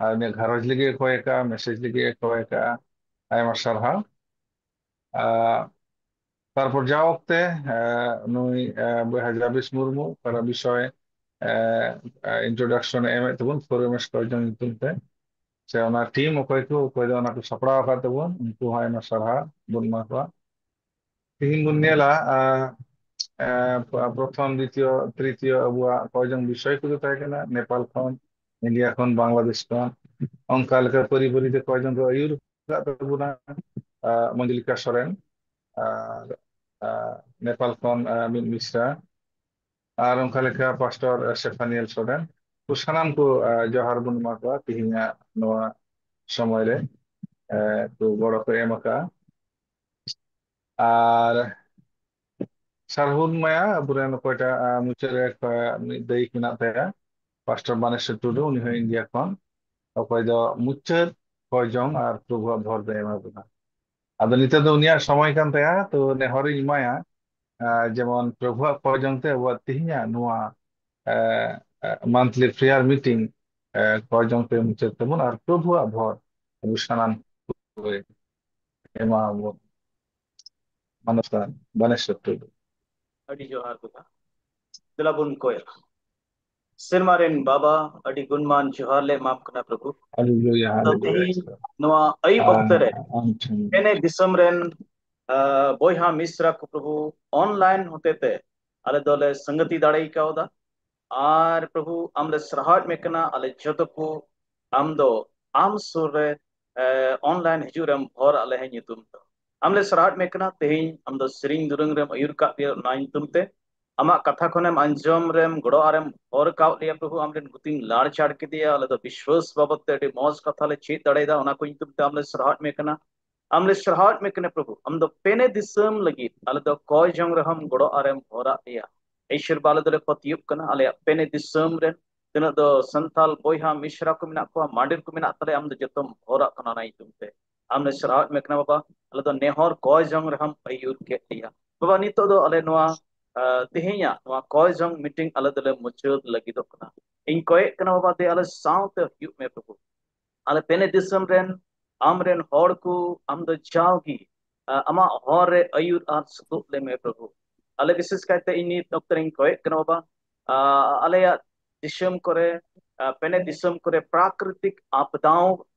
ᱟᱨ ᱩᱱᱤᱭᱟᱜ ᱜᱷᱟᱨᱚᱸᱡᱽ ᱞᱟᱹᱜᱤᱫ ᱮ ᱠᱚᱭ ᱟᱠᱟᱫᱼᱟ, ᱢᱮᱥᱮᱡᱽ ᱞᱟᱹᱜᱤᱫ ᱮ ᱠᱚᱭ ᱟᱠᱟᱫᱼᱟ᱾ ᱟᱭᱢᱟ ᱥᱟᱨᱦᱟᱣ᱾ ᱟ, ᱛᱟᱨᱯᱚᱨ ᱡᱟᱣ ᱚᱠᱛᱮ ᱱᱩᱭ ᱵᱚᱭᱦᱟ ᱡᱟᱵᱤᱥ ᱢᱩᱨᱢᱩ ᱚᱠᱟᱨᱮ ᱵᱤᱥᱚᱭ introduction ᱮ ᱮᱢᱮᱫ ᱛᱟᱵᱚᱱ ᱯᱷᱳᱨᱮᱢᱮᱥ ᱠᱚᱭᱡᱚᱝ ᱧᱩᱛᱩᱢ ᱛᱮ, ᱥᱮ ᱚᱱᱟ ᱴᱤᱢ ᱚᱠᱚᱭ ᱠᱚ ᱚᱠᱚᱭ ᱫᱚ ᱚᱱᱟ ᱠᱚ ᱥᱟᱯᱲᱟᱣ ᱟᱠᱟᱫ ᱛᱟᱵᱚᱱ, ᱩᱱᱠᱩ ᱦᱚᱸ ᱟᱭᱢᱟ ᱥᱟᱨᱦᱟᱣ ᱵᱚᱱ ᱮᱢᱟ ᱠᱚᱣᱟ᱾ ᱛᱤᱦᱤᱧ ᱵᱚᱱ ᱧᱮᱞᱟ ᱯᱨᱚᱛᱷᱚᱢ, ᱫᱤᱛᱤᱭᱚ, ᱛᱨᱤᱛᱤᱭᱚ ᱟᱵᱚᱣᱟᱜ ᱠᱚᱭᱡᱚᱝ ᱵᱤᱥᱚᱭ ᱠᱚᱫᱚ ᱛᱟᱦᱮᱸ ᱠᱟᱱᱟ ᱱᱮᱯᱟᱞ ᱠᱷᱚᱱ, ᱤᱱᱰᱤᱭᱟ ᱠᱷᱚᱱ, ᱵᱟᱝᱞᱟᱫᱮᱥ ᱠᱷᱚᱱ, ᱚᱱᱠᱟ ᱞᱮᱠᱟ ᱯᱟᱹᱨᱤ ᱯᱟᱹᱨᱤ ᱛᱮ ᱠᱚᱭᱡᱚᱝ ᱠᱚ ᱟᱹᱭᱩᱨ ᱟᱠᱟᱫ ᱛᱟᱵᱚᱱᱟ ᱢᱚᱧᱡᱩᱞᱤᱠᱟ ᱥᱚᱨᱮᱱ ᱟᱨ ᱱᱮᱯᱟᱞ ᱠᱷᱚᱱ ᱢᱤᱫ ᱢᱤᱥᱨᱟ, ᱟᱨ ᱚᱱᱠᱟ ᱞᱮᱠᱟ ᱯᱟᱥᱴᱚᱨ ᱥᱮᱯᱷᱟᱱᱤᱭᱮᱞ ᱥᱚᱨᱮᱱ᱾ ᱠᱚ ᱥᱟᱱᱟᱢ ᱠᱚ ᱡᱚᱦᱟᱨ ᱵᱚᱱ ᱮᱢᱟ ᱠᱚᱣᱟ ᱛᱮᱦᱮᱧᱟᱜ ᱱᱚᱣᱟ ᱥᱚᱢᱚᱭ ᱨᱮ ᱠᱚ ᱜᱚᱲᱚ ᱠᱚ ᱮᱢ ᱟᱠᱟᱫᱼᱟ᱾ ᱟᱨ ᱥᱟᱨᱦᱩᱞ ᱢᱟᱭᱟ ᱟᱵᱚᱨᱮᱱ ᱚᱠᱚᱭᱴᱟᱜ ᱢᱩᱪᱟᱹᱫ ᱨᱮ ᱢᱤᱫ ᱫᱟᱹᱭᱤᱠ ᱢᱮᱱᱟᱜ ᱛᱟᱭᱟ, ᱯᱟᱥᱴᱚᱨ ᱵᱟᱱᱮᱥᱚᱨ ᱴᱩᱰᱩ, ᱩᱱᱤ ᱦᱚᱸ ᱤᱱᱰᱤᱭᱟ ᱠᱷᱚᱱ, ᱚᱠᱚᱭ ᱫᱚ ᱢᱩᱪᱟᱹᱫ ᱠᱚᱭᱡᱚᱝ ᱟᱨ ᱯᱨᱚᱵᱷᱩᱣᱟᱜ ᱵᱷᱚᱨ ᱫᱚᱭ ᱮᱢᱟ ᱵᱚᱱᱟ᱾ ᱟᱫᱚ ᱱᱤᱛᱚᱜ ᱫᱚ ᱩᱱᱤᱭᱟᱜ ᱥᱚᱢᱚᱭ ᱠᱟᱱ ᱛᱟᱭᱟ, ᱛᱚ ᱱᱮᱦᱚᱨᱤᱧ ᱮᱢᱟᱭᱟ, ᱡᱮᱢᱚᱱ ᱯᱨᱚᱵᱷᱩᱣᱟᱜ ᱠᱚᱭᱡᱚᱝ ᱛᱮ ᱟᱵᱚᱣᱟᱜ ᱛᱮᱦᱮᱧᱟᱜ ᱱᱚᱣᱟ ᱢᱟᱱᱛᱷᱞᱤ ᱯᱨᱮᱭᱟᱨ ᱢᱤᱴᱤᱝ ᱠᱚᱭᱡᱚᱝ ᱛᱮ ᱢᱩᱪᱟᱹᱫ ᱛᱟᱵᱚᱱ ᱟᱨ ᱯᱨᱚᱵᱷᱩᱣᱟᱜ ᱵᱷᱚᱨ ᱟᱵᱚ ᱥᱟᱱᱟᱢ ᱠᱚᱭ ᱮᱢᱟ ᱵᱚᱱ᱾ ᱢᱟᱱᱚᱥ ᱵᱟᱱᱮᱥᱚᱨ ᱴᱩᱰᱩ᱾ ᱟᱹᱰᱤ ᱡᱚᱦᱟᱨ ᱵᱚᱭᱦᱟ᱾ ᱫᱮᱞᱟ ᱵᱚᱱ ᱠᱚᱭᱟ᱾ ᱥᱮᱨᱢᱟ ᱨᱮᱱ ᱵᱟᱵᱟ, ᱟᱹᱰᱤ ᱜᱩᱱᱢᱟᱱ ᱡᱚᱦᱟᱨ ᱞᱮ ᱮᱢᱟᱢ ᱠᱟᱱᱟ ᱯᱨᱚᱵᱷᱩ᱾ ᱦᱟᱞᱮᱞᱩᱭᱟ, ᱟᱫᱚ ᱦᱟᱞᱮᱞᱩᱭᱟ᱾ ᱛᱮᱦᱮᱧ ᱱᱚᱣᱟ ᱟᱹᱭᱩᱵ ᱚᱠᱛᱮ ᱨᱮ ᱟᱢ ᱴᱷᱮᱱ ᱯᱮᱱᱮ ᱫᱤᱥᱚᱢ ᱨᱮᱱ ᱵᱚᱭᱦᱟ ᱢᱤᱥᱨᱟ ᱠᱚ ᱯᱨᱚᱵᱷᱩ ᱚᱱᱞᱟᱭᱤᱱ ᱦᱚᱛᱮᱛᱮ ᱟᱞᱮ ᱫᱚᱞᱮ ᱥᱟᱝᱜᱟᱛᱤ ᱫᱟᱲᱮ ᱠᱟᱣᱫᱟ᱾ ᱟᱨ ᱯᱨᱚᱵᱷᱩ ᱟᱢ ᱞᱮ ᱥᱟᱨᱦᱟᱣᱮᱫ ᱢᱮ ᱠᱟᱱᱟ, ᱟᱞᱮ ᱡᱚᱛᱚ ᱠᱚ ᱟᱢ ᱫᱚ ᱟᱢ ᱥᱩᱨ ᱨᱮ ᱚᱱᱞᱟᱭᱤᱱ ᱦᱤᱡᱩᱜ ᱨᱮᱢ ᱦᱚᱨ ᱟᱞᱮ ᱧᱩᱛᱩᱢ ᱛᱮ ᱟᱢ ᱞᱮ ᱥᱟᱨᱦᱟᱣᱮᱫ ᱢᱮ ᱠᱟᱱᱟ᱾ ᱛᱮᱦᱮᱧ ᱟᱢ ᱫᱚ ᱥᱮᱨᱮᱧ ᱫᱩᱨᱟᱹᱝ ᱨᱮᱢ ᱟᱹᱭᱩᱨ ᱠᱟᱜ ᱞᱮᱭᱟ, ᱚᱱᱟ ᱧᱩᱛᱩᱢ ᱛᱮ ᱟᱢᱟᱜ ᱠᱟᱛᱷᱟ ᱠᱷᱚᱱᱮᱢ ᱟᱸᱡᱚᱢ ᱨᱮᱢ ᱜᱚᱲᱚ ᱟᱨᱮᱢ ᱦᱚᱨ ᱠᱟᱣ ᱞᱮᱭᱟ ᱯᱨᱚᱵᱷᱩ᱾ ᱟᱢ ᱨᱮᱱ ᱜᱩᱛᱤᱢ ᱞᱟᱲ ᱪᱟᱲ ᱠᱮᱫᱮᱭᱟ, ᱟᱞᱮ ᱫᱚ ᱵᱤᱥᱣᱟᱥ ᱵᱟᱵᱚᱛ ᱛᱮ ᱟᱹᱰᱤ ᱢᱚᱡᱽ ᱠᱟᱛᱷᱟ ᱞᱮ ᱪᱮᱫ ᱫᱟᱲᱮᱭᱟᱫᱟ, ᱚᱱᱟ ᱠᱚ ᱧᱩᱛᱩᱢ ᱛᱮ ᱟᱢ ᱞᱮ ᱥᱟᱨᱦᱟᱣᱮᱫ ᱢᱮ ᱠᱟᱱᱟ᱾ ᱟᱢ ᱞᱮ ᱥᱟᱨᱦᱟᱣᱮᱫ ᱢᱮ ᱠᱟᱱᱟ ᱯᱨᱚᱵᱷᱩ, ᱟᱢ ᱫᱚ ᱯᱮᱱᱮ ᱫᱤᱥᱚᱢ ᱞᱟᱹᱜᱤᱫ ᱟᱞᱮ ᱫᱚ ᱠᱚᱭ ᱡᱚᱝ ᱨᱮᱦᱚᱸᱢ ᱜᱚᱲᱚ ᱟᱨᱮᱢ ᱦᱚᱨᱟᱜ ᱞᱮᱭᱟ᱾ ᱤᱥᱚᱨ ᱵᱟ, ᱟᱞᱮ ᱫᱚᱞᱮ ᱯᱟᱹᱛᱭᱟᱹᱜ ᱠᱟᱱᱟ, ᱟᱞᱮᱭᱟᱜ ᱯᱮᱱᱮ ᱫᱤᱥᱚᱢ ᱨᱮᱱ ᱛᱤᱱᱟᱹᱜ ᱫᱚ ᱥᱟᱱᱛᱟᱞ ᱵᱚᱭᱦᱟ ᱢᱤᱥᱨᱟ ᱠᱚ ᱢᱮᱱᱟᱜ ᱠᱚᱣᱟ, ᱢᱟᱹᱱᱰᱤᱨ ᱠᱚ ᱢᱮᱱᱟᱜ ᱛᱟᱞᱮᱭᱟ, ᱟᱢ ᱫᱚ ᱡᱚᱛᱚᱢ ᱦᱚᱨᱟᱜ ᱠᱟᱱᱟ ᱚᱱᱟ ᱧᱩᱛᱩᱢ ᱛᱮ᱾ ᱟᱢ ᱞᱮ ᱥᱟᱨᱦᱟᱣᱮᱫ ᱢᱮ ᱠᱟᱱᱟ ᱵᱟᱵᱟ, ᱟᱞᱮ ᱫᱚ ᱱᱮᱦᱚᱨ ᱠᱚᱭ ᱡᱚᱝ ᱨᱮᱦᱚᱸᱢ ᱟᱹᱭᱩᱨ ᱠᱮᱫ ᱞᱮᱭᱟ᱾ ᱵᱟᱵᱟ, ᱱᱤᱛᱚᱜ ᱫᱚ ᱟᱞᱮ ᱱᱚᱣᱟ, ᱟ, ᱛᱮᱦᱮᱧᱟᱜ ᱱᱚᱣᱟ ᱠᱚᱭ ᱡᱚᱝ ᱢᱤᱴᱤᱝ ᱟᱞᱮ ᱫᱚᱞᱮ ᱢᱩᱪᱟᱹᱫ ᱞᱟᱹᱜᱤᱫᱚᱜ ᱠᱟᱱᱟ᱾ ᱤᱧ ᱠᱚᱭᱮᱜ ᱠᱟᱱᱟ ᱵᱟᱵᱟ, ᱫᱮ ᱟᱞᱮ ᱥᱟᱶᱛᱮ ᱦᱩᱭᱩᱜ ᱢᱮ ᱯᱨᱚᱵᱷᱩ᱾ ᱟᱞᱮ ᱯᱮᱱᱮ ᱫᱤᱥᱚᱢ ᱨᱮᱱ ᱟᱢ ᱨᱮᱱ ᱦᱚᱲ ᱠᱚ ᱟᱢ ᱫᱚ ᱡᱟᱣᱜᱮ ᱟᱢᱟᱜ ᱦᱚᱨ ᱨᱮ ᱟᱹᱭᱩᱨ ᱟᱨ ᱥᱩᱛᱩᱜ ᱞᱮᱢᱮ ᱯᱨᱚᱵᱷᱩ᱾ ᱟᱞᱮ ᱵᱤᱥᱮᱥ ᱠᱟᱭᱛᱮ ᱤᱧ ᱱᱤᱛ ᱚᱠᱛᱚ ᱨᱤᱧ ᱠᱚᱭᱮᱜ ᱠᱟᱱᱟ ᱵᱟᱵᱟ, ᱟᱞᱮᱭᱟᱜ ᱫᱤᱥᱚᱢ ᱠᱚᱨᱮ, ᱯᱮᱱᱮ ᱫᱤᱥᱚᱢ ᱠᱚᱨᱮ ᱯᱨᱟᱠᱨᱤᱛᱤᱠ ᱟᱯᱫᱟᱣ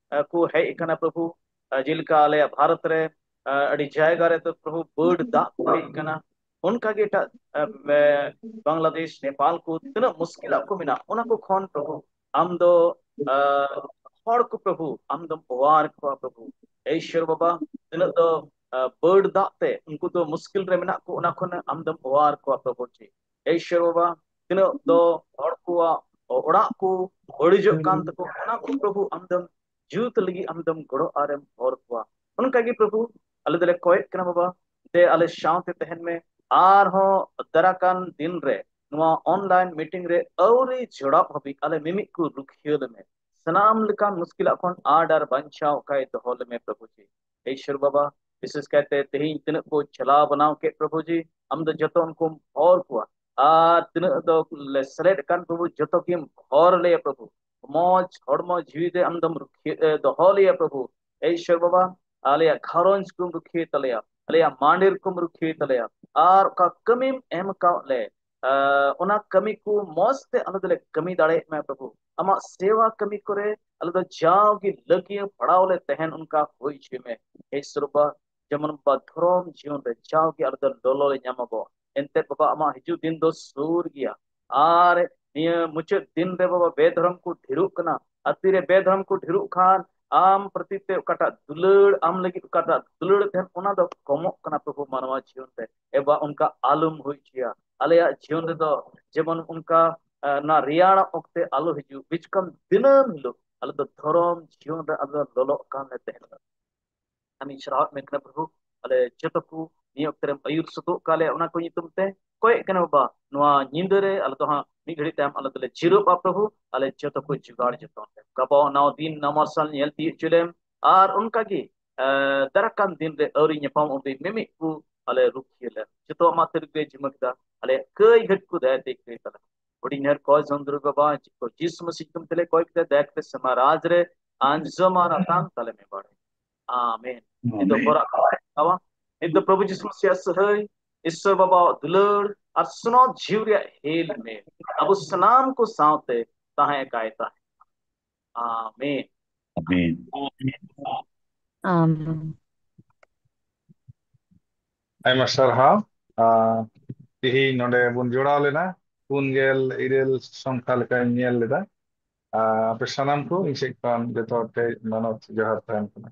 ᱠᱚ ᱦᱮᱡ ᱟᱠᱟᱱᱟ ᱯᱨᱚᱵᱷᱩ᱾ ᱡᱮᱞᱮᱠᱟ ᱟᱞᱮᱭᱟᱜ ᱵᱷᱟᱨᱚᱛ ᱨᱮ ᱟᱹᱰᱤ ᱡᱟᱭᱜᱟ ᱨᱮᱫᱚ ᱯᱨᱚᱵᱷᱩ ᱵᱟᱹᱰ ᱫᱟᱜ ᱠᱚ ᱦᱮᱡ ᱟᱠᱟᱱᱟ, ᱚᱱᱠᱟᱜᱮ ᱮᱴᱟᱜ ᱵᱟᱝᱞᱟᱫᱮᱥ, ᱱᱮᱯᱟᱞ ᱠᱚ ᱛᱤᱱᱟᱹᱜ ᱢᱩᱥᱠᱤᱞᱟᱜ ᱠᱚ ᱢᱮᱱᱟᱜ, ᱚᱱᱟ ᱠᱚ ᱠᱷᱚᱱ ᱯᱨᱚᱵᱷᱩ ᱟᱢ ᱫᱚ ᱦᱚᱲ ᱠᱚ ᱯᱨᱚᱵᱷᱩ ᱟᱢ ᱫᱚᱢ ᱚᱣᱟᱨ ᱠᱚᱣᱟ ᱯᱨᱚᱵᱷᱩ᱾ ᱮ ᱤᱥᱚᱨ ᱵᱟᱵᱟ, ᱛᱤᱱᱟᱹᱜ ᱫᱚ ᱵᱟᱹᱰ ᱫᱟᱜ ᱛᱮ ᱩᱱᱠᱩ ᱫᱚ ᱢᱩᱥᱠᱤᱞ ᱨᱮ ᱢᱮᱱᱟᱜ ᱠᱚ, ᱚᱱᱟ ᱠᱷᱚᱱ ᱟᱢ ᱫᱚᱢ ᱚᱣᱟᱨ ᱠᱚᱣᱟ ᱯᱨᱚᱵᱷᱩ ᱡᱤ᱾ ᱮ ᱤᱥᱚᱨ ᱵᱟᱵᱟ, ᱛᱤᱱᱟᱹᱜ ᱫᱚ ᱦᱚᱲ ᱠᱚᱣᱟᱜ ᱚᱲᱟᱜ ᱠᱚ ᱵᱟᱹᱲᱤᱡᱚᱜ ᱠᱟᱱ ᱛᱟᱠᱚ, ᱚᱱᱟ ᱠᱚ ᱯᱨᱚᱵᱷᱩ ᱟᱢ ᱫᱚᱢ ᱡᱩᱛ ᱞᱟᱹᱜᱤᱫ ᱟᱢ ᱫᱚᱢ ᱜᱚᱲᱚ ᱟᱨᱮᱢ ᱦᱚᱨ ᱠᱚᱣᱟ᱾ ᱚᱱᱠᱟᱜᱮ ᱯᱨᱚᱵᱷᱩ, ᱟᱞᱮ ᱫᱚᱞᱮ ᱠᱚᱭᱮᱜ ᱠᱟᱱᱟ ᱵᱟᱵᱟ, ᱛᱮ ᱟᱞᱮ ᱥᱟᱶᱛᱮ ᱛᱟᱦᱮᱱ ᱢᱮ᱾ ᱟᱨᱦᱚᱸ ᱫᱟᱨᱟᱠᱟᱱ ᱫᱤᱱ ᱨᱮ ᱱᱚᱣᱟ ᱚᱱᱞᱟᱭᱤᱱ ᱢᱤᱴᱤᱝ ᱨᱮ ᱟᱹᱣᱨᱤ ᱡᱚᱲᱟᱣ ᱦᱟᱹᱵᱤᱡ ᱟᱞᱮ ᱢᱤᱢᱤᱫ ᱠᱚ ᱨᱩᱠᱷᱤᱭᱟᱹ ᱞᱮᱢᱮ᱾ ᱥᱟᱱᱟᱢ ᱞᱮᱠᱟᱱ ᱢᱩᱥᱠᱤᱞᱟᱜ ᱠᱷᱚᱱ ᱟᱰ ᱟᱨ ᱵᱟᱧᱪᱟᱣ ᱠᱟᱭ ᱫᱚᱦᱚ ᱞᱮᱢᱮ ᱯᱨᱚᱵᱷᱩ ᱡᱤ᱾ ᱮ ᱤᱥᱚᱨ ᱵᱟᱵᱟ, ᱵᱤᱥᱮᱥ ᱠᱟᱭᱛᱮ ᱛᱮᱦᱮᱧ ᱛᱤᱱᱟᱹᱜ ᱠᱚ ᱪᱟᱞᱟᱣ ᱵᱮᱱᱟᱣ ᱠᱮᱫ ᱯᱨᱚᱵᱷᱩ ᱡᱤ, ᱟᱢ ᱫᱚ ᱡᱚᱛᱚ ᱩᱱᱠᱩᱢ ᱦᱚᱨ ᱠᱚᱣᱟ᱾ ᱟᱨ ᱛᱤᱱᱟᱹᱜ ᱫᱚ ᱞᱮ ᱥᱮᱞᱮᱫ ᱟᱠᱟᱱ ᱯᱨᱚᱵᱷᱩ, ᱡᱚᱛᱚ ᱜᱮᱢ ᱦᱚᱨ ᱞᱮᱭᱟ ᱯᱨᱚᱵᱷᱩ᱾ ᱢᱚᱡᱽ ᱦᱚᱲᱢᱚ ᱡᱤᱣᱤ ᱛᱮ ᱟᱢ ᱫᱚᱢ ᱨᱩᱠᱷᱤᱭᱟᱹ ᱫᱚᱦᱚ ᱞᱮᱭᱟ ᱯᱨᱚᱵᱷᱩ᱾ ᱮ ᱤᱥᱚᱨ ᱵᱟᱵᱟ, ᱟᱞᱮᱭᱟᱜ ᱜᱷᱟᱨᱚᱸᱡᱽ ᱠᱚᱢ ᱨᱩᱠᱷᱤᱭᱟᱹ ᱛᱟᱞᱮᱭᱟ, ᱟᱞᱮᱭᱟᱜ ᱢᱟᱸᱰᱮᱨ ᱠᱚᱢ ᱨᱩᱠᱷᱤᱭᱟᱹ ᱛᱟᱞᱮᱭᱟ, ᱟᱨ ᱚᱠᱟ ᱠᱟᱹᱢᱤᱢ ᱮᱢ ᱟᱠᱟᱫ ᱞᱮ ᱚᱱᱟ ᱠᱟᱹᱢᱤ ᱠᱚ ᱢᱚᱡᱽ ᱛᱮ ᱟᱞᱮ ᱫᱚᱞᱮ ᱠᱟᱹᱢᱤ ᱫᱟᱲᱮᱭᱟᱜ ᱢᱟ ᱯᱨᱚᱵᱷᱩ᱾ ᱟᱢᱟᱜ ᱥᱮᱣᱟ ᱠᱟᱹᱢᱤ ᱠᱚᱨᱮ ᱟᱞᱮ ᱫᱚ ᱡᱟᱣᱜᱮ ᱞᱟᱹᱠᱤᱭᱟᱹ ᱯᱟᱲᱟᱣ ᱞᱮ ᱛᱟᱦᱮᱱ, ᱚᱱᱠᱟ ᱦᱩᱭ ᱦᱚᱪᱚᱭ ᱢᱮ᱾ ᱦᱮ ᱥᱚᱨᱵᱟ, ᱡᱮᱢᱚᱱ ᱵᱟᱵᱟ ᱫᱷᱚᱨᱚᱢ ᱡᱤᱭᱚᱱ ᱨᱮ ᱡᱟᱣᱜᱮ ᱟᱞᱮ ᱫᱚ ᱞᱚᱞᱚ ᱞᱮ ᱧᱟᱢᱟᱵᱚ᱾ ᱮᱱᱛᱮ ᱵᱟᱵᱟ, ᱟᱢᱟᱜ ᱦᱤᱡᱩᱜ ᱫᱤᱱ ᱫᱚ ᱥᱩᱨ ᱜᱮᱭᱟ᱾ ᱟᱨ ᱱᱤᱭᱟᱹ ᱢᱩᱪᱟᱹᱫ ᱫᱤᱱ ᱨᱮ ᱵᱟᱵᱟ ᱵᱮᱫᱷᱚᱨᱚᱢ ᱠᱚ ᱰᱷᱮᱨᱚᱜ ᱠᱟᱱᱟ, ᱟᱛᱤ ᱨᱮ ᱵᱮᱫᱷᱚᱨᱚᱢ ᱠᱚ ᱰᱷᱮᱨᱚᱜ ᱠᱷᱟᱱ ᱟᱢ ᱯᱨᱚᱛᱤ ᱛᱮ ᱚᱠᱟᱴᱟᱜ ᱫᱩᱞᱟᱹᱲ, ᱟᱢ ᱞᱟᱹᱜᱤᱫ ᱚᱠᱟᱴᱟᱜ ᱫᱩᱞᱟᱹᱲ ᱛᱟᱦᱮᱱ, ᱚᱱᱟ ᱫᱚ ᱠᱚᱢᱚᱜ ᱠᱟᱱᱟ ᱯᱨᱚᱵᱷᱩ ᱢᱟᱱᱣᱟ ᱡᱤᱭᱚᱱ ᱨᱮ᱾ ᱮ ᱵᱟᱵᱟ, ᱚᱱᱠᱟ ᱟᱞᱚᱢ ᱦᱩᱭ ᱦᱚᱪᱚᱭᱟ᱾ ᱟᱞᱮᱭᱟᱜ ᱡᱤᱭᱚᱱ ᱨᱮᱫᱚ ᱡᱮᱢᱚᱱ ᱚᱱᱠᱟ ᱚᱱᱟ ᱨᱮᱭᱟᱲ ᱚᱠᱛᱮ ᱟᱞᱚ ᱦᱤᱡᱩᱜ, ᱵᱤᱪᱠᱚᱢ ᱫᱤᱱᱟᱹᱢ ᱦᱤᱞᱳᱜ ᱟᱞᱮ ᱫᱚ ᱫᱷᱚᱨᱚᱢ ᱡᱤᱭᱚᱱ ᱨᱮ ᱟᱞᱮ ᱫᱚ ᱞᱚᱞᱚᱜ ᱠᱟᱱ ᱞᱮ ᱛᱟᱦᱮᱱᱟ᱾ ᱟᱢᱤᱧ ᱥᱟᱨᱦᱟᱣᱮᱫ ᱢᱮ ᱠᱟᱱᱟ ᱯᱨᱚᱵᱷᱩ, ᱟᱞᱮ ᱡᱚᱛᱚ ᱠᱚ ᱱᱤᱭᱟᱹ ᱚᱠᱛᱮ ᱨᱮᱢ ᱟᱹᱭᱩᱨ ᱥᱟᱹᱛᱚᱜ ᱠᱟᱜ ᱞᱮᱭᱟ, ᱚᱱᱟ ᱠᱚ ᱧᱩᱛᱩᱢ ᱛᱮ ᱠᱚᱭᱮᱜ ᱠᱟᱱᱟ ᱵᱟᱵᱟ, ᱱᱚᱣᱟ ᱧᱤᱫᱟᱹ ᱨᱮ ᱟᱞᱮ ᱫᱚ ᱦᱟᱸᱜ ᱢᱤᱫ ᱜᱷᱟᱹᱲᱤᱡ ᱛᱟᱭᱚᱢ ᱟᱞᱮ ᱫᱚᱞᱮ ᱡᱤᱨᱟᱹᱜᱼᱟ ᱯᱨᱚᱵᱷᱩ, ᱟᱞᱮ ᱡᱚᱛᱚ ᱠᱚ ᱡᱚᱜᱟᱲ ᱡᱚᱛᱚᱱ ᱞᱮ᱾ ᱵᱟᱵᱟ, ᱱᱟᱣᱟ ᱫᱤᱱ ᱱᱟᱣᱟ ᱢᱟᱨᱥᱟᱞ ᱧᱮᱞ ᱛᱤᱭᱳᱜ ᱦᱚᱪᱚ ᱞᱮᱢ, ᱟᱨ ᱚᱱᱠᱟ ᱜᱮ ᱫᱟᱨᱟᱠᱟᱱ ᱫᱤᱱ ᱨᱮ ᱟᱹᱣᱨᱤ ᱧᱟᱯᱟᱢ ᱚᱵᱫᱤ ᱢᱤᱢᱤᱫ ᱠᱚ ᱟᱞᱮ ᱨᱩᱠᱷᱤᱭᱟᱹ ᱞᱮᱢ᱾ ᱡᱚᱛᱚ ᱟᱢᱟᱜ ᱛᱤ ᱨᱮᱜᱮ ᱡᱤᱢᱟᱹ ᱠᱮᱫᱟ, ᱟᱞᱮᱭᱟᱜ ᱠᱟᱹᱭ ᱜᱷᱟᱹᱴ ᱠᱚ ᱫᱟᱭᱟ ᱛᱮ ᱠᱟᱹᱭ ᱛᱟᱞᱮ᱾ ᱦᱩᱰᱤᱧ ᱦᱚᱲ ᱠᱚ ᱥᱚᱢᱩᱫᱨᱚ ᱵᱟᱵᱟ, ᱡᱤᱥᱩ ᱢᱟᱹᱥᱤ ᱧᱩᱛᱩᱢ ᱛᱮᱞᱮ ᱠᱚᱭ ᱠᱮᱫᱟ, ᱫᱟᱭᱟ ᱠᱟᱛᱮ ᱥᱮᱢᱟ ᱨᱟᱡᱽ ᱨᱮ ᱟᱸᱡᱚᱢ ᱟᱨ ᱟᱛᱟᱝ ᱛᱟᱞᱮ ᱢᱮ ᱵᱟᱲᱮ᱾ ᱟᱢᱮᱱ᱾ ᱱᱤᱛᱚᱜ ᱠᱚ ᱨᱟᱜ ᱠᱟᱱᱟ᱾ ᱱᱤᱛ ᱫᱚ ᱯᱨᱚᱵᱷᱩ ᱡᱤᱥᱩ ᱢᱟᱥᱤᱭᱟᱜ ᱥᱟᱹᱦᱟᱹᱭ, ᱤᱥᱥᱚᱨ ᱵᱟᱵᱟᱣᱟᱜ ᱫᱩᱞᱟᱹᱲ ᱟᱨ ᱥᱚᱱᱚᱛ ᱡᱤᱣᱤ ᱨᱮᱭᱟᱜ ᱦᱮᱞ ᱢᱮ ᱟᱵᱚ ᱥᱟᱱᱟᱢ ᱠᱚ ᱥᱟᱶᱛᱮ ᱛᱟᱦᱮᱸ ᱠᱟᱭ ᱛᱟᱦᱮᱸ᱾ ᱟᱢᱮᱱ᱾ ᱟᱢᱮᱱ᱾ ᱟᱢᱮᱱ᱾ ᱟᱭᱢᱟ ᱥᱟᱨᱦᱟᱣ᱾ ᱟᱨ ᱛᱤᱦᱤᱧ ᱱᱚᱰᱮ ᱵᱚᱱ ᱡᱚᱲᱟᱣ ᱞᱮᱱᱟ, ᱯᱩᱱ ᱜᱮᱞ ᱤᱨᱟᱹᱞ ᱥᱚᱝᱠᱷᱟ ᱞᱮᱠᱟᱧ ᱧᱮᱞ ᱞᱮᱫᱟ᱾ ᱟᱨ ᱟᱯᱮ ᱥᱟᱱᱟᱢ ᱠᱚ ᱤᱧ ᱥᱮᱫ ᱠᱷᱚᱱ ᱡᱚᱛᱚ ᱦᱚᱲ ᱴᱷᱮᱱ ᱢᱟᱱᱚᱛ ᱡᱚᱦᱟᱨ ᱛᱟᱦᱮᱱ ᱠᱟᱱᱟ᱾